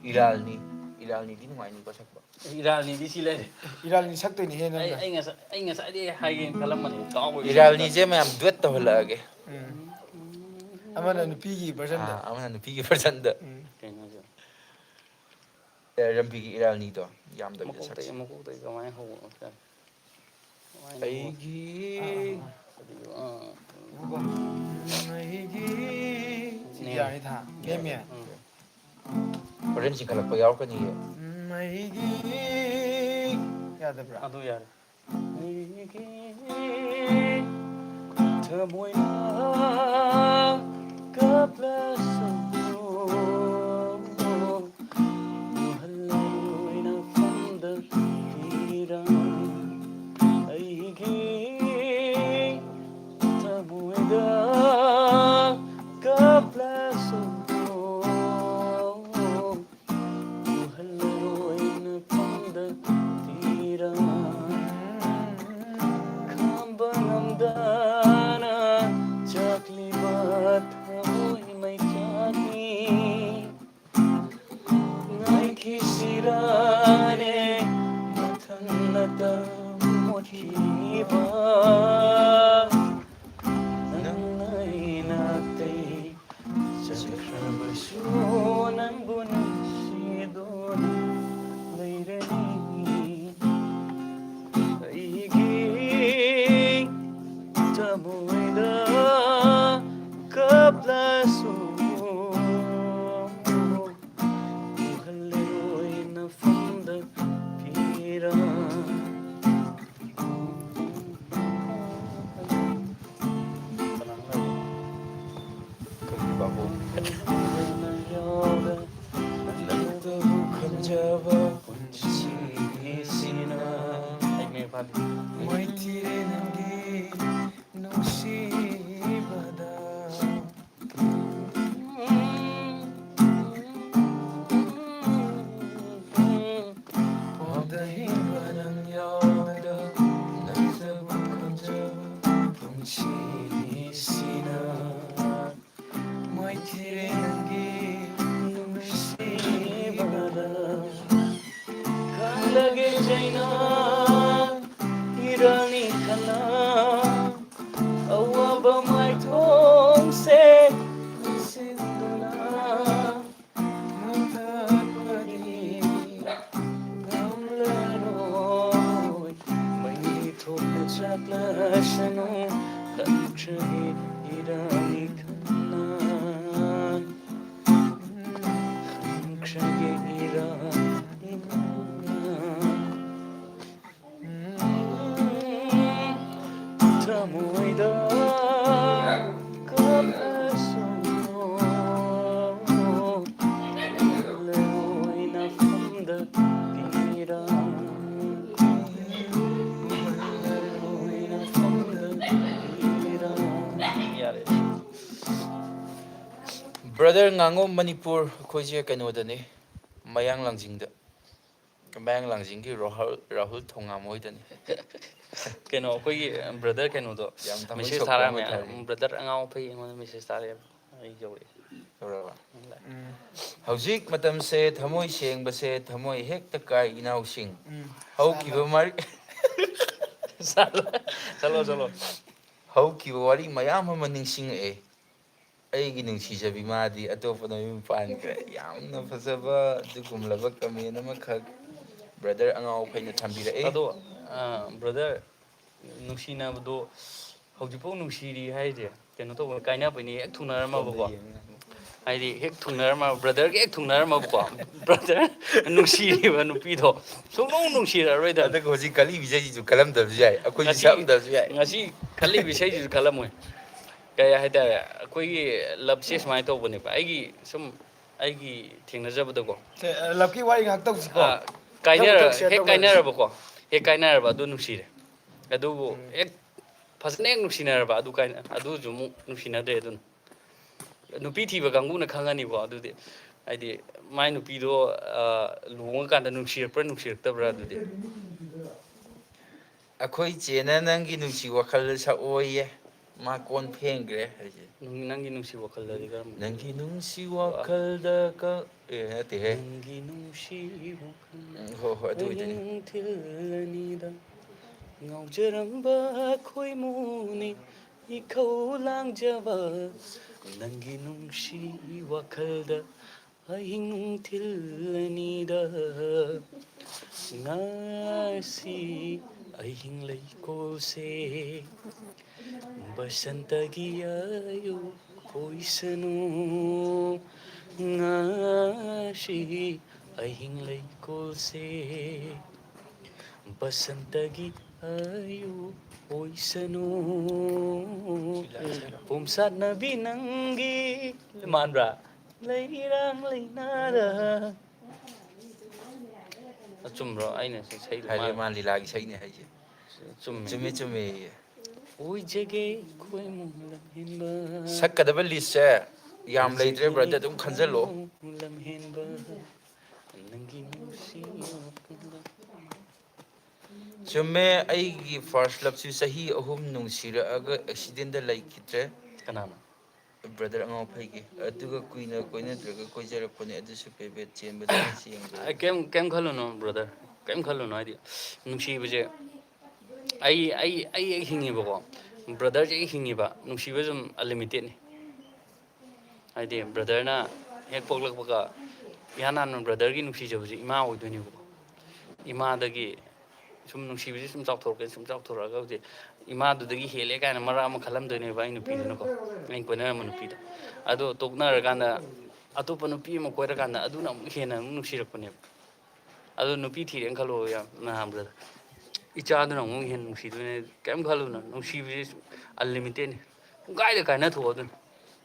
ꯏꯔꯥꯜꯅꯤ꯫ ꯏꯔꯥꯜꯅꯤꯗꯤ ꯅꯨꯡꯉꯥꯏꯅꯤꯀꯣ ꯁꯛꯄ꯫ ꯏꯔꯥꯜꯅꯤꯗꯤ ꯁꯤ ꯂꯩꯔꯦ꯫ ꯏꯔꯥꯜꯅꯤ ꯁꯛꯇꯣꯏꯅꯤꯍꯦ ꯑꯩ ꯅꯪꯅ꯫ ꯑꯩ ꯉꯁꯥꯏ ꯑꯩ ꯉꯁꯥꯏꯗꯤ ꯍꯥꯏꯒꯦꯅ ꯈꯜꯂꯝꯕꯅꯦ, ꯀꯥꯎꯕ꯫ ꯏꯔꯥꯜꯅꯤꯁꯦ ꯃꯌꯥꯝ ꯗꯨꯋꯦꯠ ꯇꯧꯍꯜꯂꯛꯑꯒꯦ꯫ ꯎꯝ꯫ ꯑꯃꯅ ꯅꯨꯄꯤꯒꯤ version ꯗ꯫ ꯑꯥ, ꯑꯃꯅ ꯅꯨꯄꯤꯒꯤ version ꯗ꯫ ꯎꯝ꯫ ꯀꯩꯅꯣꯁꯦ꯫ ꯑꯦ, ꯔꯝꯕꯤꯒꯤ ꯏꯔꯥꯜꯅꯤꯗꯣ ꯌꯥꯝꯗꯕꯤꯗ ꯃꯀꯣꯛꯇꯒꯤ ꯁꯛꯁꯤ꯫ ꯃꯀꯣꯛꯇꯒꯤ ꯀꯃꯥꯏꯅ ꯍꯧꯕꯅꯣ ꯍꯥꯏꯇꯥꯔꯦ꯫ ꯀꯃꯥꯏꯅ ꯍꯧꯕ? ꯑꯩꯒꯤ ꯑꯗꯨꯒ, ꯑꯥ, ꯉꯥꯏꯈꯣꯀꯣ꯫ ꯑꯩꯒꯤ ꯁꯤ ꯌꯥꯔꯅꯤ ꯊꯥ꯫ ꯅꯦꯝꯃꯦ꯫ ꯎꯝ꯫ ꯍꯣꯔꯦꯟ ꯆꯤꯡꯈꯠꯂꯛꯄ ꯌꯥꯎꯔꯛꯀꯅꯤꯌꯦ꯫ ꯎꯝ, ꯑꯩꯒꯤ ꯌꯥꯗꯕ꯭ꯔꯥ? ꯑꯗꯨ ꯌꯥꯔꯦ꯫ ꯑꯩꯒꯤ ꯊꯃꯣꯏꯅ ꯀꯞꯂꯁꯨ ꯎꯍꯜꯂꯔꯣꯏ ꯅꯐꯝꯗ ꯄꯤꯔꯥ꯫ ꯑꯩꯒꯤ ꯊꯃꯣꯏꯗ ꯀꯞꯂꯁꯨ ꯎꯍꯜꯂꯔꯣꯏ ꯅꯐꯝꯗ ꯄꯤꯔꯥ꯫ ꯈꯥꯝꯕ ꯉꯝꯗꯅ ꯆꯥꯛꯂꯤꯕ ꯊꯃꯣꯏ ꯃꯩꯆꯥꯛꯅꯤ꯫ ꯉꯥꯏꯈꯤꯁꯤꯔꯥꯅꯦ ꯃꯊꯪ ꯅꯇ ꯃꯣꯠꯈꯤꯕ꯫ ꯅꯪꯅ ꯑꯩꯅꯥꯛꯇꯩ ꯆꯠꯈ꯭ꯔꯕꯁꯨ ꯅꯪꯕꯨ ꯅꯨꯡꯁꯤꯗꯨꯅ ꯂꯩꯔꯅꯤ꯫ ꯑꯩꯒꯤ ꯊꯃꯣꯏꯗ ꯀꯞꯂꯁꯨ ꯎꯍꯜꯂꯔꯣꯏ ꯅꯐꯝꯗ ꯄꯤꯔꯥ꯫ ꯀꯅꯥꯅꯣ ꯂꯥꯛꯏꯗꯣ? ꯀꯔꯤ ꯕꯥꯕꯨ? ꯅꯪꯇꯕꯨ ꯈꯟꯖꯕ ꯄꯨꯟꯁꯤꯁꯤꯅ ꯑꯩ ꯃꯌꯦꯛ ꯐꯥꯗꯦ꯫ ꯃꯥꯏꯊꯤꯔꯦ ꯅꯪꯒꯤ ꯅꯨꯡꯁꯤꯕꯗ꯫ ꯄꯣꯝꯗ ꯍꯤꯡꯕ ꯅꯪ ꯌꯥꯎꯕꯗ ꯅꯪꯇꯕꯨ ꯈꯟꯖꯕ ꯄꯨꯟꯁꯤꯁꯤꯅ ꯃꯥꯏꯊꯤꯔꯦ ꯅꯪꯒꯤ ꯅꯨꯡꯁꯤꯕꯗ꯫ ꯂꯒꯦ ꯆꯩꯅꯥ ꯏꯔꯥꯅꯤ ꯈꯟꯅ ꯑꯋꯥꯕ ꯃꯥꯏꯊꯣꯡꯁꯦ ꯄꯨꯟꯁꯤꯟꯗꯨꯅ ꯃꯨꯊꯠꯄꯗꯤ ꯉꯝꯂꯔꯣꯏ꯫ ꯃꯩ ꯊꯣꯛꯅ ꯆꯥꯛꯂꯁꯅꯨ ꯈꯟꯈ꯭ꯔꯒꯦ ꯏꯔꯥꯅꯤ ꯈꯟꯅ꯫ ꯈꯟꯈ꯭ꯔꯒꯦ ꯏꯔꯥꯅꯤ ꯈꯟꯅ꯫ ꯊꯃꯣꯏꯗ ꯀꯞꯂꯁꯨ ꯂꯩꯔꯣꯏ ꯅꯐꯝꯗ ꯄꯤꯔꯥ꯫ ꯂꯩꯔꯣꯏ ꯅꯐꯝꯗ ꯄꯤꯔꯥ꯫ ꯌꯥꯔꯦ꯫ Brother ꯉꯥꯉꯣꯝ ꯃꯅꯤꯄꯨꯔ, ꯑꯩꯈꯣꯏꯁꯦ ꯀꯩꯅꯣꯗꯅꯤ, ꯃꯌꯥꯡ ꯂꯥꯡꯖꯤꯡꯗ꯫ ꯃꯌꯥꯡ ꯂꯥꯡꯖꯤꯡꯒꯤ ꯔꯣꯍꯜ-, ꯔꯥꯍꯨꯜ ꯊꯣꯉꯥꯝ ꯍꯣꯏꯗꯅꯤ꯫ ꯀꯩꯅꯣ, ꯑꯩꯈꯣꯏꯒꯤ brother ꯀꯩꯅꯣꯗꯣ ꯌꯥꯝ ꯊꯃꯣꯏ message ꯁꯣꯛꯄ ꯑꯃ ꯊꯥꯔꯛꯑꯝꯃꯦ꯫ ꯊꯥꯔꯛꯑꯦ꯫ Brother ꯑꯉꯥꯎ ꯑꯐꯩ ꯑꯩꯉꯣꯟꯗ message ꯊꯥꯔꯛꯑꯦ꯫ ꯑꯩ ꯌꯧꯔꯛꯑꯦ꯫ ꯌꯧꯔꯛꯑꯕ? ꯎꯝ, ꯂꯥꯛꯑꯦ꯫ ꯎꯝ꯫ ꯍꯧꯖꯤꯛ ꯃꯇꯝꯁꯦ ꯊꯃꯣꯏ ꯁꯦꯡꯕꯁꯦ ꯊꯃꯣꯏ ꯍꯦꯛꯇ ꯀꯥꯏ ꯏꯅꯥꯎꯁꯤꯡ꯫ ꯎꯝ꯫ ꯍꯧꯈꯤꯕ ꯃꯔꯤ- ꯆꯠꯂꯣ, ꯆꯠꯂꯣ, ꯆꯠꯂꯣ꯫ ꯍꯧꯈꯤꯕ ꯋꯥꯔꯤ ꯃꯌꯥꯝ ꯑꯃ ꯅꯤꯡꯁꯤꯡꯉꯛꯑꯦ꯫ ꯑꯩꯒꯤ ꯅꯨꯡꯁꯤꯖꯕꯤ ꯃꯥꯗꯤ ꯑꯇꯣꯞꯄꯗ ꯃꯌꯨꯝ ꯄꯥꯟꯈ꯭ꯔꯦ꯫ ꯌꯥꯝꯅ ꯐꯖꯕ ꯑꯗꯨꯒꯨꯝꯂꯕ comment ꯑꯃꯈꯛ brother ꯑꯉꯥꯎ ꯑꯐꯩꯅ ꯊꯝꯕꯤꯔꯛꯑꯦ꯫ ꯑꯗꯣ, ꯑ, brother, ꯅꯨꯡꯁꯤꯅꯕꯗꯣ ꯍꯧꯖꯤꯛꯐꯥꯎ ꯅꯨꯡꯁꯤꯔꯤ ꯍꯥꯏꯁꯦ ꯀꯩꯅꯣ ꯇꯧꯕ, ꯀꯥꯏꯅꯕꯅꯤ ꯍꯦꯛ ꯊꯨꯡꯅꯔꯝꯃꯕꯀꯣ꯫ ꯁꯣꯝꯗ ꯌꯦꯡꯉꯨ꯫ ꯍꯥꯏꯗꯤ ꯍꯦꯛ ꯊꯨꯡꯅꯔꯝꯃ-, brotherꯒ ꯍꯦꯛ ꯊꯨꯡꯅꯔꯝꯃꯕꯀꯣ꯫ Brother ꯅꯨꯡꯁꯤꯔꯤꯕ ꯅꯨꯄꯤꯗꯣ ꯁꯨꯡꯅꯨꯡ ꯅꯨꯡꯁꯤꯔꯔꯣꯏꯗꯕꯅꯤ꯫ ꯑꯗꯨꯒ ꯍꯧꯖꯤꯛ ꯈꯜꯂꯤꯕ ꯏꯁꯩꯁꯤꯁꯨ ꯈꯜꯂꯝꯗꯕꯁꯨ ꯌꯥꯏ, ꯑꯩꯈꯣꯏꯁꯨ ꯉꯁꯤ, ꯁꯛꯑꯝꯗꯕꯁꯨ ꯌꯥꯏ꯫ ꯉꯁꯤ ꯈꯜꯂꯤꯕ ꯏꯁꯩꯁꯤꯁꯨ ꯈꯜꯂꯝꯃꯣꯏ꯫ ꯀꯩ ꯍꯥꯏꯇꯥꯔꯦ, ꯑꯩꯈꯣꯏꯒꯤ loveꯁꯦ ꯁꯨꯃꯥꯏꯅ ꯇꯧꯕꯅꯦꯕ꯫ ꯑꯩꯒꯤ ꯁꯨꯝ, ꯑꯩꯒꯤ ꯊꯦꯡꯅꯖꯕꯗꯀꯣ꯫ ꯁꯦ, loveꯀꯤ ꯋꯥꯔꯤ ꯉꯥꯏꯍꯥꯛ ꯇꯧꯁꯤꯀꯣ꯫ ꯑ, ꯀꯥꯏꯅꯔ-, ꯈꯔ ꯈꯔ share ꯍꯦꯛ ꯇꯧꯅꯔꯁꯤ꯫ ꯀꯥꯏꯅꯔꯕꯀꯣ꯫ ꯍꯦꯛ ꯀꯥꯏꯅꯔꯕ ꯑꯗꯨ ꯅꯨꯡꯁꯤꯔꯦ꯫ ꯑꯗꯨꯕꯨ ꯎꯝ꯫ ꯍꯦꯛ ꯐꯖꯅ ꯍꯦꯛ ꯅꯨꯡꯁꯤꯅꯔꯕ ꯑꯗꯨ ꯀꯥꯏꯅ-, ꯑꯗꯨꯁꯨ ꯑꯃꯨꯛ ꯅꯨꯡꯁꯤꯅꯗ꯭ꯔꯦ ꯑꯗꯨꯅ꯫ ꯅꯨꯄꯤ ꯊꯤꯕ ꯀꯥꯡꯕꯨꯅ ꯈꯪꯉꯅꯤꯀꯣ ꯑꯗꯨꯗꯤ꯫ ꯍꯥꯏꯗꯤ ꯃꯥꯏ ꯅꯨꯄꯤꯗꯣ, ꯑ, ꯂꯨꯍꯣꯡꯉꯀꯥꯟꯗ ꯅꯨꯡꯁꯤꯔꯛꯄ꯭ꯔꯥ ꯅꯨꯡꯁꯤꯔꯛꯇꯕ꯭ꯔꯥ ꯑꯗꯨꯗꯤ꯫ ꯑꯩꯈꯣꯏ ꯆꯦꯅ ꯅꯪꯒꯤ ꯅꯨꯡꯁꯤ ꯋꯥꯈꯜ ꯁꯛꯑꯣꯌꯦ꯫ ꯃꯥ ꯀꯣꯟ ꯐꯦꯡꯈ꯭ꯔꯦ ꯍꯥꯏꯁꯦ꯫ ꯅꯪ-, ꯅꯪꯒꯤ ꯅꯨꯡꯁꯤ ꯋꯥꯈꯜꯗꯗꯤ ꯀꯔꯝꯕ? ꯅꯪꯒꯤ ꯅꯨꯡꯁꯤ ꯋꯥꯈꯜꯗ ꯀ-, ꯑꯦ, ꯅꯠꯇꯦꯍꯦ꯫ ꯅꯪꯒꯤ ꯅꯨꯡꯁꯤ ꯋꯥꯈꯜꯗ ꯎꯝ, ꯍꯣꯏ, ꯍꯣꯏ, ꯑꯗꯨ ꯑꯣꯏꯗꯣꯏꯅꯤ꯫ ꯑꯍꯤꯡ ꯊꯤꯜ ꯑꯅꯤꯗ ꯉꯥꯎꯖꯔꯝꯕ ꯈꯣꯏꯃꯨꯅꯤ ꯏꯈꯧ ꯂꯥꯡꯖꯕ꯫ ꯅꯪꯒꯤ ꯅꯨꯡꯁꯤ ꯋꯥꯈꯜꯗ ꯑꯍꯤꯡ ꯊꯤꯜ ꯑꯅꯤꯗ ꯉꯁꯤ ꯑꯍꯤꯡ ꯂꯩꯀꯣꯜꯁꯦ ꯕꯁꯟꯇꯒꯤ ꯑꯌꯨꯛ ꯑꯣꯏꯁꯅꯨ꯫ ꯉꯁꯤ ꯑꯍꯤꯡ ꯂꯩꯀꯣꯜꯁꯦ ꯕꯁꯟꯇꯒꯤ ꯑꯌꯨꯛ ꯑꯣꯏꯁꯅꯨ꯫ ꯄꯣꯝꯁꯥꯠꯅꯕꯤ ꯅꯪꯒꯤ ꯃꯥꯟꯕ꯭ꯔꯥ? ꯂꯩꯔꯥꯡ ꯂꯩꯅꯥꯔ꯫ ꯑꯆꯨꯝꯕ꯭ꯔꯣ? ꯑꯩꯅ ꯁꯤ ꯏꯁꯩꯗꯣ ꯍꯥꯏꯔꯦ, ꯃꯥ-, ꯃꯥ ꯂꯤꯂꯥꯒꯤ ꯏꯁꯩꯅꯦ ꯍꯥꯏꯁꯦ꯫ ꯆꯨꯝꯃꯦ꯫ ꯆꯨꯝꯃꯦ, ꯆꯨꯝꯃꯦ꯫ ꯑꯣꯏꯖꯒꯦ ꯈꯣꯏꯃꯨ ꯂꯝꯍꯦꯟꯕ꯫ ꯁꯛꯀꯗꯕ ꯂꯤꯁꯁꯦ ꯌꯥꯝ ꯂꯩꯇ꯭ꯔꯦ, ꯑꯣꯏꯖꯒꯦ ꯕ꯭ꯔꯗꯔ, ꯑꯗꯨꯝ ꯈꯟꯖꯜꯂꯣ꯫ ꯈꯣꯏꯃꯨ ꯂꯝꯍꯦꯟꯕ꯫ ꯅꯪꯒꯤ ꯅꯨꯡꯁꯤ ꯋꯥꯈꯜꯗ꯫ ꯆꯨꯝꯃꯦ, ꯑꯩꯒꯤ ꯐꯥꯔꯁ ꯂꯞꯁꯨ ꯆꯍꯤ ꯑꯍꯨꯝ ꯅꯨꯡꯁꯤꯔꯛꯑꯒ ꯑꯦꯛꯁꯤꯗꯦꯟꯗ ꯂꯩꯈꯤꯗ꯭ꯔꯦ꯫ ꯀꯅꯥꯅꯣ? ꯕ꯭ꯔꯗꯔ ꯑꯉꯥꯎ ꯐꯩꯒꯤ꯫ ꯑꯗꯨꯒ ꯀꯨꯏꯅ ꯀꯣꯏꯅꯗ꯭ꯔꯒ ꯀꯣꯏꯖꯔꯛꯄꯅꯦ, ꯑꯗꯨꯁꯨ ꯄ꯭ꯔꯥꯏꯚꯦꯠ ꯆꯦꯟꯕꯗ ꯆꯦꯟꯈ꯭ꯔꯦ꯫ ꯑꯩ ꯀꯩꯝ, ꯀꯩꯝ ꯈꯜꯂꯨꯅꯨ ꯕ꯭ꯔꯗꯔ, ꯀꯩꯝ ꯈꯜꯂꯨꯅꯨ꯫ ꯍꯥꯏꯗꯤ ꯅꯨꯡꯁꯤꯕꯁꯦ ꯑꯩ, ꯑꯩ, ꯑꯩ ꯍꯦꯛ ꯍꯤꯡꯉꯤꯕꯀꯣ, ꯕ꯭ꯔꯗꯔꯁꯦ ꯍꯦꯛ ꯍꯤꯡꯉꯤꯕ, ꯅꯨꯡꯁꯤꯕ ꯑꯗꯨꯝ ꯑꯟꯂꯤꯃꯤꯇꯦꯠꯅꯤ꯫ ꯍꯥꯏꯗꯤ ꯕ꯭ꯔꯗꯔꯅ ꯍꯦꯛ ꯄꯣꯛꯂꯛꯄꯒ ꯏꯍꯥꯟ ꯍꯥꯟꯅ ꯕ꯭ꯔꯗꯔꯒꯤ ꯅꯨꯡꯁꯤꯖꯕꯁꯦ ꯏꯃꯥ ꯑꯣꯏꯗꯣꯏꯅꯦꯕꯀꯣ꯫ ꯏꯃꯥꯗꯒꯤ ꯁꯨꯝ ꯅꯨꯡꯁꯤꯕꯁꯦ ꯁꯨꯝ ꯆꯥꯎꯊꯣꯔꯛꯀꯅꯤ, ꯁꯨꯝ ꯆꯥꯎꯊꯣꯔꯛꯑꯒ ꯍꯧꯖꯤꯛ ꯏꯃꯥꯗꯨꯗꯒꯤ ꯍꯦꯜꯂꯦ ꯀꯥꯏꯅ ꯃꯔꯛ ꯑꯃ ꯈꯜꯂꯝꯗꯣꯏꯅꯦꯕ ꯑꯩ ꯅꯨꯄꯤꯗꯨꯅꯀꯣ, ꯑꯩꯅ ꯀꯣꯏꯅꯔꯝꯕ ꯅꯨꯄꯤꯗꯣ꯫ ꯑꯗꯣ ꯇꯣꯛꯅꯔꯀꯥꯟꯗ ꯑꯇꯣꯞꯄ ꯅꯨꯄꯤ ꯑꯃ ꯀꯣꯏꯔꯀꯥꯟꯗ ꯑꯗꯨꯅ ꯑꯃꯨꯛ ꯍꯦꯟꯅ ꯑꯃꯨꯛ ꯅꯨꯡꯁꯤꯔꯛꯄꯅꯦꯕ꯫ ꯑꯗꯣ ꯅꯨꯄꯤ ꯊꯤꯔꯦꯅ ꯈꯜꯂꯣ ꯌꯥꯝ ꯅꯍꯥꯟ ꯕ꯭ꯔꯗꯔ, ꯏꯆꯥꯗꯨꯅ ꯑꯃꯨꯛ ꯍꯦꯟꯅ ꯅꯨꯡꯁꯤꯗꯣꯏꯅꯦ꯫ ꯀꯩꯝ ꯈꯜꯂꯨꯅꯨ, ꯅꯨꯡꯁꯤꯕꯁꯦ ꯑꯟꯂꯤꯃꯤꯇꯦꯠꯅꯤ꯫ ꯄꯨꯡꯀꯥꯏꯗ ꯀꯥꯏꯅꯊꯣꯛꯑꯣ ꯑꯗꯨꯅ꯫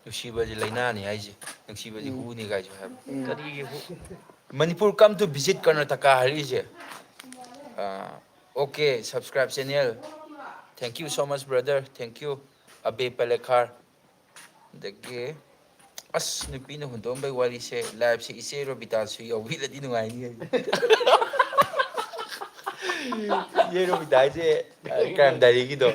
ꯅꯨꯡꯁꯤꯕꯁꯤ ꯂꯥꯏꯅꯥꯅꯤ ꯍꯥꯏꯁꯦ, ꯅꯨꯡꯁꯤꯕꯁꯤ ꯎꯝ꯫ ꯍꯨꯅꯤ ꯀꯥꯏꯁꯨ ꯍꯥꯏꯕ꯫ ꯎꯝ꯫ ꯀꯔꯤꯒꯤ ꯍꯨ? Manipur, come to visit Karnataka ꯍꯥꯏꯔꯛꯏꯁꯦ꯫ Ah, okay, subscribe channel. Thank you so much, brother. Thank you, Abe Palekar. ꯑꯗꯒꯤ, ꯑꯁ, ꯅꯨꯄꯤꯅ ꯍꯨꯟꯗꯣꯛꯑꯝꯕꯩ ꯋꯥꯔꯤꯁꯦ, ꯂꯥꯏꯐꯁꯦ ꯏꯆꯦ ꯔꯣꯕꯤꯇꯥꯁꯨ ꯌꯥꯎꯕꯤꯔꯗꯤ ꯅꯨꯡꯉꯥꯏꯅꯤ꯫ ꯏꯆꯦ ꯔꯣꯕꯤꯇꯥ ꯍꯥꯏꯁꯦ, ꯑ, ꯀ꯭ꯔꯥꯏꯝ ꯗꯥꯏꯔꯤꯒꯤꯗꯣ꯫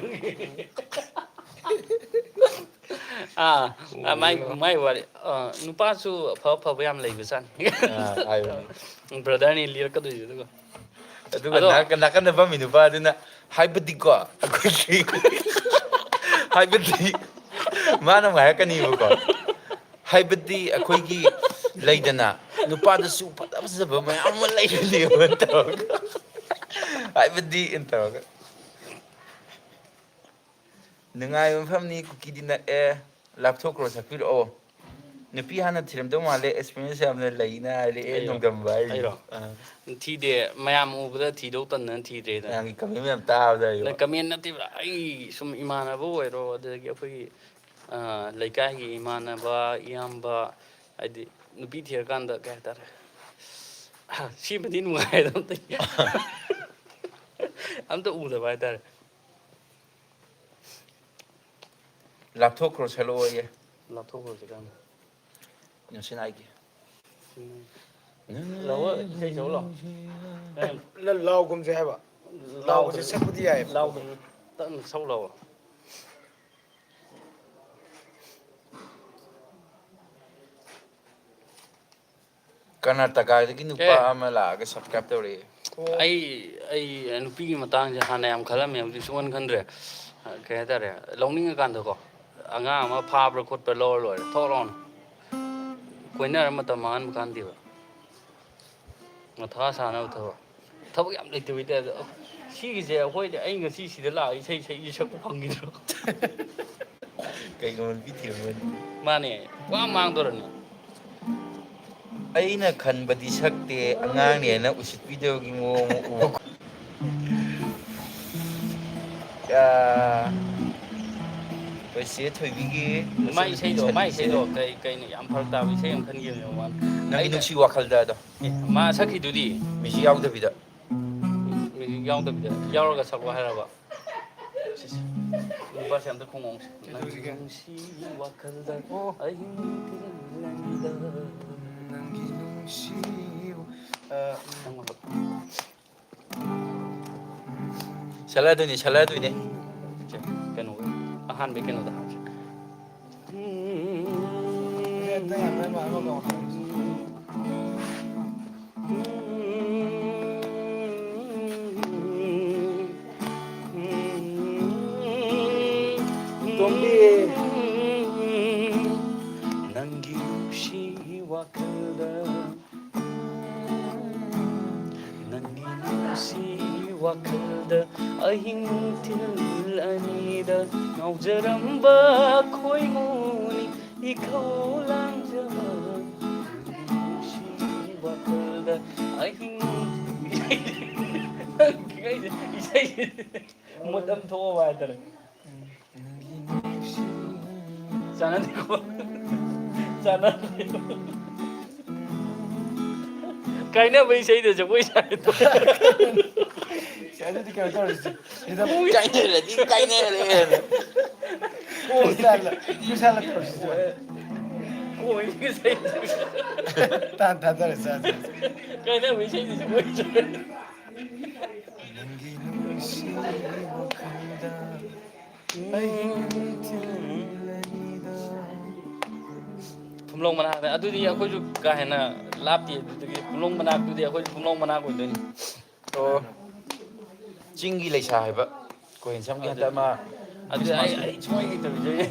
ꯑꯥ, ꯑꯥ, ꯃꯥꯏ, ꯃꯥꯏ ꯋꯥꯔꯤ꯫ ꯑꯥ, ꯅꯨꯄꯥꯁꯨ ꯑꯐ ꯑꯐꯕ ꯌꯥꯝ ꯂꯩꯕꯖꯥꯠꯅꯤ꯫ ꯑꯥ, ꯍꯥꯏꯕꯅꯤ꯫ Brotherꯅꯤ ꯂꯤꯔꯛꯀꯗꯣꯏꯁꯦ ꯑꯗꯨꯒ꯫ ꯑꯗꯨꯒ ꯑꯗꯣ ꯅꯥꯀꯟ-, ꯅꯥꯀꯟꯗ ꯐꯝꯃꯤ ꯅꯨꯄꯥꯗꯨꯅ, "ꯍꯥꯏꯕꯗꯤꯀꯣ, ꯑꯩꯈꯣꯏꯒꯤ," ꯍꯥꯏꯕꯗꯤ ꯃꯥꯅ ꯑꯃꯨꯛ ꯍꯥꯏꯔꯛꯀꯅꯤꯕꯀꯣ, "ꯍꯥꯏꯕꯗꯤ ꯑꯩꯈꯣꯏꯒꯤ ꯂꯩꯗꯅ, ꯅꯨꯄꯥꯗꯁꯨ ꯐꯖ ꯐꯖꯕ ꯃꯌꯥꯝ ꯑꯃ ꯂꯩꯕꯅꯦꯕ" ꯇꯧꯔꯒ, "ꯍꯥꯏꯕꯗꯤ" ꯇꯧꯔꯒ꯫ ꯅꯨꯡꯉꯥꯏꯕ ꯃꯐꯝꯅꯤ, ꯀꯨꯀꯤꯗꯤ ꯅꯛꯑꯦ, ꯂꯥꯞꯊꯣꯛꯈ꯭ꯔꯣ, ꯁꯛꯄꯤꯔꯛꯑꯣ꯫ ꯅꯨꯄꯤ ꯍꯥꯟꯅ ꯊꯤꯔꯝꯗꯧ ꯃꯥꯜꯂꯦ, experience ꯌꯥꯝꯅ ꯂꯩꯅ ꯍꯥꯏꯔꯛꯑꯦ, ꯑꯩꯔꯣ? ꯅꯣꯡꯗꯝꯕ ꯑꯩ꯫ ꯑꯩꯔꯣ? ꯑꯥ꯫ ꯊꯤꯗꯦ, ꯃꯌꯥꯝ ꯎꯕꯗ ꯊꯤꯗꯧ ꯇꯟꯗꯅ ꯊꯤꯗ꯭ꯔꯦꯗ꯫ ꯃꯌꯥꯝꯒꯤ comment ꯃꯌꯥꯝ ꯇꯥꯕꯗ ꯑꯩ꯫ ꯅ comment ꯅꯠꯇꯦꯕ, ꯑꯩ ꯁꯨꯝ ꯏꯃꯥꯟꯅꯕ ꯑꯣꯏꯔꯣ, ꯑꯗꯒꯤ ꯑꯩꯈꯣꯏꯒꯤ, ꯑꯥ, ꯂꯩꯀꯥꯏꯒꯤ ꯏꯃꯥꯟꯅꯕ, ꯏꯌꯥꯝꯕ, ꯍꯥꯏꯗꯤ ꯅꯨꯄꯤ ꯊꯤꯔꯀꯥꯟꯗ ꯀꯩ ꯍꯥꯏꯇꯥꯔꯦ, ꯁꯤꯃꯗꯤ ꯅꯨꯡꯉꯥꯏꯗ ꯑꯝꯇ, ꯑꯝꯇ ꯎꯗꯕ ꯍꯥꯏꯇꯥꯔꯦ꯫ ꯂꯥꯞꯊꯣꯛꯈ꯭ꯔꯣ ꯁꯛꯂꯛꯑꯣꯌꯦ꯫ ꯂꯥꯞꯊꯣꯛꯈ꯭ꯔꯣ ꯁꯛꯂꯛꯑꯣ꯫ ꯅꯨꯡꯁꯤꯠ ꯍꯥꯏꯒꯦ꯫ ꯂꯥꯛꯑꯣ, ꯏꯁꯩ ꯁꯛꯎ ꯂꯥꯛꯑꯣ꯫ ꯂ-, ꯂꯥꯎꯒꯨꯝꯁꯦ ꯍꯥꯏꯕ꯫ ꯂꯥꯎꯒꯨꯝꯁꯦ꯫ ꯂꯥꯎꯒꯨꯝꯁꯦ ꯁꯛꯄꯗꯤ ꯌꯥꯏꯌꯦꯕ꯫ ꯂꯥꯎꯒꯨꯝꯁꯦ ꯇꯞꯅ ꯁꯛꯎ ꯂꯥꯛꯑꯣ꯫ ꯀꯔꯅꯥꯇꯀꯥꯗꯒꯤ ꯅꯨꯄꯥ ꯑꯦ꯫ ꯑꯃ ꯂꯥꯛꯑꯒ subscribe ꯇꯧꯔꯛꯑꯦ꯫ ꯑꯩ, ꯑꯩ ꯅꯨꯄꯤꯒꯤ ꯃꯇꯥꯡꯁꯦ ꯍꯥꯟꯅ ꯌꯥꯝ ꯈꯜꯂꯝꯃꯦ, ꯍꯧꯖꯤꯛ ꯁꯨꯡꯈꯟ ꯈꯟꯗ꯭ꯔꯦ꯫ ꯀꯩ ꯍꯥꯏꯇꯥꯔꯦ, ꯂꯧꯅꯤꯡꯉꯀꯥꯟꯗꯀꯣ, ꯑꯉꯥꯡ ꯑꯃ ꯐꯥꯕ꯭ꯔꯥ ꯈꯣꯠꯄ꯭ꯔꯥ ꯂꯧꯔ ꯂꯣꯏꯔꯦ, ꯊꯣꯛ ꯂꯥꯎꯅ꯫ ꯀꯣꯏꯅꯔ ꯃꯇꯝ ꯃꯥꯡꯍꯟꯕ ꯀꯥꯟꯗꯦꯕ꯫ ꯃꯊꯥ ꯁꯥꯅꯕ ꯊꯕꯛ꯫ ꯊꯕꯛ ꯌꯥꯝ ꯂꯩꯇꯕꯩ ꯇꯥꯏꯞꯇ꯫ ꯁꯤꯒꯤꯁꯦ ꯑꯩꯈꯣꯏꯗꯤ, ꯑꯩ ꯉꯁꯤ ꯁꯤꯗ ꯂꯥꯛꯑꯒ ꯏꯁꯩ ꯁꯛꯏꯁꯦ ꯁꯛꯄ ꯐꯪꯈꯤꯗ꯭ꯔꯣ? ꯀꯩꯒꯨꯝꯕ ꯅꯨꯄꯤ ꯊꯤꯔꯝꯃꯗꯤ꯫ ꯃꯥꯅꯦ, ꯄꯨꯔꯥ ꯃꯥꯡꯗꯣꯔꯅꯤ꯫ ꯑꯩꯅ ꯈꯟꯕꯗꯤ ꯁꯛꯇꯦ, ꯑꯉꯥꯡꯅꯦꯅ ꯎꯁꯤꯠꯄꯤꯗꯕꯒꯤ ꯃꯑꯣꯡ ꯑꯃ ꯎꯕ꯫ ꯑꯥ, ꯑꯩꯈꯣꯏ ꯆꯦ ꯊꯣꯏꯕꯤꯒꯤ ꯃꯥꯏ ꯃꯆꯟꯅꯨꯄꯤ ꯏꯁꯩꯗꯣ, ꯃꯥꯏ ꯁꯟꯕꯤꯁꯦ꯫ ꯏꯁꯩꯗꯣ ꯀꯩ, ꯀꯩꯅꯣ ꯌꯥꯝ ꯐꯔꯛ ꯇꯥꯕ ꯏꯁꯩ ꯑꯃ ꯈꯟꯈꯤꯕꯅꯦꯕ ꯃꯥꯅ꯫ ꯅꯪꯒꯤ ꯑꯩꯅ ꯅꯨꯡꯁꯤ ꯋꯥꯈꯜꯗ ꯑꯗꯣ꯫ ꯑꯦ, ꯃꯥ ꯁꯛꯈꯤꯗꯨꯗꯤ꯫ Music ꯌꯥꯎꯗꯕꯤꯗ꯫ Music ꯌꯥꯎꯗꯕꯤꯗ꯫ ꯌꯥꯎꯔꯒ ꯁꯛꯂꯣ ꯍꯥꯏꯔꯕ? ꯁꯤꯁꯦ꯫ ꯅꯨꯄꯥꯁꯦ ꯑꯝꯇ ꯈꯣꯡꯉꯣꯡꯁꯦ꯫ ꯀꯩꯗꯧꯔꯤꯒꯦ? ꯅꯪꯒꯤ ꯅꯨꯡꯁꯤ ꯋꯥꯈꯜꯗ ꯑꯣ꯫ ꯑꯍꯤꯡ ꯅꯪꯗ꯫ ꯅꯪꯒꯤ ꯅꯨꯡꯁꯤ, ꯑ, ꯅꯪꯉꯣꯟꯗ꯫ ꯁꯛꯂꯛꯑꯗꯣꯏꯅꯤ, ꯁꯛꯂꯛꯑꯗꯣꯏꯅꯤ꯫ ꯁꯦ, ꯀꯩꯅꯣ, ꯑꯍꯥꯟꯕꯩ ꯀꯩꯅꯣꯗ ꯍꯥꯞꯁꯦ꯫ ꯇꯣꯝꯕꯤ꯫ ꯅꯪꯒꯤ ꯅꯨꯡꯁꯤ ꯋꯥꯈꯜꯗ, ꯅꯪꯒꯤ ꯅꯨꯡꯁꯤ ꯋꯥꯈꯜꯗ, ꯑꯍꯤꯡ ꯅꯨꯡꯊꯤꯜ ꯑꯅꯤꯗ ꯉꯥꯎꯖꯔꯝꯕ ꯈꯣꯏꯃꯨꯅꯤ꯫ ꯏꯈꯧ ꯂꯥꯡꯖꯕ ꯅꯨꯡꯁꯤ ꯋꯥꯈꯜꯗ ꯑꯍꯤꯡ ꯏꯁꯩ, ꯏꯁꯩ ꯃꯨꯠ ꯑꯃ ꯊꯣꯛꯑꯕ ꯍꯥꯏꯇꯥꯔꯦ꯫ ꯆꯥꯟꯅꯗꯦꯀꯣ? ꯆꯥꯟꯅꯗꯦ꯫ ꯀꯥꯏꯅꯕ ꯏꯁꯩꯗ ꯖꯒꯣꯏ ꯁꯥꯏꯗꯣ꯫ ꯁꯤ ꯑꯗꯨꯗꯤ ꯀꯩꯅꯣ ꯇꯧꯔꯁꯤ꯫ ꯁꯤꯗ ꯀꯥꯏꯅꯔꯗꯤ ꯀꯥꯏꯅꯔꯦ꯫ ꯀꯣꯛ ꯁꯥꯜꯂ, ꯀꯣꯛ ꯁꯥꯜꯂ ꯇꯧꯔꯁꯤ꯫ ꯀꯣꯏꯒꯤ ꯏꯁꯩ꯫ ꯇꯥꯟ ꯊꯥꯗꯔꯦ, ꯆꯥ, ꯆꯥ, ꯆꯥ꯫ ꯀꯥꯏꯅꯕ ꯏꯁꯩꯗꯨꯁꯨ ꯃꯣꯏ ꯅꯪꯒꯤ ꯅꯨꯡꯁꯤ ꯋꯥꯈꯜꯗ ꯑꯍꯤꯡ ꯊꯤꯜꯂꯅꯤꯗ꯫ ꯐꯨꯝꯂꯣꯡ ꯃꯅꯥꯛꯇ꯫ ꯑꯗꯨꯗꯤ ꯑꯩꯈꯣꯏꯁꯨ ꯀꯥ ꯍꯦꯟꯅ ꯂꯥꯞꯇꯦ꯫ ꯑꯗꯨꯗꯒꯤ ꯐꯨꯝꯂꯣꯡ ꯃꯅꯥꯛꯇꯨꯗꯤ ꯑꯩꯈꯣꯏꯁꯨ ꯐꯨꯝꯂꯣꯡ ꯃꯅꯥꯛ ꯑꯣꯏꯗꯣꯏꯅꯤ꯫ ꯑꯣ꯫ ꯆꯤꯡꯒꯤ ꯂꯩꯁꯥ ꯍꯥꯏꯕ꯫ ꯀꯣꯍꯦꯟ ꯁꯝꯒꯤ ꯍꯟꯗꯛ ꯑꯃ ꯑꯗꯨ ꯑꯩ, Christmas ꯑꯩ ꯁꯨꯡꯍꯩ ꯍꯩꯇꯕꯤꯗꯨꯅꯤ꯫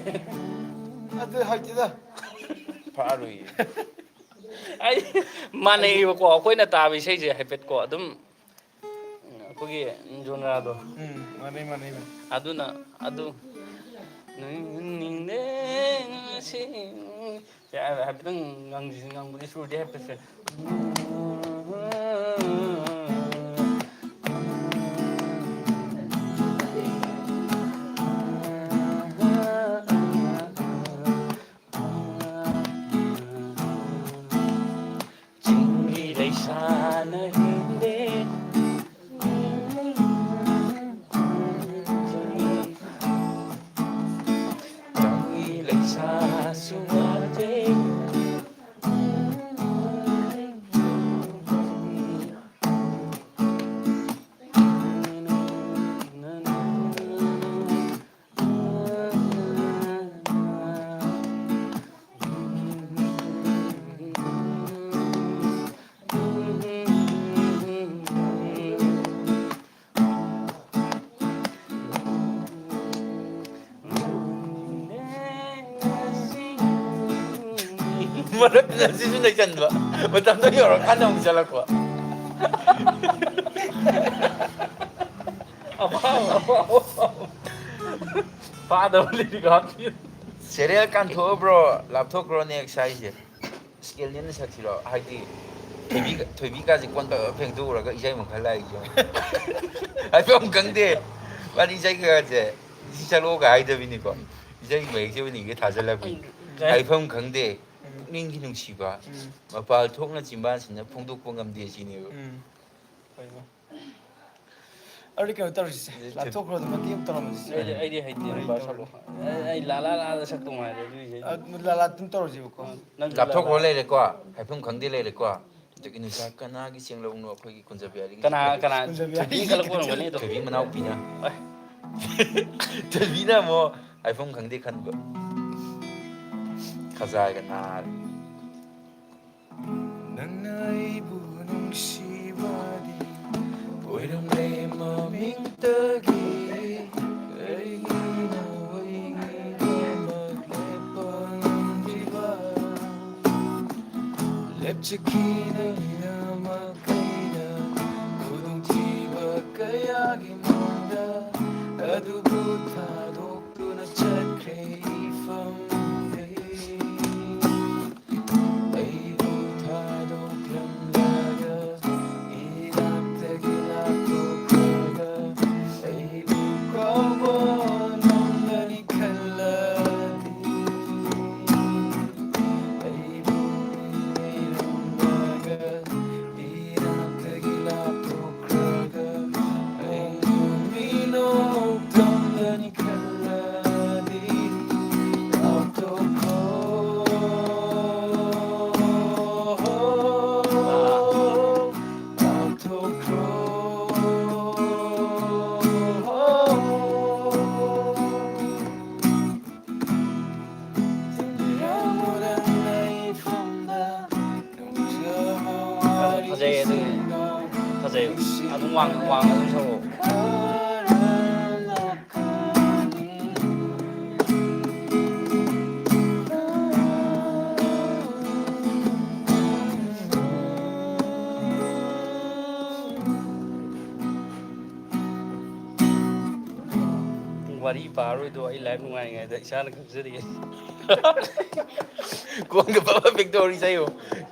ꯑꯗꯨ ꯍꯩꯇꯦꯗ꯫ ꯐꯥꯔꯨꯏꯌꯦ꯫ ꯑꯩ ꯃꯥꯟꯅꯩꯌꯦꯕꯀꯣ, ꯑꯩꯈꯣꯏꯅ ꯇꯥꯕ ꯏꯁꯩꯁꯦ ꯍꯥꯏꯐꯦꯠꯀꯣ ꯑꯗꯨꯝ ꯑꯩꯈꯣꯏꯒꯤ ꯖꯣꯅꯔꯥꯗꯣ꯫ ꯎꯝ, ꯃꯥꯟꯅꯩ, ꯃꯥꯟꯅꯩ, ꯃꯥꯟꯅꯩ꯫ ꯑꯗꯨꯅ ꯑꯗꯨ ꯅꯤꯡꯗꯦ ꯉꯁꯤ꯫ ꯁꯦ, ꯍꯥꯏꯐꯦꯠꯇꯪ ꯉꯪꯁꯤ, ꯉꯪꯕꯗꯤ ꯁꯨꯔꯗꯤ ꯍꯥꯏꯐꯦꯠꯁꯦ꯫ ꯆꯤꯡꯒꯤ ꯂꯩꯁꯥꯅ ꯍꯦꯟꯗꯦ꯫ ꯇꯝꯒꯤ ꯂꯩꯁꯥꯁꯨ ꯋꯥꯠꯇꯦ꯫ ꯃꯔꯛꯇꯨꯗ ꯁꯤꯁꯨ ꯂꯩꯁꯟꯕ, ꯃꯇꯝꯗꯣ ꯌꯧꯔꯀꯥꯟꯗ ꯑꯃꯨꯛ ꯆꯠꯂꯛꯄ꯫ ꯑꯄꯥꯝꯕ, ꯑꯄꯥꯝꯕ, ꯑꯄꯥꯝꯕ꯫ ꯐꯥꯗꯕ ꯂꯤꯔꯤꯛ ꯍꯥꯞꯄꯤ꯫ ꯁꯦꯔꯤꯌꯦꯜ ꯀꯥꯟꯊꯣꯛꯑꯕ꯭ꯔꯣ? ꯂꯥꯞꯊꯣꯛꯈ꯭ꯔꯣ ꯅꯦꯛꯁ ꯍꯥꯏꯁꯦ꯫ ꯁ꯭ꯀꯦꯜ ꯅꯦꯝꯅ ꯁꯛꯁꯤꯔꯣ? ꯍꯥꯏꯗꯤ ꯊꯣꯏꯕꯤ, ꯊꯣꯏꯕꯤꯀꯥꯁꯦ ꯀꯣꯟ ꯐꯦꯡꯗꯣꯛꯎꯔꯒ ꯏꯁꯩ ꯑꯃ ꯈꯔ ꯂꯥꯛꯏꯁꯦ ꯌꯦꯡꯉꯣ꯫ ꯍꯥꯏꯐꯝ ꯈꯪꯗꯦ꯫ ꯃꯥꯗꯤ ꯏꯁꯩ ꯈꯔꯁꯦ ꯁꯤ ꯆꯠꯂꯣꯒ ꯍꯥꯏꯗꯕꯤꯅꯤꯀꯣ꯫ ꯏꯁꯩ ꯃꯌꯦꯛꯁꯦ ꯑꯣꯏꯅꯤꯡꯒꯦ ꯊꯥꯖꯜꯂꯛꯄꯤ꯫ ꯎꯝ꯫ ꯍꯥꯏꯐꯝ ꯈꯪꯗꯦ꯫ ꯎꯝ꯫ ꯄꯨꯛꯅꯤꯡꯒꯤ ꯅꯨꯡꯁꯤꯕ꯫ ꯎꯝ꯫ ꯃꯄꯥꯜ ꯊꯣꯛꯅ ꯆꯤꯝꯕꯥꯜꯁꯤꯅ ꯐꯣꯡꯗꯣꯛꯄ ꯉꯝꯗꯦ ꯁꯤꯅꯦꯕ꯫ ꯎꯝ꯫ ꯍꯣꯏ, ꯍꯣꯏ꯫ ꯑꯗꯨꯗꯤ ꯀꯩꯅꯣ ꯇꯧꯔꯁꯤꯁꯦ, ꯑꯗꯨꯗꯤ ꯂꯥꯞꯊꯣꯛꯈ꯭ꯔꯣ, ꯑꯗꯨꯝ ꯃꯇꯦꯛ ꯑꯃ ꯇꯧꯔꯝꯃꯁꯤꯁꯦ꯫ ꯑꯩꯗꯤ, ꯑꯩꯗꯤ ꯍꯩꯇꯦ, ꯋꯥꯔꯤ ꯚꯥꯏ, ꯇꯧꯔꯣ꯫ ꯁꯛꯂꯛꯑꯣ꯫ ꯑꯩ, ꯑꯩ ꯂꯥ ꯂꯥ ꯂꯥꯗ ꯁꯛꯇꯧ ꯃꯥꯜꯂꯦ, ꯑꯗꯨꯏ ꯏꯁꯩꯗꯣ꯫ ꯑ, ꯂꯥ ꯂꯥ ꯑꯗꯨꯝ ꯇꯧꯔꯁꯦꯕꯀꯣ꯫ ꯑ, ꯅꯪꯁꯨ ꯂꯥ ꯂꯥ ꯂꯥ꯫ ꯂꯥꯞꯊꯣꯛꯈ꯭ꯔꯣ ꯂꯩꯔꯦꯀꯣ, ꯍꯥꯏꯐꯝ ꯈꯪꯗꯦ ꯂꯩꯔꯦꯀꯣ꯫ ꯑꯗꯒꯤ ꯅꯨꯡꯁꯥ ꯀꯅꯥꯒꯤ ꯆꯦꯡꯂꯧꯅꯣ ꯑꯩꯈꯣꯏꯒꯤ ꯀꯨꯟꯖꯕꯤꯍꯥꯔꯤꯒꯤ ꯀꯅꯥ, ꯁꯛꯄ꯫ ꯀꯅꯥ? ꯀꯨꯟꯖꯕꯤꯍꯥꯔꯤꯒꯤ ꯊꯣꯏꯕꯤꯅ ꯀꯜꯂꯛꯄ ꯑꯣꯏꯔꯝꯒꯅꯤ ꯑꯗꯣ꯫ ꯊꯣꯏꯕꯤ ꯃꯅꯥꯎꯄꯤꯅ꯫ ꯑꯦ꯫ ꯊꯣꯏꯕꯤꯅ ꯑꯃꯨꯛ ꯍꯥꯏꯐꯝ ꯈꯪꯗꯦ ꯈꯟꯕ꯫ ꯈꯖꯥꯏꯒ ꯅꯥꯔꯦ꯫ ꯅꯪꯅ ꯑꯩꯕꯨ ꯅꯨꯡꯁꯤꯕꯗꯤ ꯑꯣꯏꯔꯝꯂꯦ ꯃꯃꯤꯡꯇꯒꯤ꯫ ꯀꯔꯤꯒꯤꯅꯣ ꯑꯩꯒꯤꯗꯃꯛ ꯂꯦꯞꯄ ꯉꯝꯗ꯭ꯔꯤꯕ? ꯂꯦꯞꯆꯈꯤꯗꯅꯤꯅꯃꯛ ꯑꯩꯅ ꯈꯨꯗꯣꯡꯊꯤꯕ ꯀꯌꯥꯒꯤ ꯃꯥꯡꯗ, ꯑꯗꯨꯕꯨ ꯊꯥꯗꯣꯛꯇꯨꯅ ꯆꯠꯈ꯭ꯔꯦ ꯏꯐꯝꯗꯒꯤ꯫ ꯑꯩꯕꯨ ꯊꯥꯗꯣꯛꯂꯝꯂꯒ, ꯏꯅꯥꯛꯇꯒꯤ ꯂꯥꯞꯊꯣꯛꯈ꯭ꯔꯒ, ꯑꯩꯕꯨ ꯀꯥꯎꯕ ꯉꯝꯒꯅꯤ ꯈꯜꯂꯗꯤ, ꯑꯩꯕꯨ ꯃꯤꯔꯝꯂꯒ, ꯏꯅꯥꯛꯇꯒꯤ ꯂꯥꯞꯊꯣꯛꯈ꯭ꯔꯒ, ꯑꯩꯕꯨ ꯃꯤꯅꯣꯛ ꯊꯝꯒꯅꯤ ꯈꯜꯂꯗꯤ, ꯂꯥꯞꯊꯣꯛꯈ꯭ꯔꯣ, ꯂꯥꯞꯊꯣꯛꯈ꯭ꯔꯣ꯫ ꯐꯖꯩ ꯑꯗꯨ, ꯐꯖꯩ꯫ ꯑꯗꯨꯝ ꯋꯥꯡ, ꯋꯥꯡ ꯑꯗꯨꯝ ꯁꯛꯑꯣ꯫ ꯋꯥꯔꯤ ꯄꯥꯔꯣꯏꯗꯣ ꯑꯩ ꯂꯥꯏꯐ ꯅꯨꯡꯉꯥꯏꯔꯤꯉꯩꯗ ꯏꯁꯥꯅ ꯈꯪꯖꯔꯤꯑꯦ꯫ ꯀꯣꯟꯒ ꯄꯕ ꯄꯤꯛꯇꯧꯔꯤ ꯆꯩꯌꯣ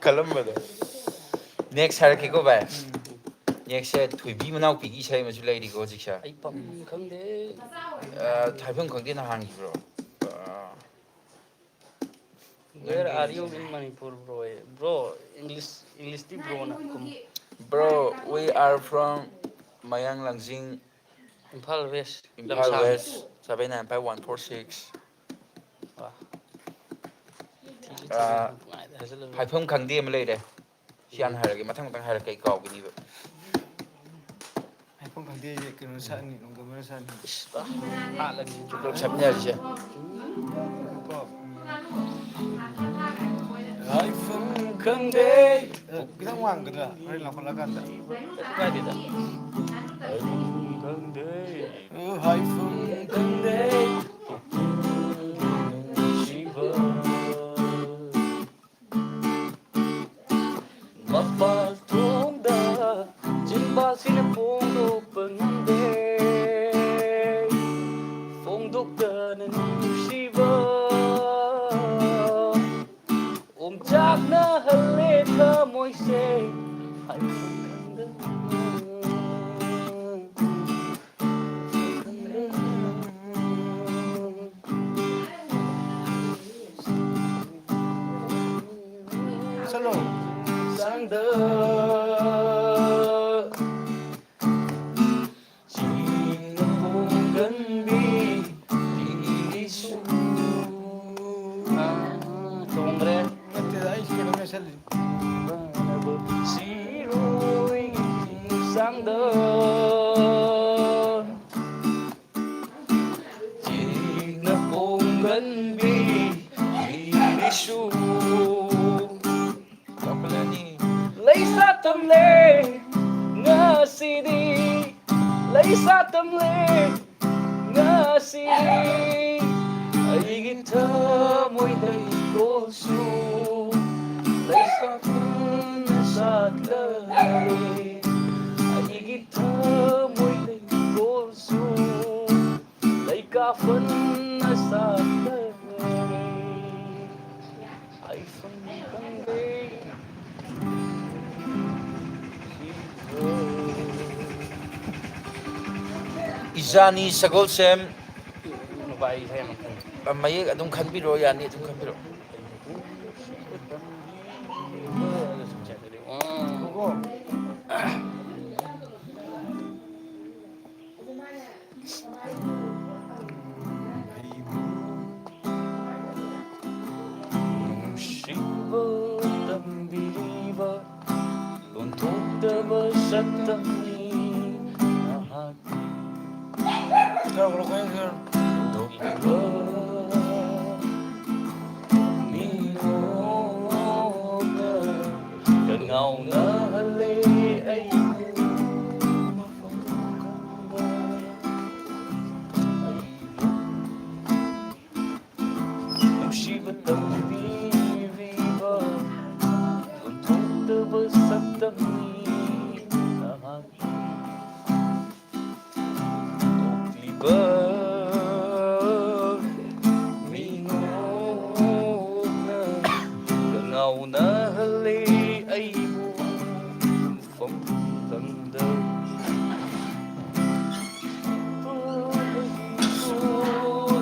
ꯈꯜꯂꯝꯕꯗꯣ꯫ ꯅꯦꯛꯁ ꯍꯥꯏꯔꯛꯀꯦꯀꯣ ꯚꯥꯏ꯫ ꯅꯦꯛꯁꯁꯦ ꯊꯣꯏꯕꯤ ꯃꯅꯥꯎꯄꯤꯒꯤ ꯏꯁꯩ ꯑꯃꯁꯨ ꯂꯩꯔꯤꯀꯣ ꯍꯧꯖꯤꯛꯁꯦ꯫ ꯑꯩ ꯄꯥꯕ ꯈꯪꯗꯦ꯫ ꯑ, ꯍꯥꯏꯐꯝ ꯈꯪꯗꯦꯅ ꯍꯥꯡꯈꯤꯕ꯭ꯔꯣ? ꯑ, Where are you in Manipur, bro? Bro, English, English ꯇꯤ ꯕ꯭ꯔꯣꯅ ꯈꯨꯝ꯫ Bro, we are from ꯃꯌꯥꯡ ꯂꯥꯡꯖꯤꯡ, ꯏꯝꯐꯥꯜ ꯋꯦꯁ, ꯏꯝꯐꯥꯜ ꯂꯝꯁꯥꯡ꯫ West, seven nine five one four six꯫ ꯋꯥ꯫ ꯑꯥ, ꯅꯨꯡꯉꯥꯏꯗ ꯍꯥꯏꯖꯜꯂꯨ꯫ ꯍꯥꯏꯐꯝ ꯈꯪꯗꯦ ꯑꯃ ꯂꯩꯔꯦ꯫ ꯁꯤ ꯍꯥꯟꯅ ꯎꯝ꯫ ꯍꯥꯏꯔꯒꯦ, ꯃꯊꯪ ꯃꯊꯪ ꯍꯥꯏꯔꯛꯀꯦ, ꯑꯩ ꯀꯥꯎꯒꯤꯅꯤꯕ꯫ ꯍꯥꯏꯐꯝ ꯈꯪꯗꯦ ꯍꯥꯏꯁꯦ ꯀꯩꯅꯣ ꯁꯛꯑꯅꯤ, ꯅꯣꯡꯗꯝꯕꯅ ꯁꯛꯑꯅꯤ꯫ ꯏꯁ, ꯄꯨꯔꯥ ꯍꯥꯠꯂꯅꯤ꯫ ꯄꯨꯂꯞ ꯁꯛꯃꯤꯟꯅꯔꯁꯦ꯫ ꯀꯣ, ꯎꯝ꯫ ꯍꯥꯏꯐꯝ ꯈꯪꯗꯦ꯫ ꯑꯦ, ꯈꯤꯇꯪ ꯋꯥꯡꯒꯗ꯭ꯔꯥ? ꯍꯣꯔꯦꯟ ꯂꯧꯈꯠꯂꯀꯥꯟꯗ꯫ ꯀꯥꯏꯗꯦꯗ꯫ ꯍꯥꯏꯐꯝ ꯈꯪꯗꯦ꯫ ꯑꯣ, ꯍꯥꯏꯐꯝ ꯈꯪꯗꯦ꯫ ꯅꯨꯡꯁꯤꯕ꯫ ꯃꯄꯥꯜ ꯊꯣꯡꯗ ꯆꯤꯟꯕꯥꯜꯁꯤꯅ ꯐꯣꯡꯗꯣꯛꯄ ꯉꯝꯗꯦ꯫ ꯐꯣꯡꯗꯣꯛꯇꯅ ꯅꯨꯡꯁꯤꯕ꯫ ꯑꯣꯝꯆꯥꯛꯅꯍꯜꯂꯦ ꯊꯃꯣꯏꯁꯦ꯫ ꯍꯥꯏꯐꯝ ꯈꯪꯗꯅ꯫ ꯆꯠꯂꯣ꯫ ꯆꯥꯡꯗ ꯆꯤꯡꯅ ꯈꯣꯡꯒꯟꯕꯤ ꯂꯤꯔꯤꯁꯨ꯫ ꯑꯥ, ꯆꯣꯡꯈ꯭ꯔꯦ꯫ ꯅꯠꯇꯦꯗ, ꯑꯩ ꯀꯩꯅꯣ ꯃꯦꯠꯁꯜꯂꯤ꯫ ꯁꯤꯔꯣꯏ ꯆꯤꯡꯁꯥꯡꯗ ꯆꯦꯡꯅ ꯄꯣꯡꯒꯟꯕꯤ ꯃꯤꯒꯤꯁꯨ ꯂꯩꯁꯥ ꯊꯝꯂꯦ ꯉꯁꯤꯗꯤ, ꯂꯩꯁꯥ ꯊꯝꯂꯦ ꯉꯁꯤꯗꯤ, ꯑꯩꯒꯤ ꯊꯃꯣꯏ ꯂꯩꯀꯣꯜꯁꯨ ꯂꯩꯁꯥ ꯊꯝꯅ ꯁꯥꯠꯂꯦ꯫ ꯑꯩꯒꯤ ꯊꯃꯣꯏ ꯂꯩꯀꯣꯜꯁꯨ ꯂꯩ ꯏꯖꯥꯅꯤ ꯁꯒꯣꯜꯁꯦꯝ꯫ ꯅꯨꯄꯥ ꯑꯩ ꯏꯁꯩ ꯑꯃ ꯈꯪꯉꯦ꯫ ꯃꯌꯦꯛ ꯑꯗꯨꯝ ꯈꯟꯕꯤꯔꯣ, ꯌꯥꯅꯤ, ꯑꯗꯨꯝ ꯈꯟꯕꯤꯔꯣ꯫ ꯅꯨꯡꯁꯤꯕ ꯇꯝꯕꯤꯔꯤꯕ ꯂꯣꯟꯊꯣꯛꯇꯕ ꯁꯛꯇꯝꯅꯤ ꯅꯍꯥꯛ꯫ ꯇꯧꯔꯤꯕ ꯃꯤꯅꯣꯛꯅ ꯀꯉꯥꯎꯅꯍꯜꯂꯦ ꯑꯩꯕꯨ꯫ ꯅꯨꯡꯁꯤꯕ ꯇꯝꯕꯤꯔꯤꯕ ꯂꯣꯟꯊꯣꯛꯇꯕ ꯁꯛꯇꯝꯅꯤ ꯅꯍꯥꯛ꯫ ꯅꯣꯛꯂꯤꯕ ꯃꯤꯅꯣꯛꯅ ꯀꯉꯥꯎꯅꯍꯜꯂꯦ ꯑꯩꯕꯨ ꯃꯐꯝ ꯈꯪꯗ꯫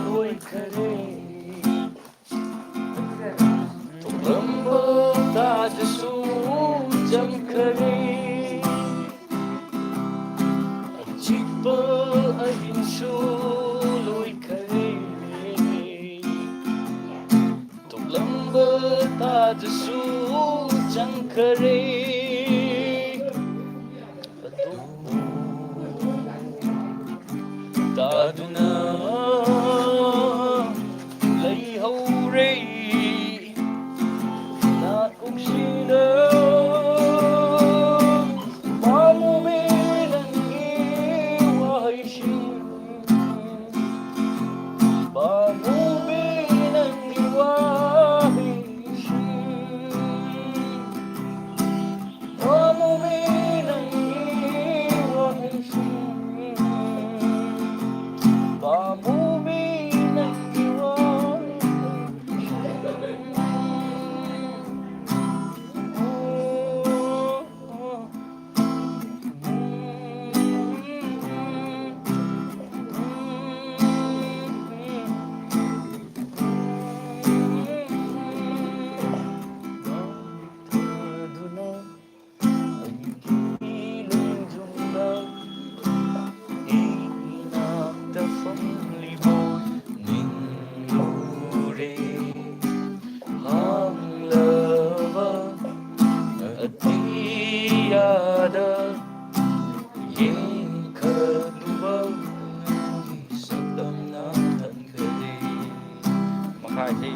ꯂꯣꯏꯈꯔꯦ꯫ ꯊꯣꯛꯂꯝꯕ ꯊꯥꯗꯁꯨ ꯆꯪꯈꯔꯦ꯫ ꯑꯆꯤꯛꯄ ꯑꯍꯤꯡꯁꯨ ꯂꯣꯏꯈꯔꯦ꯫ ꯊꯣꯛꯂꯝꯕ ꯊꯥꯗꯁꯨ ꯆꯪꯈꯔꯦ꯫ ꯇꯥꯗꯨꯅ ꯂꯩꯍꯧꯔꯦ ꯅꯥꯀꯣꯡꯁꯤꯗ꯫ ꯄꯥꯝꯃꯨꯕꯤ ꯅꯪꯒꯤ ꯋꯥꯍꯩꯁꯤꯡ, ꯄꯥꯝꯃꯨꯕꯤ ꯅꯪꯒꯤ ꯋꯥꯍꯩꯁꯤꯡ꯫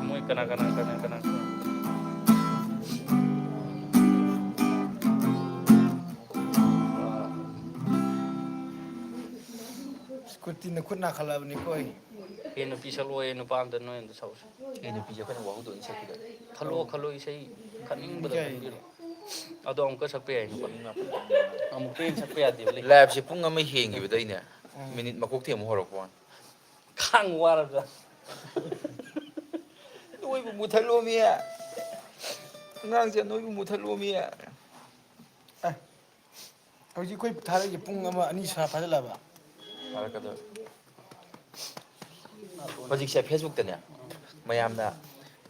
ꯃꯣꯏ ꯀꯅꯥ ꯀꯅꯥ ꯀꯅꯥ ꯀꯅꯥ ꯁ꯭ꯀꯨꯇꯤꯅ ꯈꯨꯠ ꯅꯥꯈꯠꯂꯛꯑꯕꯅꯤꯀꯣ ꯑꯩ꯫ ꯑꯦ, ꯅꯨꯄꯤ ꯁꯛꯂꯛꯑꯣꯌꯦ, ꯅꯨꯄꯥ ꯑꯝꯇ ꯅꯣꯏ ꯑꯝꯇ ꯁꯛꯎꯁꯦ꯫ ꯑꯦ, ꯅꯨꯄꯤꯁꯦ ꯑꯩꯈꯣꯏꯅ ꯋꯥꯍꯧꯗꯣꯏꯅꯤ ꯁꯛꯄꯗ꯫ ꯈꯜꯂꯣ, ꯈꯜꯂꯣ, ꯏꯁꯩ ꯈꯟꯅꯤꯡꯕꯗ ꯏꯀꯥꯏ꯫ ꯈꯟꯕꯤꯔꯣ꯫ ꯑꯗꯣ ꯑꯃꯨꯛꯀ ꯁꯛꯄ ꯌꯥꯏ, ꯅꯨꯄꯥ꯫ ꯑꯃꯨꯛꯀ ꯍꯦꯟꯅ ꯁꯛꯄ ꯌꯥꯗꯦꯕ, ꯂꯩ꯫ ꯂꯥꯏꯞꯁꯦ ꯄꯨꯡ ꯑꯃ ꯍꯦꯟꯈꯤꯕꯗ ꯑꯩꯅꯦ, ꯎꯝ꯫ ꯃꯤꯅꯤꯠ ꯃꯀꯣꯛꯇꯩ ꯑꯃꯨꯛ ꯍꯧꯔꯛꯄ ꯋꯥꯅꯤ꯫ ꯈꯥꯡ ꯋꯥꯔꯕ꯭ꯔꯥ? ꯅꯣꯏꯕꯨ ꯃꯨꯊꯠꯂꯣꯃꯤ꯫ ꯑꯉꯥꯡꯁꯦ ꯅꯣꯏꯕꯨ ꯃꯨꯊꯠꯂꯣꯃꯤ꯫ ꯑꯦ, ꯍꯧꯖꯤꯛ ꯑꯩꯈꯣꯏ ꯊꯥꯔꯛꯏꯁꯦ ꯄꯨꯡ ꯑꯃ, ꯑꯅꯤ ꯁꯥ ꯐꯥꯖꯤꯜꯂꯛꯑꯕ? ꯐꯥꯔꯛꯀꯗꯧꯔꯦ꯫ ꯍꯧꯖꯤꯛꯁꯦ Facebook-ꯇꯅꯦ, ꯃꯌꯥꯝꯅ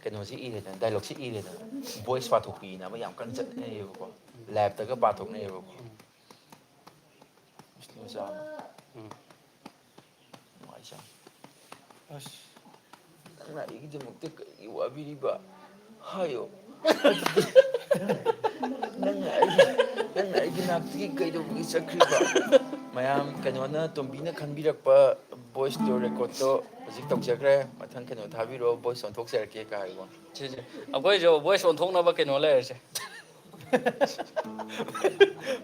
ꯀꯩꯅꯣꯁꯤ ꯏꯔꯦꯗꯅ, ꯗꯥꯏꯂꯣꯛꯁꯤ ꯏꯔꯦꯗꯅ, ꯚꯣꯏꯁ ꯄꯥꯊꯣꯛꯄꯤꯅ ꯑꯃ ꯌꯥꯝ ꯀꯟꯅ ꯆꯠꯅꯩꯌꯦꯕꯀꯣ, ꯂꯥꯏꯞꯇꯒ ꯄꯥꯊꯣꯛꯅꯩꯌꯦꯕꯀꯣ꯫ ꯎꯝ꯫ ꯅꯨꯡꯉꯥꯏꯖꯥꯠꯅꯤ꯫ ꯑꯁ꯫ ꯅꯪꯅ ꯑꯩꯒꯤꯗꯃꯛꯇ ꯀꯔꯤꯒꯤ ꯋꯥꯕꯤꯔꯤꯕ? ꯍꯥꯏꯌꯣ꯫ ꯅꯪꯅ ꯑꯩꯒꯤ, ꯅꯪꯅ ꯑꯩꯒꯤ ꯅꯥꯛꯇꯒꯤ ꯀꯩꯗꯧꯕꯒꯤ ꯆꯠꯈ꯭ꯔꯤꯕ? ꯃꯌꯥꯝ, ꯀꯩꯅꯣꯅ, ꯇꯣꯝꯕꯤꯅ ꯈꯟꯕꯤꯔꯛꯄ ꯚꯣꯏꯁꯇꯣ, ꯔꯦꯀꯣꯔꯗꯇꯣ ꯍꯧꯖꯤꯛ ꯇꯧꯖꯈ꯭ꯔꯦ꯫ ꯃꯊꯪ ꯀꯩꯅꯣ ꯊꯥꯕꯤꯔꯛꯑꯣ, ꯚꯣꯏꯁ ꯑꯣꯟꯊꯣꯛꯆꯔꯛꯀꯦ ꯀꯥꯏꯀꯣ꯫ ꯁꯤ, ꯁꯤ꯫ ꯑꯩꯈꯣꯏꯁꯨ ꯚꯣꯏꯁ ꯑꯣꯟꯊꯣꯛꯅꯕ ꯀꯩꯅꯣ ꯂꯩꯔꯁꯦ꯫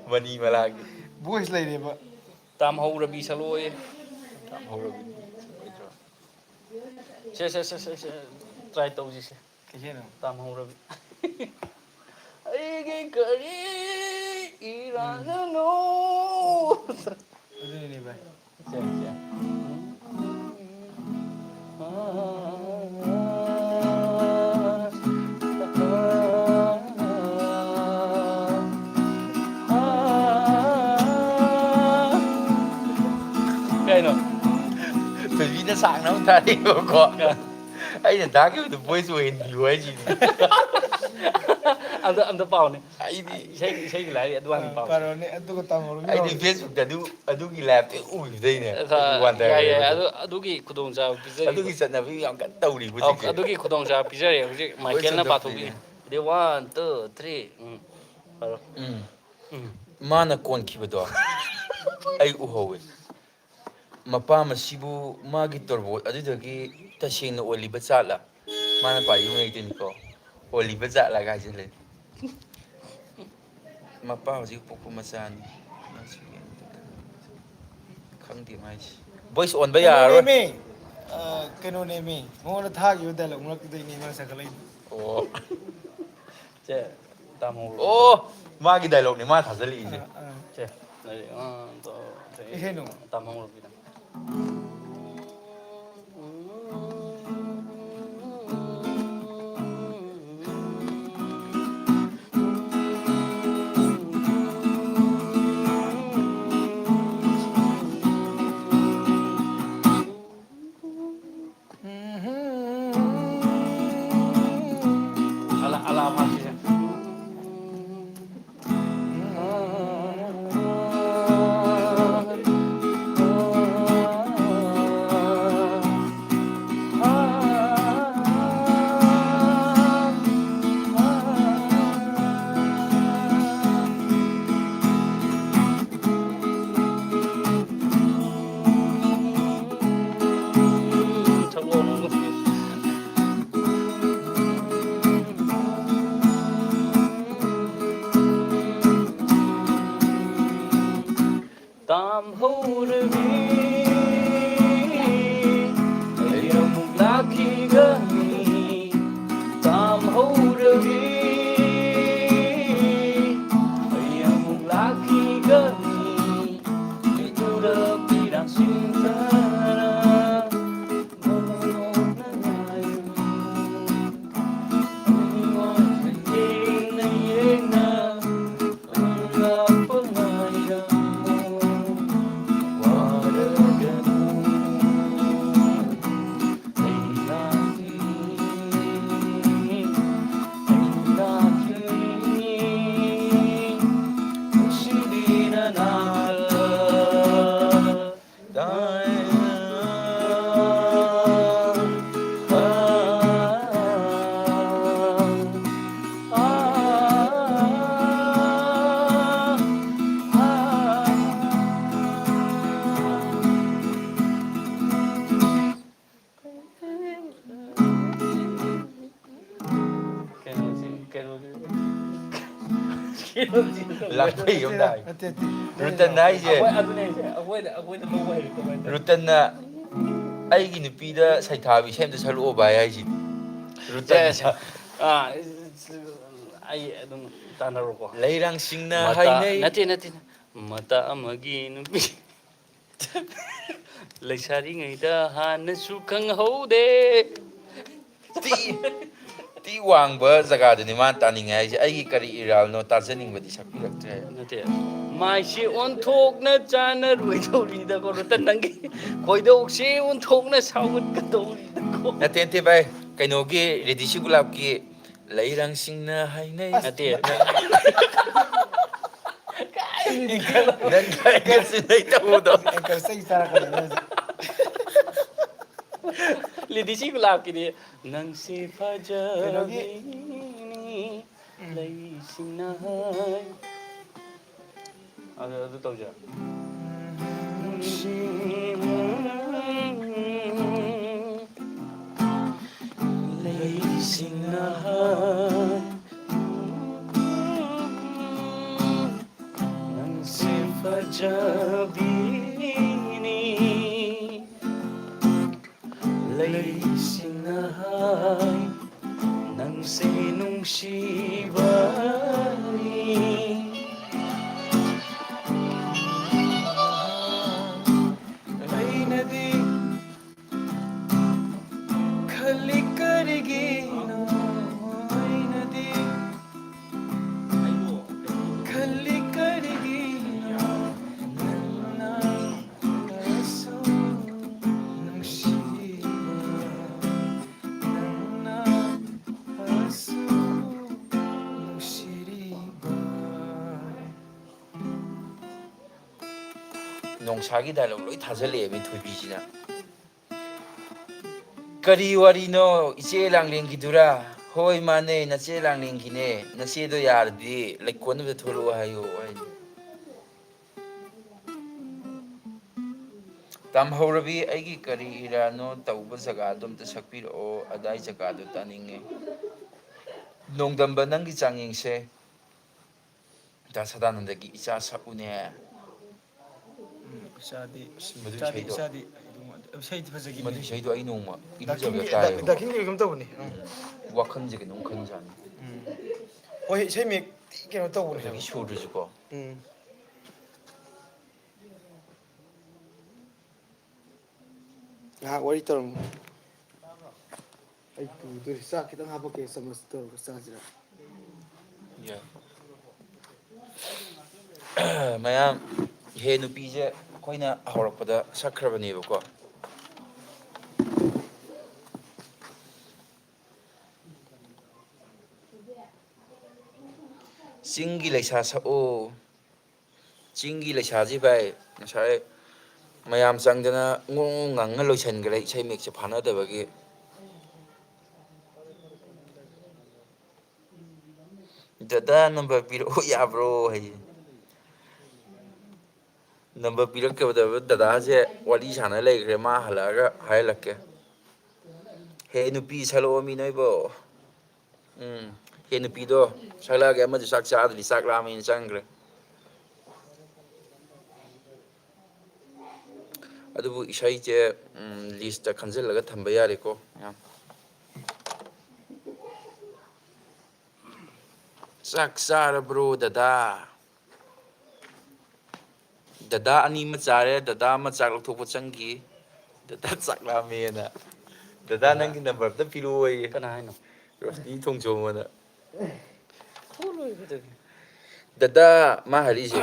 ꯃꯅꯤ ꯃꯂꯥꯒꯤ꯫ ꯚꯣꯏꯁ ꯂꯩꯔꯦꯕ꯫ ꯇꯥꯝꯍꯧꯔꯕꯤ ꯁꯛꯂꯛꯑꯣꯌꯦ꯫ ꯇꯥꯝꯍꯧꯔꯕꯤ꯫ ꯁꯦ, ꯁꯦ, ꯁꯦ, ꯁꯦ, ꯁꯦ꯫ ꯇ꯭ꯔꯥꯏ ꯇꯧꯁꯤꯁꯦ꯫ ꯀꯩ ꯏꯁꯩꯅꯣ? ꯇꯥꯝꯍꯧꯔꯕꯤ꯫ ꯑꯩꯒꯤ ꯀꯔꯤ ꯏꯔꯥꯟꯅꯅꯣ? ꯑꯗꯨꯅꯤꯅꯦ ꯚꯥꯏ꯫ ꯁꯦ, ꯁꯦ꯫ ꯀꯩꯅꯣ? ꯊꯣꯏꯕꯤꯅ ꯁꯥꯡꯅ ꯑꯃꯨꯛ ꯊꯥꯔꯛꯑꯦꯕꯀꯣ꯫ ꯑ꯫ ꯑꯩꯅ ꯊꯥꯈꯤꯕꯗꯨ ꯚꯣꯏꯁ ꯑꯣꯏꯍꯟꯕꯤꯌꯨ ꯍꯥꯏꯁꯤꯅꯤ꯫ ꯑꯝꯇ, ꯑꯝꯇ ꯄꯥꯎꯅꯦ꯫ ꯑꯩꯗꯤ ꯏꯁꯩ, ꯏꯁꯩꯒꯤ ꯂꯥꯏꯔꯤ ꯑꯗꯨ ꯍꯥꯟꯅ ꯑ, ꯄꯥꯎ꯫ ꯄꯥꯔꯛꯑꯣꯅꯦ, ꯑꯗꯨꯒ ꯇꯥꯃꯣ ꯑꯩꯗꯤ ꯌꯥꯎꯔꯤ꯫ Facebook-ꯇ ꯑꯗꯨ, ꯑꯗꯨꯒꯤ ꯂꯥꯏꯞꯇ ꯎꯈꯤꯕꯗꯩꯅꯦ ꯑ, ꯑꯩꯗꯤ ꯋꯥꯟꯊꯈ꯭ꯔꯦ ꯌꯥꯏ, ꯌꯥꯏ, ꯍꯧꯖꯤꯛ꯫ ꯑꯗꯨ, ꯑꯗꯨꯒꯤ ꯈꯨꯗꯣꯡꯆꯥꯕ ꯄꯤꯖꯔꯤ꯫ ꯑꯗꯨꯒꯤ ꯆꯠꯅꯕꯤ ꯌꯥꯝ ꯀꯟꯅ ꯇꯧꯔꯤꯕ ꯑꯧ, ꯍꯧꯖꯤꯛꯁꯦ꯫ ꯑꯗꯨꯒꯤ ꯈꯨꯗꯣꯡꯆꯥꯕ ꯄꯤꯖꯔꯤ ꯍꯧꯖꯤꯛ ꯃꯥꯏꯀꯦꯜꯅ ꯄꯥꯊꯣꯛꯄꯤꯅꯤ꯫ ꯁꯟꯗꯣꯛꯄꯤꯅꯤ꯫ ꯑꯗꯩ one, two, three꯫ ꯎꯝ꯫ ꯐꯔꯣ꯫ ꯎꯝ꯫ ꯎꯝ꯫ ꯃꯥꯅ ꯀꯣꯟꯈꯤꯕꯗꯣ ꯑꯩ ꯎꯍꯧꯋꯦ꯫ ꯃꯄꯥ ꯃꯁꯤꯕꯨ ꯃꯥꯒꯤ ꯇꯣꯔꯕꯣꯠ ꯑꯗꯨꯗꯒꯤ ꯇꯁꯦꯡꯅ ꯑꯣꯏꯂꯤꯕ ꯖꯥꯠꯂꯥ? ꯃꯥꯅ ꯈ꯭ꯋꯥꯏ ꯌꯨꯝ ꯂꯩꯇꯦꯅꯤꯀꯣ꯫ ꯑꯣꯜꯂꯤꯕ ꯖꯥꯠꯂꯒ ꯍꯥꯏꯖꯤꯜꯂꯦ꯫ ꯃꯄꯥ ꯍꯧꯖꯤꯛ ꯄꯣꯛꯄ ꯃꯆꯥꯅꯤ꯫ ꯃꯁꯤ ꯈꯪꯗꯦ ꯃꯥꯏꯁꯤ꯫ ꯚꯣꯏꯁ ꯑꯣꯟꯕ ꯌꯥꯔꯔꯣꯏ꯫ ꯀꯩꯅꯣꯅꯦꯃꯤ, ꯑ, ꯀꯩꯅꯣꯅꯦꯃꯤ꯫ ꯃꯉꯣꯟꯗ ꯊꯥꯈꯤꯕ ꯗꯥꯏꯂꯣꯛ ꯃꯔꯛꯇꯨꯗꯩꯅꯦ ꯃꯥ ꯁꯥꯒꯠꯂꯛꯏꯗꯣ꯫ ꯑꯣ꯫ ꯁꯦ, ꯇꯥꯃꯣ꯫ ꯑꯣ, ꯃꯥꯒꯤ ꯗꯥꯏꯂꯣꯛꯅꯦ ꯃꯥ ꯊꯥꯖꯜꯂꯛꯏꯁꯦ꯫ ꯑ, ꯑ꯫ ꯁꯦ, ꯂꯩꯔꯦ꯫ ꯑ, ꯇꯣ-, ꯀꯩ ꯏꯁꯩꯅꯣ? ꯇꯥꯃꯣ ꯍꯧꯔꯛꯄꯤꯗ꯫ ꯑꯂꯥ-, ꯑꯂꯥ ꯐꯥꯁꯤꯁꯦ꯫ ꯇꯥꯝꯍꯧꯔꯕꯤ, ꯑꯩ ꯑꯃꯨꯛ ꯂꯥꯛꯈꯤꯒꯅꯤ꯫ ꯇꯥꯝꯍꯧꯔꯕꯤ, ꯑꯩ ꯑꯃꯨꯛ ꯂꯥꯛꯈꯤꯒꯅꯤ꯫ ꯃꯤꯠꯇꯨꯗ ꯄꯤꯔꯥꯡ ꯁꯤꯟꯊꯔ ꯂꯥꯡꯐꯩ ꯑꯃꯗ ꯍꯥꯏ꯫ ꯅꯠꯇꯦ, ꯅꯠꯇꯦ꯫ ꯔꯨꯇꯟꯅ ꯍꯥꯏꯁꯦ꯫ ꯑꯩꯈꯣꯏ ꯑꯗꯨꯅꯦ ꯍꯥꯏꯁꯦ, ꯑꯩꯈꯣꯏꯗ ꯑꯩꯈꯣꯏꯗ ꯂꯧꯕ ꯍꯩꯔꯛꯇꯕ ꯍꯥꯏꯇꯥꯔꯦ꯫ ꯔꯨꯇꯟꯅ ꯑꯩꯒꯤ ꯅꯨꯄꯤꯗ ꯁꯩꯊꯥꯕꯤ ꯁꯦꯝꯗ ꯁꯔꯨꯛꯑꯣ ꯚꯥꯏ ꯍꯥꯏꯁꯤꯗꯤ꯫ ꯔꯨꯇꯟ꯫ ꯑꯥ, ꯑꯩ ꯑꯗꯨꯝ ꯇꯥꯟꯅꯔꯣꯀꯣ꯫ ꯂꯩꯔꯥꯡꯁꯤꯡꯅ ꯃꯇꯥ- ꯍꯥꯏꯅꯩ꯫ ꯅꯠꯇꯦ, ꯅꯠꯇꯦ꯫ ꯃꯇꯥ ꯑꯃꯒꯤ ꯅꯨꯄꯤ ꯂꯩꯁꯥꯔꯤꯉꯩꯗ ꯍꯥꯟꯅꯁꯨ ꯈꯪꯍꯧꯗꯦ꯫ ꯇꯤ ꯇꯤ ꯋꯥꯡꯕ ꯖꯒꯥꯗꯨꯅꯤ ꯃꯥꯅ ꯇꯥꯅꯤꯡꯉꯦ ꯍꯥꯏꯁꯦ꯫ ꯑꯩꯒꯤ ꯀꯔꯤ ꯏꯔꯥꯜꯅꯣ ꯇꯥꯖꯅꯤꯡꯕꯗꯤ ꯁꯛꯄꯤꯔꯛꯇ꯭ꯔꯦ꯫ ꯅꯠꯇꯦ, ꯃꯥꯏꯁꯦ ꯑꯣꯟꯊꯣꯛꯅ ꯆꯥꯅꯔꯣꯏꯗꯧꯔꯤꯗꯀꯣ, ꯔꯨꯇꯟ, ꯅꯪꯒꯤ ꯈꯣꯏꯗꯧꯁꯦ ꯑꯣꯟꯊꯣꯛꯅ ꯁꯥꯎꯒꯠꯀꯗꯧꯔꯤꯗꯀꯣ꯫ ꯅꯠꯇꯦ ꯅꯠꯇꯦ ꯚꯥꯏ, ꯀꯩꯅꯣꯒꯤ ꯔꯦꯗꯤꯁꯤ ꯒꯨꯂꯥꯞꯀꯤ ꯂꯩꯔꯥꯡꯁꯤꯡꯅ ꯍꯥꯏꯅꯩ꯫ ꯅꯠꯇꯦ꯫ ꯅꯪ ꯀꯥꯏꯒꯁꯨ ꯂꯩꯇꯧꯕꯗꯣ꯫ ꯑꯦꯡꯀꯔ ꯆꯩ ꯆꯥꯔꯛꯀꯗꯣꯏꯅꯦ ꯍꯧꯖꯤꯛ꯫ ꯂꯤꯗꯤꯁꯤ ꯒꯨꯂꯥꯞꯀꯤꯗꯤ ꯅꯪꯁꯦ ꯐꯖꯕꯤꯅꯤ ꯂꯩꯁꯤꯡꯅ ꯍꯥꯏ꯫ ꯑꯗꯨ ꯑꯗꯨ ꯇꯧꯖ꯫ ꯂꯩꯁꯤꯡꯅ ꯍꯥꯏ ꯅꯪꯁꯦ ꯐꯖꯕꯤꯅꯤ ꯂꯩꯁꯤꯡꯅ ꯍꯥꯏ ꯅꯪꯁꯦ ꯅꯨꯡꯁꯤꯕꯅꯤ꯫ ꯑꯩꯅꯗꯤ ꯈꯜꯂꯤ ꯀꯔꯤꯒꯤꯅꯣ ꯑꯩꯅꯗꯤ ꯈꯜꯂꯤ ꯀꯔꯤꯒꯤꯅꯣ ꯅꯪꯅ ꯑꯁꯨꯛ ꯅꯨꯡꯁꯤꯕ ꯅꯪꯅ ꯑꯁꯨꯛ ꯅꯨꯡꯁꯤꯔꯤꯕ꯫ ꯅꯣꯡꯁꯥꯒꯤ ꯗꯥꯏꯂꯣꯛ ꯂꯣꯏ ꯊꯥꯖꯤꯜꯂꯛꯑꯦ ꯃꯤ ꯊꯣꯏꯕꯤꯁꯤꯅ꯫ ꯀꯔꯤ ꯋꯥꯔꯤꯅꯣ? ꯏꯆꯦ ꯂꯥꯡꯂꯦꯟꯒꯤꯗꯨꯔꯥ? ꯍꯣꯏ ꯃꯥꯅꯦ, ꯅꯆꯦ ꯂꯥꯡꯂꯦꯟꯒꯤꯅꯦ꯫ ꯅꯆꯦꯗꯣ ꯌꯥꯔꯗꯤ ꯂꯩꯀꯣꯟꯗꯨꯗ ꯊꯣꯛꯂꯛꯑꯣ ꯍꯥꯏꯌꯣ ꯍꯥꯏꯅꯤ꯫ ꯇꯝꯍꯧꯔꯕꯤ ꯑꯩꯒꯤ ꯀꯔꯤ ꯏꯔꯥꯅꯣ ꯇꯧꯕ ꯖꯒꯥꯗꯣ ꯑꯝꯇ ꯁꯛꯄꯤꯔꯛꯑꯣ, ꯑꯗꯥꯏ ꯖꯒꯥꯗꯣ ꯇꯥꯅꯤꯡꯉꯦ꯫ ꯅꯣꯡꯗꯝꯕ ꯅꯪꯒꯤ ꯆꯥꯡꯌꯦꯡꯁꯦ꯫ ꯗꯥ ꯁꯗꯥꯅꯟꯗꯒꯤ ꯏꯆꯥ ꯁꯛꯎꯅꯦ꯫ ꯎꯝ, ꯏꯆꯥꯗꯤ ꯑꯁ, ꯃꯗꯨ ꯏꯆꯥꯗꯤ ꯏꯁꯩꯗꯣ ꯏꯆꯥꯗꯤ ꯑꯗꯨꯝ ꯏꯁꯩꯗꯤ ꯐꯖꯈꯤꯕꯅꯤ꯫ ꯃꯗꯨ ꯏꯁꯩꯗꯣ ꯑꯩ ꯅꯣꯡꯃ ꯗꯥ ꯏꯔꯨꯖꯕꯗ ꯀꯤꯡꯒꯤ- ꯇꯥꯏꯌꯦꯕ꯫ ꯗꯥ ꯀꯤꯡꯒꯤ ꯑꯗꯨꯝ ꯇꯧꯕꯅꯤ꯫ ꯎꯝ꯫ ꯋꯥꯈꯜꯁꯦ ꯀꯩꯅꯣꯝ ꯈꯟꯖꯥꯠꯅꯤ꯫ ꯎꯝ꯫ ꯍꯣꯏ, ꯏꯁꯩ ꯃꯌꯦꯛꯇꯤ ꯀꯩꯅꯣ ꯇꯧꯕꯅꯦ ꯑꯗꯒꯤ ꯍꯥꯏꯕ꯫ ꯁꯨꯔꯗꯨꯁꯨꯀꯣ꯫ ꯎꯝ꯫ ꯉꯥꯏꯍꯥꯛ ꯋꯥꯔꯤ ꯇꯧꯔꯝꯃꯨ꯫ ꯑꯩ ꯄꯨꯗꯣꯏ ꯆꯥꯛ ꯈꯤꯇꯪ ꯍꯥꯄꯛꯀꯦ, ꯆꯥꯃꯁ ꯇꯧꯔꯒ ꯆꯥꯁꯤꯔ? ꯌꯥꯏ꯫ ꯃꯌꯥꯝ, ꯍꯦ ꯅꯨꯄꯤꯁꯦ ꯑꯩꯈꯣꯏꯅ ꯍꯧꯔꯛꯄꯗ ꯁꯛꯈ꯭ꯔꯕꯅꯦꯕꯀꯣ꯫ ꯆꯤꯡꯒꯤ ꯂꯩꯁꯥ ꯁꯛꯑꯣ꯫ ꯆꯤꯡꯒꯤ ꯂꯩꯁꯥꯁꯤ ꯚꯥꯏ, ꯉꯁꯥꯏ ꯃꯌꯥꯝ ꯆꯪꯗꯅ ꯉꯣꯡ ꯉꯣꯡ ꯉꯪꯉ ꯂꯣꯏꯁꯤꯟꯈ꯭ꯔꯦ, ꯏꯁꯩ ꯃꯌꯦꯛꯁꯦ ꯐꯥꯅꯗꯕꯒꯤ꯫ ꯗꯗꯥ ꯅꯝꯕꯔ ꯄꯤꯔꯛꯑꯣ ꯌꯥꯕ꯭ꯔꯣ ꯍꯥꯏꯌꯦ꯫ ꯅꯝꯕꯔ ꯄꯤꯔꯛꯇꯕꯗ ꯗꯗꯥꯁꯦ ꯋꯥꯔꯤ ꯁꯥꯟꯅ ꯂꯩꯈ꯭ꯔꯦ, ꯃꯥ ꯍꯜꯂꯛꯑꯒ ꯍꯥꯏꯍꯜꯂꯛꯀꯦ꯫ ꯍꯦ ꯅꯨꯄꯤ ꯁꯛꯂꯛꯑꯣ ꯃꯤ ꯅꯣꯏꯕꯣ꯫ ꯎꯝ꯫ ꯍꯦ ꯅꯨꯄꯤꯗꯣ ꯁꯛꯂꯛꯑꯒꯦ, ꯑꯃꯗꯨ ꯆꯥꯛ ꯆꯥꯗ꯭ꯔꯤ, ꯆꯥꯛ ꯂꯥꯝꯃꯦꯅ ꯆꯪꯈ꯭ꯔꯦ꯫ ꯑꯗꯨꯕꯨ ꯏꯁꯩꯁꯦ, ꯎꯝ, ꯂꯤꯁꯇ ꯈꯟꯖꯤꯜꯂꯒ ꯊꯝꯕ ꯌꯥꯔꯦꯀꯣ ꯃꯌꯥꯝ꯫ ꯆꯥꯛ ꯆꯥꯔꯕ꯭ꯔꯣ ꯗꯗꯥ? ꯗꯗꯥ ꯑꯅꯤ ꯑꯃ ꯆꯥꯔꯦ, ꯗꯗꯥ ꯑꯃ ꯆꯥꯛ ꯂꯧꯊꯣꯛꯄ ꯆꯪꯈꯤ꯫ ꯗꯗꯥ ꯆꯥꯛ ꯂꯥꯝꯃꯦꯅ꯫ ꯗꯗꯥ ꯅꯪꯒꯤ ꯅꯝꯕꯔ ꯑꯝꯇ ꯄꯤꯔꯛꯑꯣꯌꯦ꯫ ꯀꯅꯥ ꯍꯥꯏꯅꯣ? ꯔꯣꯁꯅꯤ ꯊꯣꯡꯖꯣꯝ ꯑꯅ꯫ ꯊꯣꯛꯂꯣꯏ ꯀꯩꯗꯧꯒꯦ? ꯗꯗꯥ ꯃꯥ ꯍꯥꯏꯔꯛꯏꯁꯦ꯫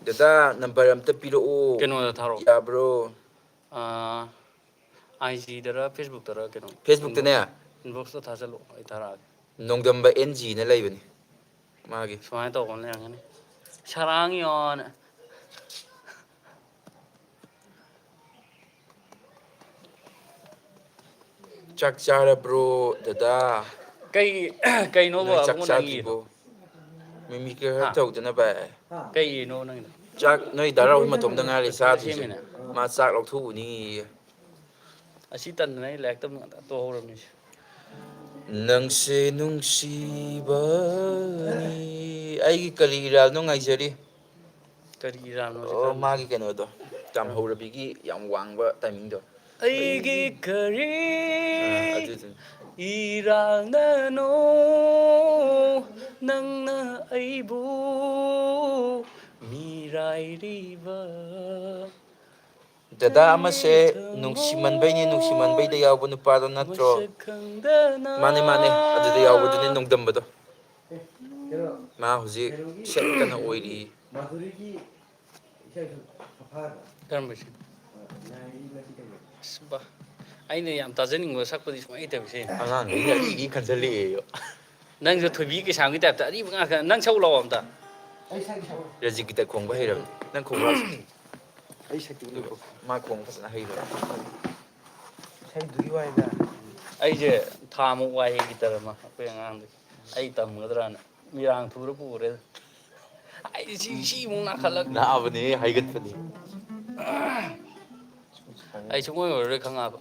ꯗꯗꯥ ꯅꯝꯕꯔ ꯑꯝꯇ ꯄꯤꯔꯛꯑꯣ꯫ ꯀꯩꯅꯣꯗ ꯊꯥꯔꯛꯑꯣ꯫ ꯌꯥꯕ꯭ꯔꯣ? ꯑꯥ, ꯑꯥꯏ ꯖꯤꯗꯔ ꯐꯦꯁꯕꯨꯛꯇꯔ ꯀꯩꯅꯣ? ꯐꯦꯁꯕꯨꯛꯇꯅꯦ꯫ ꯏꯟꯕꯣꯛꯁꯇ ꯊꯥꯖꯜꯂꯣ, ꯑꯩ ꯊꯥꯔꯛꯑꯒꯦ꯫ ꯅꯣꯡꯗꯝꯕ ꯑꯦꯟ ꯖꯤꯅ ꯂꯩꯕꯅꯤ ꯃꯥꯒꯤ꯫ ꯁꯨꯃꯥꯏꯅ ꯇꯧꯕ ꯑꯃ ꯂꯩꯔꯝꯒꯅꯤ꯫ ꯁꯔꯥꯡ ꯌꯣꯟ꯫ ꯆꯥꯛ ꯆꯥꯔꯕ꯭ꯔꯣ ꯗꯗꯥ? ꯀꯩ, ꯀꯩꯅꯣꯕ ꯅꯣꯏ ꯆꯥꯛ ꯑꯕꯨꯡꯉꯣ ꯅꯪꯒꯤꯗꯣ? ꯆꯥꯗ꯭ꯔꯤꯕꯣ? ꯃꯤꯃꯤ ꯍꯥ? ꯀꯩ ꯇꯧꯗꯅ ꯚꯥꯏ? ꯀꯩꯒꯤꯅꯣ ꯅꯪꯒꯤꯗꯣ? ꯆꯥꯛ ꯅꯣꯏ ꯗꯥ ꯔꯥꯍꯨꯜ ꯃꯇꯣꯝꯇ ꯉꯥꯏꯔꯦ ꯃꯊꯟꯇ ꯆꯥꯗ꯭ꯔꯤꯁꯦ꯫ ꯁꯦꯝꯃꯤꯅꯦ꯫ ꯃꯥ ꯆꯥꯛ ꯂꯧꯊꯣꯛꯎꯅꯤꯌꯦ꯫ ꯑꯁꯤ ꯇꯟꯗꯅ ꯑꯩ ꯂꯥꯏꯔꯤꯛ ꯇꯝꯕ ꯉꯟꯇꯥ ꯇꯣꯛꯍꯧꯔꯕꯅꯤ꯫ ꯅꯪꯁꯦ ꯅꯨꯡꯁꯤꯕꯅꯤ꯫ ꯑꯩꯒꯤ ꯀꯔꯤ ꯏꯔꯥꯜꯅꯣ ꯉꯥꯏꯖꯔꯤ꯫ ꯀꯔꯤ ꯏꯔꯥꯜꯅꯣ ꯍꯧꯖꯤꯛ ꯑꯣ, ꯈꯪꯗꯦ꯫ ꯃꯥꯒꯤ ꯀꯩꯅꯣꯗꯣ, ꯌꯥꯝ ꯍꯧꯔꯕꯤꯒꯤ ꯌꯥꯝ ꯋꯥꯡꯕ ꯇꯥꯏꯃꯤꯡꯗꯣ꯫ ꯑꯩꯒꯤ ꯀꯔꯤ ꯑꯥ, ꯑꯗꯨꯗꯨꯅꯤ꯫ ꯏꯔꯥꯜꯅꯅꯣ ꯅꯪꯅ ꯑꯩꯕꯨ ꯃꯤꯔꯥꯏꯔꯤꯕ꯫ ꯗꯗꯥ ꯑꯃꯁꯦ ꯅꯨꯡꯁꯤꯃꯟꯕꯩꯅꯦ, ꯅꯨꯡꯁꯤꯃꯟꯕꯩꯗ ꯌꯥꯎꯕ ꯅꯨꯄꯥꯗꯣ ꯅꯠꯇ꯭ꯔꯣ? ꯃꯥꯅꯦ, ꯃꯥꯅꯦ, ꯑꯗꯨꯗ ꯌꯥꯎꯕꯗꯨꯅꯦ ꯅꯣꯡꯗꯝꯕꯗꯣ꯫ ꯃꯥ ꯍꯧꯖꯤꯛ ꯁꯦꯠ ꯀꯟꯅ ꯑꯣꯏꯔꯤ꯫ ꯀꯔꯝꯕꯁꯤ? ꯑꯁ, ꯕꯥ, ꯑꯩꯅ ꯌꯥꯝ ꯇꯥꯖꯅꯤꯡꯕ ꯁꯛꯄꯗꯤ ꯁꯨꯡꯍꯩ ꯍꯩꯇꯕꯁꯦ꯫ ꯑꯉꯥꯡꯈꯩꯅ ꯑꯔꯤꯕꯤ ꯈꯟꯖꯜꯂꯛꯑꯦꯌꯣ꯫ ꯅꯪꯁꯨ ꯊꯣꯏꯕꯤ ꯀꯩꯁꯥꯝꯒꯤ ꯇꯥꯏꯞꯇ ꯑꯔꯤꯕ ꯉꯥꯛꯇ꯫ ꯅꯪ ꯁꯛꯎ ꯂꯥꯛꯑꯣ ꯑꯝꯇ꯫ ꯔꯖꯤꯠꯀꯤꯗ ꯈꯣꯡꯕ ꯍꯩꯔꯕꯅꯤ꯫ ꯅꯪ ꯈꯣꯡꯕ ꯍꯩ-, ꯑꯩ ꯁꯛꯇꯤ ꯎꯗ꯭ꯔꯣ? ꯃꯥ ꯈꯣꯡꯕ ꯐꯖꯅ ꯍꯩꯔꯕꯅꯤ꯫ ꯏꯁꯩꯗꯨꯒꯤ ꯋꯥꯅꯤꯗ꯫ ꯑꯩꯁꯦ ꯊꯥ ꯃꯨꯛ ꯋꯥꯏ ꯒꯤꯇꯔ ꯑꯃ ꯑꯩꯈꯣꯏ ꯑꯉꯥꯡꯗꯒꯤ꯫ ꯑꯩ ꯇꯝꯒꯗ꯭ꯔꯥꯅ ꯃꯤꯔꯥꯡ ꯊꯨꯔ ꯄꯨꯔꯦ꯫ ꯑꯩꯗꯤ ꯁꯤ, ꯁꯤꯃꯨꯛ ꯅꯥꯈꯠꯂꯛ-, ꯅꯥꯕꯅꯦ, ꯍꯥꯏꯒꯠꯄꯅꯦ꯫ ꯑꯩ ꯁꯨꯡꯑꯣꯏ ꯑꯣꯏꯔꯔꯣꯏ ꯈꯪꯉꯛꯑꯕ꯫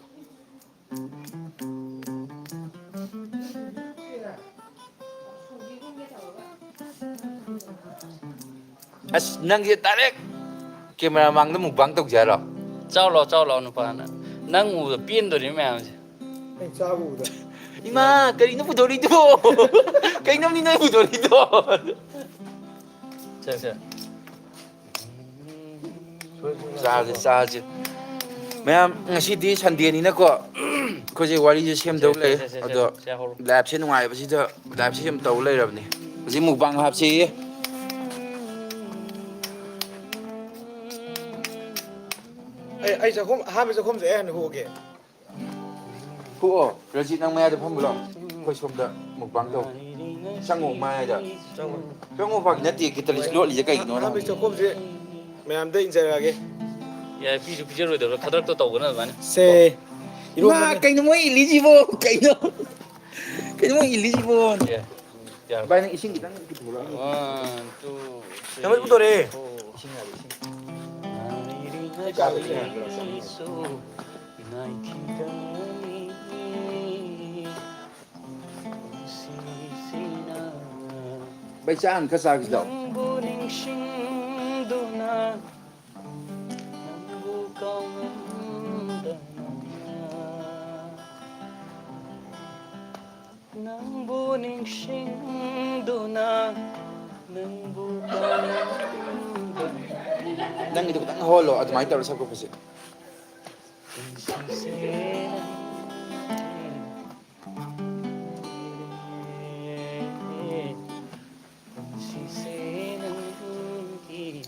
ꯑꯁ, ꯅꯪꯁꯦ direct camera ꯃꯥꯡꯗ mukbang ꯇꯧꯁꯦ ꯍꯥꯏꯔꯣ? ꯆꯥꯎ ꯂꯥꯎ, ꯆꯥꯎ ꯂꯥꯎ, ꯅꯨꯄꯥꯅ꯫ ꯅꯪ ꯎꯕꯗ ꯄꯦꯟꯗꯣꯔꯤꯕ ꯃꯌꯥꯝꯁꯦ꯫ ꯑꯩ ꯆꯥꯕ ꯎꯕꯗ꯫ ꯏꯃꯥ, ꯀꯔꯤꯅꯣ ꯄꯨꯊꯣꯔꯤꯗꯣ? ꯀꯩꯅꯣꯝꯅꯤ ꯅꯣꯏ ꯄꯨꯊꯣꯔꯤꯗꯣ? ꯁꯦ, ꯁꯦ꯫ ꯆꯥꯁꯦ, ꯆꯥꯁꯦ꯫ ꯃꯌꯥꯝ, ꯉꯁꯤꯗꯤ Sunday ꯅꯤꯅꯀꯣ, ꯑꯩꯈꯣꯏꯁꯦ ꯋꯥꯔꯤꯁꯦ ꯁꯦꯝꯗꯧ ꯁꯦ, ꯁꯦ, ꯂꯩ, ꯁꯦ, ꯁꯦ, ꯁꯦ, ꯑꯗꯣ ꯁꯦ, ꯍꯧꯔꯣ꯫ Live ꯁꯦ ꯅꯨꯡꯉꯥꯏꯕꯁꯤꯗ, live ꯁꯦ ꯁꯨꯝ ꯇꯧ ꯂꯩꯔꯕꯅꯤ꯫ ꯍꯧꯖꯤꯛ mukbang ꯍꯥꯞꯁꯦꯌꯦ꯫ ꯑꯩ, ꯑꯩ ꯆꯥꯛꯈꯨꯝ, ꯑꯍꯥꯟꯕ ꯆꯥꯛꯈꯨꯝꯁꯦ ꯑꯩ ꯍꯥꯟꯅ ꯍꯨꯛꯑꯒꯦ꯫ ꯍꯨꯛꯑꯣ, ꯔꯖꯤꯠ, ꯅꯪ ꯃꯌꯥꯏꯗ ꯐꯝꯃꯨ ꯂꯥꯎ꯫ ꯑꯩꯈꯣꯏ ꯁꯣꯝꯗ mukbang ꯇꯧ꯫ ꯆꯪꯉꯣ, ꯃꯌꯥꯏꯗ꯫ ꯆꯪꯉꯣ꯫ ꯆꯪꯉꯣ, ꯐꯥꯒꯤ ꯅꯠꯇꯦ, catalyst ꯂꯣꯠꯂꯤꯁꯦ ꯀꯩꯒꯤꯅꯣ ꯑꯍꯥꯟꯕꯒꯤ ꯍꯪꯕꯅꯦ꯫ ꯆꯥꯛꯈꯨꯝꯁꯦ ꯃꯌꯥꯝꯗ ꯏꯟꯖꯔꯛꯑꯒꯦ꯫ ꯌꯥꯏ, ꯄꯤꯁꯨ ꯄꯤꯖꯔꯣꯏꯗꯕ꯭ꯔꯥ? ꯈꯗ꯭ꯔꯛꯇꯣ ꯇꯧꯒꯅꯣ ꯑꯗꯨꯃꯥꯏꯅ꯫ ꯁꯦ꯫ ꯏꯃꯥ, ꯏꯔꯣꯟꯕꯅꯦ꯫ ꯀꯩꯅꯣ ꯃꯣꯏ ꯏꯜꯂꯤꯁꯤꯕꯣ? ꯀꯩꯅꯣ? ꯀꯩꯅꯣ ꯃꯣꯏ ꯏꯜꯂꯤꯁꯤꯕꯣ? ꯌꯥꯏ꯫ ꯌꯥꯔꯕ? ꯚꯥꯏ, ꯅꯪ ꯏꯁꯤꯡ ꯈꯤꯇꯪ ꯄꯨꯊꯣꯔꯛꯑꯣ꯫ One, two, three, ꯌꯥꯝꯃꯟ ꯄꯨꯊꯣꯔꯛꯑꯦ꯫ Four. ꯏꯁꯤꯡ ꯌꯥꯔꯦ, ꯏꯁꯤꯡ꯫ ꯑꯩ ꯆꯥꯕ ꯏꯁꯤꯡ ꯌꯥꯔꯦ꯫ ꯉꯥꯏꯈꯤꯒꯅꯤ ꯄꯨꯟꯁꯤꯁꯤꯅ꯫ ꯚꯥꯏ, ꯆꯥ ꯍꯥꯟꯅ ꯈꯔ ꯆꯥꯈꯤꯁꯤ ꯂꯥꯛꯑꯣ꯫ ꯅꯪꯕꯨ ꯅꯤꯡꯁꯤꯡꯗꯨꯅ, ꯅꯪꯕꯨ ꯀꯥꯎꯉꯝꯗꯅ, ꯅꯪꯕꯨ ꯅꯤꯡꯁꯤꯡꯗꯨꯅ, ꯅꯪꯕꯨ ꯀꯥꯎꯉꯝꯗꯅ꯫ ꯅꯪꯒꯤꯗꯣ ꯈꯤꯇꯪ ꯍꯣꯜꯂꯣ, ꯑꯗꯨꯃꯥꯏꯅ ꯇꯧꯔ ꯁꯛꯄ ꯐꯖꯩ꯫ ꯄꯨꯟꯁꯤꯁꯦ ꯅꯪꯒꯤ, ꯄꯨꯟꯁꯤꯁꯦ ꯅꯪꯒꯤ꯫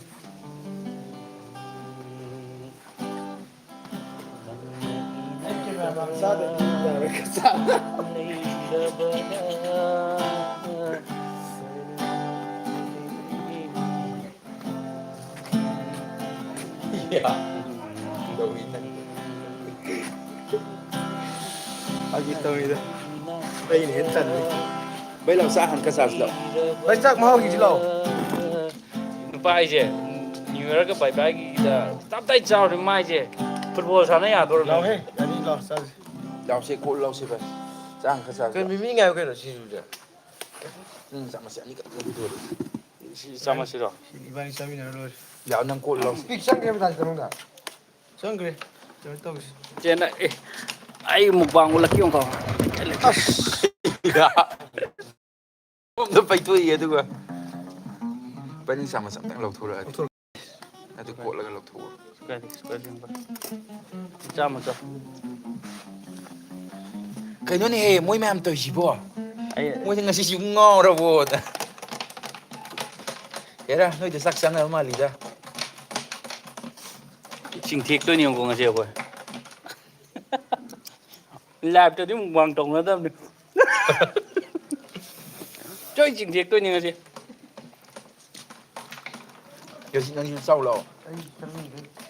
ꯐꯥꯒꯤ ꯇꯧꯔꯤꯗ꯫ ꯑꯩꯅ ꯍꯦꯟꯅ ꯇꯟꯕꯅꯤ꯫ ꯚꯥꯏ, ꯂꯥꯎ, ꯆꯥ ꯍꯥꯟꯅ ꯈꯔ ꯆꯥꯁꯤ ꯂꯥꯎ꯫ ꯚꯥꯏ, ꯆꯥꯛ ꯃꯍꯥꯎ ꯌꯦꯡꯁꯤ ꯂꯥꯎ꯫ ꯅꯨꯄꯥ ꯍꯥꯏꯁꯦ ꯅ꯭ꯌꯨ ꯌꯔꯒ ꯕꯥꯏ ꯕꯥꯏꯒꯤꯗ ꯇꯞ ꯇꯥꯏ ꯆꯥꯎꯔꯦ ꯃꯥꯏꯁꯦ꯫ ꯐꯨꯠꯕꯣꯜ ꯁꯥꯟꯅ ꯌꯥꯗꯣꯔꯕꯅꯦ꯫ ꯂꯥꯎꯍꯦ, ꯌꯥꯅꯤ, ꯂꯥꯎ, ꯆꯥꯁꯤ꯫ ꯂꯥꯎꯁꯦ, ꯀꯣꯠ ꯂꯥꯎꯁꯦ ꯚꯥꯏ꯫ ꯆꯥ ꯍꯥꯟꯅ ꯈꯔ ꯆꯥꯁꯤ ꯀꯩꯅꯣ, ꯂꯥꯎ꯫ ꯃꯤꯃꯤ ꯉꯥꯏꯌꯨ ꯀꯩꯅꯣ, ꯁꯤꯡꯖꯨꯗ꯫ ꯎꯝ, ꯆꯥꯃꯁ ꯑꯅꯤꯈꯛ ꯂꯧꯊꯣꯛꯑꯦ꯫ ꯁꯤ ꯆꯥꯃꯁꯁꯤꯔꯣ? ꯁꯤ ꯏꯕꯥꯅꯤ ꯆꯥꯃꯤꯟꯅꯔ ꯂꯣꯏꯔꯦ꯫ ꯌꯥ, ꯅꯪ ꯀꯣꯠ ꯂꯥꯎꯁꯦ꯫ ꯄꯤꯛ ꯆꯪꯈ꯭ꯔꯦꯕ ꯇꯥꯁꯤ ꯃꯅꯨꯡꯗ꯫ ꯆꯪꯈ꯭ꯔꯦ꯫ ꯀꯩꯅꯣ ꯇꯧꯁꯤ꯫ ꯆꯦꯟꯅ-, ꯑꯦ, ꯑꯩ ꯃꯨꯛꯕꯥꯡ ꯎꯠꯂꯛꯀꯦ ꯌꯦꯡꯉꯨꯀꯣ꯫ ꯑꯁ! ꯑꯃꯗ ꯄꯩꯊꯣꯛꯏ, ꯑꯗꯨꯒ ꯄꯅꯤꯡ ꯆꯥꯃꯁ ꯑꯝꯇꯪ ꯂꯧꯊꯣꯔꯛꯑꯗꯤ꯫ ꯂꯧꯊꯣꯔꯛ-, ꯑꯗꯨ ꯀꯣꯠꯂꯒ ꯂꯧꯊꯣꯛꯑꯣ꯫ ꯀꯔꯤ, ꯀꯔꯤ ꯍꯪꯕ? ꯆꯥꯃ ꯆꯥꯎ꯫ ꯀꯩꯅꯣꯅꯦꯍꯦ, ꯃꯣꯏ ꯃꯌꯥꯝ ꯇꯧꯔꯤꯁꯤꯕꯣ? ꯑꯩ ꯃꯣꯏꯗꯤ ꯉꯁꯤꯁꯤ ꯉꯥꯎꯔꯕꯣꯗ꯫ ꯍꯦꯔꯥ, ꯅꯣꯏꯗ ꯆꯥꯛ ꯆꯥꯅꯕ ꯃꯥꯜꯂꯤꯗ꯫ ꯆꯤꯡꯊꯦꯛꯇꯣꯏꯅꯦꯕꯀꯣ ꯉꯁꯤ ꯑꯩꯈꯣꯏ꯫ ꯂꯥꯏꯞꯇꯗꯤ ꯑꯃꯨꯛ ꯃꯨꯛꯕꯥꯡ ꯇꯧꯅꯗꯕꯅꯤ꯫ ꯆꯣꯏ ꯆꯤꯡꯊꯦꯛꯇꯣꯏꯅꯤ ꯉꯁꯤ꯫ ꯀꯦꯁꯤ ꯅꯪꯁꯨ ꯆꯥꯎ ꯂꯥꯛꯑꯣ꯫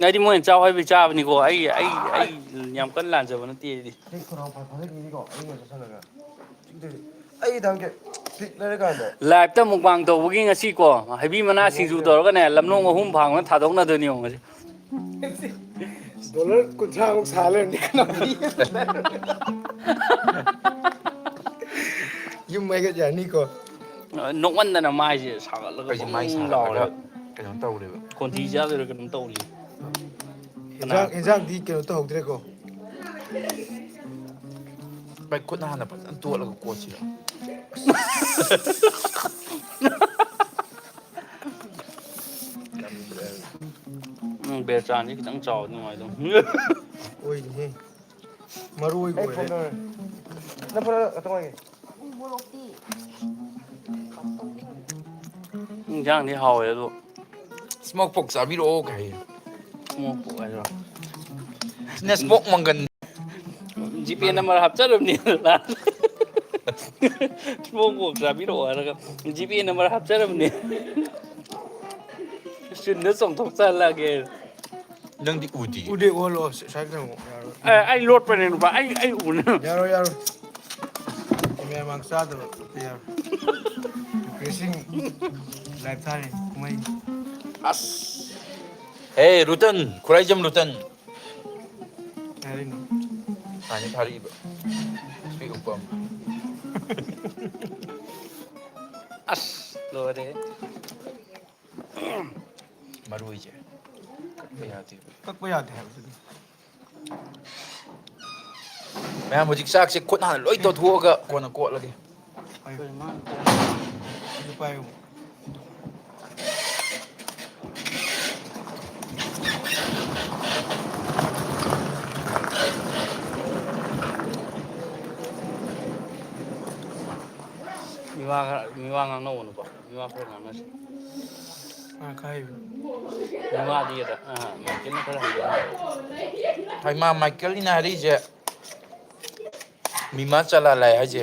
ꯑꯩꯗꯤ ꯃꯣꯏꯅ ꯆꯥꯎ ꯍꯥꯏꯕꯩ ꯆꯥꯕꯅꯤꯀꯣ꯫ ꯑꯩ, ꯑꯩ, ꯑꯩ ꯌꯥꯝ ꯀꯟꯅ ꯂꯥꯟꯖꯕ ꯅꯠꯇꯦ ꯑꯩꯗꯤ꯫ ꯑꯩ ꯈꯅꯥꯎ ꯐ-, ꯐꯥꯖꯈꯤꯅꯤꯀꯣ, ꯑꯩꯅ ꯆꯥꯁꯜꯂꯒ꯫ ꯑꯩ ꯊꯝꯒꯦ꯫ ꯄꯤꯛ ꯂꯩꯔꯀꯥꯟꯗ꯫ ꯂꯥꯏꯞꯇ ꯃꯨꯛꯕꯥꯡ ꯇꯧꯕꯒꯤ ꯉꯁꯤꯀꯣ, ꯍꯩꯕꯤ ꯃꯅꯥ ꯁꯤꯡꯖꯨ ꯇꯧꯔꯒꯅꯦ, ꯂꯝꯂꯣꯡ ꯑꯍꯨꯝ ꯐꯥꯡꯕꯅ ꯊꯥꯗꯣꯛꯅꯗꯣꯏꯅꯤ ꯌꯦꯡꯉꯣ ꯉꯁꯤ꯫ ꯗꯣꯂꯔ ꯀꯨꯟꯊ꯭ꯔꯥꯃꯨꯛ ꯁꯥ ꯂꯩꯔꯝꯅꯤ ꯀꯅꯥ? ꯌꯨꯝ ꯃꯩꯒꯠ ꯌꯥꯅꯤꯀꯣ꯫ ꯅꯣꯛꯃꯟꯗꯅ ꯃꯥꯏꯁꯦ ꯁꯥꯒꯠꯂꯒ ꯑꯩꯁꯦ ꯕꯪ ꯃꯥꯏ ꯕꯪ ꯁꯥꯒꯠꯂꯒ ꯂꯥꯎꯔꯦ꯫ ꯀꯩꯅꯣ ꯇꯧꯔꯦꯕ꯫ ꯈꯣꯟꯊꯤ ꯆꯥꯗꯣꯏꯔꯥ ꯀꯩꯅꯣꯝ ꯇꯧꯔꯤ꯫ ꯀꯅꯥ? ꯏꯟꯖꯥꯡ, ꯏꯟꯖꯥꯡꯗꯤ ꯀꯩꯅꯣ ꯇꯧꯍꯧꯗ꯭ꯔꯦꯀꯣ꯫ ꯚꯥꯏ, ꯈꯨꯠꯅ ꯍꯥꯟꯅ ꯐꯖꯅ ꯇꯣꯠꯂꯒ ꯀꯣꯠꯁꯤꯔꯣ? ꯎꯝ, ꯕꯦꯔꯆꯥꯟꯁꯦ ꯈꯤꯇꯪ ꯆꯥꯎꯔꯗꯤ ꯅꯨꯡꯉꯥꯏꯗꯧꯅꯤ꯫ ꯑꯣꯏꯅꯦꯍꯦ꯫ ꯃꯔꯣꯏ ꯑꯩ ꯑꯣꯏꯔꯦ꯫ ꯐꯣꯟꯗ ꯑꯣꯏꯔꯦ꯫ ꯅꯪ ꯐꯣꯟꯗ ꯉꯥꯛꯇꯪ ꯄꯥꯏꯒꯦ꯫ ꯎ ꯃꯣꯔꯣꯛꯇꯤ꯫ ꯏꯟꯖꯥꯡꯗꯤ ꯍꯥꯎꯋꯦ ꯑꯗꯣ꯫ Smoke pork ꯆꯥꯕꯤꯔꯛꯑꯣ ꯀꯥꯏ꯫ Smoke pork ꯍꯥꯏꯔꯣ? ꯁꯤꯅ smoke ꯃꯪꯒꯟ꯫ GPay number ꯍꯥꯞꯆꯔꯕꯅꯤ꯫ Smoke pork ꯆꯥꯕꯤꯔꯛꯑꯣ ꯍꯥꯏꯔꯒ GPay number ꯍꯥꯞꯆꯔꯕꯅꯤ꯫ ꯁꯤꯟꯗ ꯆꯣꯡꯊꯣꯛꯆꯍꯜꯂꯛꯑꯒꯦ꯫ ꯅꯪꯗꯤ ꯎꯗꯤ꯫ ꯎꯗꯦ, ꯎꯍꯜꯂꯣ꯫ ꯁ-, side ꯊꯝꯃꯣ꯫ ꯌꯥꯔꯣꯏ꯫ ꯑꯦ, ꯑꯩ ꯂꯣꯠꯄꯅꯦ, ꯅꯨꯄꯥ꯫ ꯑꯩ, ꯑꯩ ꯎꯅ-, ꯌꯥꯔꯣꯏ, ꯌꯥꯔꯣꯏ꯫ ꯀꯦꯃꯦꯔꯥ ꯃꯥꯡ ꯆꯥꯗꯕ ꯌꯥꯔꯣꯏ꯫ Refreshing live ꯊꯥꯔꯤ, ꯀꯨꯝꯍꯩ꯫ ꯑꯁ꯫ ꯍꯦ, ꯔꯨꯇꯟ, ꯈꯨꯔꯥꯏꯖꯝ ꯔꯨꯇꯟ꯫ ꯀꯩ ꯍꯥꯏꯔꯤꯅꯣ? ꯍꯥꯟꯅ ꯊꯥꯔꯛꯏꯕ꯫ ꯁꯤ ꯎꯞꯄ ꯑꯃ꯫ ꯑꯁ, ꯂꯣꯏꯔꯦ꯫ ꯃꯔꯣꯏꯁꯦ ꯀꯛꯄ ꯌꯥꯗꯦꯕ꯫ ꯀꯛꯄ ꯌꯥꯗꯦ ꯍꯥꯏꯕꯗꯨꯗꯤ꯫ ꯃꯌꯥꯝ ꯍꯧꯖꯤꯛ ꯆꯥꯛꯁꯦ ꯈꯨꯠ ꯍꯥꯟꯅ ꯂꯣꯏ ꯇꯧꯊꯣꯛꯑꯒ ꯀꯣꯟꯅ ꯀꯣꯠꯂꯒꯦ꯫ ꯍꯣꯏ꯫ ꯑꯗꯨ ꯄꯥꯏꯌꯨ꯫ ꯃꯤꯋꯥ ꯈꯔ, ꯃꯤꯋꯥ ꯉꯥꯡꯅꯧꯕ ꯅꯨꯄꯥ꯫ ꯃꯤꯋꯥ ꯈꯔ ꯉꯥꯡꯅꯁꯤ꯫ ꯃꯥ ꯈꯔ ꯍꯩꯕꯅꯤ꯫ ꯃꯤꯋꯥꯗꯤ ꯑꯗ, ꯑ, ꯃꯥꯏꯀꯦꯜꯅ ꯈꯔ ꯍꯩꯕ ꯃꯥꯜꯂꯦ꯫ ꯍꯩꯃꯥ, ꯃꯥꯏꯀꯦꯜꯅꯤꯅ ꯍꯥꯏꯔꯛꯏꯁꯦ꯫ ꯃꯤꯃꯥ ꯆꯂꯥ ꯂꯥꯏ ꯍꯥꯏꯁꯦ꯫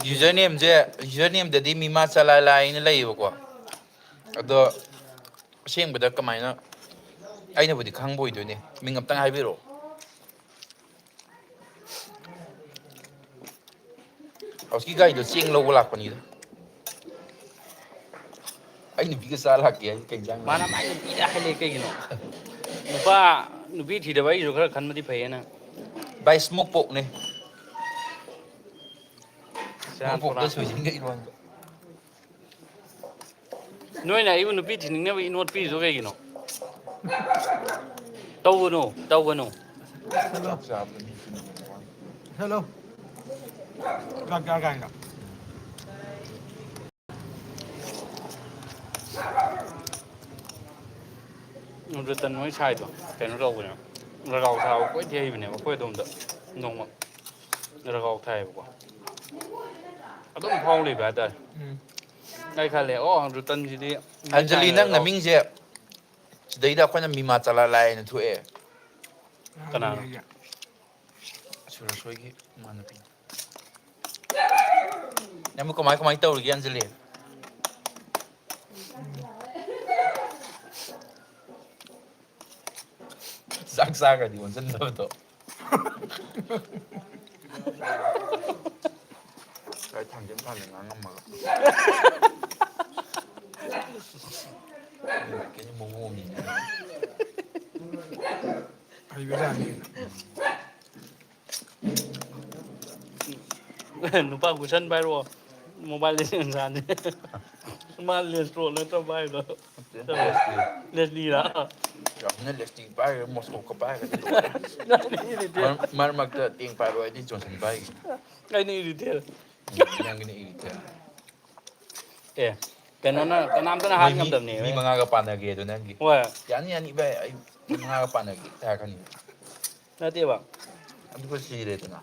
User nameꯁꯦ, user nameꯗꯗꯤ ꯃꯤꯃꯥ ꯆꯂꯥ ꯂꯥꯏꯅ ꯂꯩꯌꯦꯕꯀꯣ꯫ ꯑꯗꯣ ꯑꯁꯦꯡꯕꯗ ꯀꯃꯥꯏꯅ, ꯑꯩꯅꯕꯨꯗꯤ ꯈꯪꯕ ꯑꯣꯏꯗꯣꯏꯅꯦ꯫ ꯃꯤꯡ ꯑꯝꯇꯪ ꯍꯥꯏꯕꯤꯔꯛꯑꯣ꯫ ꯍꯧꯖꯤꯛꯀꯤ ꯒꯥꯔꯤꯗꯣ ꯆꯦꯡ ꯂꯧꯕ ꯂꯥꯛꯄꯅꯤꯗ꯫ ꯑꯩ ꯅꯨꯄꯤꯒ ꯆꯥ ꯂꯥꯛꯀꯦ ꯍꯥꯏꯁꯦ ꯀꯩ ꯏꯟꯖꯥꯡꯅꯣ? ꯃꯥꯅ ꯃꯥꯏ ꯅꯨꯄꯤꯗ ꯍꯥꯏꯂꯛꯑꯦ ꯀꯩꯒꯤꯅꯣ? ꯅꯨꯄꯥ, ꯅꯨꯄꯤ ꯊꯤꯗꯕ ꯑꯩꯁꯨ ꯈꯔ ꯈꯟꯕꯗꯤ ꯐꯩꯌꯦꯅ꯫ ꯚꯥꯏ, smoke porkꯅꯦ꯫ ꯁꯦꯔꯥꯟ ꯃꯀꯣꯛꯇ ꯇꯨꯔꯥꯟ꯫ ꯁꯣꯏꯖꯤꯟꯒ ꯏꯔꯣꯟꯕ꯫ ꯅꯣꯏꯅ ꯑꯩꯕꯨ ꯅꯨꯄꯤ ꯊꯤꯅꯤꯡꯅꯕ ꯏꯅꯣꯠ ꯄꯤꯔꯤꯗꯣ ꯀꯩꯒꯤꯅꯣ? ꯇꯧꯒꯅꯨ, ꯇꯧꯒꯅꯨ꯫ ꯆꯥꯛ ꯆꯥꯕꯗ ꯃꯤ ꯊꯤꯅꯤꯡꯉꯦ꯫ ꯍꯦꯜꯂꯣ꯫ ꯆꯥꯛ ꯆꯥꯔ ꯀꯥꯟꯗ꯫ ꯔꯇꯟ ꯃꯣꯏ ꯁꯥꯏꯗꯣ ꯀꯩꯅꯣ ꯇꯧꯕꯅꯦꯕ, ꯔꯒꯥꯎ ꯊꯥꯕ ꯀꯣꯏ ꯊꯤ ꯍꯩꯕꯅꯦꯕ꯫ ꯑꯩꯈꯣꯏ ꯑꯗꯣꯝꯗ ꯅꯣꯡꯃ ꯔꯒꯥꯎ ꯊꯥꯏꯌꯦꯕꯀꯣ꯫ ꯑꯗꯨꯝ ꯐꯥꯎ ꯂꯩꯕ ꯍꯥꯏꯇꯥꯔꯦ꯫ ꯎꯝ꯫ ꯑꯩ ꯈꯜꯂꯦ, "ꯑꯣ, ꯔꯇꯟꯁꯤꯗꯤ ꯃꯩ ꯑꯟꯖꯂꯤ, ꯇꯥꯏꯅ ꯅꯪ ꯔꯒꯥꯎ"꯫ ꯅꯃꯤꯡꯁꯦ ꯁꯤꯗꯩꯗ ꯑꯩꯈꯣꯏꯅ ꯃꯤꯃꯥ ꯆꯂꯥ ꯂꯥꯏꯅ ꯊꯣꯛꯑꯦ꯫ ꯀꯅꯥꯅꯣ? ꯁꯨꯔꯁꯣꯏꯒꯤ ꯃꯃꯥꯟꯅꯕꯤ꯫ ꯅꯪꯕꯨ ꯀꯃꯥꯏ ꯀꯃꯥꯏ ꯇꯧꯔꯤꯒꯦ, ꯑꯟꯖꯂꯤ? ꯆꯥꯛ ꯆꯥꯈ꯭ꯔꯗꯤ ꯑꯣꯟꯁꯤꯟꯗꯕꯗꯣ꯫ ꯉꯁꯥꯏ ꯊꯥꯡꯖꯤꯡ ꯊꯥꯡꯖꯤꯡ ꯉꯥꯡꯉꯝꯃꯒ꯫ ꯀꯩꯅꯣ ꯃꯑꯣꯡꯅꯤꯅꯦ꯫ ꯍꯩꯕꯖꯥꯠꯅꯤ꯫ ꯅꯨꯄꯥ ꯒꯨꯁꯟ ꯄꯥꯏꯔꯛꯑꯣ, Mobile Legends ꯁꯥꯟꯅꯤ꯫ ꯃꯥ ꯂꯦꯁꯇ꯭ꯔꯣ ꯅꯠꯇ꯭ꯔꯣ ꯄꯥꯏꯗꯣ? ꯅꯠꯇꯦ, ꯂꯦꯁꯂꯤ꯫ ꯂꯦꯁꯂꯤꯔꯥ? ꯌꯥꯝꯅ ꯂꯦꯁꯂꯤ ꯄꯥꯏꯔꯒ ꯃꯣꯁꯀꯣꯞꯀ ꯄꯥꯏꯔꯒꯗꯤ ꯂꯣꯏꯔꯦ꯫ ꯅꯪꯗꯤ ꯏꯔꯤꯇꯦꯜ꯫ ꯃꯔꯛ-, ꯃꯔꯛ ꯃꯔꯛꯇ ꯇꯦꯡ ꯄꯥꯏꯕ ꯍꯥꯏꯗꯤ ꯖꯣꯟꯁꯟ ꯄꯥꯏꯒꯤ꯫ ꯑꯩꯅ ꯏꯔꯤꯇꯦꯜ꯫ ꯎꯝ, ꯅꯪꯒꯤꯅ ꯏꯔꯤꯇꯦꯜ꯫ ꯑꯦ, ꯀꯩꯅꯣꯅ, ꯀꯅꯥꯝꯇꯅ ꯃꯣꯏ ꯍꯥꯠ ꯃꯤ, ꯉꯝꯗꯕꯅꯦ꯫ ꯃꯤ ꯃꯉꯥꯒ ꯄꯥꯟꯅꯒꯦ ꯑꯗꯣ ꯅꯪꯒꯤ꯫ ꯍꯣꯏ꯫ "ꯌꯥꯅꯤ, ꯌꯥꯅꯤ, ꯚꯥꯏ, ꯑꯩ ꯃꯤ ꯃꯉꯥꯒ ꯄꯥꯟꯅꯒꯦ" ꯍꯥꯏꯔꯛꯀꯅꯤ꯫ ꯅꯠꯇꯦꯕ꯫ ꯑꯗꯨꯒ ꯁꯤꯔꯦꯗꯅ꯫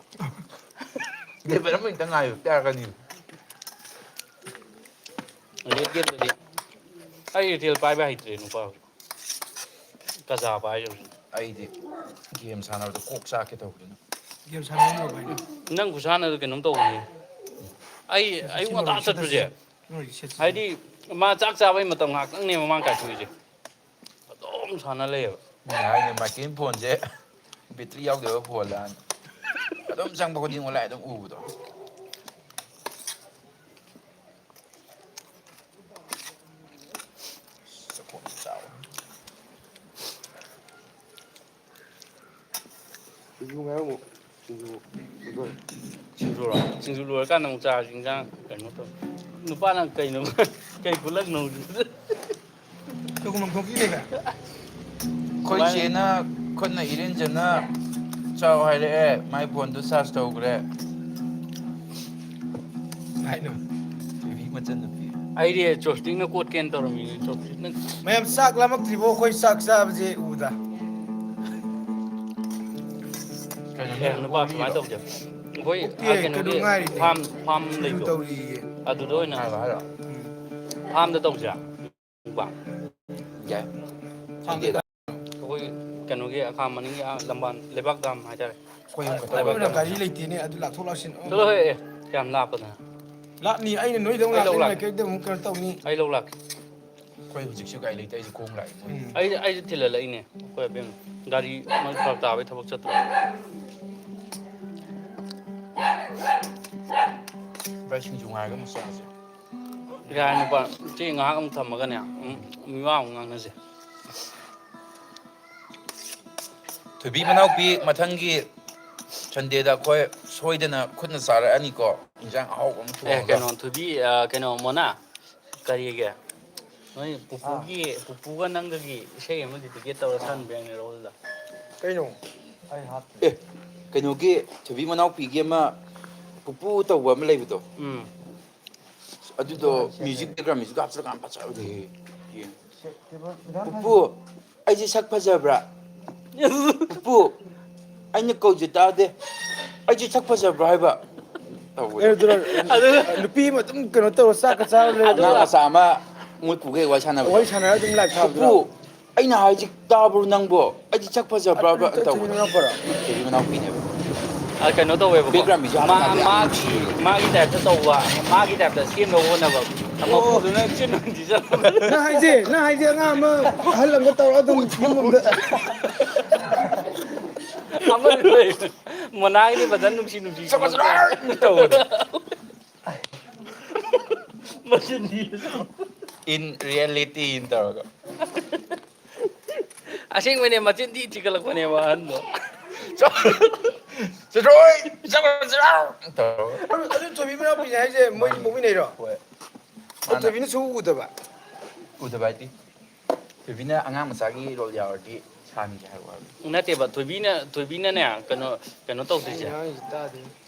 ꯂꯦꯚꯦꯜ ꯑꯃ ꯍꯦꯛꯇ ꯉꯥꯏꯌꯨ ꯍꯥꯏꯔꯛꯀꯅꯤ꯫ Late gameꯗꯗꯤ ꯑꯩ ꯏꯔꯤꯇꯦꯜ ꯄꯥꯏꯕ ꯍꯩꯇ꯭ꯔꯦ ꯅꯨꯄꯥ꯫ ꯀꯖꯥ ꯄꯥꯏꯔꯤꯕꯅꯤ꯫ ꯑꯩꯗꯤ ꯒꯦꯝ ꯁꯥꯟꯅꯕꯗ ꯀꯣꯛ ꯆꯥꯛꯀꯦ ꯇꯧꯕꯗꯨꯅ꯫ ꯒꯦꯝ ꯁꯥꯟꯅꯕ ꯅꯨꯡꯉꯥꯏꯅꯤ꯫ ꯅꯪ ꯈꯨꯁꯥꯟꯅꯗꯣ ꯀꯩꯅꯣꯝ ꯇꯧꯕꯅꯤ꯫ ꯑꯩ ꯑꯌꯨꯛ ꯉꯟꯇꯥ ꯆꯠꯄꯁꯦ, ꯅꯣꯏꯒꯤ ꯁꯦꯠꯁꯤ꯫ ꯍꯥꯏꯗꯤ ꯃꯥ ꯆꯥꯛ ꯆꯥꯕꯩ ꯃꯇꯝ ꯉꯥꯛꯇꯪꯅꯦꯕ ꯃꯥ ꯀꯥꯏꯊꯣꯛꯏꯁꯦ꯫ ꯑꯗꯨꯝ ꯁꯥꯟꯅ ꯂꯩꯌꯦꯕ꯫ ꯃꯤꯅ ꯍꯥꯏꯅꯦ, ꯃꯥꯏꯀꯦꯜ ꯐꯣꯟꯁꯦ ꯕꯦꯇ꯭ꯔꯤ ꯌꯥꯎꯗꯕ ꯐꯣꯟꯂꯅ꯫ ꯑꯗꯨꯝ ꯆꯪꯕ ꯈꯨꯗꯤꯡ ꯑꯣꯟꯂꯥꯏꯟ ꯑꯗꯨꯝ ꯎꯕꯗꯣ꯫ ꯆꯈꯣꯝ ꯆꯥꯎ꯫ ꯁꯤꯡꯖꯨ ꯉꯥꯏꯔꯝꯃꯣ꯫ ꯁꯤꯡꯖꯨ, ꯁꯤꯡꯖꯨ ꯂꯣꯏꯔꯦ꯫ ꯁꯤꯡꯖꯨꯔꯣ? ꯁꯤꯡꯖꯨ ꯂꯣꯏꯔꯀꯥꯟꯗ ꯑꯃꯨꯛ ꯆꯥꯔꯁꯤ ꯏꯟꯖꯥꯡ꯫ ꯀꯩꯅꯣ ꯇꯧ꯫ ꯅꯨꯄꯥꯅ ꯀꯩꯅꯣ? ꯀꯩ ꯈꯨꯠꯂꯛꯅꯣ? ꯆꯒꯨꯝ ꯑꯃ ꯊꯣꯛꯄꯤꯔꯦꯕ꯫ ꯑꯩꯈꯣꯏ ꯆꯦꯅ ꯈꯨꯠꯅ ꯏꯔꯦꯟꯖꯅ ꯆꯥꯎ ꯍꯥꯏꯔꯛꯑꯦ꯫ ꯃꯥꯏ ꯐꯣꯟꯗꯨ ꯆꯥꯔꯖ ꯇꯧꯈ꯭ꯔꯦ꯫ ꯍꯥꯏꯅꯣ꯫ ꯃꯤ ꯃꯆꯟꯅꯨꯄꯤ꯫ ꯑꯩꯗꯤ ꯆꯣꯞꯁꯇꯤꯛꯅ ꯀꯣꯠꯀꯦꯅ ꯇꯧꯔꯝꯃꯤꯅꯦ꯫ ꯆꯣꯞꯁꯇꯤꯛꯅ꯫ ꯃꯌꯥꯝ ꯆꯥꯛ ꯂꯥꯝꯃꯛꯇ꯭ꯔꯤꯕꯣ? ꯑꯩꯈꯣꯏ ꯆꯥꯛ ꯆꯥꯕꯁꯦ ꯎꯕꯗ꯫ ꯀꯩꯅꯣꯅꯦ, ꯑꯦ, ꯅꯨꯄꯥ ꯁꯨꯃꯥꯏꯅ ꯇꯧꯁꯦ꯫ ꯑꯩꯈꯣꯏ, ꯑꯣꯛꯇꯦ, ꯑꯥ, ꯀꯩꯅꯣꯒꯤ ꯀꯩꯅꯣ ꯉꯥꯏꯔꯤꯅꯦ꯫ ꯐꯥꯝ, ꯐꯥꯝ ꯁꯤꯡꯖꯨ ꯂꯩꯕꯗꯣ꯫ ꯇꯧꯔꯤꯌꯦ꯫ ꯑꯗꯨꯗ ꯑꯣꯏꯅ ꯍꯥꯏꯔꯣ, ꯍꯥꯏꯔꯣ꯫ ꯎꯝ꯫ ꯐꯥꯝꯗ ꯇꯧꯁꯦ꯫ ꯃꯨꯛꯕꯥꯡ꯫ ꯌꯥꯏ꯫ ꯐꯥꯝꯗ ꯁꯟꯗꯦꯗ꯫ ꯑꯩꯈꯣꯏ ꯀꯩꯅꯣꯒꯤ ꯑꯈꯥꯝ ꯃꯅꯤꯡꯒꯤ, ꯑꯥ, ꯂꯝꯕꯥꯟ ꯂꯩꯕꯥꯛ ꯗꯥꯝ ꯍꯥꯏꯇꯥꯔꯦ꯫ ꯑꯩꯈꯣꯏ ꯑꯍꯨꯝ ꯈꯛꯇ ꯑꯩꯈꯣꯏꯅ ꯑꯣꯏꯔꯗꯤ ꯒꯥꯔꯤ ꯂꯩꯇꯦꯅꯦ, ꯑꯗꯨ ꯂꯥꯛꯊꯣꯛ ꯂꯥꯛꯁꯤꯟ꯫ ꯆꯠꯂꯣꯍꯦ, ꯑꯦ, ꯀꯌꯥꯝ ꯂꯥꯞꯄꯗꯅ꯫ ꯂꯥꯞꯅꯤ, ꯑꯩꯅ ꯅꯣꯏꯗ ꯑꯃꯨꯛ ꯑꯩ ꯂꯥꯛꯇꯣꯏꯅꯤ, ꯂꯧ ꯂꯥꯛꯀꯦ꯫ ꯅꯣꯏꯗ ꯑꯃꯨꯛ ꯀꯩꯅꯣ ꯇꯧꯅꯤ꯫ ꯑꯩ ꯂꯧ ꯂꯥꯛꯀꯦ꯫ ꯑꯩꯈꯣꯏ ꯍꯧꯖꯤꯛꯁꯨ ꯒꯥꯔꯤ ꯂꯩꯇꯦ, ꯑꯩꯁꯨ ꯈꯣꯡ ꯂꯥꯛꯑꯦ꯫ ꯎꯝ꯫ ꯑꯩ, ꯑꯩꯁꯨ ꯊꯤꯜꯍꯜꯂꯛꯏꯅꯦ, ꯑꯩꯈꯣꯏ ꯑꯕꯦꯝ꯫ ꯒꯥꯔꯤ ꯃꯣꯏ ꯐꯔꯛ ꯇꯥꯕꯩ ꯊꯕꯛ ꯆꯠꯇ꯭ꯔꯕ꯫ ꯚꯥꯏ, ꯁꯤꯡꯖꯨ ꯉꯥꯏꯔꯒ ꯑꯃꯨꯛ ꯆꯥꯁꯦ꯫ ꯌꯥꯔꯦ, ꯅꯨꯄꯥ, ꯆꯦ ꯉꯥꯏꯍꯥꯛ ꯑꯃꯨꯛ ꯊꯝꯃꯒꯅꯦ, ꯎꯝ, ꯃꯤꯋꯥ ꯑꯃꯨꯛ ꯉꯥꯡꯅꯁꯦ꯫ ꯊꯣꯏꯕꯤ ꯃꯅꯥꯎꯄꯤ, ꯃꯊꯪꯒꯤ ꯁꯟꯗꯦꯗ ꯑꯩꯈꯣꯏ ꯁꯣꯏꯗꯅ ꯈꯨꯠꯅ ꯆꯥꯔꯛꯑꯅꯤꯀꯣ, ꯏꯟꯖꯥꯡ ꯑꯍꯥꯎꯕ ꯑꯃ ꯑꯦ, ꯊꯣꯡꯉꯒ꯫ ꯀꯩꯅꯣ, ꯊꯣꯏꯕꯤ, ꯑ, ꯀꯩꯅꯣ, ꯃꯣꯅꯥ, ꯀꯔꯤꯒꯦ? ꯅꯣꯏ ꯄꯨꯄꯨꯒꯤ, ꯑꯥ꯫ ꯄꯨꯄꯨꯒ ꯅꯪꯒꯒꯤ ꯏꯁꯩ ꯑꯃ dedicate ꯇꯧꯔ ꯁꯟꯕ ꯌꯥꯏꯅꯦ, ꯔꯣꯜꯗ꯫ ꯀꯩꯅꯣ? ꯑꯦ, ꯀꯩꯅꯣꯒꯤ, ꯊꯣꯏꯕꯤ ꯃꯅꯥꯎꯄꯤꯒꯤ ꯑꯃ ꯄꯨꯄꯨ ꯇꯧꯕ ꯑꯃ ꯂꯩꯕꯗꯣ꯫ ꯎꯝ꯫ ꯑꯗꯨꯗꯣ music, background music ꯍꯥꯞꯆꯤꯜꯂꯀꯥꯟ ꯐꯖꯕꯅꯦꯍꯦ꯫ ꯌꯦꯡꯉꯨ꯫ "ꯄꯨꯄꯨ, ꯑꯩꯁꯦ ꯁꯛ ꯐꯖꯕ꯭ꯔꯥ? ꯄꯨꯄꯨ, ꯑꯩꯅ ꯀꯧꯁꯦ ꯇꯥꯗꯦ꯫ ꯑꯩꯁꯦ ꯁꯛ ꯐꯖꯕ꯭ꯔꯥ ꯍꯥꯏꯕ?" ꯇꯧꯕꯗꯣ꯫ ꯑꯦ, ꯑꯗꯨꯅ, ꯑꯗꯨꯒ ꯅꯨꯄꯤ ꯑꯃ ꯑꯗꯨꯝ ꯀꯩꯅꯣ ꯇꯧꯔ ꯆꯥꯛꯀ ꯆꯥꯔ ꯂꯩꯔꯝꯗꯣꯏꯔꯣ? ꯑꯉꯥꯡ ꯃꯆꯥ ꯑꯃ ꯃꯣꯏ ꯄꯨꯒꯩ ꯋꯥꯔꯤ ꯁꯥꯟꯅꯕꯗꯣ꯫ ꯋꯥꯔꯤ ꯁꯥꯟꯅꯔ ꯑꯗꯨꯝ live ꯊꯥꯕꯗꯨꯔꯣ? "ꯄꯨꯄꯨ, ꯑꯩꯅ ꯍꯥꯏꯁꯤ ꯇꯥꯕ꯭ꯔꯣ ꯅꯪꯕꯣ? ꯑꯩꯗꯤ ꯁꯛ ꯐꯖꯕ꯭ꯔꯕ?" ꯑꯗꯨ ꯇꯧꯕꯗꯣ꯫ ꯊꯣꯏꯕꯤ ꯃꯅꯥꯎꯄꯤꯅꯦꯕ꯫ ꯑ, ꯀꯩꯅꯣ ꯇꯧꯋꯦꯕꯀꯣ꯫ Background music ꯃꯥ-, ꯍꯥꯞꯄꯀꯥꯟꯗ ꯌꯥꯝ ꯃꯥꯒꯤ, ꯅꯨꯡꯁꯤꯌꯦ꯫ ꯃꯥꯒꯤ type ꯇ ꯇꯧꯕ, ꯃꯥꯒꯤ type ꯇ ꯁꯦꯝꯅꯕ ꯍꯣꯠꯅꯕ꯫ ꯑꯣ꯫ ꯃꯄꯨꯗꯨꯅ ꯆꯤꯟ ꯑꯣꯏꯅ ꯊꯤꯖꯜꯂꯕ꯫ ꯅꯪ ꯍꯥꯏꯁꯦ, ꯅꯪ ꯍꯥꯏꯁꯦ ꯑꯉꯥꯡ ꯑꯃ ꯑꯍꯜ ꯑꯃꯒ ꯇꯧꯔꯒ ꯑꯗꯨꯝ ꯌꯨꯝ ꯑꯃꯗ꯫ ꯑꯃ ꯂꯩ꯫ ꯃꯣꯅꯥꯒꯤꯗꯤ ꯐꯖꯅ ꯅꯨꯡꯁꯤ ꯅꯨꯡꯁꯤ ꯁꯛ ꯐꯖꯅ ꯇꯧꯕꯗꯣ꯫ ꯃꯆꯤꯟ ꯊꯤꯕ꯫ In reality ꯅ ꯇꯧꯔꯒ꯫ ꯑꯁꯦꯡꯕꯩꯅꯦ, ꯃꯆꯤꯟ ꯊꯤ ꯊꯤꯒꯠꯂꯛꯄꯅꯦꯕ ꯑꯍꯟꯗꯣ꯫ ꯆꯥꯎ-, "ꯆꯠꯂꯣꯏ, ꯆꯠꯂꯣ, ꯆꯠꯂꯣ" ꯇꯧꯔꯒ꯫ ꯑꯗꯨ ꯊꯣꯏꯕꯤ ꯃꯅꯥꯎꯄꯤꯅꯦ ꯍꯥꯏꯁꯦ ꯃꯣꯏ ꯄꯣꯛꯃꯤꯟꯅꯩꯔꯣ? ꯍꯣꯏ꯫ ꯑꯗꯨ ꯊꯣꯏꯕꯤꯅ ꯁꯨꯡꯎ ꯎꯗꯕ? ꯎꯗꯕ ꯍꯥꯏꯗꯤ, ꯊꯣꯏꯕꯤꯅ ꯑꯉꯥꯡ ꯃꯆꯥꯒꯤ ꯔꯣꯜ ꯌꯥꯎꯔꯗꯤ ꯁꯥꯟꯒꯦ ꯍꯥꯏꯕ ꯋꯥꯅꯤ꯫ ꯅꯠꯇꯦꯕ, ꯊꯣꯏꯕꯤꯅ ꯊꯣꯏꯕꯤꯅꯅꯦ ꯀꯩꯅꯣ ꯀꯩꯅꯣ ꯇꯧꯗꯣꯏꯁꯦ꯫ ꯑꯉꯥꯡꯁꯤ ꯇꯥꯗꯦ꯫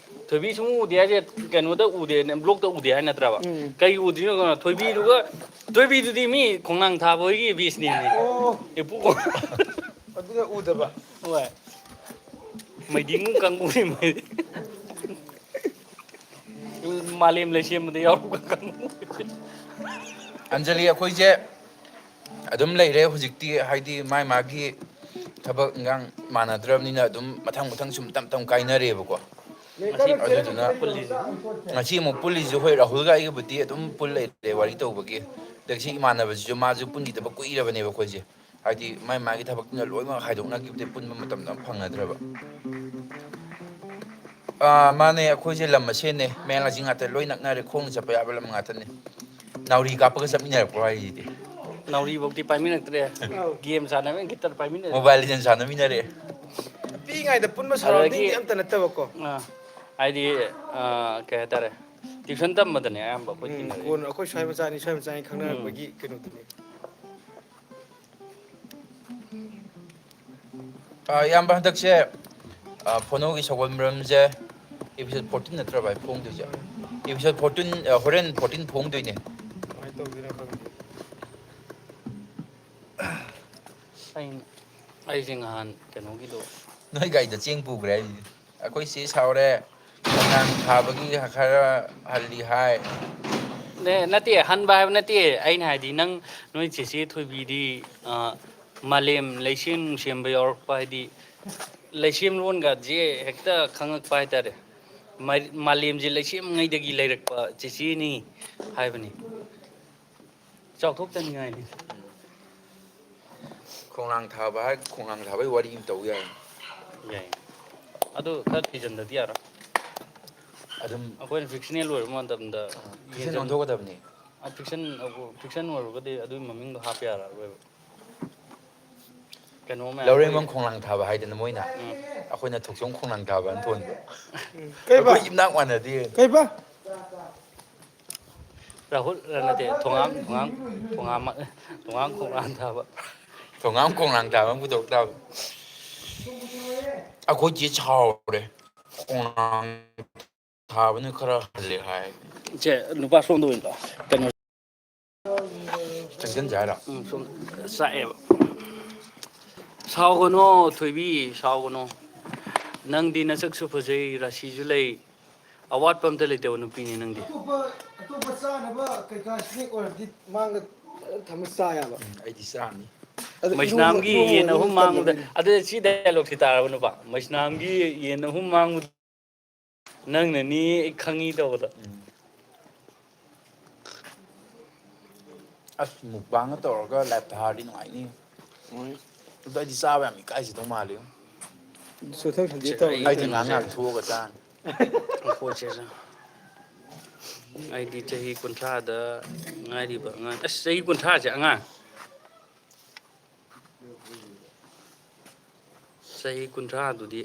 ꯊꯣꯏꯕꯤ ꯁꯨꯡꯎ ꯎꯗꯦ ꯍꯥꯏꯁꯦ, ꯀꯩꯅꯣꯗ ꯎꯗꯦ, ꯕ꯭ꯂꯣꯛꯇ ꯎꯗꯦ ꯍꯥꯏ ꯅꯠꯇ꯭ꯔꯕ? ꯎꯝ꯫ ꯀꯩ ꯎꯗ꯭ꯔꯤꯅꯣ ꯀꯩꯅꯣ? ꯊꯣꯏꯕꯤꯗꯨꯒ, ꯊꯣꯏꯕꯤꯗꯨꯗꯤ ꯃꯤ ꯈꯣꯡꯅꯥꯡ ꯊꯥꯕ ꯍꯣꯏꯒꯤ ꯕꯦꯁꯅꯦꯃꯤ꯫ ꯑꯣ, ꯏꯄꯨ ꯈꯣꯡ- ꯑꯗꯨꯅ ꯎꯗꯕ꯫ ꯍꯣꯏ꯫ ꯃꯩꯗꯤꯡ ꯀꯥꯡꯕꯨꯅꯤ ꯃꯩ-, ꯃꯥꯂꯦꯝ ꯂꯩꯁꯦꯝꯕꯗ ꯌꯥꯎꯔꯛꯄ ꯀꯥꯡꯕꯨ꯫ ꯑꯟꯖꯂꯤ, ꯑꯩꯈꯣꯏꯁꯦ ꯑꯗꯨꯝ ꯂꯩꯔꯦ ꯍꯧꯖꯤꯛꯇꯤ, ꯍꯥꯏꯗꯤ ꯃꯥꯏ ꯃꯥꯒꯤ ꯊꯕꯛ ꯏꯟꯈꯥꯡ ꯃꯥꯟꯅꯗ꯭ꯔꯕꯅꯤꯅ ꯑꯗꯨꯝ ꯃꯊꯪ ꯃꯊꯪ ꯁꯨꯝ ꯇꯞ ꯇꯞ ꯀꯥꯏꯅꯔꯦꯕꯀꯣ꯫ ꯉꯁꯤ ꯑꯗꯨꯗꯨꯅ ꯄꯨꯜꯂꯤꯁꯦ꯫ ꯉꯁꯤ ꯑꯃꯨꯛ ꯄꯨꯜꯂꯤꯁꯦ, ꯍꯣꯏ, ꯔꯥꯍꯨꯜꯒ ꯑꯩꯒꯕꯨꯗꯤ ꯑꯗꯨꯝ ꯄꯨꯜ ꯂꯩꯔꯦ ꯋꯥꯔꯤ ꯇꯧꯕꯒꯤ꯫ ꯑꯗꯒꯤ ꯁꯤ ꯏꯃꯥꯟꯅꯕꯁꯤꯁꯨ, ꯃꯥꯁꯨ ꯄꯨꯟꯈꯤꯗꯕ ꯀꯨꯏꯔꯕꯅꯦꯕ ꯑꯩꯈꯣꯏꯁꯦ꯫ ꯍꯥꯏꯗꯤ ꯃꯥꯏ ꯃꯥꯒꯤ ꯊꯕꯛꯇꯨꯅ ꯂꯣꯏꯅꯃꯛ ꯍꯥꯏꯗꯣꯛꯅꯈꯤꯕꯗꯩ ꯄꯨꯟꯕ ꯃꯇꯝꯗꯣ ꯑꯃ ꯐꯪꯅꯗ꯭ꯔꯕ꯫ ꯑꯥ, ꯃꯥꯅꯦ, ꯑꯩꯈꯣꯏꯁꯦ ꯂꯝ ꯃꯁꯦꯟꯅꯦ, ꯃꯌꯥꯡ ꯂꯥꯆꯤꯡ ꯉꯥꯛꯇ ꯂꯣꯏ ꯅꯛꯅꯔꯦ, ꯈꯣꯡꯅ ꯆꯠꯄ ꯌꯥꯕ ꯂꯝ ꯉꯥꯛꯇꯅꯦ꯫ ꯅꯥꯎꯔꯤ ꯀꯥꯞꯄꯒ ꯆꯠꯃꯤꯟꯅꯔꯛꯄ꯭ꯔꯣ ꯍꯥꯏꯁꯤꯗꯤ? ꯅꯥꯎꯔꯤꯐꯧꯗꯤ ꯄꯥꯏꯃꯤꯟꯅꯛꯇ꯭ꯔꯦ꯫ ꯒꯦꯝ ꯁꯥꯟꯅꯕ ꯈꯤꯇꯪ ꯄꯥꯏꯃꯤꯟꯅꯔꯦ꯫ Mobile legend ꯁꯥꯟꯅꯃꯤꯟꯅꯔꯦ꯫ ꯄꯤꯛꯏꯉꯩꯗ ꯄꯨꯟꯕ ꯑꯗꯒꯤ ꯁꯔꯥꯎꯟꯗꯤꯡꯗꯤ ꯑꯝꯇ ꯅꯠꯇꯕꯀꯣ꯫ ꯑꯥ, ꯍꯥꯏꯗꯤ, ꯑꯥ, ꯀꯩ ꯍꯥꯏꯇꯥꯔꯦ, ꯇ꯭ꯌꯨꯁꯟ ꯇꯝꯕꯗꯅꯦ ꯑꯌꯥꯝꯕ ꯑꯩꯈꯣꯏ ꯎꯝ, ꯇꯤꯟꯅꯔꯛꯏ꯫ ꯀꯣꯟꯅ ꯑꯩꯈꯣꯏ ꯁ꯭ꯋꯥꯏ ꯃꯆꯥꯅꯤ, ꯁ꯭ꯋꯥꯏ ꯃꯆꯥꯅꯤ ꯈꯪꯅꯔꯛꯄꯒꯤ ꯀꯩꯅꯣꯗꯨꯅꯤ꯫ ꯑꯥ, ꯏꯌꯥꯝꯕ, ꯍꯟꯗꯛꯁꯦ, ꯑꯥ, ꯐꯣꯅꯣꯒꯤ ꯁꯒꯣꯜ ꯃꯔꯝꯁꯦ episode fourteen ꯅꯠꯇ꯭ꯔ ꯚꯥꯏ ꯐꯣꯡꯗꯣꯏꯁꯦ? Episode fourteen, ꯑꯥ, ꯍꯣꯔꯦꯟ fourteen ꯐꯣꯡꯗꯣꯏꯅꯦ꯫ ꯀꯃꯥꯏꯅ ꯇꯧꯗꯣꯏꯅꯣ ꯈꯪꯗꯦ꯫ ꯑꯩ-, ꯑꯩꯁꯦ ꯅꯍꯥꯟ ꯀꯩꯅꯣꯒꯤꯗꯣ꯫ ꯅꯣꯏ ꯒꯥꯔꯤꯗ ꯆꯦꯡ ꯄꯨꯈ꯭ꯔꯦ ꯍꯥꯏꯁꯤꯗꯤ꯫ ꯑꯩꯈꯣꯏ ꯆꯦ ꯁꯥꯎꯔꯦ, ꯈꯣꯡꯅꯥꯡ ꯊꯥꯕꯒꯤ ꯈꯔ ꯍꯜꯂꯤ ꯍꯥꯏ꯫ ꯅꯦ, ꯅꯠꯇꯦ, ꯍꯟꯕ ꯍꯥꯏꯕ ꯅꯠꯇꯦ꯫ ꯑꯩꯅ ꯍꯥꯏꯗꯤ, ꯅꯪ, ꯅꯣꯏ ꯆꯦꯆꯦ ꯊꯣꯏꯕꯤꯗꯤ, ꯑ, ꯃꯥꯂꯦꯝ ꯂꯩꯁꯦꯝ ꯅꯨꯡꯁꯦꯝꯕ ꯌꯥꯎꯔꯛꯄ ꯍꯥꯏꯗꯤ, ꯂꯩꯁꯦꯝꯂꯣꯟꯒꯁꯦ ꯍꯦꯛꯇ ꯈꯪꯉꯛꯄ ꯍꯥꯏꯇꯥꯔꯦ꯫ ꯃꯥ-, ꯃꯥꯂꯦꯝꯁꯦ ꯂꯩꯁꯦꯝꯉꯩꯗꯒꯤ ꯂꯩꯔꯛꯄ ꯆꯦꯆꯦꯅꯤ ꯍꯥꯏꯕꯅꯤ꯫ ꯆꯥꯎꯊꯣꯛꯆꯅꯤꯡꯉꯥꯏꯅꯤ꯫ ꯈꯣꯡꯅꯥꯡ ꯊꯥꯕ ꯍꯥꯏ, ꯈꯣꯡꯅꯥꯡ ꯊꯥꯕꯒꯤ ꯋꯥꯔꯤ ꯑꯃ ꯇꯧ ꯌꯥꯏ꯫ ꯌꯥꯏ꯫ ꯑꯗꯨ ꯈꯔ ꯊꯤꯖꯤꯟꯗꯗꯤ ꯌꯥꯔꯣꯏ꯫ ꯑꯗꯨꯝ ꯑꯩꯈꯣꯏꯅ fictional ꯑꯣꯏꯕ ꯃꯇꯝꯗ fiction ꯌꯦꯡꯖꯟ-, ꯑꯣꯟꯊꯣꯛꯀꯗꯕꯅꯤ꯫ ꯑ, fiction, fiction ꯑꯣꯏꯔꯒꯗꯤ ꯑꯗꯨꯒꯤ ꯃꯃꯤꯡꯗꯣ ꯍꯥꯞꯄ ꯌꯥꯔꯛꯑꯔꯣꯏꯕ꯫ ꯀꯩꯅꯣ ꯃꯌꯥꯝ ꯂꯧꯔꯦꯝꯕꯝ ꯑꯩꯈꯣꯏ ꯈꯣꯡꯅꯥꯡ ꯊꯥꯕ ꯍꯥꯏꯗꯅ ꯃꯣꯏꯅ꯫ ꯎꯝ꯫ ꯑꯩꯈꯣꯏꯅ ꯊꯣꯛꯆꯣꯝ ꯈꯣꯡꯅꯥꯡ ꯊꯥꯕ ꯑꯅ ꯊꯣꯟꯕ꯫ ꯀꯩꯕ? ꯑꯩꯈꯣꯏ ꯏꯝꯅꯥꯛ ꯃꯥꯟꯅꯗꯦ꯫ ꯀꯩꯕ? ꯔꯥꯍꯨꯜ, ꯑ, ꯅꯠꯇꯦ, ꯊꯣꯉꯥꯝ, ꯊꯣꯉꯥꯝ, ꯊꯣꯉꯥꯝ, ꯊꯣꯉꯥꯝ ꯈꯣꯡꯅꯥꯡ ꯊꯥꯕ꯫ ꯊꯣꯉꯥꯝ ꯈꯣꯡꯅꯥꯡ ꯊꯥꯕ ꯑꯃ ꯄꯨꯊꯣꯛ ꯇꯥꯕ꯫ ꯑꯩꯈꯣꯏ ꯆꯦ ꯁꯥꯎꯔꯦ꯫ ꯈꯣꯡꯅꯥꯡ ꯊꯥꯕꯅ ꯈꯔ ꯍꯜꯂꯦ ꯍꯥꯏ꯫ ꯁꯦ, ꯅꯨꯄꯥ ꯁꯣꯝꯗ ꯑꯣꯏꯅ ꯂꯥꯛꯑꯣ꯫ ꯀꯩꯅꯣ꯫ ꯆꯪꯁꯤꯟꯁꯦ ꯍꯥꯏꯔꯣ? ꯎꯝ, ꯁꯣꯝ ꯆꯥꯛꯑꯦꯕ꯫ ꯁꯥꯎꯒꯅꯣ, ꯊꯣꯏꯕꯤ, ꯁꯥꯎꯒꯅꯣ꯫ ꯅꯪꯗꯤ ꯅꯁꯛꯁꯨ ꯐꯖꯩ, ꯔꯥꯁꯤꯁꯨ ꯂꯩ, ꯑꯋꯥꯠꯄ ꯑꯝꯇ ꯂꯩꯇꯕ ꯅꯨꯄꯤꯅꯤ ꯅꯪꯗꯤ꯫ ꯑꯇꯣꯞꯄ, ꯑꯇꯣꯞꯄ ꯆꯥꯅꯕ ꯀꯩꯀꯥ snack ꯑꯣꯏꯔꯗꯤ ꯃꯥꯡꯗ ꯐꯖꯅ ꯊꯝꯃ ꯆꯥ ꯌꯥꯕ꯫ ꯎꯝ, ꯑꯩꯗꯤ ꯆꯥꯅꯤ꯫ ꯑꯗꯣ ꯃꯩꯁꯅꯥꯝꯒꯤ ꯏꯔꯣꯝꯕ, ꯌꯦꯟ ꯏꯔꯣꯝꯕ ꯑꯍꯨꯝ ꯃꯥꯡꯕꯗ, ꯇꯜꯂꯕꯅꯤꯅꯦ꯫ ꯑꯗꯨ ꯁꯤ dialogue ꯁꯤ ꯇꯥꯔꯕ ꯅꯨꯄꯥ? ꯃꯩꯁꯅꯥꯝꯒꯤ ꯌꯦꯟ ꯑꯍꯨꯝ ꯃꯥꯡꯕꯗ ꯅꯪꯅꯅꯤ ꯑꯩ ꯈꯪꯉꯤ ꯇꯧꯕꯗꯣ꯫ ꯎꯝ꯫ ꯑꯁ, mukbang ꯒ ꯇꯧꯔꯒ live ꯊꯥꯔꯗꯤ ꯅꯨꯡꯉꯥꯏꯅꯤ꯫ ꯍꯣꯏ꯫ ꯑꯗꯣ ꯑꯩꯗꯤ ꯆꯥꯕ ꯌꯥꯝ ꯏꯀꯥꯏꯖꯗꯧ ꯃꯥꯜꯂꯤ꯫ ꯁꯣꯊ ꯁꯟꯊꯤ ꯁꯦ, ꯇꯧꯔꯒ ꯑꯩ ꯑꯩꯗꯤ ꯉꯥꯏꯍꯥꯛ ꯀꯩꯅꯣꯁꯦ, ꯉꯥꯏꯍꯥꯛ ꯊꯣꯛꯑꯒ ꯆꯥꯅꯤ꯫ ꯄꯣꯠꯁꯦ ꯁꯦ꯫ ꯑꯩꯗꯤ ꯆꯍꯤ ꯀꯨꯟꯊ꯭ꯔꯥꯗ ꯉꯥꯏꯔꯤꯕ ꯑꯉꯥꯡ꯫ ꯑꯁ, ꯆꯍꯤ ꯀꯨꯟꯊ꯭ꯔꯥꯁꯦ ꯑꯉꯥꯡ꯫ ꯆꯍꯤ ꯀꯨꯟꯊ꯭ꯔꯥꯗꯨꯗꯤ꯫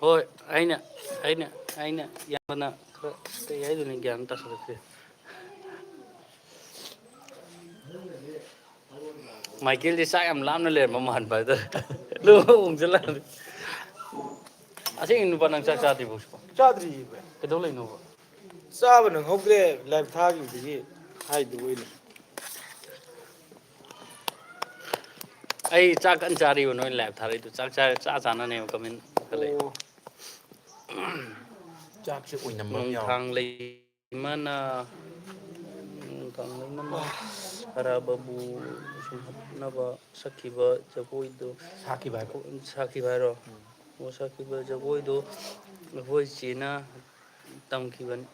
ꯍꯣꯏ, ꯑꯩꯅ, ꯑꯩꯅ, ꯑꯩꯅ ꯏꯌꯥꯝꯕꯅ ꯈꯔ ꯀꯩ ꯍꯥꯏꯗꯣꯏꯅꯣ ꯒ꯭ꯌꯥꯟ ꯇꯥꯁꯤꯜꯂꯛꯇ꯭ꯔꯦ꯫ ꯃꯥꯏꯀꯦꯜꯁꯦ ꯆꯥꯛ ꯌꯥꯝ ꯂꯥꯝꯅ ꯂꯩꯔꯝꯕ ꯃꯥꯟꯕ ꯍꯥꯏꯇꯥꯔꯦ꯫ ꯂꯨꯍꯣꯡ ꯍꯣꯡꯖꯜꯂꯛꯑꯗꯤ꯫ ꯑꯁꯦꯡꯒꯤ ꯅꯨꯄꯥ, ꯅꯪ ꯆꯥꯛ ꯆꯥꯗ꯭ꯔꯤꯕꯣ ꯍꯧꯖꯤꯛꯐꯥꯎ? ꯆꯥꯗ꯭ꯔꯤꯌꯦ ꯚꯥꯏ꯫ ꯀꯩꯗꯧ ꯂꯩꯅꯣꯕ? ꯆꯥꯕ ꯅꯪꯍꯧꯗ꯭ꯔꯦ, live ꯊꯥꯈꯤꯕꯗꯒꯤ ꯍꯥꯏꯗꯨꯕꯨ ꯑꯩꯅ꯫ ꯑꯩ ꯆꯥꯛ ꯀꯟꯅ ꯆꯥꯔꯤꯕ ꯅꯣꯏ live ꯊꯥꯔꯛꯏꯗꯣ꯫ ꯆꯥꯛ ꯆꯥ-, ꯆꯥ ꯆꯥꯅꯅꯦꯕ comment ꯈꯜꯂꯛꯏ꯫ ꯑꯣ꯫ ꯆꯥꯛꯁꯦ ꯑꯣꯏꯅꯝꯕ ꯑꯃ ꯌꯥꯎꯔꯦ꯫ ꯅꯣꯡꯊꯥꯡ ꯂꯩꯃꯅ, ꯅꯣꯡꯊꯥꯡ ꯂꯩꯃꯅ ꯑꯔꯥꯕꯕꯨ ꯁꯨꯝꯍꯠꯅꯕ ꯁꯛꯈꯤꯕ ꯖꯒꯣꯏꯗꯨ ꯁꯥꯈꯤꯕ ꯍꯥꯏꯕ꯫ ꯁꯥꯈꯤꯕ ꯍꯥꯏꯔꯣ? ꯎꯝ꯫ ꯑꯣ, ꯁꯥꯈꯤꯕ ꯖꯒꯣꯏꯗꯣ ꯑꯩꯈꯣꯏ ꯆꯦꯅ ꯇꯝꯈꯤꯕꯅꯤ꯫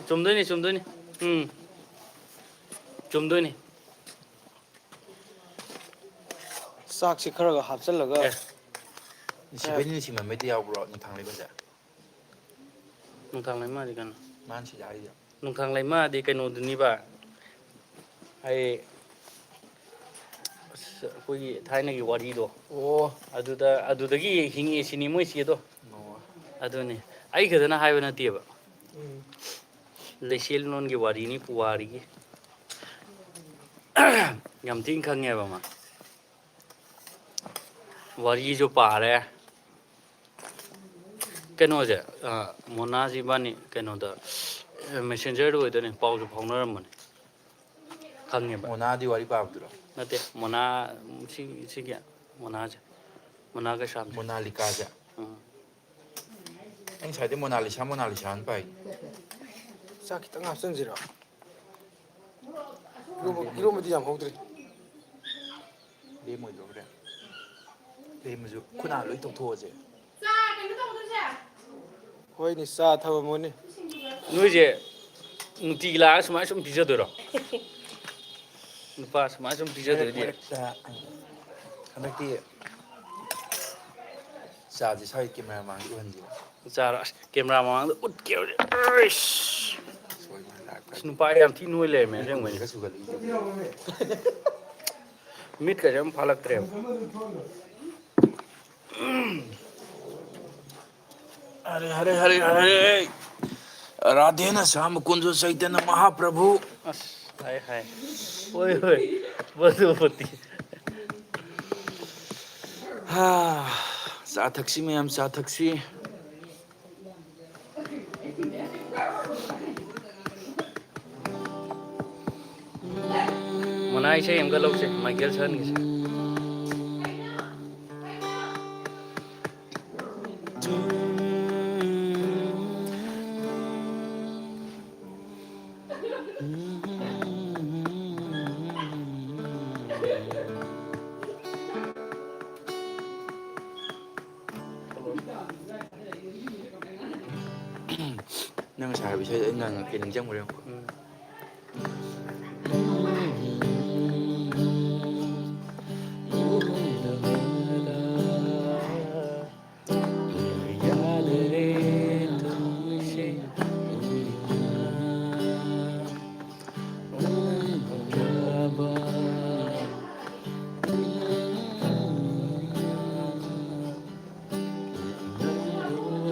ꯆꯨꯝꯗꯣꯏꯅꯤ, ꯆꯨꯝꯗꯣꯏꯅꯤ꯫ ꯎꯝ꯫ ꯆꯨꯝꯗꯣꯏꯅꯤ꯫ ꯆꯥꯛꯁꯤ ꯈꯔꯒ ꯍꯥꯞꯆꯤꯜꯂꯒ꯫ ꯑꯦ꯫ ꯅꯨꯡꯁꯤꯕꯩꯅꯤ ꯅꯨꯡꯁꯤꯃꯟꯕꯩꯗꯤ ꯌꯥꯎꯕ꯭ꯔꯣ ꯅꯨꯡꯊꯥꯡ ꯂꯩꯃꯁꯦ? ꯅꯨꯡꯊꯥꯡ ꯂꯩꯃꯗꯤ ꯀꯩꯅꯣ? ꯃꯥꯅ ꯁꯤꯗ ꯍꯥꯏꯔꯤꯁꯦ꯫ ꯅꯨꯡꯊꯥꯡ ꯂꯩꯃꯗꯤ ꯀꯩꯅꯣꯗꯨꯅꯤꯕ꯫ ꯑꯩ ꯑꯩꯈꯣꯏꯒꯤ ꯊꯥꯏꯅꯒꯤ ꯋꯥꯔꯤꯗꯣ꯫ ꯑꯣ꯫ ꯑꯗꯨꯗ, ꯑꯗꯨꯗꯒꯤ ꯍꯤꯡꯉꯛꯑꯦ ꯁꯤꯅꯤ ꯃꯣꯏ ꯆꯦꯗꯣ꯫ ꯑꯣ꯫ ꯑꯗꯨꯅꯤ꯫ ꯑꯩ ꯈꯛꯇꯅ ꯍꯥꯏꯕ ꯅꯠꯇꯦꯕ꯫ ꯎꯝ꯫ ꯂꯩꯆꯦꯜꯂꯣꯟꯒꯤ ꯋꯥꯔꯤꯅꯤ, ꯄꯨꯋꯥꯔꯤꯒꯤ꯫ ꯌꯥꯝ ꯊꯤꯅ ꯈꯪꯉꯦꯕ ꯃꯥ꯫ ꯋꯥꯔꯤꯁꯨ ꯄꯥꯔꯦ꯫ ꯀꯩꯅꯣꯁꯦ, ꯑ, ꯃꯣꯅꯥꯁꯤ ꯏꯕꯥꯅꯤ ꯀꯩꯅꯣꯗ, ꯑ, ꯃꯦꯁꯦꯟꯖꯔꯗ ꯑꯣꯏꯗꯣꯏꯅꯦ, ꯄꯥꯎꯁꯨ ꯐꯥꯎꯅꯔꯝꯕꯅꯦ꯫ ꯈꯪꯉꯦꯕ꯫ ꯃꯣꯅꯥꯗꯤ ꯋꯥꯔꯤ ꯄꯥꯕꯗꯨꯔꯣ? ꯅꯠꯇꯦ, ꯃꯣꯅꯥ, ꯁꯤ-, ꯁꯤꯒꯤ ꯃꯣꯅꯥꯁꯦ꯫ ꯃꯣꯅꯥ ꯀꯩꯁꯥꯝꯁꯦ꯫ ꯃꯣꯅꯥꯂꯤꯀꯥꯁꯦ? ꯎꯝ꯫ ꯑꯩ ꯉꯁꯥꯏꯗꯩ ꯃꯣꯅꯥꯂꯤꯁꯥ, ꯃꯣꯅꯥꯂꯤꯁꯥꯅ ꯄꯥꯏ꯫ ꯆꯥꯛ ꯈꯤꯇꯪ ꯍꯥꯞꯆꯤꯟꯁꯤꯔꯣ? ꯏꯔꯣꯝꯕ-, ꯏꯔꯣꯝꯕꯗꯤ ꯌꯥꯝ ꯍꯧꯗ꯭ꯔꯤ꯫ ꯂꯦꯝꯃꯣꯏꯗ꯭ꯔꯣ ꯍꯣꯔꯦꯟ? ꯂꯦꯝꯃꯁꯨ ꯈꯨꯠ ꯍꯥꯝꯃ ꯂꯣꯏ ꯇꯧꯊꯣꯛꯑꯁꯦ꯫ ꯍꯣꯏꯅꯦ, ꯆꯥ ꯊꯝꯃꯝꯃꯣꯅꯦ꯫ ꯅꯣꯏꯁꯦ ꯅꯨꯡꯇꯤꯒꯤ ꯂꯥꯛꯑꯒ ꯁꯨꯃꯥꯏꯅ ꯁꯨꯝ ꯄꯤꯖꯗꯣꯏꯔꯣ? ꯅꯨꯄꯥ ꯁꯨꯃꯥꯏꯅ ꯁꯨꯝ ꯄꯤꯖꯗꯣꯏꯗꯤ꯫ ꯃꯔꯛ ꯃꯔꯛꯇ ꯍꯟꯗꯛꯇꯤ ꯆꯥꯁꯦ ꯁ꯭ꯋꯥꯏ ꯀꯦꯃꯦꯔꯥ ꯃꯃꯥꯡꯗ ꯎꯍꯟꯁꯦ꯫ ꯆꯥꯔꯣ꯫ ꯑꯁ, ꯀꯦꯃꯦꯔꯥ ꯃꯃꯥꯡꯗ ꯎꯠꯀꯦ ꯍꯧꯖꯤꯛ꯫ ꯑꯩꯁ! ꯁꯣꯏꯗꯅ ꯂꯥꯛꯀꯅꯤ꯫ ꯑꯁ, ꯅꯨꯄꯥ ꯌꯥꯝ ꯊꯤ ꯅꯣꯏ ꯂꯩꯔꯝꯃꯦ, ꯃꯤ ꯑꯁꯦꯡꯕꯩꯅꯦ꯫ ꯀꯨꯟꯃꯨꯛꯀ ꯁꯨꯒꯠꯂꯛꯏꯗꯨꯗꯤ꯫ ꯃꯤꯠꯀꯁꯦ ꯑꯝ ꯐꯥꯂꯛꯇ꯭ꯔꯦꯕ꯫ ꯍꯔꯦ, ꯍꯔꯦ, ꯍꯔꯦ, ꯍꯔꯦ꯫ ꯔꯥꯙꯦꯅ ꯁ꯭ꯌꯥꯝ ꯀꯨꯟꯖ ꯆꯩꯇꯟꯌ ꯃꯍꯥꯄ꯭ꯔꯚꯨ꯫ ꯑꯁ, ꯍꯥꯏ, ꯍꯥꯏ꯫ ꯍꯣꯏ, ꯍꯣꯏ꯫ ꯃꯗꯨꯃꯛꯇꯤ꯫ ꯍꯥ, ꯆꯥ ꯊꯛꯁꯤ ꯃꯌꯥꯝ, ꯆꯥ ꯊꯛꯁꯤ꯫ ꯃꯣꯅꯥ ꯏꯁꯩ ꯑꯃꯒ ꯂꯧꯁꯦ, ꯃꯥꯏꯀꯦꯜ ꯁꯟꯒꯤꯁꯦ꯫ ꯅꯪ ꯉꯁꯥꯏ ꯍꯥꯏꯕ ꯏꯁꯩꯗꯣ ꯑꯩ ꯉꯪꯉꯛꯀꯦ, ꯅꯤꯡꯁꯤꯡꯕ꯭ꯔꯥ ꯌꯦꯡꯉꯨꯀꯣ꯫ ꯎꯝ꯫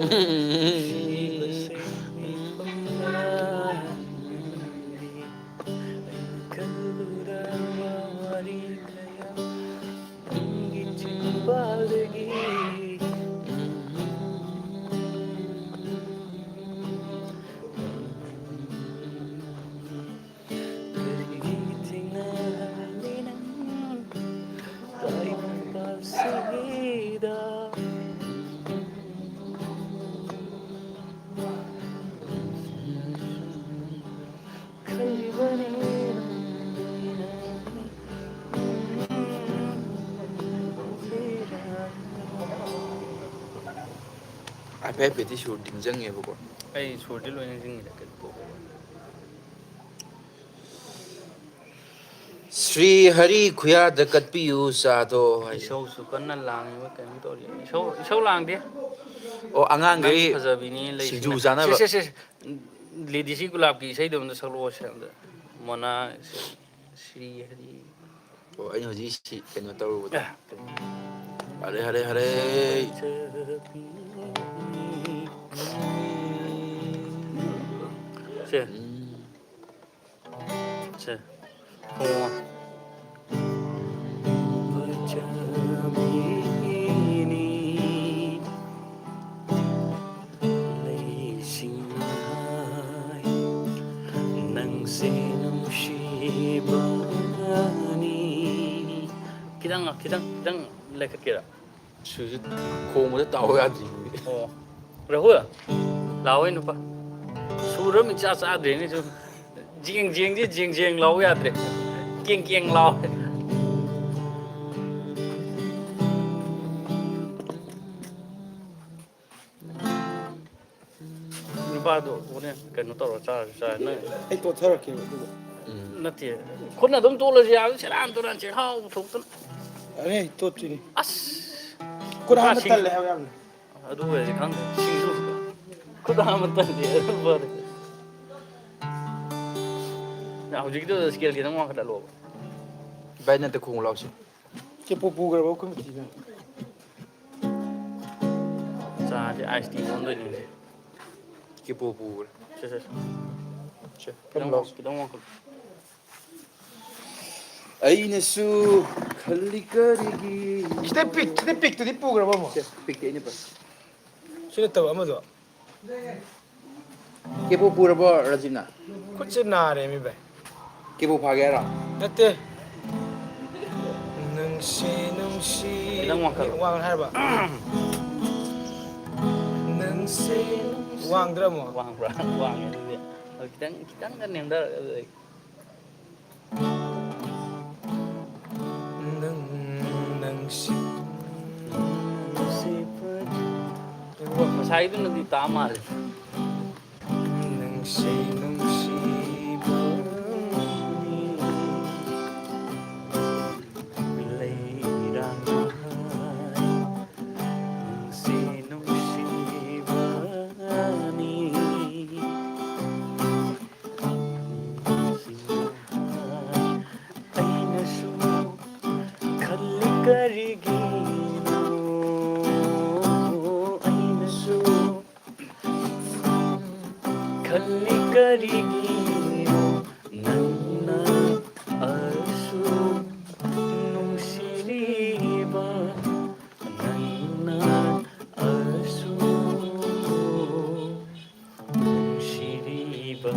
ꯅꯨꯡꯁꯤꯕꯁꯦ ꯃꯤꯐꯝꯗ ꯅꯪꯗꯤ ꯑꯩꯅ ꯈꯜꯂꯨꯗꯕ ꯋꯥꯔꯤ ꯀꯌꯥ ꯅꯪꯒꯤ ꯆꯤꯟꯕꯥꯜꯗꯒꯤ ꯀꯔꯤꯒꯤ ꯊꯦꯡꯅꯍꯜꯂꯤ ꯅꯪ ꯇꯥꯏꯕꯪ ꯄꯥꯜꯁꯤꯗ? ꯈꯜꯂꯤꯕꯅꯤ ꯅꯪ ꯍꯥꯏꯐꯦꯠ ꯍꯥꯏꯐꯦꯠꯇꯤ ꯁꯨꯔ ꯅꯤꯡꯁꯤꯡꯉꯦꯕꯀꯣ꯫ ꯑꯩ ꯁꯨꯔꯗꯤ ꯂꯣꯏ ꯅꯤꯡꯁꯤꯡꯉꯤꯗ, ꯀꯩꯅꯣ ꯇꯧꯕ꯫ ꯁ꯭ꯔꯤ ꯍꯔꯤ ꯈꯨꯌꯥꯗ ꯀꯠꯄꯤꯌꯨ ꯆꯥꯗꯣ ꯍꯥꯏ꯫ ꯏꯁꯧꯁꯨ ꯀꯟꯅ ꯂꯥꯡꯉꯤꯕ ꯀꯩꯅꯣꯝ ꯇꯧꯔꯤ꯫ ꯏꯁꯧ, ꯏꯁꯧ ꯂꯥꯡꯗꯦ꯫ ꯑꯣ, ꯑꯉꯥꯡꯈꯩ ꯅꯪ ꯐꯖꯕꯤꯅꯤ ꯁꯤꯡꯖꯨ ꯂꯩꯁꯤꯅ꯫ ꯆꯥꯅꯕ꯫ ꯁꯦ, ꯁꯦ, ꯁꯦ꯫ ꯂꯦꯗꯤꯁꯤ ꯒꯨꯂꯥꯞꯀꯤ ꯏꯁꯩꯗꯣ ꯑꯝꯇ ꯁꯛꯂꯛꯑꯣꯁꯦ ꯑꯝꯇ꯫ ꯃꯣꯅꯥ, ꯁ꯭ꯔꯤ ꯍꯔꯤ꯫ ꯑꯣ, ꯑꯩꯅ ꯍꯧꯖꯤꯛ ꯁꯤ ꯀꯩꯅꯣ ꯇꯧꯔꯨꯕꯗꯣ꯫ ꯑꯦ꯫ ꯍꯔꯦ, ꯍꯔꯦ, ꯍꯔꯦ꯫ ꯁꯦ꯫ ꯎꯝ꯫ ꯁꯦ꯫ ꯍꯣꯡꯉꯣ꯫ ꯂꯩꯁꯤꯡ ꯍꯥꯏ ꯅꯪꯁꯦ ꯅꯨꯡꯁꯤꯕꯅꯤ꯫ ꯈꯤꯇꯪ, ꯈꯤꯇꯪ, ꯈꯤꯇꯪ ꯂꯩꯈꯠꯀꯦꯔꯥ? ꯁꯨꯔꯁꯦ ꯈꯣꯡꯕꯗ ꯇꯥꯎ ꯌꯥꯗ꯭ꯔꯤ꯫ ꯑꯣ꯫ ꯔꯥꯍꯨꯜ, ꯂꯥꯛꯑꯣ ꯅꯨꯄꯥ꯫ ꯁꯨꯔ ꯑꯃ ꯏꯆꯥ ꯆꯥꯗ꯭ꯔꯦꯅꯦ ꯁꯨꯝ꯫ ꯖꯦꯡ ꯖꯦꯡꯁꯦ ꯖꯦꯡ ꯖꯦꯡ ꯂꯥꯎ ꯌꯥꯗ꯭ꯔꯦ꯫ ꯀꯦꯡ ꯀꯦꯡ ꯂꯥꯎ꯫ ꯅꯨꯄꯥꯗꯣ ꯍꯣꯔꯦꯟ ꯀꯩꯅꯣ ꯇꯧꯔ ꯆꯥꯔꯁꯨ ꯆꯥꯔꯦ꯫ ꯅꯪ ꯑꯩ ꯇꯣꯠꯊꯔꯛꯀꯦꯕ ꯑꯗꯨꯒ꯫ ꯎꯝ꯫ ꯅꯠꯇꯦ꯫ ꯈꯨꯠꯅ ꯑꯗꯨꯝ ꯇꯣꯠꯂꯁꯨ ꯌꯥꯕ, ꯁꯦꯔꯥꯟ ꯇꯨꯔꯥꯟ ꯆꯤꯜꯍꯥꯎ ꯊꯣꯛꯇꯅ꯫ ꯌꯥꯔꯦ, ꯑꯩ ꯇꯣꯠꯇꯣꯏꯅꯤ꯫ ꯑꯁ! ꯈꯨꯠ ꯍꯥꯝꯕ ꯁꯤꯡ-, ꯇꯜꯂꯦ ꯍꯥꯏꯕ ꯌꯥꯝꯅ꯫ ꯑꯗꯨ ꯑꯣꯏꯔꯗꯤ ꯈꯪꯗꯦ꯫ ꯁꯤꯡꯖꯨ ꯈꯨꯠ ꯍꯥꯝꯕ ꯇꯜꯂꯦ꯫ ꯑꯗꯨ ꯐꯔꯦ꯫ ꯅꯪ ꯍꯧꯖꯤꯛꯀꯤꯗꯣ ꯁ꯭ꯀꯦꯜ ꯈꯤꯇꯪ ꯋꯥꯡꯈꯠꯍꯜꯂꯣꯕ꯫ ꯚꯥꯏ, ꯅꯠꯇ ꯈꯣꯡꯉꯨ ꯂꯥꯎꯁꯦ꯫ ꯀꯦꯄꯨ ꯄꯨꯈ꯭ꯔꯕ ꯑꯩꯈꯣꯏ ꯃꯇꯤꯗ? ꯆꯥ ꯑꯥꯏꯁ ꯇꯤ ꯑꯣꯟꯗꯣꯏꯅꯦ꯫ ꯀꯦꯄꯣ ꯄꯨꯈ꯭ꯔꯦ꯫ ꯁꯦ, ꯁꯦ, ꯁꯦ꯫ ꯁꯦ, ꯈꯤꯇꯪ ꯐꯝ ꯂꯥꯎ꯫ ꯋꯥꯡ-, ꯈꯤꯇꯪ ꯋꯥꯡꯈꯠꯂꯨ꯫ ꯑꯩꯅꯁꯨ ꯈꯜꯂꯤ ꯀꯔꯤꯒꯤ꯫ ꯁꯤꯗ ꯄꯤꯛ-, ꯁꯤꯗ ꯄꯤꯛꯇꯨꯗꯤ ꯄꯨꯈ꯭ꯔꯕ ꯑꯃꯨꯛ? ꯁꯦ, ꯄꯤꯛꯇꯤ ꯑꯩꯅ ꯄꯥꯏ꯫ ꯁꯤ ꯅꯠꯇꯕ ꯑꯃꯗꯣ꯫ ꯀꯦꯄꯣ ꯄꯨꯔꯕꯣ, ꯔꯥꯖꯤꯕꯅ? ꯈꯨꯠꯁꯦ ꯅꯥꯔꯦꯃꯤ ꯚꯥꯏ꯫ ꯀꯦꯄꯣ ꯐꯥꯒꯦ ꯍꯥꯏꯔꯣ? ꯅꯠꯇꯦ꯫ ꯅꯨꯡꯁꯤ, ꯅꯨꯡꯁꯤ꯫ ꯈꯤꯇꯪ ꯋꯥꯡꯈꯠꯂꯣ꯫ ꯋꯥꯡ ꯍꯥꯏꯕ? ꯅꯨꯡꯁꯤ, ꯅꯨꯡꯁꯤ꯫ ꯋꯥꯡꯗ꯭ꯔ ꯑꯃꯨꯛ? ꯋꯥꯡꯕ꯭ꯔꯥ? ꯋꯥꯡꯉꯦ ꯑꯗꯨꯗꯤ꯫ ꯑꯗꯨ ꯈꯤꯇꯪ, ꯈꯤꯇꯪꯒ ꯅꯦꯝꯊꯔ-, ꯅꯪ ꯅꯪꯁꯤ ꯉꯁꯥꯏꯗꯨꯅꯗꯤ ꯇꯥ ꯃꯥꯜꯂꯦ꯫ ꯅꯪꯁꯤ ꯅꯨꯡꯁꯤꯕꯅꯤ ꯂꯩꯔꯥꯡ ꯅꯨꯡꯁꯤ ꯅꯨꯡꯁꯤꯕꯅꯤ꯫ ꯑꯩꯅꯁꯨ ꯈꯜꯂꯤ ꯀꯔꯤꯒꯤꯅꯣ, ꯑꯩꯅꯁꯨ ꯈꯜꯂꯤ ꯀꯔꯤꯒꯤꯅꯣ, ꯅꯪꯅ ꯑꯁꯨꯛ ꯅꯨꯡꯁꯤꯔꯤꯕ, ꯅꯪꯅ ꯑꯁꯨꯛ ꯅꯨꯡꯁꯤꯔꯤꯕ꯫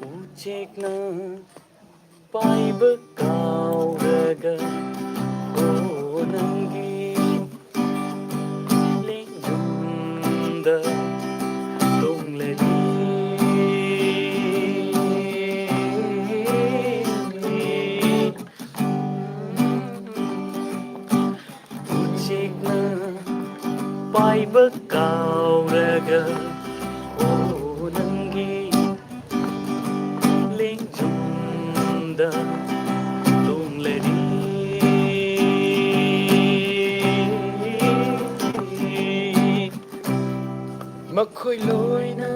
ꯎꯆꯦꯛꯅ ꯄꯥꯏꯕ ꯀꯥꯎꯔꯒ, ꯑꯣ ꯅꯪꯒꯤ ꯂꯦꯡꯖꯨꯝꯗ ꯇꯣꯡꯂꯔꯤ꯫ ꯎꯆꯦꯛꯅ ꯄꯥꯏꯕ ꯀꯥꯎꯔꯒ, ꯑꯣ ꯅꯪꯒꯤ ꯂꯦꯡꯖꯨꯝꯗ ꯇꯣꯡꯂꯔꯤ꯫ ꯃꯈꯣꯏ ꯂꯣꯏꯅ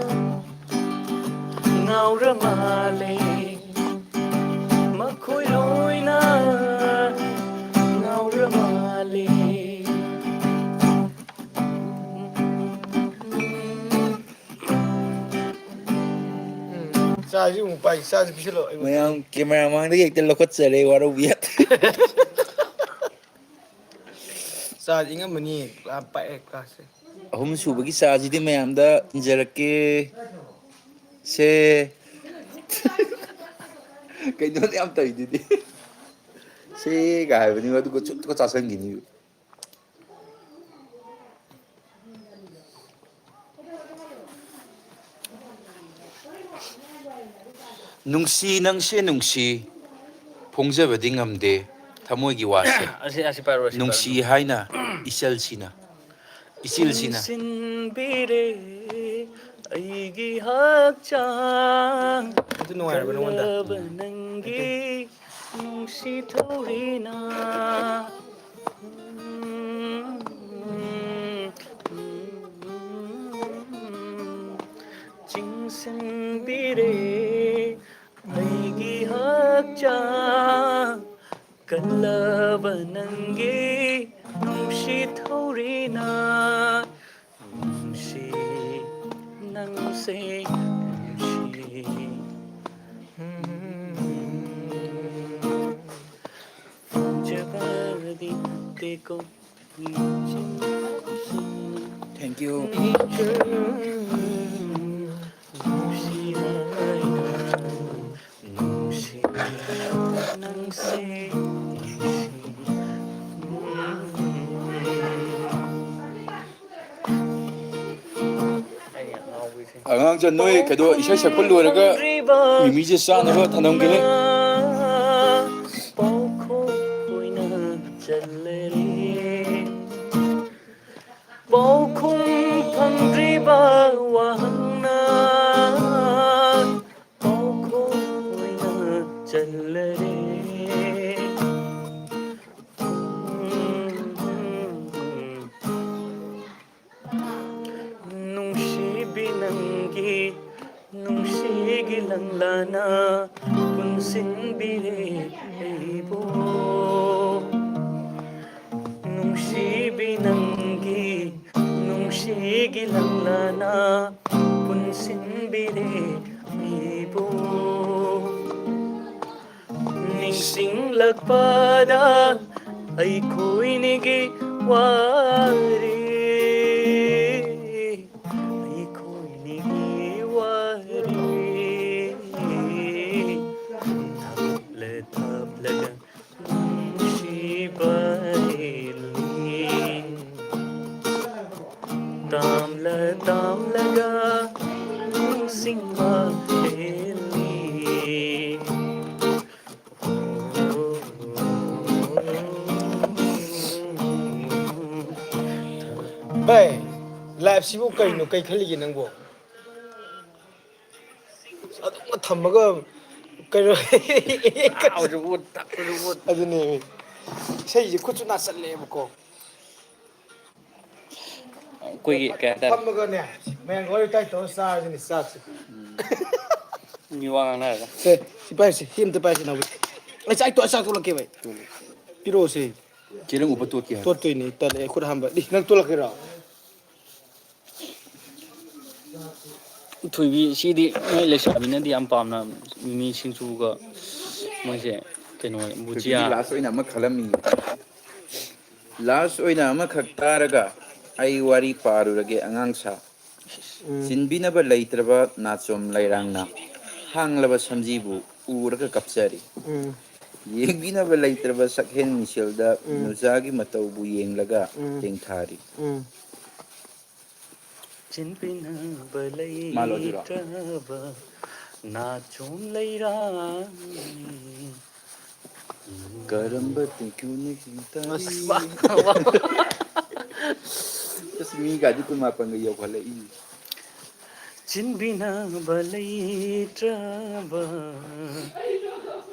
ꯆꯥꯁꯤ ꯑꯃꯨꯛ ꯄꯥꯏ, ꯆꯥꯁꯤ ꯄꯤꯁꯤꯜꯂꯣ ꯑꯩꯉꯣꯟꯗ꯫ ꯃꯌꯥꯝ ꯀꯦꯃꯦꯔꯥ ꯃꯥꯡꯗ ꯍꯦꯛꯇ ꯂꯧꯈꯠꯆꯔꯦ, ꯋꯥꯔꯧꯕꯤ ꯌꯥꯗꯦ꯫ ꯆꯥꯁꯤ ꯏꯪꯉꯝꯃꯅꯤ, ꯀ꯭ꯂꯥꯁ ꯄꯥꯏ, ꯀ꯭ꯂꯥꯁꯁꯦ꯫ ꯑꯍꯨꯝ ꯁꯨꯕꯒꯤ ꯆꯥꯁꯤꯗꯤ ꯃꯌꯥꯝꯗ ꯏꯟꯖꯔꯛꯀꯦ꯫ ꯁꯦ꯫ ꯀꯩꯅꯣ ꯌꯥꯝ ꯇꯧꯔꯤꯗꯨꯗꯤ꯫ ꯁꯦꯒ ꯍꯥꯏꯕꯅꯤ, ꯑꯗꯨꯒ ꯆꯨꯞ ꯆꯨꯞꯀ ꯆꯥꯁꯟꯈꯤꯅꯤ꯫ ꯅꯨꯡꯁꯤ ꯅꯪꯁꯦ ꯅꯨꯡꯁꯤ, ꯐꯣꯡꯖꯕꯗꯤ ꯉꯝꯗꯦ ꯊꯃꯣꯏꯒꯤ ꯋꯥꯁꯦ꯫ ꯑꯁꯤ, ꯑꯁꯤ ꯄꯥꯏꯔꯣ, ꯑꯁꯤ ꯅꯨꯡꯁꯤ ꯄꯥꯏꯔꯣ꯫ ꯍꯥꯏꯅ ꯏꯆꯜꯁꯤꯅ, ꯏꯆꯤꯜꯁꯤꯅ꯫ ꯄꯨꯟꯁꯤꯟꯕꯤꯔꯦ ꯑꯩꯒꯤ ꯍꯛꯆꯥꯡ꯫ ꯑꯗꯨ ꯅꯨꯡꯉꯥꯏꯔꯕ ꯅꯉꯣꯟꯗ? ꯀꯜꯂꯕ ꯅꯪꯒꯤ ꯅꯨꯡꯁꯤ ꯊꯧꯔꯤꯅ꯫ ꯆꯤꯡꯁꯤꯟꯕꯤꯔꯦ ꯑꯩꯒꯤ ꯍꯛꯆꯥꯡ, ꯀꯜꯂꯕ ꯅꯪꯒꯤ ꯅꯨꯡꯁꯤ ꯊꯧꯔꯤꯅ꯫ ꯅꯨꯡꯁꯤ ꯅꯪꯁꯦ ꯅꯨꯡꯁꯤ꯫ ꯐꯣꯡꯖꯕꯗꯤ ꯅꯠꯇꯦꯀꯣ꯫ Thank you. ꯑꯉꯥꯡꯁꯦ, ꯅꯣꯏ ꯀꯩꯗꯣ ꯏꯁꯩ ꯁꯛꯄ ꯂꯣꯏꯔꯒ ꯃꯤꯃꯤꯁꯦ ꯆꯥꯅꯕ ꯊꯅꯝꯒꯦꯍꯦ꯫ ꯄꯥꯎꯈꯣꯡ ꯑꯣꯏꯅ ꯆꯜꯂꯔꯦ꯫ ꯄꯥꯎꯈꯨꯝ ꯐꯪꯗ꯭ꯔꯤꯕ ꯋꯥꯍꯪꯅ ꯄꯥꯎꯈꯨꯝ ꯑꯣꯏꯅ ꯆꯜꯂꯔꯦ꯫ ꯅꯨꯡꯁꯤꯕꯤ ꯅꯪꯒꯤ ꯅꯨꯡꯁꯤꯒꯤ ꯂꯪꯂꯥꯅ ꯄꯨꯟꯁꯤꯟꯕꯤꯔꯦ ꯑꯩꯕꯨ꯫ ꯅꯨꯡꯁꯤꯕꯤ ꯅꯪꯒꯤ ꯅꯨꯡꯁꯤꯒꯤ ꯂꯪꯂꯥꯅ ꯄꯨꯟꯁꯤꯟꯕꯤꯔꯦ ꯑꯩꯕꯨ꯫ ꯄꯨꯡ ꯅꯤꯡꯁꯤꯡꯂꯛꯄꯗ ꯑꯩꯈꯣꯏꯅꯤꯒꯤ ꯋꯥꯔꯤ, ꯑꯩꯈꯣꯏꯅꯤꯒꯤ ꯋꯥꯔꯤ ꯊꯥꯞꯂ ꯊꯥꯞꯂꯒ ꯅꯨꯡꯁꯤꯕ ꯍꯦꯜꯂꯤ꯫ ꯇꯥꯝꯂ ꯇꯥꯝꯂꯒ ꯅꯤꯡꯁꯤꯡꯕ ꯍꯦꯜꯂꯤ꯫ ꯚꯥꯏ, ꯂꯥꯏꯐꯁꯤꯕꯨ ꯀꯩꯅꯣ? ꯀꯩ ꯈꯜꯂꯤꯒꯦ ꯅꯪꯕꯨ? ꯑꯗꯨꯝ ꯊꯝꯃꯒ ꯀꯩꯅꯣ? ꯇꯥꯕꯁꯨ ꯎꯠ, ꯇꯛꯄꯁꯨ ꯎꯠ꯫ ꯑꯗꯨꯅꯦ꯫ ꯏꯁꯩꯁꯦ ꯈꯨꯠꯁꯨ ꯅꯥꯁꯜꯂꯛꯑꯦꯕꯀꯣ꯫ ꯑꯩꯈꯣꯏꯒꯤ ꯀꯩ ꯍꯥꯏꯇꯥꯔꯦ? ꯐꯝꯃꯒꯅꯦ, ꯃꯌꯥꯝꯒ ꯋꯥꯔꯤ ꯋꯥꯇꯥꯏ ꯇꯧꯔ ꯆꯥꯔꯁꯤꯅꯦ ꯆꯥꯛꯁꯦ꯫ ꯃꯤ ꯋꯥ ꯉꯥꯡꯅꯔꯒ꯫ ꯁꯦ, ꯁꯤ ꯄꯥꯏꯁꯦ, ꯁꯤ ꯑꯝꯇ ꯄꯥꯏꯁꯦ, ꯅꯥꯎꯕꯤ꯫ ꯑꯩ ꯆꯥꯛ ꯇꯣ-, ꯆꯥꯛ ꯇꯣꯂꯛꯀꯦ, ꯚꯥꯏ꯫ ꯄꯤꯔꯛꯑꯣꯁꯦ꯫ ꯆꯦ, ꯅꯪ ꯎꯞꯄ ꯇꯣꯠꯀꯦ ꯍꯥꯏꯕ? ꯇꯣꯠꯇꯣꯏꯅꯦ, ꯇꯜꯂꯦ, ꯑꯩ ꯈꯨꯠ ꯍꯥꯝꯕ꯫ ꯏ, ꯅꯪ ꯇꯣꯂꯛꯀꯦꯔꯣ? ꯊꯣꯏꯕꯤ, ꯁꯤꯗꯤ ꯅꯣꯏ ꯂꯩꯁꯥꯕꯤꯅꯗꯤ ꯌꯥꯝ ꯄꯥꯝꯅ, ꯃꯤꯃꯤ ꯁꯤꯡꯖꯨꯒ ꯃꯣꯏꯁꯦ, ꯀꯩꯅꯣ, ꯊꯣꯏꯕꯤꯒꯤ ꯕꯨꯖꯤꯌꯥ꯫ Last ꯑꯣꯏꯅ ꯑꯃ ꯈꯜꯂꯝꯃꯤ꯫ Last ꯑꯣꯏꯅ ꯑꯃꯈꯛ ꯇꯥꯔꯒ ꯑꯩ ꯋꯥꯔꯤ ꯄꯥꯔꯨꯔꯒꯦ, ꯑꯉꯥꯡ ꯁꯥ꯫ ꯎꯝ꯫ ꯆꯤꯟꯕꯤꯅꯕ ꯂꯩꯇ꯭ꯔꯕ ꯅꯥꯆꯣꯝ ꯂꯩꯔꯥꯡꯅ ꯍꯥꯡꯂꯕ ꯁꯝꯖꯤꯕꯨ ꯎꯔꯒ ꯀꯞꯆꯔꯤ꯫ ꯎꯝ꯫ ꯌꯦꯡꯕꯤꯅꯕ ꯂꯩꯇ꯭ꯔꯕ ꯁꯛꯍꯦꯟ ꯃꯤꯡꯁꯦꯜꯗ ꯎꯝ꯫ ꯅꯨꯖꯥꯒꯤ ꯃꯇꯧꯕꯨ ꯌꯦꯡꯂꯒ ꯎꯝ꯫ ꯇꯦꯡꯊꯥꯔꯤ꯫ ꯎꯝ꯫ ꯆꯤꯟꯕꯤꯅꯕ ꯃꯥꯜꯂꯣ ꯑꯗꯨꯔꯣ? ꯂꯩꯇ꯭ꯔꯕ ꯅꯥꯆꯣꯝ ꯂꯩꯔꯥꯡꯅꯤ꯫ ꯀꯔꯝꯕ ꯇꯦꯡꯀ꯭ꯌꯨꯅ ꯍꯤꯡ ꯇꯥꯔꯤ? ꯑꯁ, ꯋꯥ, ꯋꯥ꯫ ꯑꯁ, ꯃꯤꯒꯥꯗꯤ ꯀꯨꯟ ꯃꯥꯄꯟꯒ ꯌꯧꯈꯠꯂꯛꯏ꯫ ꯆꯤꯟꯕꯤꯅꯕ ꯂꯩꯇ꯭ꯔꯕ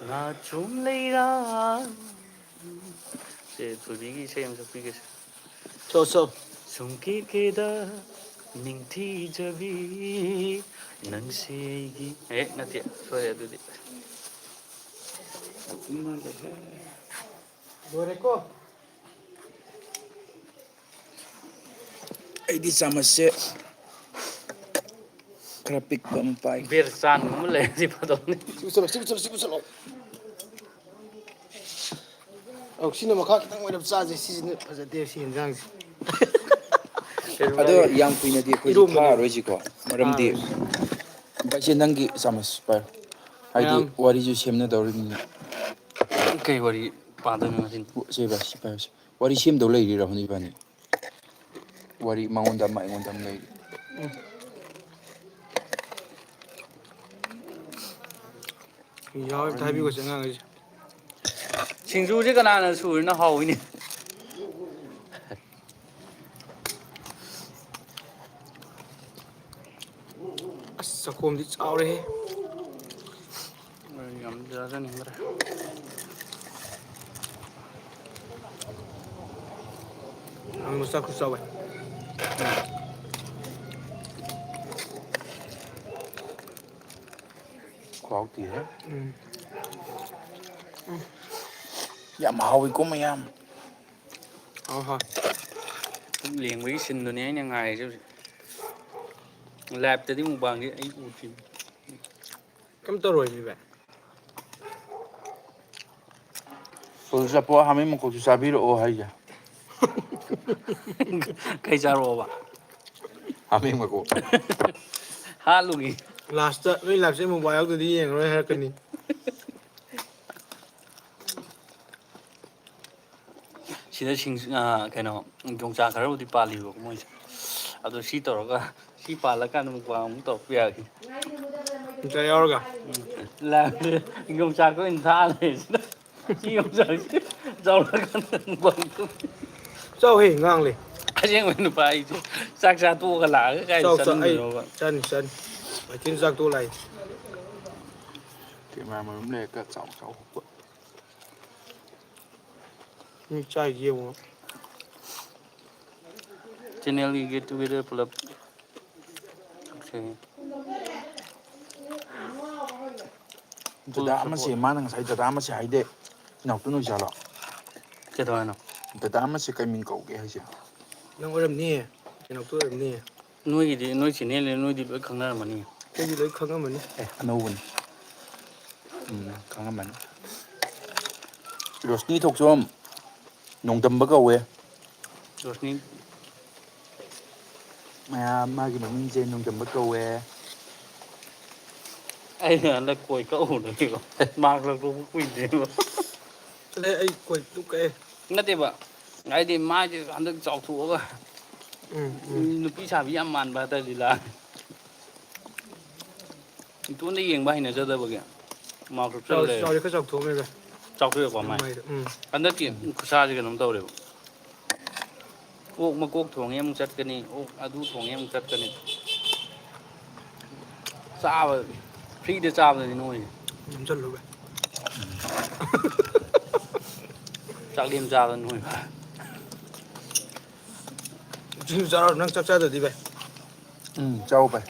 ꯅꯥꯆꯣꯝ ꯂꯩꯔꯥꯡ꯫ ꯁꯦ, ꯊꯣꯏꯕꯤꯒꯤ ꯏꯁꯩ ꯑꯃ ꯁꯛꯄꯤꯒꯦꯁꯦ꯫ ꯁꯣ, ꯁꯣ꯫ ꯁꯨꯝ ꯀꯦꯀꯦꯗ ꯅꯤꯡꯊꯤꯖꯕꯤ ꯅꯪꯁꯦ ꯑꯩꯒꯤ, ꯑꯦ, ꯅꯠꯇꯦ, ꯁꯣꯏꯔꯦ ꯑꯗꯨꯗꯤ꯫ ꯂꯣꯏꯔꯦꯀꯣ? ꯑꯩꯗꯤ ꯆꯥꯃꯁꯁꯦ ꯈꯔ ꯄꯤꯛꯄ ꯑꯃ ꯄꯥꯏ꯫ ꯕꯤꯌꯔ ꯆꯥꯟꯒꯨꯝꯕ ꯂꯩꯔꯗꯤ ꯐꯗꯧꯅꯤ꯫ ꯁꯤ ꯄꯨꯁꯜꯂꯣ, ꯁꯤ ꯄꯨꯁꯜꯂꯣ, ꯁꯤ ꯄꯨꯁꯜꯂꯣ꯫ ꯑꯧ, ꯁꯤꯅ ꯃꯈꯥ ꯈꯤꯇꯪ ꯑꯣꯏꯅ ꯆꯥꯁꯦ꯫ ꯁꯤꯁꯤꯅ ꯐꯖꯗꯦ, ꯁꯤ ꯌꯦꯟꯖꯥꯡꯁꯦ꯫ ꯑꯗꯣ ꯌꯥꯝ ꯀꯨꯏꯅꯗꯤ ꯑꯩꯈꯣꯏꯁꯦ ꯏꯔꯣꯝꯕꯅꯦ꯫ ꯊꯥꯔꯔꯣꯏꯁꯤꯀꯣ, ꯃꯔꯝꯗꯤ ꯊꯥꯔꯔꯣꯏꯁꯤ꯫ ꯚꯥꯏꯁꯦ, ꯅꯪꯒꯤ ꯆꯥꯃꯁ ꯄꯥꯏꯌꯨ꯫ ꯍꯥꯏꯗꯤ ꯃꯌꯥꯝ꯫ ꯋꯥꯔꯤꯁꯨ ꯁꯦꯝꯅꯗꯧꯔꯤꯕꯅꯤꯅ꯫ ꯀꯩ ꯋꯥꯔꯤ ꯄꯥꯗꯣꯏꯅꯣ ꯉꯁꯤꯗꯤ? ꯁꯤ ꯚꯥꯏ, ꯁꯤ ꯄꯥꯏꯌꯨ, ꯁꯤ꯫ ꯋꯥꯔꯤ ꯁꯦꯝꯗꯧ ꯂꯩꯔꯤ, ꯔꯥꯍꯨꯜ ꯏꯕꯥꯅꯤ꯫ ꯋꯥꯔꯤ ꯃꯉꯣꯟꯗ ꯑꯃ, ꯑꯩꯉꯣꯟꯗ ꯑꯃ ꯂꯩꯔꯤ꯫ ꯎꯝ꯫ ꯌꯥꯎꯔꯤꯕ ꯊꯥꯕꯤꯈꯣꯁꯦ ꯑꯉꯥꯡꯈꯩꯁꯦ꯫ ꯁꯤꯡꯖꯨꯁꯦ ꯀꯅꯥꯅ ꯁꯨꯔꯤꯅꯣ ꯍꯥꯎꯋꯤꯅꯦ꯫ ꯑꯁ, ꯆꯈꯣꯝꯗꯤ ꯆꯥꯎꯔꯦꯍꯦ꯫ ꯌꯥꯝ ꯆꯥꯖꯅꯤꯡꯗ꯭ꯔꯦ꯫ ꯅꯪ ꯃꯆꯥ ꯈꯨꯠ ꯆꯥꯎꯋꯦ꯫ ꯈꯨꯍꯥꯎ ꯊꯤꯍꯦ꯫ ꯎꯝ꯫ ꯌꯥꯝ ꯍꯥꯎꯋꯤꯀꯣ ꯃꯌꯥꯝ꯫ ꯍꯣꯏ, ꯍꯣꯏ꯫ ꯄꯨꯛ ꯂꯦꯡꯕꯒꯤ ꯁꯤꯟꯗꯨꯅꯦ ꯑꯩꯅ ꯉꯥꯏꯔꯤꯁꯦ ꯍꯧꯖꯤꯛ꯫ ꯂꯥꯏꯞꯇꯗꯤ ꯃꯨꯛꯕꯥꯡꯁꯦ ꯑꯩ ꯎꯗ꯭ꯔꯤꯕꯅꯤ꯫ ꯀꯩꯝ ꯇꯧꯔꯣꯏ ꯃꯤ ꯚꯥꯏ꯫ ꯐꯨꯜ ꯆꯠꯄꯣ ꯍꯥꯃꯦꯡ ꯃꯀꯣꯛꯁꯨ ꯆꯥꯕꯤꯔꯛꯑꯣ ꯍꯥꯏꯁꯦ꯫ ꯀꯩ ꯆꯥꯔꯛꯑꯣꯕ? ꯍꯥꯃꯦꯡ ꯃꯀꯣꯛ꯫ ꯍꯥꯠꯂꯨꯒꯦ꯫ ꯂꯥꯁꯇ ꯅꯣꯏ ꯂꯥꯏꯐꯁꯦ ꯃꯣꯕꯥꯏꯜ ꯌꯥꯎꯗ꯭ꯔꯗꯤ ꯌꯦꯡꯉꯔꯣꯏ ꯍꯥꯏꯔꯛꯀꯅꯤ꯫ ꯁꯤꯗ ꯁꯤꯡ-, ꯑ, ꯀꯩꯅꯣ, ꯌꯣꯡꯆꯥꯛ ꯈꯔꯕꯨꯗꯤ ꯄꯥꯜꯂꯤꯕꯀꯣ ꯃꯣꯏꯁꯦ꯫ ꯑꯗꯣ ꯁꯤ ꯇꯧꯔꯒ, ꯁꯤ ꯄꯥꯜꯂꯀꯥꯟꯗ ꯃꯨꯛꯕꯥꯡ ꯑꯃꯨꯛ ꯇꯧꯔꯛꯄ ꯌꯥꯒꯅꯤ꯫ ꯌꯣꯡꯆꯥꯛ ꯌꯥꯎꯔꯒ? ꯎꯝ꯫ ꯂꯥꯏꯐꯁꯦ ꯌꯣꯡꯆꯥꯛꯇ ꯑꯣꯏꯅ ꯊꯥ ꯂꯩꯔꯦ ꯁꯤꯗ꯫ ꯁꯤ ꯌꯣꯡꯆꯥꯛꯁꯦ ꯆꯥꯎꯔꯀꯥꯟꯗ ꯃꯨꯛꯕꯥꯡ ꯇꯧ-, ꯆꯥꯎꯍꯦ, ꯉꯥꯡꯂꯦ꯫ ꯑꯁꯦꯡꯕ ꯅꯨꯄꯥ ꯑꯩꯁꯦ ꯆꯥꯛ ꯆꯥ ꯇꯣꯛꯑꯒ ꯂꯥꯛꯑꯒ ꯀꯥꯏꯗ ꯆꯥꯎ, ꯆꯥꯎ, ꯑꯩ ꯆꯠꯅꯤꯡꯗꯣꯏꯅꯣꯕ? ꯆꯥꯅꯤ, ꯆꯥꯅꯤ꯫ ꯃꯥꯏꯀꯦꯟ ꯆꯥꯛ ꯇꯣꯛꯑ ꯂꯥꯛꯏ꯫ ꯀꯦꯃꯦꯔꯥ ꯃꯔꯨꯝ ꯂꯩꯔꯒ ꯆꯥꯎ ꯆꯥꯎ ꯍꯨꯞꯄ꯫ ꯃꯤ ꯆꯥꯏꯁꯤ ꯌꯦꯡꯉꯣ꯫ Channelꯒꯤ get together ꯄꯨꯂꯞ ꯆꯠꯁꯦ꯫ ꯗꯗꯥ ꯑꯃꯁꯦ, ꯃꯥꯅ ꯉꯁꯥꯏ ꯗꯗꯥ ꯑꯃꯁꯦ ꯍꯥꯏꯗꯦ, ꯏꯅꯥꯎꯇꯣꯟ ꯑꯣꯏꯖꯥꯠꯂꯣ? ꯀꯩꯗꯧ ꯍꯥꯏꯅꯣ? ꯗꯗꯥ ꯑꯃꯁꯦ ꯀꯩ ꯃꯤꯡ ꯀꯧꯒꯦ ꯍꯥꯏꯁꯦ? ꯅꯪ ꯑꯣꯏꯔꯝꯅꯤꯌꯦ, ꯏꯅꯥꯎꯇꯣꯟ ꯑꯣꯏꯔꯝꯅꯤꯌꯦ꯫ ꯅꯣꯏꯒꯤꯗꯤ, ꯅꯣꯏ ꯆꯦꯅꯦꯜꯅꯤ, ꯅꯣꯏꯗꯤ ꯂꯣꯏ ꯈꯪꯅꯔꯝꯃꯅꯤ꯫ ꯑꯩꯗꯤ ꯂꯣꯏ ꯈꯪꯉꯝꯃꯅꯤ꯫ ꯑꯦ, ꯑꯅꯧꯕꯅꯤ꯫ ꯎꯝ, ꯈꯪꯉꯝꯃꯅꯤ꯫ ꯔꯣꯁꯅꯤ ꯊꯣꯛꯆꯣꯝ, ꯅꯣꯡꯗꯝꯕ ꯀꯧꯋꯦ꯫ ꯔꯣꯁꯅꯤ꯫ ꯃꯌꯥꯝ, ꯃꯥꯒꯤ ꯃꯃꯤꯡꯁꯦ ꯅꯣꯡꯗꯝꯕ ꯀꯧꯋꯦ꯫ ꯑꯩꯅ ꯍꯟꯗꯛ ꯀꯣꯏ ꯀꯛꯎꯕꯗꯒꯤꯀꯣ, ꯃꯥꯛ ꯂꯧꯊꯣꯛꯄ ꯀꯨꯏꯗ꯭ꯔꯦꯕ꯫ ꯑꯗꯩ ꯑꯩ ꯀꯣꯏ ꯇꯨ ꯀꯛꯑꯦ꯫ ꯅꯠꯇꯦꯕ, ꯍꯥꯏꯗꯤ ꯃꯥꯏꯁꯦ ꯍꯟꯗꯛ ꯆꯥꯎꯊꯣꯛꯑꯒ ꯎꯝ, ꯎꯝ꯫ ꯅꯨꯄꯤ ꯁꯥꯕꯤ ꯌꯥꯝ ꯃꯥꯟꯕ ꯍꯥꯏꯇꯥꯔꯦ, ꯂꯤꯂꯥ꯫ ꯏꯇꯣꯟꯗ ꯌꯦꯡꯕ ꯍꯩꯅꯖꯗꯕꯒꯤ꯫ ꯃꯥꯛ ꯆꯥꯎ-, ꯎꯞꯁꯜꯂꯦ꯫ ꯆꯥꯎꯔꯦ, ꯈꯔ ꯆꯥꯎꯊꯣꯛꯑꯝꯃꯦꯕ꯫ ꯆꯥꯎꯊꯣꯛꯑꯦꯀꯣ ꯃꯥꯏ꯫ ꯃꯥꯏꯗꯣ, ꯎꯝ꯫ ꯍꯟꯗꯛꯀꯤ ꯈꯨꯠꯁꯥꯁꯦ ꯀꯩꯅꯣꯝ ꯇꯧꯔꯦꯕ꯫ ꯑꯣꯛ ꯃꯀꯣꯛ ꯊꯣꯡꯉꯦ ꯑꯃꯨꯛ ꯆꯠꯀꯅꯤ, ꯑꯣꯛ ꯑꯗꯨ ꯊꯣꯡꯉꯦ ꯑꯃꯨꯛ ꯆꯠꯀꯅꯤ꯫ ꯆꯥꯕ, ꯐ꯭ꯔꯤꯗ ꯆꯥꯕꯗꯅꯤ ꯅꯣꯏꯁꯦ꯫ ꯅꯝꯁꯜꯂꯨ ꯚꯥꯏ꯫ ꯆꯥꯛꯂꯦꯟ ꯆꯥꯕꯗ ꯅꯣꯏꯕ꯫ ꯁꯤꯡꯖꯨ ꯆꯥꯔꯣ, ꯅꯪ ꯆꯥꯛ ꯆꯥꯗ꯭ꯔꯗꯤ ꯚꯥꯏ꯫ ꯎꯝ, ꯆꯥꯎ ꯚꯥꯏ꯫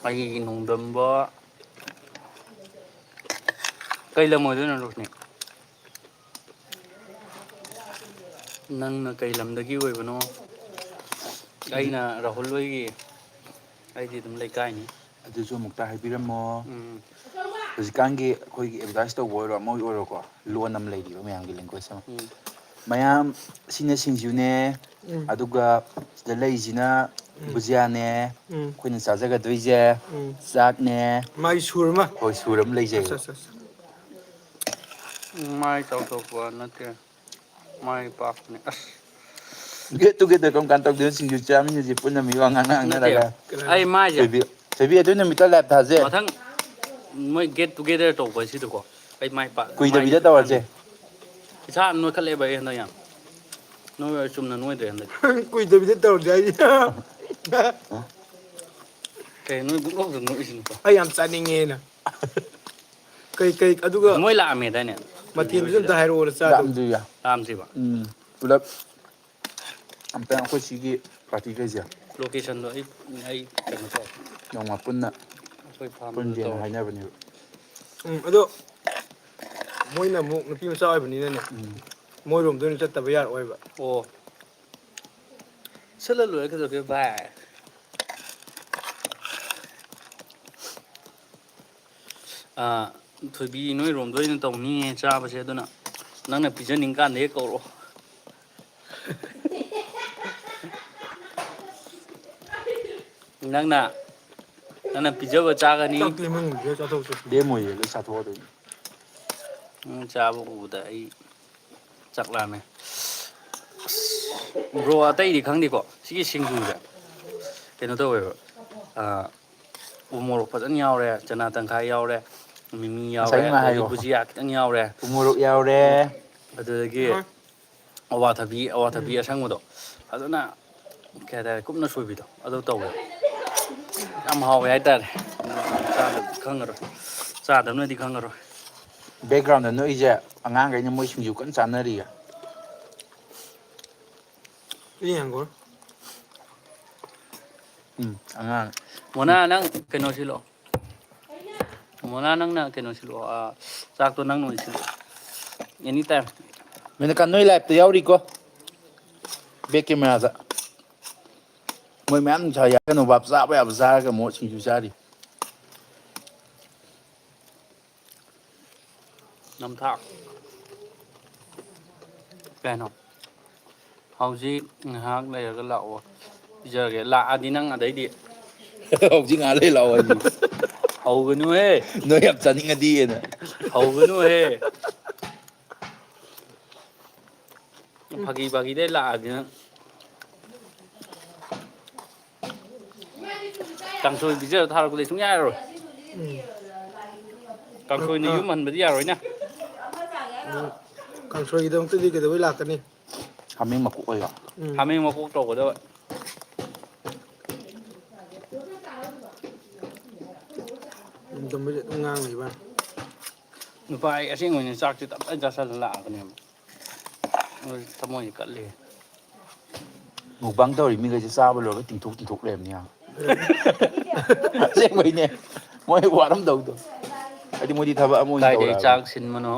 ꯑꯩꯒꯤ ꯅꯣꯡꯗꯝꯕ꯫ ꯀꯩ ꯂꯝ ꯑꯣꯏꯗꯣꯏꯅꯣ, ꯔꯣꯁꯅꯤ? ꯅꯪꯅ ꯀꯩ ꯂꯝꯗꯒꯤ ꯑꯣꯏꯕꯅꯣ? ꯎꯝ꯫ ꯑꯩꯅ ꯔꯥꯍꯨꯜ ꯍꯣꯏꯒꯤ, ꯑꯩꯗꯤ ꯑꯗꯨꯝ ꯂꯩꯀꯥꯏꯅꯤ꯫ ꯑꯗꯨꯁꯨ ꯑꯃꯨꯛꯇ ꯍꯥꯏꯕꯤꯔꯝꯃꯣ꯫ ꯎꯝ꯫ ꯍꯧꯖꯤꯛꯀꯥꯟꯒꯤ ꯑꯩꯈꯣꯏꯒꯤ advertise ꯇꯧꯕ ꯑꯣꯏꯔꯣ, ꯑꯃ ꯑꯣꯏꯔꯣꯀꯣ, ꯂꯣꯟ ꯑꯃ ꯂꯩꯔꯤꯕ ꯃꯌꯥꯝꯒꯤ language ꯑꯃ꯫ ꯎꯝ꯫ ꯃꯌꯥꯝ, ꯁꯤꯅ ꯁꯤꯡꯖꯨꯅꯦ, ꯎꯝ꯫ ꯑꯗꯨꯒ ꯁꯤꯗ ꯂꯩꯔꯤꯁꯤꯅ ꯎꯝ꯫ ꯕꯨꯖꯤꯌꯥꯅꯦ, ꯎꯝ꯫ ꯑꯩꯈꯣꯏꯅ ꯆꯥꯖꯒꯗꯣꯏꯁꯦ ꯎꯝ꯫ ꯆꯥꯛꯅꯦ꯫ ꯃꯥꯒꯤ ꯁꯨꯔ ꯑꯃ? ꯍꯣꯏ, ꯁꯨꯔ ꯑꯃ ꯂꯩꯖꯩ꯫ ꯑꯠꯆꯥ, ꯑꯠꯆꯥ, ꯑꯠꯆꯥ꯫ ꯃꯥꯏ ꯆꯥꯎꯊꯣꯛꯄ ꯅꯠꯇꯦ, ꯃꯥꯏ ꯄꯥꯛꯄꯅꯦ꯫ ꯑꯁ꯫ Get together ꯀꯔꯝ ꯀꯥꯟ ꯇꯧꯗꯣꯏꯅꯣ? ꯁꯤꯡꯖꯨ ꯆꯥꯃꯤꯟꯅꯁꯤ ꯄꯨꯟꯅ, ꯃꯤ ꯋꯥ ꯉꯥꯡꯅ ꯅꯠꯇꯦ, ꯉꯥꯡꯅꯔꯒ꯫ ꯑꯩ ꯃꯥꯏꯁꯦ꯫ ꯊꯣꯏꯕꯤ, ꯊꯣꯏꯕꯤ, ꯑꯗꯨ ꯅꯨꯃꯤꯠꯇ live ꯊꯥꯁꯦ꯫ ꯃꯊꯪ ꯃꯣꯏ get together ꯇꯧꯕ ꯁꯤꯗꯀꯣ, ꯑꯩ ꯃꯥꯏ ꯄꯥꯛ-, ꯀꯨꯏꯗꯕꯤꯗ ꯃꯥꯏꯁꯦ ꯇꯧꯔꯁꯦ꯫ ꯏꯁꯥ ꯅꯣꯏꯈꯠꯂꯦꯕ ꯑꯩ ꯍꯟꯗꯛ ꯌꯥꯝ꯫ ꯅꯣꯏ ꯆꯨꯝꯅ ꯅꯣꯏꯗ꯭ꯔꯦ ꯍꯟꯗꯛ꯫ ꯀꯨꯏꯗꯕꯤꯗ ꯇꯧꯔꯁꯦ ꯍꯥꯏꯁꯦ꯫ ꯀꯩ ꯅꯣꯏ ꯄꯨꯡꯅꯣꯛꯇ ꯅꯣꯛꯏꯁꯤꯅꯀꯣ? ꯑꯩ ꯌꯥꯝ ꯆꯥꯅꯤꯡꯉꯦꯅ꯫ ꯀꯩ, ꯀꯩ, ꯑꯗꯨꯒ ꯃꯣꯏ ꯂꯥꯛꯑꯝꯃꯦꯗꯥꯏꯅꯦ? ꯃꯊꯦꯜꯗꯨꯁꯨ ꯑꯝꯇ ꯍꯥꯏꯔꯛꯑꯣꯅ ꯆꯥꯗꯧꯕ꯫ ꯂꯥꯛꯑꯝꯗ꯭ꯔꯤꯌꯦ꯫ ꯂꯥꯛꯑꯝꯗ꯭ꯔꯤꯕ? ꯎꯝ, ꯄꯨꯂꯞ ꯑꯝꯇꯪ ꯑꯩꯈꯣꯏ ꯁꯤꯒꯤ party ꯈꯩꯁꯦ꯫ Location ꯗꯣ ꯑꯩ, ꯑꯩ ꯀꯩꯅꯣ ꯇꯧ-, ꯅꯣꯡꯃ ꯄꯨꯟꯅ ꯑꯩꯈꯣꯏ farm ꯗ ꯄꯨꯟꯁꯦꯅ ꯇꯧꯔꯁꯤ꯫ ꯍꯥꯏꯅꯕꯅꯦꯕ꯫ ꯎꯝ, ꯑꯗꯣ ꯃꯣꯏꯅ ꯑꯃꯨꯛ ꯅꯨꯄꯤ ꯃꯆꯥ ꯑꯣꯏꯕꯅꯤꯅꯅꯦ, ꯎꯝ꯫ ꯃꯣꯏꯔꯣꯝꯗ ꯑꯣꯏꯅ ꯆꯠꯇꯕ ꯌꯥꯔꯛꯑꯣꯏꯕ꯫ ꯑꯣ꯫ ꯁꯤꯠꯂ ꯂꯣꯏꯔꯦ, ꯀꯩꯗꯧꯔꯒꯦ ꯚꯥꯏ? ꯑꯥ, ꯊꯣꯏꯕꯤ, ꯅꯣꯏꯔꯣꯝꯗ ꯑꯣꯏꯅ ꯇꯧꯅꯤꯌꯦ ꯆꯥꯕꯁꯦ, ꯑꯗꯨꯅ ꯅꯪꯅ ꯄꯤꯖꯅꯤꯡ ꯀꯥꯟꯗ ꯍꯦꯛ ꯀꯧꯔꯛꯑꯣ꯫ ꯅꯪꯅ, ꯅꯪꯅ ꯄꯤꯖꯕ ꯆꯥꯒꯅꯤ꯫ ꯆꯥꯛꯇꯤ ꯏꯃꯨꯡꯗ ꯆꯥꯊꯣꯛꯁꯤ꯫ ꯂꯦꯝꯃꯣꯏꯌꯦ, ꯂꯣꯏ ꯆꯥꯊꯣꯛꯑꯗꯣꯏꯅꯤ꯫ ꯅꯪ ꯆꯥꯕ ꯎꯕꯗ ꯑꯩ ꯆꯥꯛ ꯂꯥꯝꯃꯦ꯫ ꯑꯁ, bro, ꯑꯇꯩꯗꯤ ꯈꯪꯗꯦꯀꯣ, ꯁꯤꯒꯤ ꯁꯤꯡꯖꯨꯁꯦ ꯀꯩꯅꯣ ꯇꯧꯋꯦꯕ, ꯑꯥ, ꯎ ꯃꯣꯔꯣꯛ ꯐꯖꯅ ꯌꯥꯎꯔꯦ, ꯆꯅꯥ ꯇꯪꯈꯥꯏ ꯌꯥꯎꯔꯦ, ꯃꯤꯃꯤ ꯌꯥꯎꯔꯦ, ꯉꯁꯥꯏꯒꯤ ꯉꯥ ꯑꯗꯒꯤ ꯍꯥꯏꯌꯣ꯫ ꯕꯨꯖꯤꯌꯥ ꯈꯤꯇꯪ ꯌꯥꯎꯔꯦ꯫ ꯎ ꯃꯣꯔꯣꯛ ꯌꯥꯎꯔꯦ꯫ ꯎꯝ꯫ ꯑꯗꯨꯗꯒꯤ ꯑꯋꯥꯊꯕꯤ, ꯑꯋꯥꯊꯕꯤ ꯎꯝ꯫ ꯑꯁꯪꯕꯗꯣ ꯐꯖꯅ, ꯀꯩ ꯍꯥꯏꯇꯥꯔꯦ, ꯀꯨꯞꯅ ꯁꯣꯏꯕꯤꯗꯣ ꯑꯗꯨ ꯇꯧꯋꯦ꯫ ꯌꯥꯝ ꯍꯥꯎꯋꯦ ꯍꯥꯏꯇꯥꯔꯦ꯫ ꯆꯥꯗꯕꯗꯤ ꯈꯪꯉꯔꯣꯏ, ꯆꯥꯗꯕꯅꯗꯤ ꯈꯪꯉꯔꯣꯏ꯫ Background ꯅꯣꯛꯏꯁꯦ ꯑꯉꯥꯡꯈꯩꯅ, ꯃꯣꯏ ꯁꯤꯡꯖꯨ ꯀꯟꯅ ꯆꯥꯅꯔꯤꯌꯦ꯫ ꯁꯤ ꯌꯦꯡꯉꯣ꯫ ꯎꯝ, ꯑꯉꯥꯡ꯫ ꯃꯣꯅꯥ, ꯅꯪ ꯀꯩꯅꯣ ꯁꯤꯜꯂꯣ꯫ ꯃꯣꯅꯥ, ꯅꯪꯅ ꯀꯩꯅꯣ ꯁꯤꯜꯂꯣ꯫ ꯑꯥ, ꯆꯥꯛꯇꯣ ꯅꯪꯅ ꯑꯣꯏꯅ ꯁꯤꯜꯂꯣ꯫ Anytime꯫ ꯃꯦꯅꯀꯥ, ꯅꯣꯏ live ꯇ ꯌꯥꯎꯔꯤꯀꯣ꯫ Back camera ꯗ꯫ ꯃꯣꯏ ꯃꯌꯥꯝ ꯁꯥ-, ꯌꯥ-, ꯀꯩꯅꯣ, ꯚꯥꯞ ꯆꯥꯕ ꯌꯥꯕ ꯆꯥꯔꯒ ꯑꯃꯨꯛ ꯁꯤꯡꯖꯨ ꯆꯥꯔꯤ꯫ ꯅꯝꯊꯥꯛ꯫ ꯀꯩꯅꯣ? ꯍꯧꯖꯤꯛ ꯉꯥꯏꯍꯥꯛ ꯂꯩꯔꯒ ꯂꯥꯛꯑꯣ꯫ ꯄꯤꯖꯔꯒꯦ꯫ ꯂꯥꯛꯑꯗꯤ ꯅꯪ ꯑꯗꯩꯗꯤ꯫ ꯍꯧꯖꯤꯛ ꯉꯥꯏꯍꯥꯛ ꯂꯩ ꯂꯥꯛꯑꯣ ꯍꯥꯏꯁꯤꯅꯤ꯫ ꯍꯧꯒꯅꯨꯍꯦ꯫ ꯅꯣꯏ ꯌꯥꯝ ꯆꯥꯅꯤꯡꯉꯗꯤꯅ꯫ ꯍꯧꯒꯅꯨꯍꯦ꯫ ꯐꯥꯒꯤ ꯐꯥꯒꯤꯗꯩ ꯂꯥꯛꯑꯗꯤ ꯅꯪ꯫ ꯀꯥꯡꯁꯣꯏ ꯄꯤꯖꯔ ꯊꯥꯔꯛꯄꯗꯤ ꯁꯨꯡꯌꯥ ꯌꯥꯔꯣꯏ꯫ ꯎꯝ꯫ ꯀꯥꯡꯁꯣꯏꯅ ꯑ, ꯑ꯫ ꯌꯨꯝ ꯍꯟꯕꯗꯤ ꯌꯥꯔꯣꯏꯅ꯫ ꯎꯝ꯫ ꯀꯥꯡꯁꯣꯏꯒꯤꯗꯃꯛꯇꯗꯤ ꯀꯩꯗꯧꯕꯩ ꯂꯥꯛꯀꯅꯤ? ꯍꯥꯃꯦꯡ ꯃꯀꯣꯛ ꯑꯣꯏꯕ꯫ ꯎꯝ꯫ ꯍꯥꯃꯦꯡ ꯃꯀꯣꯛ ꯇꯧꯒꯗꯕ꯫ ꯎꯝ, ꯑꯗꯨꯝ ꯉꯥꯡ ꯂꯩꯕ꯫ ꯅꯨꯄꯥ ꯑꯩ ꯑꯁꯦꯡꯕꯩꯅꯦ, ꯆꯥꯛꯁꯦ ꯇꯞ ꯇꯥꯏ ꯆꯥꯁꯜꯂ ꯂꯥꯛꯑꯕꯅꯦꯕ꯫ ꯊꯃꯣꯏꯗꯤ ꯀꯜꯂꯤ꯫ Mukbang ꯇꯧꯔꯤ ꯃꯤꯈꯩꯁꯦ ꯆꯥꯕ ꯂꯣꯏꯔꯒ ꯇꯤꯡꯊꯣꯛ ꯇꯤꯡꯊꯣꯛ ꯂꯩꯔꯝꯅꯤ ꯌꯥꯝ꯫ ꯑꯁꯦꯡꯕꯩꯅꯦ꯫ ꯃꯣꯏ ꯋꯥꯔꯝꯗꯧꯗꯣ꯫ ꯍꯥꯏꯗꯤ ꯃꯣꯏꯗꯤ ꯊꯕꯛ ꯑꯃ ꯑꯣꯏꯅ ꯀꯥꯏꯗꯩ ꯇꯧꯔꯛꯑꯕꯅꯤ꯫ ꯆꯥꯛ ꯁꯤꯟꯕꯅꯣ?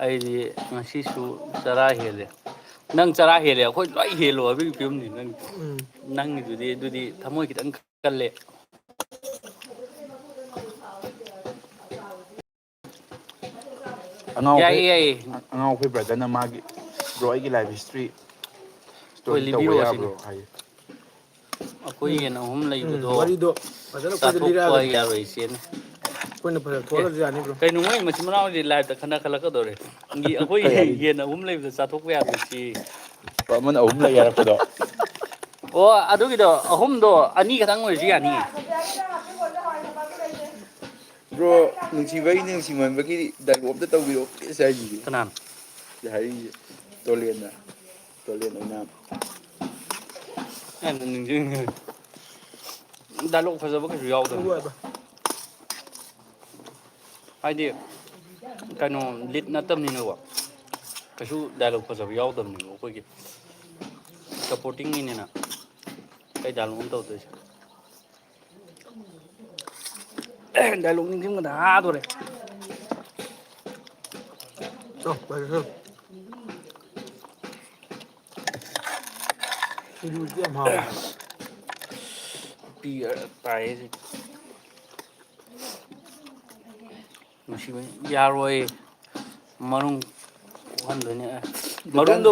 ꯑꯩꯗꯤ ꯉꯁꯤꯁꯨ ꯆꯔꯥ ꯍꯦꯜꯂꯦ꯫ ꯅꯪ ꯆꯔꯥ ꯍꯦꯜꯂꯦ, ꯑꯩꯈꯣꯏ ꯂꯣꯏ ꯍꯦꯜꯂꯣ ꯍꯥꯏꯕꯒꯤ ꯐꯤꯕꯝꯅꯤ ꯅꯪ꯫ ꯎꯝ꯫ ꯅꯪꯒꯤꯗꯨꯗꯤ ꯑꯗꯨꯗꯤ ꯊꯃꯣꯏ ꯈꯤꯇꯪ ꯀꯜꯂꯦ꯫ ꯑꯉꯥꯎ ꯑꯩꯈꯣꯏ, ꯌꯥꯏꯌꯦ, ꯌꯥꯏꯌꯦ꯫ ꯑꯉꯥꯎ ꯑꯩꯈꯣꯏ ꯕ꯭ꯔꯗꯔꯅ ꯃꯥꯒꯤ, "ꯕ꯭ꯔꯣ, ꯑꯩꯒꯤ ꯂꯥꯏꯐ ꯍꯤꯁꯇ꯭ꯔꯤ ꯍꯣꯏ, ꯁ꯭ꯇꯣꯔꯤ ꯇꯧꯕ ꯂꯤꯕꯤꯔꯣ ꯁꯤꯅꯦ꯫ ꯌꯥꯕ꯭ꯔꯣ?" ꯍꯥꯏꯌꯦ꯫ ꯑꯩꯈꯣꯏ ꯎꯝ꯫ ꯌꯦꯟ ꯑꯍꯨꯝ ꯎꯝ, ꯂꯩꯕꯗꯣ ꯋꯥꯔꯤꯗꯣ ꯐꯖꯅ ꯑꯩꯈꯣꯏꯗ ꯆꯥꯊꯣꯛꯄ ꯂꯤꯔꯛꯑꯒꯗꯤ ꯌꯥꯔꯣꯏ ꯏꯆꯦꯅ꯫ ꯑꯩꯈꯣꯏꯅ ꯐꯖꯅ ꯑꯦ, ꯊꯣꯛꯍꯜꯂꯁꯨ ꯌꯥꯅꯤ, ꯕ꯭ꯔꯣ꯫ ꯀꯩꯅꯣ ꯃꯣꯏ ꯃꯆꯤꯟ ꯃꯅꯥꯎꯁꯦ ꯂꯥꯏꯞꯇ ꯈꯠꯅ ꯈꯜꯂꯛꯀꯗꯧꯔꯦ꯫ ꯒꯤ ꯑꯩꯈꯣꯏ ꯀꯩ ꯍꯥꯏꯔꯤ? ꯌꯦꯟ ꯑꯍꯨꯝ ꯂꯩꯕꯗ ꯆꯥꯊꯣꯛꯄ ꯌꯥꯔꯣꯏ ꯁꯤ꯫ ꯑꯃꯅ ꯑꯍꯨꯝ ꯂꯩ ꯍꯥꯏꯔꯛꯄꯗꯣ꯫ ꯑꯣ, ꯑꯗꯨꯒꯤꯗꯣ ꯑꯍꯨꯝꯗꯣ ꯑꯅꯤ ꯈꯛꯇꯪ ꯑꯣꯏꯔꯁꯨ ꯌꯥꯅꯤꯌꯦ꯫ ꯕ꯭ꯔꯣ, ꯅꯨꯡꯁꯤꯕꯒꯤ ꯅꯨꯡꯁꯤꯃꯟꯕꯒꯤ ꯗꯥꯏꯂꯣꯛ ꯑꯝꯇ ꯇꯧꯕꯤꯔꯛꯑꯣ ꯄ꯭ꯂꯤꯁ ꯍꯥꯏꯁꯤꯗꯤ꯫ ꯀꯅꯥꯅꯣ? ꯁꯤꯗ ꯍꯥꯏꯔꯤꯁꯦ꯫ ꯇꯣꯂꯦꯟꯅ꯫ ꯇꯣꯂꯦꯟ ꯑꯣꯏꯅ꯫ ꯑꯩꯅ ꯅꯤꯡꯁꯤꯡꯉꯦ꯫ ꯗꯥꯏꯂꯣꯛ ꯐꯖꯕ ꯀꯩꯁꯨ ꯌꯥꯎꯗꯕꯅꯤ꯫ ꯍꯥꯏꯗꯤ ꯀꯩꯅꯣ ꯂꯤꯠ ꯅꯠꯇꯕꯅꯤꯅꯀꯣ꯫ ꯀꯩꯁꯨ ꯗꯥꯏꯂꯣꯛ ꯐꯖꯕ ꯌꯥꯎꯗꯕꯅꯦꯕ ꯑꯩꯈꯣꯏꯒꯤ꯫ ꯁꯞꯄꯣꯔꯇꯤꯡꯒꯤꯅꯤꯅ ꯀꯩ ꯗꯥꯏꯂꯣꯛꯅꯣ ꯇꯧꯗꯣꯏꯁꯦ꯫ ꯗꯥꯏꯂꯣꯛ ꯅꯤꯡꯁꯤꯡꯕꯗ ꯍꯥꯗꯣꯔꯦ꯫ ꯆꯣ, ꯂꯣꯏꯔꯦ, ꯂꯣꯏꯔꯦ꯫ ꯁꯤꯡꯖꯨꯁꯤꯗꯤ ꯌꯥꯝ ꯍꯥꯎꯋꯦ꯫ ꯄꯤꯒ ꯇꯥꯏꯌꯦ ꯁꯤ꯫ ꯅꯨꯡꯁꯤꯕ ꯌꯥꯔꯣꯏ꯫ ꯃꯔꯨꯝ ꯀꯣꯛꯍꯟꯗꯣꯏꯅꯦ꯫ ꯑꯦ, ꯗꯇꯥ ꯃꯔꯨꯝꯗꯣ,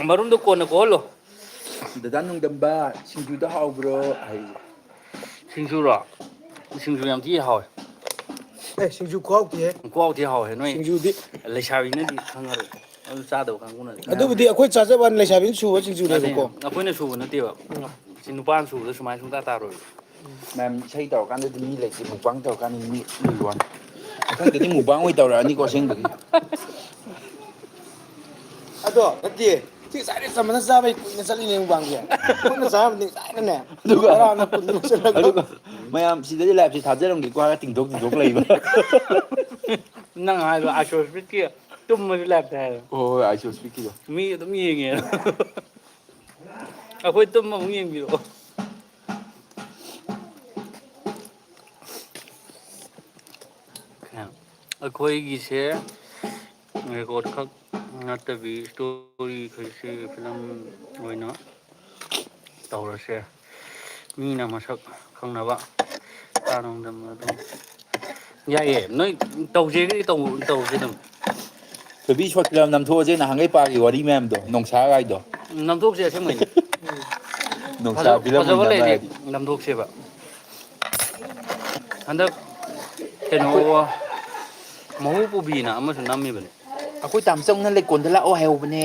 ꯃꯔꯨꯝꯗꯣ ꯀꯣꯟꯅ ꯀꯣꯛꯍꯜꯂꯣ꯫ ꯗꯗꯥ ꯅꯣꯡꯗꯝꯕ, ꯁꯤꯡꯖꯨꯗꯣ ꯍꯥꯎꯕ꯭ꯔꯣ? ꯍꯥꯏꯌꯦ꯫ ꯁꯤꯡꯖꯨꯔꯣ? ꯁꯤꯡꯖꯨ ꯌꯥꯝ ꯊꯤ ꯍꯥꯎꯋꯦ꯫ ꯑꯦ, ꯁꯤꯡꯖꯨ ꯈꯨꯍꯥꯎꯇꯤꯍꯦ꯫ ꯈꯨꯍꯥꯎ ꯊꯤ ꯍꯥꯎꯋꯦ꯫ ꯅꯣꯏ ꯁꯤꯡꯖꯨꯗꯤ ꯂꯩꯁꯥꯕꯤꯅꯗꯤ ꯈꯪꯉꯔꯣꯏ꯫ ꯑꯗꯨ ꯆꯥꯗꯕ ꯀꯥꯡꯕꯨꯅ꯫ ꯑꯗꯨꯕꯨꯗꯤ ꯑꯩꯈꯣꯏ ꯆꯥꯖꯕ ꯋꯥꯅꯤ, ꯂꯩꯁꯥꯕꯤꯅ ꯁꯨꯕ ꯁꯤꯡꯖꯨꯅꯦꯕꯀꯣ꯫ ꯅꯠꯇꯦ, ꯑꯩꯈꯣꯏꯅ ꯁꯨꯕ ꯅꯠꯇꯦꯕ꯫ ꯎꯝ꯫ ꯁꯤ ꯅꯨꯄꯥꯅ ꯁꯨꯕꯗ ꯁꯨꯃꯥꯏꯅ ꯁꯨꯡꯇꯥ ꯇꯥꯔꯣꯏꯕ꯫ ꯃꯌꯥꯝ ꯏꯁꯩ ꯇꯧꯔꯀꯥꯟꯗꯗꯤ ꯃꯤ ꯂꯩꯇꯦ, ꯃꯨꯛꯕꯥꯡ ꯇꯧꯔꯀꯥꯟꯗ ꯃꯤ ꯎꯏ ꯋꯥꯅꯤ꯫ ꯃꯊꯪꯗꯗꯤ ꯃꯨꯛꯕꯥꯡ ꯑꯣꯏ ꯇꯧꯔꯛꯑꯅꯤꯀꯣ ꯑꯁꯦꯡꯕꯒꯤ꯫ ꯑꯗꯣ ꯅꯠꯇꯦ, ꯁꯤ ꯉꯁꯥꯏꯗꯩ ꯆꯝꯃꯅ ꯆꯥꯕꯩ ꯀꯨꯏꯅ ꯆꯠꯂꯤꯅꯦ ꯃꯨꯛꯕꯥꯡꯁꯦ꯫ ꯈꯨꯠꯅ ꯆꯥꯕꯗꯤ ꯉꯁꯥꯏꯅꯅꯦ꯫ ꯑꯗꯨꯒ, ꯇꯔꯥꯅ ꯀꯨꯟ ꯂꯣꯏꯁꯤꯜꯂꯒ꯫ ꯑꯗꯨꯒ ꯃꯌꯥꯝ ꯁꯤꯗꯗꯤ ꯂꯥꯏꯞꯁꯦ ꯊꯥꯖꯔꯝꯒꯦꯀꯣ ꯍꯥꯏꯔꯒ ꯇꯤꯡꯊꯣꯛ ꯇꯤꯡꯊꯣꯛ ꯂꯩꯕ꯫ ꯅꯪ ꯍꯥꯏꯗꯣ ꯑꯥꯏꯁꯣꯁꯄꯤꯠꯀꯤ ꯇꯨꯝꯕꯁꯨ ꯂꯥꯏꯞꯇ ꯍꯥꯏꯔꯣ꯫ ꯍꯣꯏ, ꯍꯣꯏ, ꯑꯥꯏꯁꯣꯁꯄꯤꯠꯀꯤꯗꯣ꯫ ꯃꯤ ꯑꯗꯨꯝ ꯌꯦꯡꯉꯦ꯫ ꯑꯩꯈꯣꯏ ꯇꯨꯝꯕ ꯑꯃꯨꯛ ꯌꯦꯡꯕꯤꯔꯛꯑꯣ꯫ ꯑꯩꯈꯣꯏꯒꯤꯁꯦ ꯔꯦꯀꯣꯔꯠ ꯈꯛ ꯅꯠꯇꯕꯤ ꯏꯁꯇꯣꯔꯤ ꯈꯩꯁꯤ ꯐꯤꯂꯝ ꯑꯣꯏꯅ ꯇꯧꯔꯁꯦ꯫ ꯃꯤꯅ ꯃꯁꯛ ꯈꯪꯅꯕ꯫ ꯇꯥꯔꯣꯡꯗꯝ ꯑꯗꯨꯝ ꯌꯥꯏꯌꯦ꯫ ꯅꯣꯏ ꯇꯧꯁꯦꯒꯗꯤ ꯇꯧ-, ꯇꯧꯁꯦ ꯑꯗꯨꯝ꯫ ꯊꯣꯏꯕꯤ ꯁꯣꯔꯠ ꯐꯤꯂꯝ ꯅꯝꯊꯣꯛꯑꯁꯦ, ꯅꯍꯥꯟꯈꯩ ꯄꯥꯒꯤ ꯋꯥꯔꯤ ꯃꯌꯥꯝꯗꯣ, ꯅꯣꯡꯁꯥꯒꯥꯏꯗꯣ꯫ ꯅꯝꯊꯣꯛꯁꯦ ꯑꯁꯦꯡꯕꯩꯅꯦ꯫ ꯅꯣꯡꯁꯥ ꯐꯖ-, ꯐꯤꯂꯝ ꯐꯖꯕ ꯑꯣꯏꯅ ꯂꯩꯔꯗꯤ ꯅꯝꯃꯛꯑꯗꯤ꯫ ꯅꯝꯊꯣꯛꯁꯦꯕ꯫ ꯍꯟꯗꯛ ꯀꯩꯅꯣ, ꯑꯩꯈꯣꯏ ꯃꯍꯨ ꯄꯨꯕꯤꯅ ꯑꯃꯁꯨ ꯅꯝꯃꯤꯕꯅꯦ꯫ ꯑꯩꯈꯣꯏ ꯇꯥꯝꯆꯧꯅ ꯂꯩꯀꯣꯜꯗ ꯂꯥꯛꯑꯣ ꯍꯥꯏꯍꯧꯕꯅꯦ꯫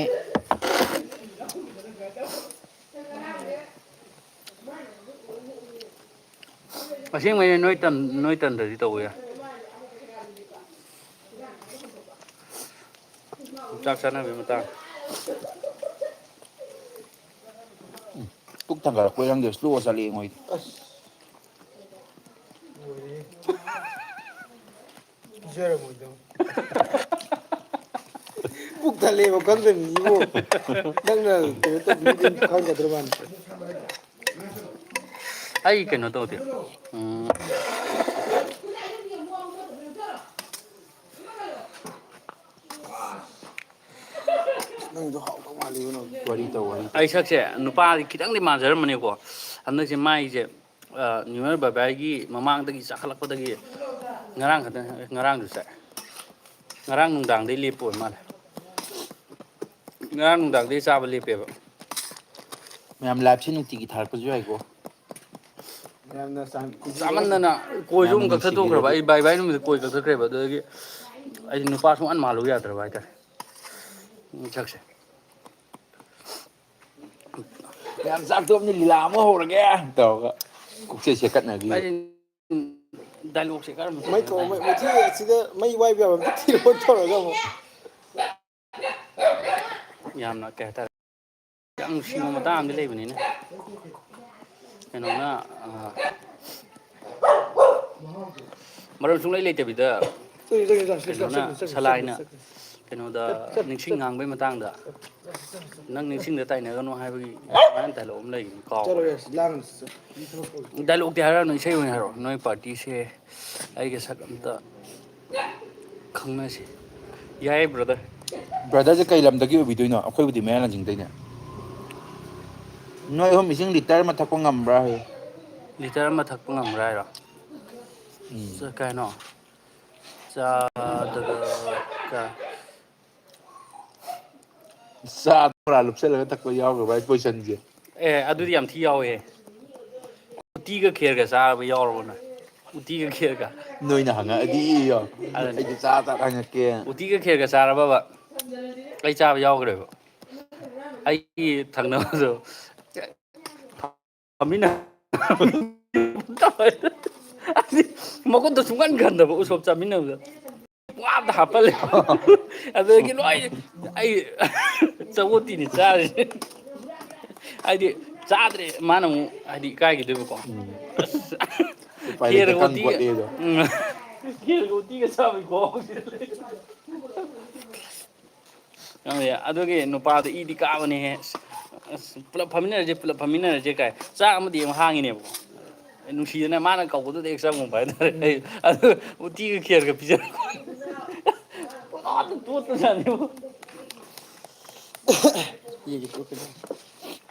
ꯑꯁꯦꯡꯕꯩꯅꯦ, ꯅꯣꯏ ꯇꯟ-, ꯅꯣꯏ ꯇꯟꯗ꯭ꯔꯗꯤ ꯇꯧꯕ ꯌꯥꯏ꯫ ꯆꯥꯛ ꯆꯥꯅꯕꯒꯤ ꯃꯇꯥꯡ꯫ ꯄꯨꯛ ꯊꯥꯡꯒꯠꯂꯛꯄꯩ ꯈꯪꯗꯦ, slow ꯆꯠꯂꯛꯑꯦ ꯃꯣꯏꯗꯤ꯫ ꯑꯁ꯫ ꯂꯣꯏꯔꯦꯍꯦ꯫ ꯄꯤꯖꯔꯝꯃꯣꯏꯗꯕ꯫ ꯄꯨꯛ ꯊꯜꯂꯦꯕ ꯈꯪꯗꯕ ꯃꯤꯕꯨ ꯅꯪꯅ ꯀꯩꯅꯣ ꯇꯧꯕꯤꯔꯤꯗꯨ ꯈꯪꯒꯗ꯭ꯔꯕ? ꯑꯩ ꯀꯩꯅꯣ ꯇꯧꯗꯦ꯫ ꯎꯝ꯫ ꯅꯪꯒꯤꯗꯣ ꯍꯥꯎꯗꯧ ꯃꯥꯜꯂꯤꯕꯣ ꯅꯪ꯫ ꯋꯥꯔꯤ ꯇꯧ, ꯋꯥꯔꯤ ꯇꯧ꯫ ꯑꯩ ꯁꯛꯁꯦ ꯅꯨꯄꯥꯗꯤ ꯈꯤꯇꯪꯗꯤ ꯃꯥꯟꯖꯔꯝꯕꯅꯦꯀꯣ꯫ ꯍꯟꯗꯛꯁꯦ ꯃꯥꯏꯁꯦ, ꯑ, ꯅ꯭ꯌꯨ ꯌꯔ ꯕꯥꯏ ꯕꯥꯏꯒꯤ ꯃꯃꯥꯡꯗꯒꯤ ꯆꯥꯈꯠꯂꯛꯄꯗꯒꯤ ꯉꯔꯥꯡ ꯈꯛꯇꯪ, ꯉꯔꯥꯡꯁꯨ ꯆꯥꯏ꯫ ꯉꯔꯥꯡ ꯅꯨꯡꯗꯥꯡꯗꯩ ꯂꯦꯞꯄ ꯑꯣꯏ ꯃꯥꯜꯂꯦ꯫ ꯉꯔꯥꯡ ꯅꯨꯡꯗꯥꯡꯗꯩ ꯆꯥꯕ ꯂꯦꯞꯄꯦꯕ꯫ ꯃꯌꯥꯝ live ꯁꯦ ꯅꯨꯡꯇꯤꯒꯤ ꯊꯥꯔꯛꯄꯁꯨ ꯌꯥꯏꯀꯣ꯫ ꯃꯌꯥꯝꯅ ꯆꯥꯟ-, ꯆꯥꯃꯟꯗꯅ ꯀꯣꯏꯁꯨ ꯌꯥꯝꯅ ꯑꯃꯨꯛ ꯀꯛꯊꯠꯊꯣꯛꯈ꯭ꯔꯕ꯫ ꯅꯨꯡꯁꯤꯕꯤꯔꯒꯗꯤ꯫ ꯑꯩ ꯕꯥꯏ ꯕꯥꯏ ꯅꯨꯃꯤꯠꯇ ꯀꯣꯏ ꯀꯛꯊꯠꯈ꯭ꯔꯦꯕ꯫ ꯑꯗꯨꯗꯒꯤ ꯑꯩꯗꯤ ꯅꯨꯄꯥ ꯁꯨꯡꯃꯥꯟ ꯃꯥꯜꯂꯨ ꯌꯥꯗ꯭ꯔꯕ ꯍꯥꯏꯇꯥꯔꯦ꯫ ꯁꯛꯁꯦ꯫ ꯃꯌꯥꯝ ꯆꯥꯛ ꯇꯣꯛꯑꯕꯅꯤ, ꯂꯤꯂꯥ ꯑꯃ ꯍꯧꯔꯒꯦ ꯇꯧꯔꯒ ꯀꯣꯛꯆꯩ ꯁꯦꯠꯀꯠꯅꯈꯤꯕ꯫ ꯑꯩꯗꯤ dialogue ꯁꯦ ꯀꯔꯝꯕ ꯃꯩ ꯇꯧꯗꯣꯏꯅꯣ ꯇꯣ-, ꯃꯩ-, ꯍꯥꯏꯅ꯫ ꯃꯩꯊꯤ ꯑꯁꯤꯗ ꯃꯩ ꯋꯥꯏꯕ ꯌꯥꯕ ꯑꯝꯇ ꯊꯤꯔꯛꯑꯣ ꯇꯧꯔꯒ ꯑꯃꯨꯛ꯫ ꯌꯥꯝꯅ ꯀꯩ ꯍꯥꯏꯇꯥꯔꯦ, ꯌꯥꯝ ꯅꯨꯡꯁꯤꯕ ꯃꯇꯥꯡ ꯑꯃꯗꯤ ꯂꯩꯕꯅꯤꯅꯦ꯫ ꯀꯩꯅꯣꯅ, ꯑ, ꯃꯔꯝ ꯁꯨꯡꯂꯩ ꯂꯩꯇꯕꯤꯗ ꯆꯠꯂꯨ, ꯆꯠꯂꯨ, ꯆꯠꯂꯨ, ꯀꯩꯅꯣꯅ, ꯆꯠꯂꯨ, ꯆꯠꯂꯨ, ꯁꯂꯥꯏꯅ ꯆꯠꯂꯨ, ꯆꯠꯂꯨ꯫ ꯀꯩꯅꯣꯗ ꯆꯠ-, ꯆꯠ-, ꯅꯤꯡꯁꯤꯡ ꯆꯠ-, ꯉꯥꯡꯕꯩ ꯃꯇꯥꯡꯗ, "ꯅꯪ ꯅꯤꯡꯁꯤꯡꯗ ꯇꯥꯏꯅꯒꯅꯨ" ꯍꯥꯏꯕꯒꯤ ꯑꯗꯨꯃꯥꯏꯅ dialogue ꯑꯃ ꯂꯩꯕꯅꯤ, ꯀꯥꯎꯈ꯭ꯔꯦ꯫ ꯆꯠꯂꯨ, ꯌꯥꯔꯦ, ꯂꯥꯡꯒꯅꯨ, ꯆꯠꯂꯨ꯫ Dialogue ꯇꯤ ꯍꯥꯏꯔꯛꯑꯅꯨ, ꯏꯁꯩ ꯑꯣꯏꯅ ꯍꯥꯏꯔꯛꯑꯣ꯫ ꯅꯣꯏ party ꯁꯦ ꯑꯩꯒ ꯁꯛ ꯑꯝꯇ ꯈꯪꯅꯁꯤ꯫ ꯌꯥꯏꯌꯦ, brother꯫ ꯕ꯭ꯔꯗꯔꯁꯦ ꯀꯩ ꯂꯝꯗꯒꯤ ꯑꯣꯏꯕꯤꯗꯣꯏꯅꯣ? ꯑꯩꯈꯣꯏꯕꯨꯗꯤ ꯃꯌꯥꯡ ꯂꯝꯖꯤꯡꯗꯩꯅꯦ꯫ ꯅꯣꯏ ꯑꯍꯨꯝ ꯏꯁꯤꯡ ꯂꯤꯇꯔ ꯑꯃ ꯊꯛꯄ ꯉꯝꯕ꯭ꯔꯥ ꯍꯥꯏꯌꯨ? ꯂꯤꯇꯔ ꯑꯃ ꯊꯛꯄ ꯉꯝꯕ꯭ꯔꯥ ꯍꯥꯏꯔꯣ? ꯎꯝ꯫ ꯆ-, ꯀꯩꯅꯣ? ꯆꯥꯗꯒ ꯀ- ꯆꯥ ꯕꯣꯔꯥ ꯂꯨꯞꯁꯜꯂꯒ ꯊꯛꯄ ꯌꯥꯎꯈ꯭ꯔꯕ ꯍꯥꯏ ꯄꯣꯏꯁꯟꯁꯦ꯫ ꯑꯦ, ꯑꯗꯨꯗꯤ ꯌꯥꯝ ꯊꯤ ꯌꯥꯎꯋꯦ꯫ ꯎꯇꯤꯒ ꯈꯦꯔꯒ ꯆꯥꯔꯕ ꯌꯥꯎꯔꯕꯣ ꯅꯣꯏ? ꯎꯇꯤꯒ ꯈꯦꯔꯒ? ꯅꯣꯏꯅ ꯍꯪꯉꯛꯑꯗꯤ ꯌꯣ꯫ ꯑꯗꯨꯅꯤ꯫ ꯑꯩꯗꯤ ꯆꯥ ꯆꯥ ꯍꯪꯉꯛꯀꯦ꯫ ꯎꯇꯤꯒ ꯈꯦꯔꯒ ꯆꯥꯔꯕꯕ? ꯑꯩ ꯆꯥꯕ ꯌꯥꯎꯈ꯭ꯔꯦꯕ꯫ ꯑꯩꯒꯤ ꯊꯪꯅꯕꯗꯣ ꯐꯝꯃꯤꯟꯅ-, ꯃꯈꯨꯠꯇ ꯁꯨꯡꯀꯟ ꯈꯟꯗꯕ ꯎꯁꯣꯞ ꯆꯥꯃꯤꯟꯅꯕꯗ꯫ ꯄꯨꯡꯍꯥꯞꯇ ꯍꯥꯞꯄꯜꯂꯦ꯫ ꯑꯗꯨꯗꯒꯤ ꯂꯣꯏ ꯑꯩ ꯆꯒꯣꯇꯤꯅꯤ ꯆꯥꯔꯤꯁꯦ꯫ ꯍꯥꯏꯗꯤ ꯆꯥꯗ꯭ꯔꯦ ꯃꯥꯅ ꯑꯃꯨꯛ ꯍꯥꯏꯗꯤ ꯏꯀꯥꯏꯈꯤꯗꯣꯏꯕꯀꯣ꯫ ꯎꯝ꯫ ꯑꯁ, ꯎꯄꯥꯏ ꯂꯩꯇ ꯈꯦꯔꯒ ꯎꯇꯤꯒ, ꯀꯪꯀꯣꯠꯅꯦꯗꯣ꯫ ꯎꯝ, ꯈꯦꯔꯒ ꯎꯇꯤꯒ ꯆꯥꯕꯒꯤ ꯈꯨꯍꯥꯎꯁꯤꯗꯤ ꯂꯩ꯫ ꯈꯪꯗꯦ, ꯑꯗꯨꯒꯤ ꯅꯨꯄꯥꯗꯣ ꯏꯗꯤ ꯀꯥꯕꯅꯦꯍꯦ꯫ ꯑꯁ, ꯑꯁ, "ꯄꯨꯂꯞ ꯐꯝꯃꯤꯟꯅꯔꯁꯦ, ꯄꯨꯂꯞ ꯐꯝꯃꯤꯟꯅꯔꯁꯦ" ꯀꯥꯏ꯫ ꯆꯥꯛ ꯑꯃꯗꯤ ꯑꯃꯨꯛ ꯍꯥꯡꯉꯤꯅꯦꯕꯀꯣ꯫ ꯅꯨꯡꯁꯤꯗꯅ ꯃꯥꯅ ꯀꯧꯕꯗꯨꯗ ꯍꯦꯛ ꯆꯪꯉꯨꯕ ꯍꯥꯏꯇꯥꯔꯦ꯫ ꯑꯩ ꯑꯗꯨ ꯎꯇꯤꯒ ꯈꯦꯔꯒ ꯄꯤꯖꯔꯛꯄ꯫ ꯄꯨꯡꯇꯣꯠꯇ ꯇꯣꯠꯄꯖꯥꯠꯅꯤꯕꯨ꯫ ꯌꯦꯡꯒꯦ, ꯇꯣꯠꯀꯦ꯫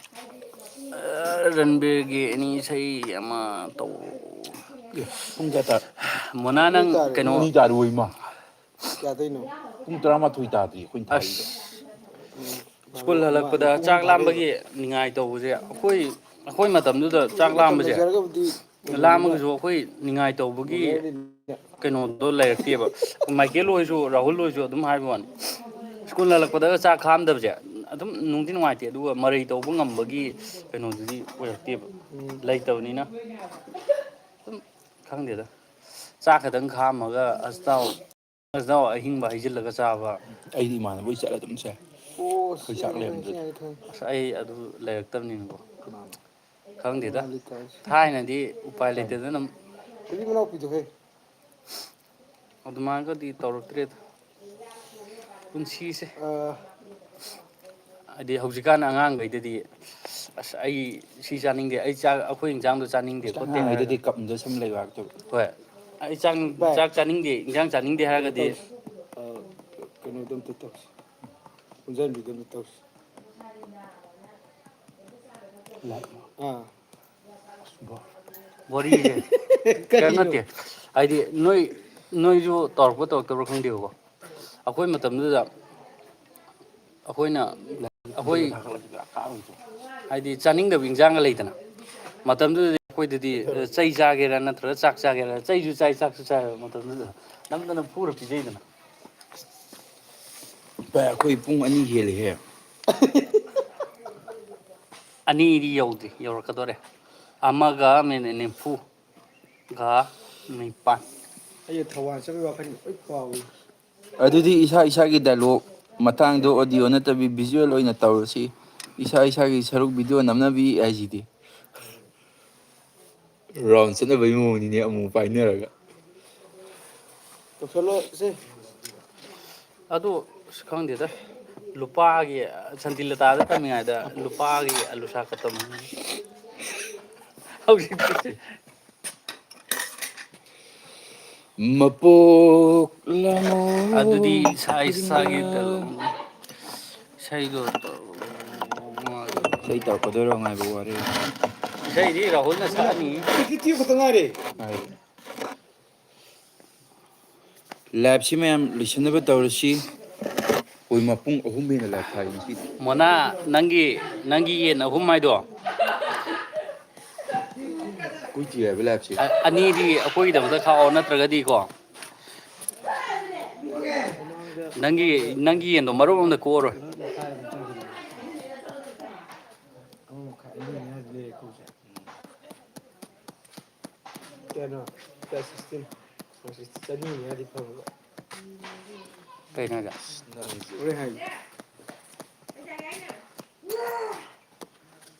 ꯑ, ꯔꯟꯕꯤꯔꯒꯤ ꯑꯦꯅꯤ ꯏꯁꯩ ꯑꯃ ꯇꯧ꯫ ꯑꯦ, ꯄꯨꯡ ꯀꯌꯥ ꯇꯥꯔꯦ? ꯃꯣꯅꯥ, ꯅꯪ ꯄꯨꯡ ꯀꯩꯅꯣ ꯑꯅꯤ ꯇꯥꯔꯦ, ꯏꯃꯥ꯫ ꯀꯌꯥꯗꯩꯅꯣ? ꯄꯨꯡ ꯇꯔꯥꯃꯥꯊꯣꯏ ꯇꯥꯗ꯭ꯔꯤ ꯑꯩꯈꯣꯏꯅ ꯊꯥꯔꯤꯗꯣ꯫ ꯑꯁ꯫ ꯎꯝ, ꯁ꯭ꯀꯨꯜ ꯃꯥꯅꯤ, ꯍꯜꯂꯛꯄꯗ ꯄꯨꯡ ꯑꯃ ꯆꯥꯛ ꯐꯥꯒꯦꯕ꯫ ꯂꯥꯝꯕꯒꯤ ꯅꯤꯡꯉꯥꯏ ꯇꯧꯕꯁꯦ ꯑꯩꯈꯣꯏ, ꯑꯩꯈꯣꯏ ꯃꯇꯝꯗꯨꯗ ꯆꯥꯛ ꯃꯇꯝ ꯂꯥꯝꯕꯁꯦ, ꯂꯩꯖꯔꯒꯕꯨꯗꯤ ꯉꯜꯂꯤꯉꯩꯅ ꯂꯥꯝꯃꯒꯁꯨ ꯑꯩꯈꯣꯏ ꯅꯤꯡꯉꯥꯏ ꯇꯧꯕꯒꯤ ꯉꯜꯂꯤꯉꯩꯅ ꯀꯩꯅꯣꯗꯣ ꯂꯩꯔꯛꯇꯦꯕ꯫ ꯃꯥꯏꯀꯦꯜ ꯍꯣꯏꯁꯨ, ꯔꯥꯍꯨꯜ ꯍꯣꯏꯁꯨ ꯑꯗꯨꯝ ꯍꯥꯏꯕ ꯋꯥꯅꯤ, ꯁ꯭ꯀꯨꯜ ꯍꯜꯂꯛꯄꯗꯒ ꯆꯥꯛ ꯈꯥꯝꯗꯕꯁꯦ ꯑꯗꯨꯝ ꯅꯨꯡꯗꯤ ꯅꯨꯡꯉꯥꯏꯇꯦ, ꯑꯗꯨꯒ ꯃꯔꯩ ꯇꯧꯕ ꯉꯝꯕꯒꯤ ꯀꯩꯅꯣꯗꯨꯗꯤ ꯑꯣꯏꯔꯛꯇꯦꯕ, ꯎꯝ꯫ ꯂꯩꯇꯕꯅꯤꯅ꯫ ꯑꯗꯨꯝ ꯈꯪꯗꯦꯗ, ꯆꯥꯛ ꯈꯛꯇꯪ ꯈꯥꯝꯃꯒ ꯑꯁꯇꯥꯎ, ꯑꯁꯇꯥꯎ ꯑꯍꯤꯡꯕ ꯍꯩꯖꯤꯜꯂꯒ ꯆꯥꯕ꯫ ꯑꯩꯗꯤ ꯏꯃꯥꯟꯅꯕ ꯍꯣꯏ ꯆꯠꯂ ꯑꯗꯨꯝ ꯆꯥꯏ꯫ ꯑꯣ, ꯑꯩꯈꯣꯏ ꯆꯥꯛ ꯁꯤ ꯂꯩꯔꯝꯗ꯭ꯔꯗꯤ꯫ ꯁꯤ ꯌꯥꯏ, ꯈꯪꯉꯦ꯫ ꯑꯁ, ꯑꯩ ꯑꯗꯨ ꯂꯩꯔꯛꯇꯕꯅꯤꯅꯀꯣ꯫ ꯀꯅꯥꯅꯣ? ꯈꯪꯗꯦꯗ꯫ ꯃꯥꯅꯤ ꯇꯧꯔꯤꯁꯦ꯫ ꯊꯥꯏꯅꯗꯤ ꯎꯄꯥꯏ ꯀꯅꯥꯅꯣ? ꯂꯩꯇꯗꯅ ꯅꯨꯄꯤ ꯃꯅꯥꯎꯄꯤꯗꯣ ꯍꯦ꯫ ꯑꯗꯨꯃꯥꯏꯅꯒꯗꯤ ꯇꯧꯔꯛꯇ꯭ꯔꯦꯗ꯫ ꯄꯨꯟꯁꯤꯁꯦ꯫ ꯑꯥ꯫ ꯍꯥꯏꯗꯤ ꯍꯧꯖꯤꯛꯀꯥꯟ ꯑꯉꯥꯡꯈꯩꯗꯗꯤ, "ꯑꯁ, ꯑꯩ ꯁꯤ ꯆꯥꯅꯤꯡꯗꯦ, ꯑꯩ ꯆꯥꯛ, ꯑꯩꯈꯣꯏ ꯏꯟꯁꯥꯡꯗꯣ ꯆꯥꯅꯤꯡꯗꯦ ꯑꯁ, ꯈꯣꯠꯇꯦ" ꯑꯉꯥꯡꯈꯩꯗꯗꯤ ꯍꯥꯏꯔꯒ꯫ ꯀꯞꯅ ꯁꯨꯝ ꯂꯩꯕ ꯍꯥꯏꯕꯗꯨ꯫ ꯍꯣꯏ꯫ "ꯑꯩ ꯆꯥꯛ, ꯚꯥꯏ, ꯆꯥꯛ ꯆꯥꯅꯤꯡꯗꯦ, ꯏꯟꯖꯥꯡ ꯆꯥꯅꯤꯡꯗꯦ" ꯀꯩꯅꯣ ꯍꯥꯏꯔꯒꯗꯤ꯫ ꯇꯧꯁꯤ꯫ ꯑꯥ, ꯀꯩꯅꯣꯗꯣ ꯑꯝꯇ ꯇꯧꯁꯤ꯫ ꯄꯨꯟꯁꯤꯟꯕꯤꯗꯨꯅ ꯇꯧꯁꯤ꯫ ꯑꯥ꯫ ꯋꯥꯔꯤꯁꯦ ꯀꯩꯅꯣ ꯀꯔꯤꯅꯣ? ꯅꯠꯇꯦ, ꯍꯥꯏꯗꯤ ꯅꯣꯏ, ꯅꯣꯏꯁꯨ ꯇꯧꯔꯛꯄ ꯇꯧꯔꯛꯇꯕ꯭ꯔꯥ ꯈꯪꯗꯦꯕꯀꯣ, ꯑꯩꯈꯣꯏ ꯃꯇꯝꯗꯨꯗ ꯑꯩꯈꯣꯏꯅ, ꯑꯩꯈꯣꯏ ꯍꯥꯏꯗꯤ ꯆꯥꯅꯤꯡꯗꯕ ꯏꯟꯖꯥꯡꯒ ꯂꯩꯗꯅ, ꯃꯇꯝꯗꯨꯗꯗꯤ ꯑꯩꯈꯣꯏꯗꯗꯤ ꯆꯩ ꯆꯥꯒꯦꯔꯥ ꯅꯠꯇ꯭ꯔꯒ ꯆꯥꯛ ꯆꯥꯒꯦꯔꯥ, ꯆꯩꯁꯨ ꯆꯥꯏ ꯆꯥꯛꯁꯨ ꯆꯥꯏꯕ ꯃꯇꯝꯗꯨꯗ ꯅꯝꯗꯅ ꯐꯨꯔ ꯄꯤꯖꯩꯗꯅ꯫ ꯚꯥꯏ, ꯑꯩꯈꯣꯏ ꯄꯨꯡ ꯑꯅꯤ ꯍꯦꯜꯂꯦꯍꯦ꯫ ꯑꯅꯤꯗꯤ ꯌꯧꯗ꯭ꯔꯤ, ꯌꯧꯔꯛꯀꯗꯣꯔꯦ꯫ ꯑꯃꯒ ꯃꯤꯅꯤꯠ ꯅꯤꯐꯨꯒ ꯅꯤꯄꯥꯟ꯫ ꯑꯩ ꯊꯧꯕꯥꯜ ꯆꯠꯄꯒꯤ ꯋꯥꯈꯜ ꯂꯣꯏ ꯀꯥꯎꯏ꯫ ꯑꯗꯨꯗꯤ ꯏꯁꯥ ꯏꯁꯥꯒꯤ ꯗꯥꯏꯂꯣꯛ ꯃꯇꯥꯡꯗꯣ ꯑꯣꯗꯤꯑꯣ ꯅꯠꯇꯕꯤ ꯚꯤꯖꯨꯑꯦꯜ ꯑꯣꯏꯅ ꯇꯧꯔꯁꯤ꯫ ꯏꯁꯥ ꯏꯁꯥꯒꯤ ꯁꯔꯨꯛ ꯚꯤꯗꯤꯑꯣ ꯅꯝꯅꯕꯤ ꯍꯥꯏꯁꯤꯗꯤ꯫ ꯔꯥꯎꯟ ꯆꯠꯅꯕꯒꯤ ꯃꯑꯣꯡꯅꯤꯅꯦ, ꯑꯃꯨꯛ ꯄꯥꯏꯅꯔꯒ꯫ ꯇꯧꯁꯜꯂꯣ ꯁꯦ꯫ ꯑꯗꯨ ꯑꯁ ꯈꯪꯗꯦꯗ, ꯂꯨꯄꯥꯒꯤ ꯁꯟꯇꯤ ꯂꯇꯥꯗ ꯇꯝꯃꯤꯉꯩꯗ ꯂꯨꯄꯥꯒꯤ ꯑꯂꯨ ꯁꯥꯛꯀ ꯇꯝꯃꯤ꯫ ꯍꯧꯖꯤꯛꯇꯤ ꯃꯄꯣꯛ ꯂꯥꯃꯣꯛ ꯑꯗꯨꯗꯤ ꯏꯁꯥ ꯏꯁꯥꯒꯤ ꯈꯨꯗꯤꯡꯗ ꯗꯜ-, ꯏꯁꯩꯗꯣ ꯇꯧ-, ꯏꯁꯩ ꯇꯧꯔꯛꯀꯗꯣꯏꯔꯣ? ꯉꯥꯏꯕ ꯋꯥꯔꯦ꯫ ꯏꯁꯩꯗꯤ ꯔꯥꯍꯨꯜꯅ ꯁꯛꯑꯅꯤ꯫ ꯇꯤꯀꯤ ꯇꯤꯌꯨ ꯈꯛꯇ ꯉꯥꯏꯔꯦ꯫ ꯂꯥꯏꯞꯁꯤ ꯃꯌꯥꯝ ꯂꯣꯏꯁꯤꯟꯅꯕ ꯇꯧꯔꯁꯤ꯫ ꯑꯩꯈꯣꯏ ꯃꯄꯨꯡ ꯑꯍꯨꯝ ꯍꯦꯟꯅ ꯂꯥꯏꯞ ꯊꯥꯏ ꯉꯁꯤꯗꯤ꯫ ꯃꯣꯅꯥ, ꯅꯪꯒꯤ, ꯅꯪꯒꯤ ꯌꯦꯟ ꯑꯍꯨꯝ ꯍꯥꯏꯗꯣ? ꯀꯨꯏꯗ꯭ꯔꯤ ꯍꯥꯏꯕ ꯂꯥꯏꯞꯁꯦ꯫ ꯑ-, ꯑꯅꯤꯗꯤ ꯑꯩꯈꯣꯏꯒꯤꯗꯃꯛꯇ ꯈꯥꯛꯑꯣ, ꯅꯠꯇ꯭ꯔꯒꯗꯤꯀꯣ꯫ ꯅꯪꯒꯤ, ꯅꯪꯒꯤ ꯌꯦꯟꯗꯣ ꯃꯔꯨꯞ ꯑꯃꯗ ꯀꯣꯛꯑꯔꯣꯏ꯫ ꯑꯃ ꯃꯈꯥꯏ ꯑꯗꯨꯝ ꯆꯪꯁꯤꯜꯂꯛꯑꯦ꯫ ꯑꯃ ꯃꯈꯥꯏ ꯑꯅꯤ ꯃꯌꯥꯗꯤ ꯂꯩꯔꯦ ꯀꯣꯛꯁꯦ꯫ ꯀꯌꯥꯅꯣ? ꯀꯌꯥ? ꯁꯤꯛꯁꯇꯤꯟ꯫ ꯍꯧꯖꯤꯛ ꯆꯅꯤ ꯃꯌꯥꯗꯤ ꯐꯪꯉꯕ꯫ ꯀꯩꯅꯣ ꯍꯥꯏꯁꯦ? ꯍꯣꯔꯦꯟ ꯍꯥꯏꯒꯦ꯫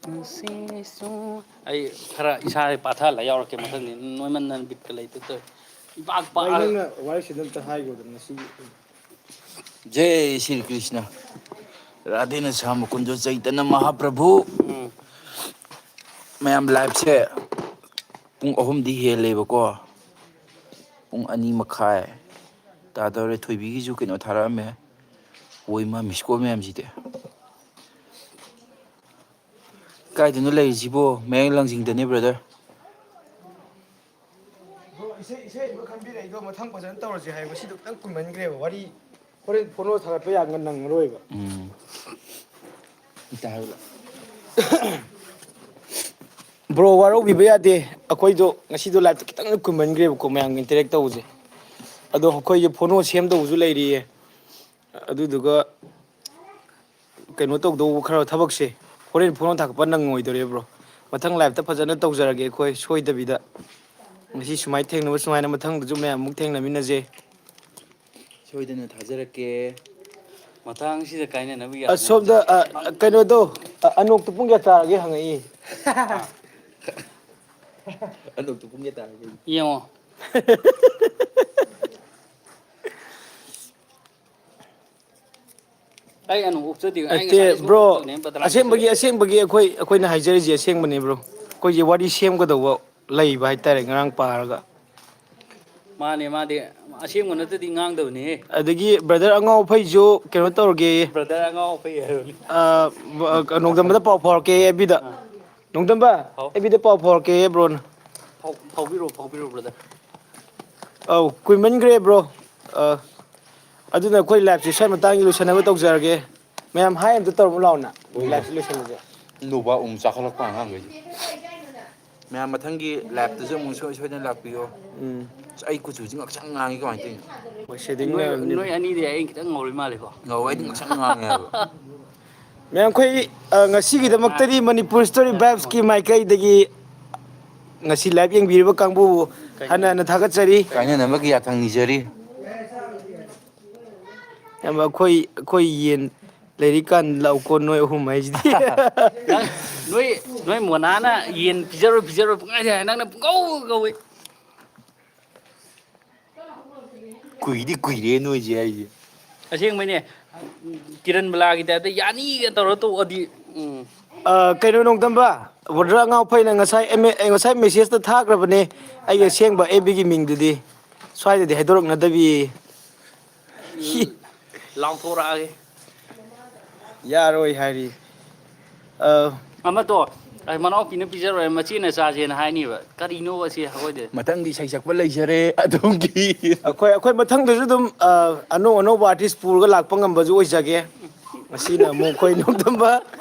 ꯅꯨꯡꯁꯤꯁꯨ-, ꯑꯩ ꯈꯔ ꯏꯁꯥꯁꯦ ꯄꯥꯊꯍꯜꯂ ꯌꯥꯎꯔꯛꯀꯦ ꯃꯊꯪꯗꯤ, ꯅꯣꯏꯃꯟꯗꯅ ꯕꯤꯠꯀ ꯂꯩꯇꯦ ꯇꯧꯔꯤ꯫ ꯏꯄꯥꯛ ꯚꯥꯏ, ꯄꯥꯛꯑꯒ꯫ ꯅꯪꯅ ꯋꯥꯔꯤꯁꯤꯗ ꯑꯝꯇ ꯍꯥꯏꯈꯣꯗꯅ ꯉꯁꯤꯒꯤ꯫ ꯖꯦ ꯁ꯭ꯔꯤ ꯀ꯭ꯔꯤꯁꯅ, ꯔꯥꯙꯦ ꯅꯁ꯭ꯌꯥꯝ ꯃꯨꯀꯨꯟꯗ ꯆꯩꯇꯟꯌ ꯃꯍꯥꯄ꯭ꯔꯚꯨ꯫ ꯎꯝ꯫ ꯃꯌꯥꯝ, ꯂꯥꯏꯞꯁꯦ ꯄꯨꯡ ꯑꯍꯨꯝꯗꯤ ꯍꯦꯜꯂꯦꯕꯀꯣ, ꯄꯨꯡ ꯑꯅꯤ ꯃꯈꯥꯏ ꯇꯥꯗꯧꯔꯦ꯫ ꯊꯣꯏꯕꯤꯒꯤꯁꯨ ꯀꯩꯅꯣ ꯊꯥꯔꯛꯑꯝꯃꯦ, ꯑꯣꯏ ꯃꯥ ꯃꯤꯁ ꯀꯣꯜ ꯃꯌꯥꯝꯁꯤꯗꯤ꯫ ꯀꯥꯏꯗꯅꯣ ꯂꯩꯔꯤꯁꯤꯕꯣ? ꯃꯌꯥꯡ ꯂꯥꯡꯖꯤꯡꯗꯅꯦ, ꯕ꯭ꯔꯗꯔ꯫ ꯕ꯭ꯔꯣ, ꯏꯁꯩ, ꯏꯁꯩ ꯑꯃ ꯈꯟꯕꯤꯔꯛꯏꯗꯣ ꯃꯊꯪ ꯐꯖꯅ ꯇꯧꯔꯁꯦ ꯍꯥꯏ꯫ ꯉꯁꯤꯗꯣ ꯈꯤꯇꯪ ꯀꯨꯏꯃꯟꯈ꯭ꯔꯦꯕ꯫ ꯋꯥꯔꯤ ꯍꯣꯔꯦꯟ ꯐꯣꯇꯣ ꯊꯥꯒꯠꯄ ꯌꯥꯝꯅ ꯅꯪꯉꯔꯣꯏꯕ꯫ ꯎꯝ꯫ ꯏꯇꯥ ꯍꯥꯏꯔꯣ꯫ ꯕ꯭ꯔꯣ, ꯋꯥꯔꯧꯕꯤꯕ ꯌꯥꯗꯦ꯫ ꯑꯩꯈꯣꯏꯗꯣ ꯉꯁꯤꯗꯣ ꯂꯥꯏꯞꯇ ꯈꯤꯇꯪ ꯀꯨꯏꯃꯟꯈ꯭ꯔꯦꯕꯀꯣ, ꯃꯌꯥꯝꯒ ꯏꯟꯇꯔꯦꯛ ꯇꯧꯕꯁꯦ꯫ ꯑꯗꯣ ꯑꯩꯈꯣꯏꯁꯦ ꯐꯣꯇꯣ ꯁꯦꯝꯗꯧꯕꯁꯨ ꯂꯩꯔꯤꯌꯦ꯫ ꯑꯗꯨꯗꯨꯒ ꯀꯩꯅꯣ ꯇꯧꯗꯧꯕ ꯈꯔ ꯊꯕꯛꯁꯦ ꯍꯣꯔꯦꯟ ꯐꯣꯇꯣ ꯊꯥꯒꯠꯄ ꯅꯪꯉꯣꯏꯗꯣꯔꯦ, ꯕ꯭ꯔꯣ꯫ ꯃꯊꯪ ꯂꯥꯏꯞꯇ ꯐꯖꯅ ꯇꯧꯖꯔꯒꯦ ꯑꯩꯈꯣꯏ ꯁꯣꯏꯗꯕꯤꯗ꯫ ꯉꯁꯤ ꯁꯨꯃꯥꯏꯅ ꯊꯦꯡꯅꯕ ꯁꯨꯃꯥꯏꯅ ꯃꯊꯪꯗꯁꯨ ꯃꯌꯥꯝ ꯑꯃꯨꯛ ꯊꯦꯡꯅꯃꯤꯟꯅꯁꯦ꯫ ꯁꯣꯏꯗꯅ ꯊꯥꯖꯔꯛꯀꯦ꯫ ꯃꯇꯥꯡꯁꯤꯗ ꯀꯥꯏꯅꯅꯕ ꯌꯥꯕ ꯑꯁꯣꯝꯗ, ꯅꯠꯇꯦ꯫ ꯑ, ꯀꯩꯅꯣꯗꯣ, ꯑ, ꯑꯅꯣꯛꯇꯣ ꯄꯨꯡ ꯀꯌꯥ ꯇꯥꯔꯒꯦ ꯍꯪꯉꯛꯏ꯫ ꯑꯅꯣꯛꯇꯣ ꯄꯨꯡ ꯀꯌꯥ ꯇꯥꯔꯒꯦ? ꯌꯦꯡꯉꯣ꯫ ꯑꯩ ꯑꯅꯣꯛ ꯎꯞꯆꯗꯦ꯫ ꯑꯩ ꯅꯠꯇꯦ, ꯉꯁꯥꯏ ꯁꯨꯝ ꯕ꯭ꯔꯣ, ꯎꯞꯆꯕꯅꯦ, ꯕꯗꯅꯥꯝ ꯑꯁꯦꯡꯕꯒꯤ, ꯇꯧꯁꯜꯂꯛꯑꯦ꯫ ꯑꯁꯦꯡꯕꯒꯤ ꯑꯩꯈꯣꯏ, ꯑꯩꯈꯣꯏꯅ ꯍꯥꯏꯖꯔꯤꯁꯦ ꯑꯁꯦꯡꯕꯅꯦ, ꯕ꯭ꯔꯣ꯫ ꯑꯩꯈꯣꯏꯁꯦ ꯋꯥꯔꯤ ꯁꯦꯝꯒꯗꯧꯕ ꯂꯩꯕ ꯍꯥꯏꯇꯥꯔꯦ, ꯉꯔꯥꯡ ꯄꯥꯔꯒ꯫ ꯃꯥꯅꯦ, ꯃꯥꯗꯤ ꯑꯁꯦꯡꯕ ꯅꯠꯇꯗꯤ ꯉꯥꯡꯗꯕꯅꯦꯍꯦ꯫ ꯑꯗꯒꯤ ꯕ꯭ꯔꯗꯔ ꯑꯉꯥꯎ ꯑꯐꯩꯁꯨ ꯀꯩꯅꯣ ꯇꯧꯔꯒꯦ꯫ ꯕ꯭ꯔꯗꯔ ꯑꯉꯥꯎ ꯑꯐꯩ ꯍꯥꯏꯕꯅꯤ꯫ ꯑ, ꯕ-, ꯑ, ꯅꯣꯡꯗꯝꯕꯗ ꯄꯥꯎ ꯐꯥꯎꯔꯛꯀꯦ ꯑꯦꯐ ꯕꯤꯗ꯫ ꯑꯥ꯫ ꯅꯣꯡꯗꯝꯕ, ꯍꯥꯎ꯫ ꯑꯦꯐ ꯕꯤꯗ ꯄꯥꯎ ꯐꯥꯎꯔꯛꯀꯦ, ꯕ꯭ꯔꯣꯅ꯫ ꯐꯥꯎ-, ꯐꯥꯎꯕꯤꯔꯣ, ꯐꯥꯎꯕꯤꯔꯣ, ꯕ꯭ꯔꯗꯔ꯫ ꯑꯧ, ꯀꯨꯏꯃꯟꯈ꯭ꯔꯦ, ꯕ꯭ꯔꯣ꯫ ꯑ, ꯑꯗꯨꯅ ꯑꯩꯈꯣꯏ ꯂꯥꯏꯐꯁꯦ ꯁ꯭ꯋꯥꯏ ꯃꯇꯥꯡꯒꯤ ꯂꯣꯏꯁꯟꯅꯕ ꯇꯧꯖꯔꯒꯦ꯫ ꯃꯌꯥꯝ ꯍꯥꯏ ꯑꯝꯇ ꯇꯧꯔꯝꯃꯨ ꯂꯥꯎꯅ꯫ ꯍꯣꯏ꯫ ꯂꯥꯏꯐꯁꯦ ꯂꯣꯏꯁꯜꯂꯁꯦ꯫ ꯅꯣꯕꯥꯞ ꯑꯃꯨꯛ ꯆꯥꯈꯠꯂꯛꯄ ꯑꯉꯥꯡꯈꯩꯁꯦ꯫ ꯃꯌꯥꯝ ꯃꯊꯪꯒꯤ ꯂꯥꯏꯐꯇꯁꯨ ꯑꯃꯨꯛ ꯁꯣꯏ ꯁꯣꯏꯗꯅ ꯂꯥꯛꯄꯤꯌꯣ꯫ ꯎꯝ꯫ ꯑꯁ, ꯑꯩ ꯀꯨꯆꯨꯁꯤ ꯉꯥꯛꯁꯪ ꯉꯥꯡꯉꯤ, ꯀꯃꯥꯏꯅ ꯇꯧꯔꯤꯅꯣ? ꯍꯣꯏ, ꯁꯦꯗꯤꯡ ꯅꯣꯏ, ꯂꯩꯔꯝꯅꯤ꯫ ꯅꯣꯏ ꯑꯅꯤꯗꯤ ꯑꯩ ꯈꯤꯇꯪ ꯉꯧꯔꯤ ꯃꯥꯜꯂꯦꯀꯣ? ꯉꯧꯋꯦ, ꯑꯩꯗꯤ ꯉꯥꯛꯁꯪ ꯉꯥꯡꯉꯦ ꯍꯥꯏꯕ꯫ ꯃꯌꯥꯝ, ꯑꯩꯈꯣꯏ, ꯑ, ꯉꯁꯤꯒꯤꯗꯃꯛꯇꯗꯤ ꯃꯅꯤꯄꯨꯔ ꯁ꯭ꯇꯣꯔꯤ ꯚꯥꯏꯕꯁꯀꯤ ꯃꯥꯏꯀꯩꯗꯒꯤ ꯉꯁꯤ ꯂꯥꯏꯚ ꯌꯦꯡꯕꯤꯔꯤꯕ ꯀꯥꯡꯕꯨꯕꯨ ꯍꯟꯅ ꯍꯟꯅ ꯊꯥꯒꯠꯆꯔꯤ꯫ ꯀꯥꯏꯅꯅꯕꯒꯤ ꯌꯥꯊꯪ ꯅꯤꯖꯔꯤ꯫ ꯏꯌꯥꯝꯕ, ꯑꯩꯈꯣꯏ, ꯑꯩꯈꯣꯏ ꯌꯦꯟ ꯂꯩꯔꯤꯀꯥꯟ ꯂꯥꯛꯎꯀꯣ ꯅꯣꯏ ꯑꯍꯨꯝ ꯍꯥꯏꯁꯤꯗꯤ꯫ ꯅꯪ, ꯅꯣꯏ, ꯅꯣꯏ ꯃꯣꯅꯥꯅ ꯌꯦꯟ ꯄꯤꯖꯔꯣꯏ, ꯄꯤꯖꯔꯣꯏ ꯄꯨꯡꯍꯥꯏꯗ ꯍꯥꯏ, ꯅꯪꯅ ꯄꯨꯡꯀꯧ ꯀꯧꯏ꯫ ꯀꯨꯏꯗꯤ ꯀꯨꯏꯔꯦ ꯅꯣꯏꯁꯦ ꯍꯥꯏꯁꯦ꯫ ꯑꯁꯦꯡꯕꯩꯅꯦ, ꯀꯤꯔꯟ ꯕꯂꯥꯒꯤ ꯇꯥꯏꯞꯇ ꯌꯥꯅꯤꯒ ꯇꯧꯔ ꯇꯣꯛꯑꯗꯤ, ꯎꯝ꯫ ꯑ, ꯀꯩꯅꯣ, ꯅꯣꯡꯗꯝꯕ, ꯕ꯭ꯔꯗꯔ ꯑꯉꯥꯎ ꯑꯐꯩꯅ ꯉꯁꯥꯏ ꯑꯦꯝ ꯑꯦ, ꯉꯁꯥꯏ ꯃꯦꯁꯦꯖꯇ ꯊꯥꯈ꯭ꯔꯕꯅꯦ ꯑꯩꯒꯤ ꯑꯁꯦꯡꯕ ꯑꯦꯐ ꯕꯤꯒꯤ ꯃꯤꯡꯗꯨꯗꯤ꯫ ꯁ꯭ꯋꯥꯏꯗꯗꯤ ꯍꯥꯏꯗꯣꯔꯛꯅꯗꯕꯤ꯫ ꯎꯝ꯫ ꯂꯥꯎꯊꯣꯔꯛꯑꯒꯦ꯫ ꯌꯥꯔꯣꯏ ꯍꯥꯏꯔꯤ꯫ ꯑ, ꯑꯃꯗꯣ, ꯑꯩ ꯃꯅꯥꯎꯄꯤꯅ ꯄꯤꯖꯔꯣꯏ, ꯃꯆꯦꯅ ꯆꯥꯁꯦꯅ ꯍꯥꯏꯅꯤꯕ꯫ ꯀꯔꯤꯅꯣꯕ ꯑꯁꯤ ꯑꯩꯈꯣꯏꯗꯤ? ꯃꯊꯪꯗꯤ ꯏꯁꯩ ꯁꯛꯄ ꯂꯩꯖꯔꯦ ꯑꯗꯣꯝꯒꯤ꯫ ꯑꯩꯈꯣꯏ, ꯑꯩꯈꯣꯏ ꯃꯊꯪꯗꯁꯨ ꯑꯗꯨꯝ, ꯑ, ꯑꯅꯧ ꯑꯅꯧꯕ artist ꯄꯨꯔꯒ ꯂꯥꯛꯄ ꯉꯝꯕꯁꯨ ꯑꯣꯏꯖꯒꯦ꯫ ꯉꯁꯤꯅ ꯑꯃꯨꯛ ꯑꯩꯈꯣꯏ ꯅꯣꯡꯗꯝꯕ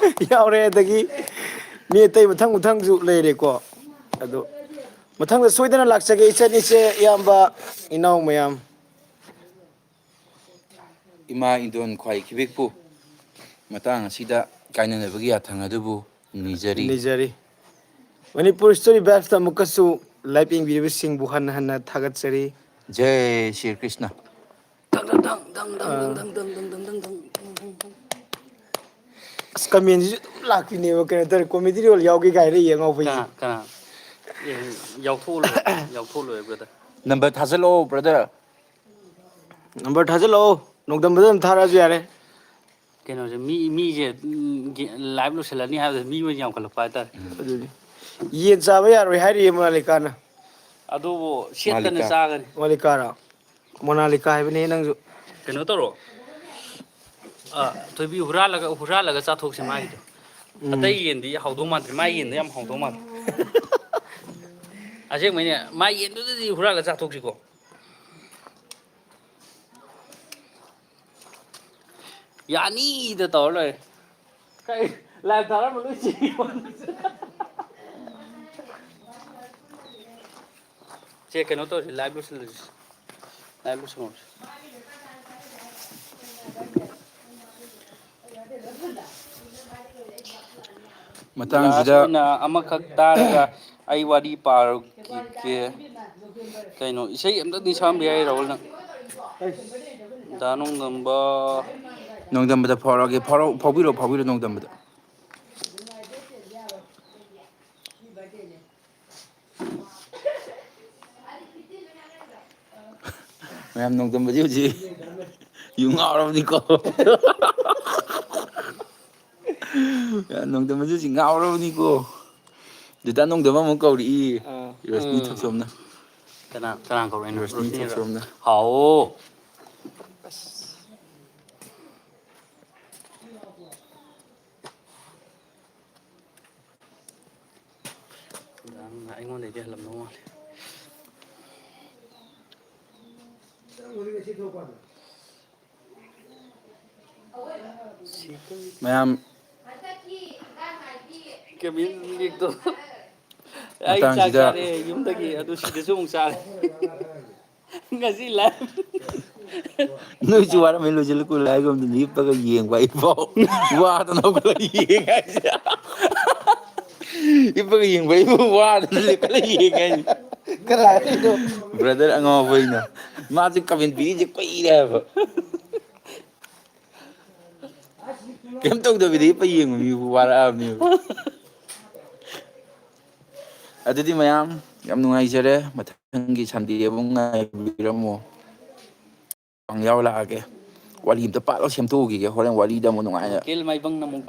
ꯌꯥꯎꯔꯦ, ꯑꯗꯒꯤ ꯃꯤ ꯑꯇꯩ ꯃꯊꯪ ꯃꯊꯪꯁꯨ ꯂꯩꯔꯦꯀꯣ꯫ ꯑꯗꯣ ꯃꯊꯪꯗ ꯁꯣꯏꯗꯅ ꯂꯥꯛꯆꯒꯦ, ꯏꯆꯟ, ꯏꯆꯦ, ꯏꯌꯥꯝꯕ, ꯏꯅꯥꯎ ꯃꯌꯥꯝ꯫ ꯏꯃꯥ ꯏꯟꯗꯣꯟ ꯈ꯭ꯋꯥꯏ ꯈꯤꯕꯤꯛꯄꯨ ꯃꯇꯥꯡ ꯑꯁꯤꯗ ꯀꯥꯏꯅꯅꯕꯒꯤ ꯌꯥꯊꯪ ꯑꯗꯨꯕꯨ ꯅꯤꯖꯔꯤ꯫ ꯅꯤꯖꯔꯤ꯫ ꯃꯅꯤꯄꯨꯔ Story Vibes ꯇ ꯑꯃꯨꯛꯀꯁꯨ live ꯌꯦꯡꯕꯤꯔꯤꯕꯁꯤꯡꯕꯨ ꯍꯟꯅ ꯍꯟꯅ ꯊꯥꯒꯠꯆꯔꯤ꯫ ꯖꯦ ꯁ꯭ꯔꯤ ꯀ꯭ꯔꯤꯁꯅ꯫ ꯗꯪ, ꯗꯪ, ꯗꯪ, ꯗꯪ, ꯑꯥ꯫ ꯗꯪ, ꯗꯪ, ꯗꯪ, ꯗꯪ, ꯗꯪ, ꯗꯪ, ꯗꯪ, ꯗꯪ, ꯗꯪ, ꯗꯪ, ꯗꯪ꯫ ꯑꯁ, comment ꯁꯤꯁꯨ ꯑꯗꯨꯝ ꯂꯥꯛꯄꯤꯅꯦꯕ, ꯀꯩꯅꯣ ꯇꯧꯔꯦ, comedy role ꯌꯥꯎꯒꯦ ꯀꯥꯏꯅ ꯌꯦꯡꯉꯣ ꯑꯩꯈꯣꯏꯁꯦ꯫ ꯀꯅꯥ, ꯀꯅꯥ? ꯑꯦ, ꯌꯥꯎꯊꯣꯛꯑ ꯂꯣꯏꯔꯦ, ꯌꯥꯎꯊꯣꯛꯑ ꯂꯣꯏꯔꯦ, brother꯫ Number ꯊꯥꯖꯤꯜꯂꯛꯑꯣ, brother꯫ Number ꯊꯥꯖꯤꯜꯂꯛꯑꯣ, ꯅꯣꯡꯗꯝꯕꯗ ꯑꯗꯨꯝ ꯊꯥꯔꯛꯑꯁꯨ ꯌꯥꯔꯦ꯫ ꯀꯩꯅꯣꯁꯦ, ꯃꯤ, ꯃꯤꯁꯦ, ꯎꯝ, ꯒꯦ-, live ꯂꯣꯏꯁꯤꯜꯂꯅꯤ ꯍꯥꯏꯕꯗ ꯃꯤ ꯑꯣꯏꯅ ꯌꯥꯝꯈꯠꯂꯛꯄ ꯍꯥꯏꯇꯥꯔꯦ꯫ ꯑꯗꯨꯅꯤ꯫ ꯌꯦꯟ ꯆꯥꯕ ꯌꯥꯔꯣꯏ ꯍꯥꯏꯔꯤꯌꯦ ꯃꯣꯅꯥꯂꯤꯀꯥꯅ꯫ ꯑꯗꯨꯕꯨ ꯁꯦꯠꯇꯅ ꯃꯥꯂꯤꯀꯥ꯫ ꯆꯥꯒꯅꯤ꯫ ꯃꯣꯅꯥꯂꯤꯀꯥꯔꯣ? ꯃꯣꯅꯥꯂꯤꯀꯥ ꯍꯥꯏꯕꯅꯦ ꯅꯪꯁꯨ꯫ ꯀꯩꯅꯣ ꯇꯧꯔꯣ꯫ ꯑ, ꯊꯣꯏꯕꯤ ꯍꯨꯔꯥꯜꯂꯒ, ꯍꯨꯔꯥꯜꯂꯒ ꯆꯥꯊꯣꯛꯁꯦ ꯃꯥꯒꯤꯗꯣ꯫ ꯎꯝ꯫ ꯑꯇꯩ ꯌꯦꯟꯗꯤ ꯍꯥꯎꯗꯧ ꯃꯥꯟꯗ꯭ꯔꯦ꯫ ꯃꯥꯏ ꯌꯦꯟꯗꯣ ꯌꯥꯝ ꯍꯥꯎꯗꯧ ꯃꯥꯜꯂꯦ꯫ ꯑꯁꯦꯡꯕꯩꯅꯦ, ꯃꯥꯏ ꯌꯦꯟꯗꯨꯗꯗꯤ ꯍꯨꯔꯥꯜꯂꯒ ꯆꯥꯊꯣꯛꯁꯤꯀꯣ꯫ ꯌꯥꯅꯤꯗ ꯇꯧꯔ ꯂꯣꯏꯔꯦ꯫ ꯀꯩ live ꯊꯥꯔꯝꯕ ꯂꯣꯏ ꯆꯤꯡꯉꯤ꯫ ꯁꯦ, ꯀꯩꯅꯣ ꯇꯧꯔꯁꯤ, live ꯂꯣꯏꯁꯤꯜꯂꯁꯤ꯫ Live ꯂꯣꯏꯁꯤꯜꯂꯁꯤ꯫ ꯃꯇꯥꯡꯁꯤꯗ last ꯑꯣꯏꯅ ꯑꯃꯈꯛ ꯇꯥꯔꯒ ꯑꯩ ꯋꯥꯔꯤ ꯄꯥꯔꯛꯈꯤꯒꯦ꯫ ꯀꯩꯅꯣ, ꯏꯁꯩ ꯑꯝꯇꯪꯗꯤ ꯁꯛꯑꯝꯕ ꯌꯥꯏ, ꯔꯥꯍꯨꯜ, ꯅꯪ? ꯗꯥ ꯅꯣꯡꯗꯝꯕ꯫ ꯅꯣꯡꯗꯝꯕꯗ ꯐꯥꯎꯔꯛꯑꯒꯦ꯫ ꯐꯥꯎꯔꯛ-, ꯐꯥꯎꯕꯤꯔꯣ, ꯐꯥꯎꯕꯤꯔꯣ, ꯅꯣꯡꯗꯝꯕꯗ꯫ ꯃꯌꯥꯝ, ꯅꯣꯡꯗꯝꯕꯁꯤ ꯍꯧꯖꯤꯛ ꯌꯨ ꯉꯥꯎꯔꯕꯅꯤꯀꯣ꯫ ꯃꯌꯥꯝ, ꯅꯣꯡꯗꯝꯕꯁꯤ ꯍꯧꯖꯤꯛ ꯉꯥꯎꯔꯕꯅꯤꯀꯣ꯫ ꯗꯥ ꯅꯣꯡꯗꯝꯕ ꯑꯃꯨꯛ ꯀꯧꯔꯛꯏ꯫ ꯑꯥ꯫ ꯔꯣꯁꯅꯤ ꯎꯝ꯫ ꯊꯛꯆꯣꯝꯅ꯫ ꯀꯅꯥ, ꯀꯅꯥ ꯀꯧꯔꯛꯏꯅꯣ? ꯔꯣꯁꯅꯤ ꯔꯣꯁꯅꯤꯔꯣ? ꯊꯛꯆꯣꯝꯅ꯫ ꯍꯥꯎ꯫ ꯑꯁ꯫ ꯅꯪꯅ ꯑꯩꯉꯣꯟꯗꯩꯗꯤ ꯍꯜꯂꯝꯗꯧ ꯃꯥꯜꯂꯦ꯫ ꯃꯌꯥꯝ, ꯀꯦꯕꯤꯟ ꯂꯤꯛꯇꯣ ꯑꯩ ꯆꯥꯛ ꯃꯇꯥꯡꯁꯤꯗ ꯆꯥꯔꯦ ꯌꯨꯝꯗꯒꯤ, ꯑꯗꯨ ꯁꯤꯗꯁꯨ ꯑꯃꯨꯛ ꯆꯥꯔꯦ꯫ ꯉꯁꯤ ꯂꯥꯏ꯫ ꯅꯣꯏꯁꯨ ꯋꯥꯔꯝꯃꯦ, ꯂꯣꯏꯁꯤꯜꯂ ꯀꯨꯜꯂꯦ ꯍꯥꯏꯒꯨꯝꯗꯅ ꯍꯤꯞꯄꯒ ꯌꯦꯡꯕ ꯑꯩꯐꯥꯎ ꯋꯥꯗꯅ ꯍꯧꯒꯠꯂ ꯌꯦꯡꯉꯦ ꯍꯥꯏꯁꯦ꯫ ꯍꯤꯞꯄꯒ ꯌꯦꯡꯕ ꯑꯩꯕꯨ ꯋꯥꯗꯅ ꯂꯦꯞꯈꯠꯂ ꯌꯦꯡꯉꯦ ꯍꯥꯏꯁꯦ꯫ ꯀꯅꯥꯅꯣ? ꯕ꯭ꯔꯗꯔ ꯑꯉꯥꯎꯕ ꯑꯩꯅ꯫ ꯃꯥꯁꯦ ꯀꯃꯦꯟ ꯄꯤꯔꯤꯁꯦ ꯀꯨꯏꯔꯦ ꯍꯥꯏꯕ꯫ ꯀꯩꯝ ꯇꯧꯗꯕꯤꯗ ꯍꯤꯞꯄ ꯌꯦꯡꯕ ꯃꯤꯕꯨ ꯋꯥꯔꯛꯑꯕꯅꯦꯕ꯫ ꯑꯗꯨꯗꯤ ꯃꯌꯥꯝ ꯌꯥꯝ ꯅꯨꯡꯉꯥꯏꯖꯔꯦ꯫ ꯃꯊꯪꯒꯤ ꯁꯟꯗꯦ ꯑꯃꯨꯛ ꯉꯥꯏꯕꯤꯔꯝꯃꯣ꯫ ꯌꯥꯎ ꯂꯥꯛꯑꯒꯦ꯫ ꯋꯥꯔꯤ ꯑꯝꯇ ꯄꯥꯛꯂ ꯁꯦꯝꯗꯣꯛꯎꯈꯤꯒꯦ꯫ ꯍꯣꯔꯦꯟ ꯋꯥꯔꯤꯗ ꯑꯃꯨꯛ ꯅꯨꯡꯉꯥꯏꯅ, ꯀꯦꯜ ꯃꯥꯏꯕꯪꯅ ꯑꯃꯨꯛ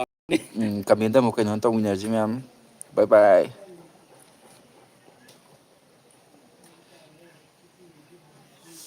ꯎꯝ, ꯀꯃꯦꯟꯗ ꯑꯃꯨꯛ ꯀꯩꯅꯣ ꯇꯧꯃꯤꯟꯅꯔꯁꯤ ꯃꯌꯥꯝ꯫ ꯕꯥꯏ ꯕꯥꯏ꯫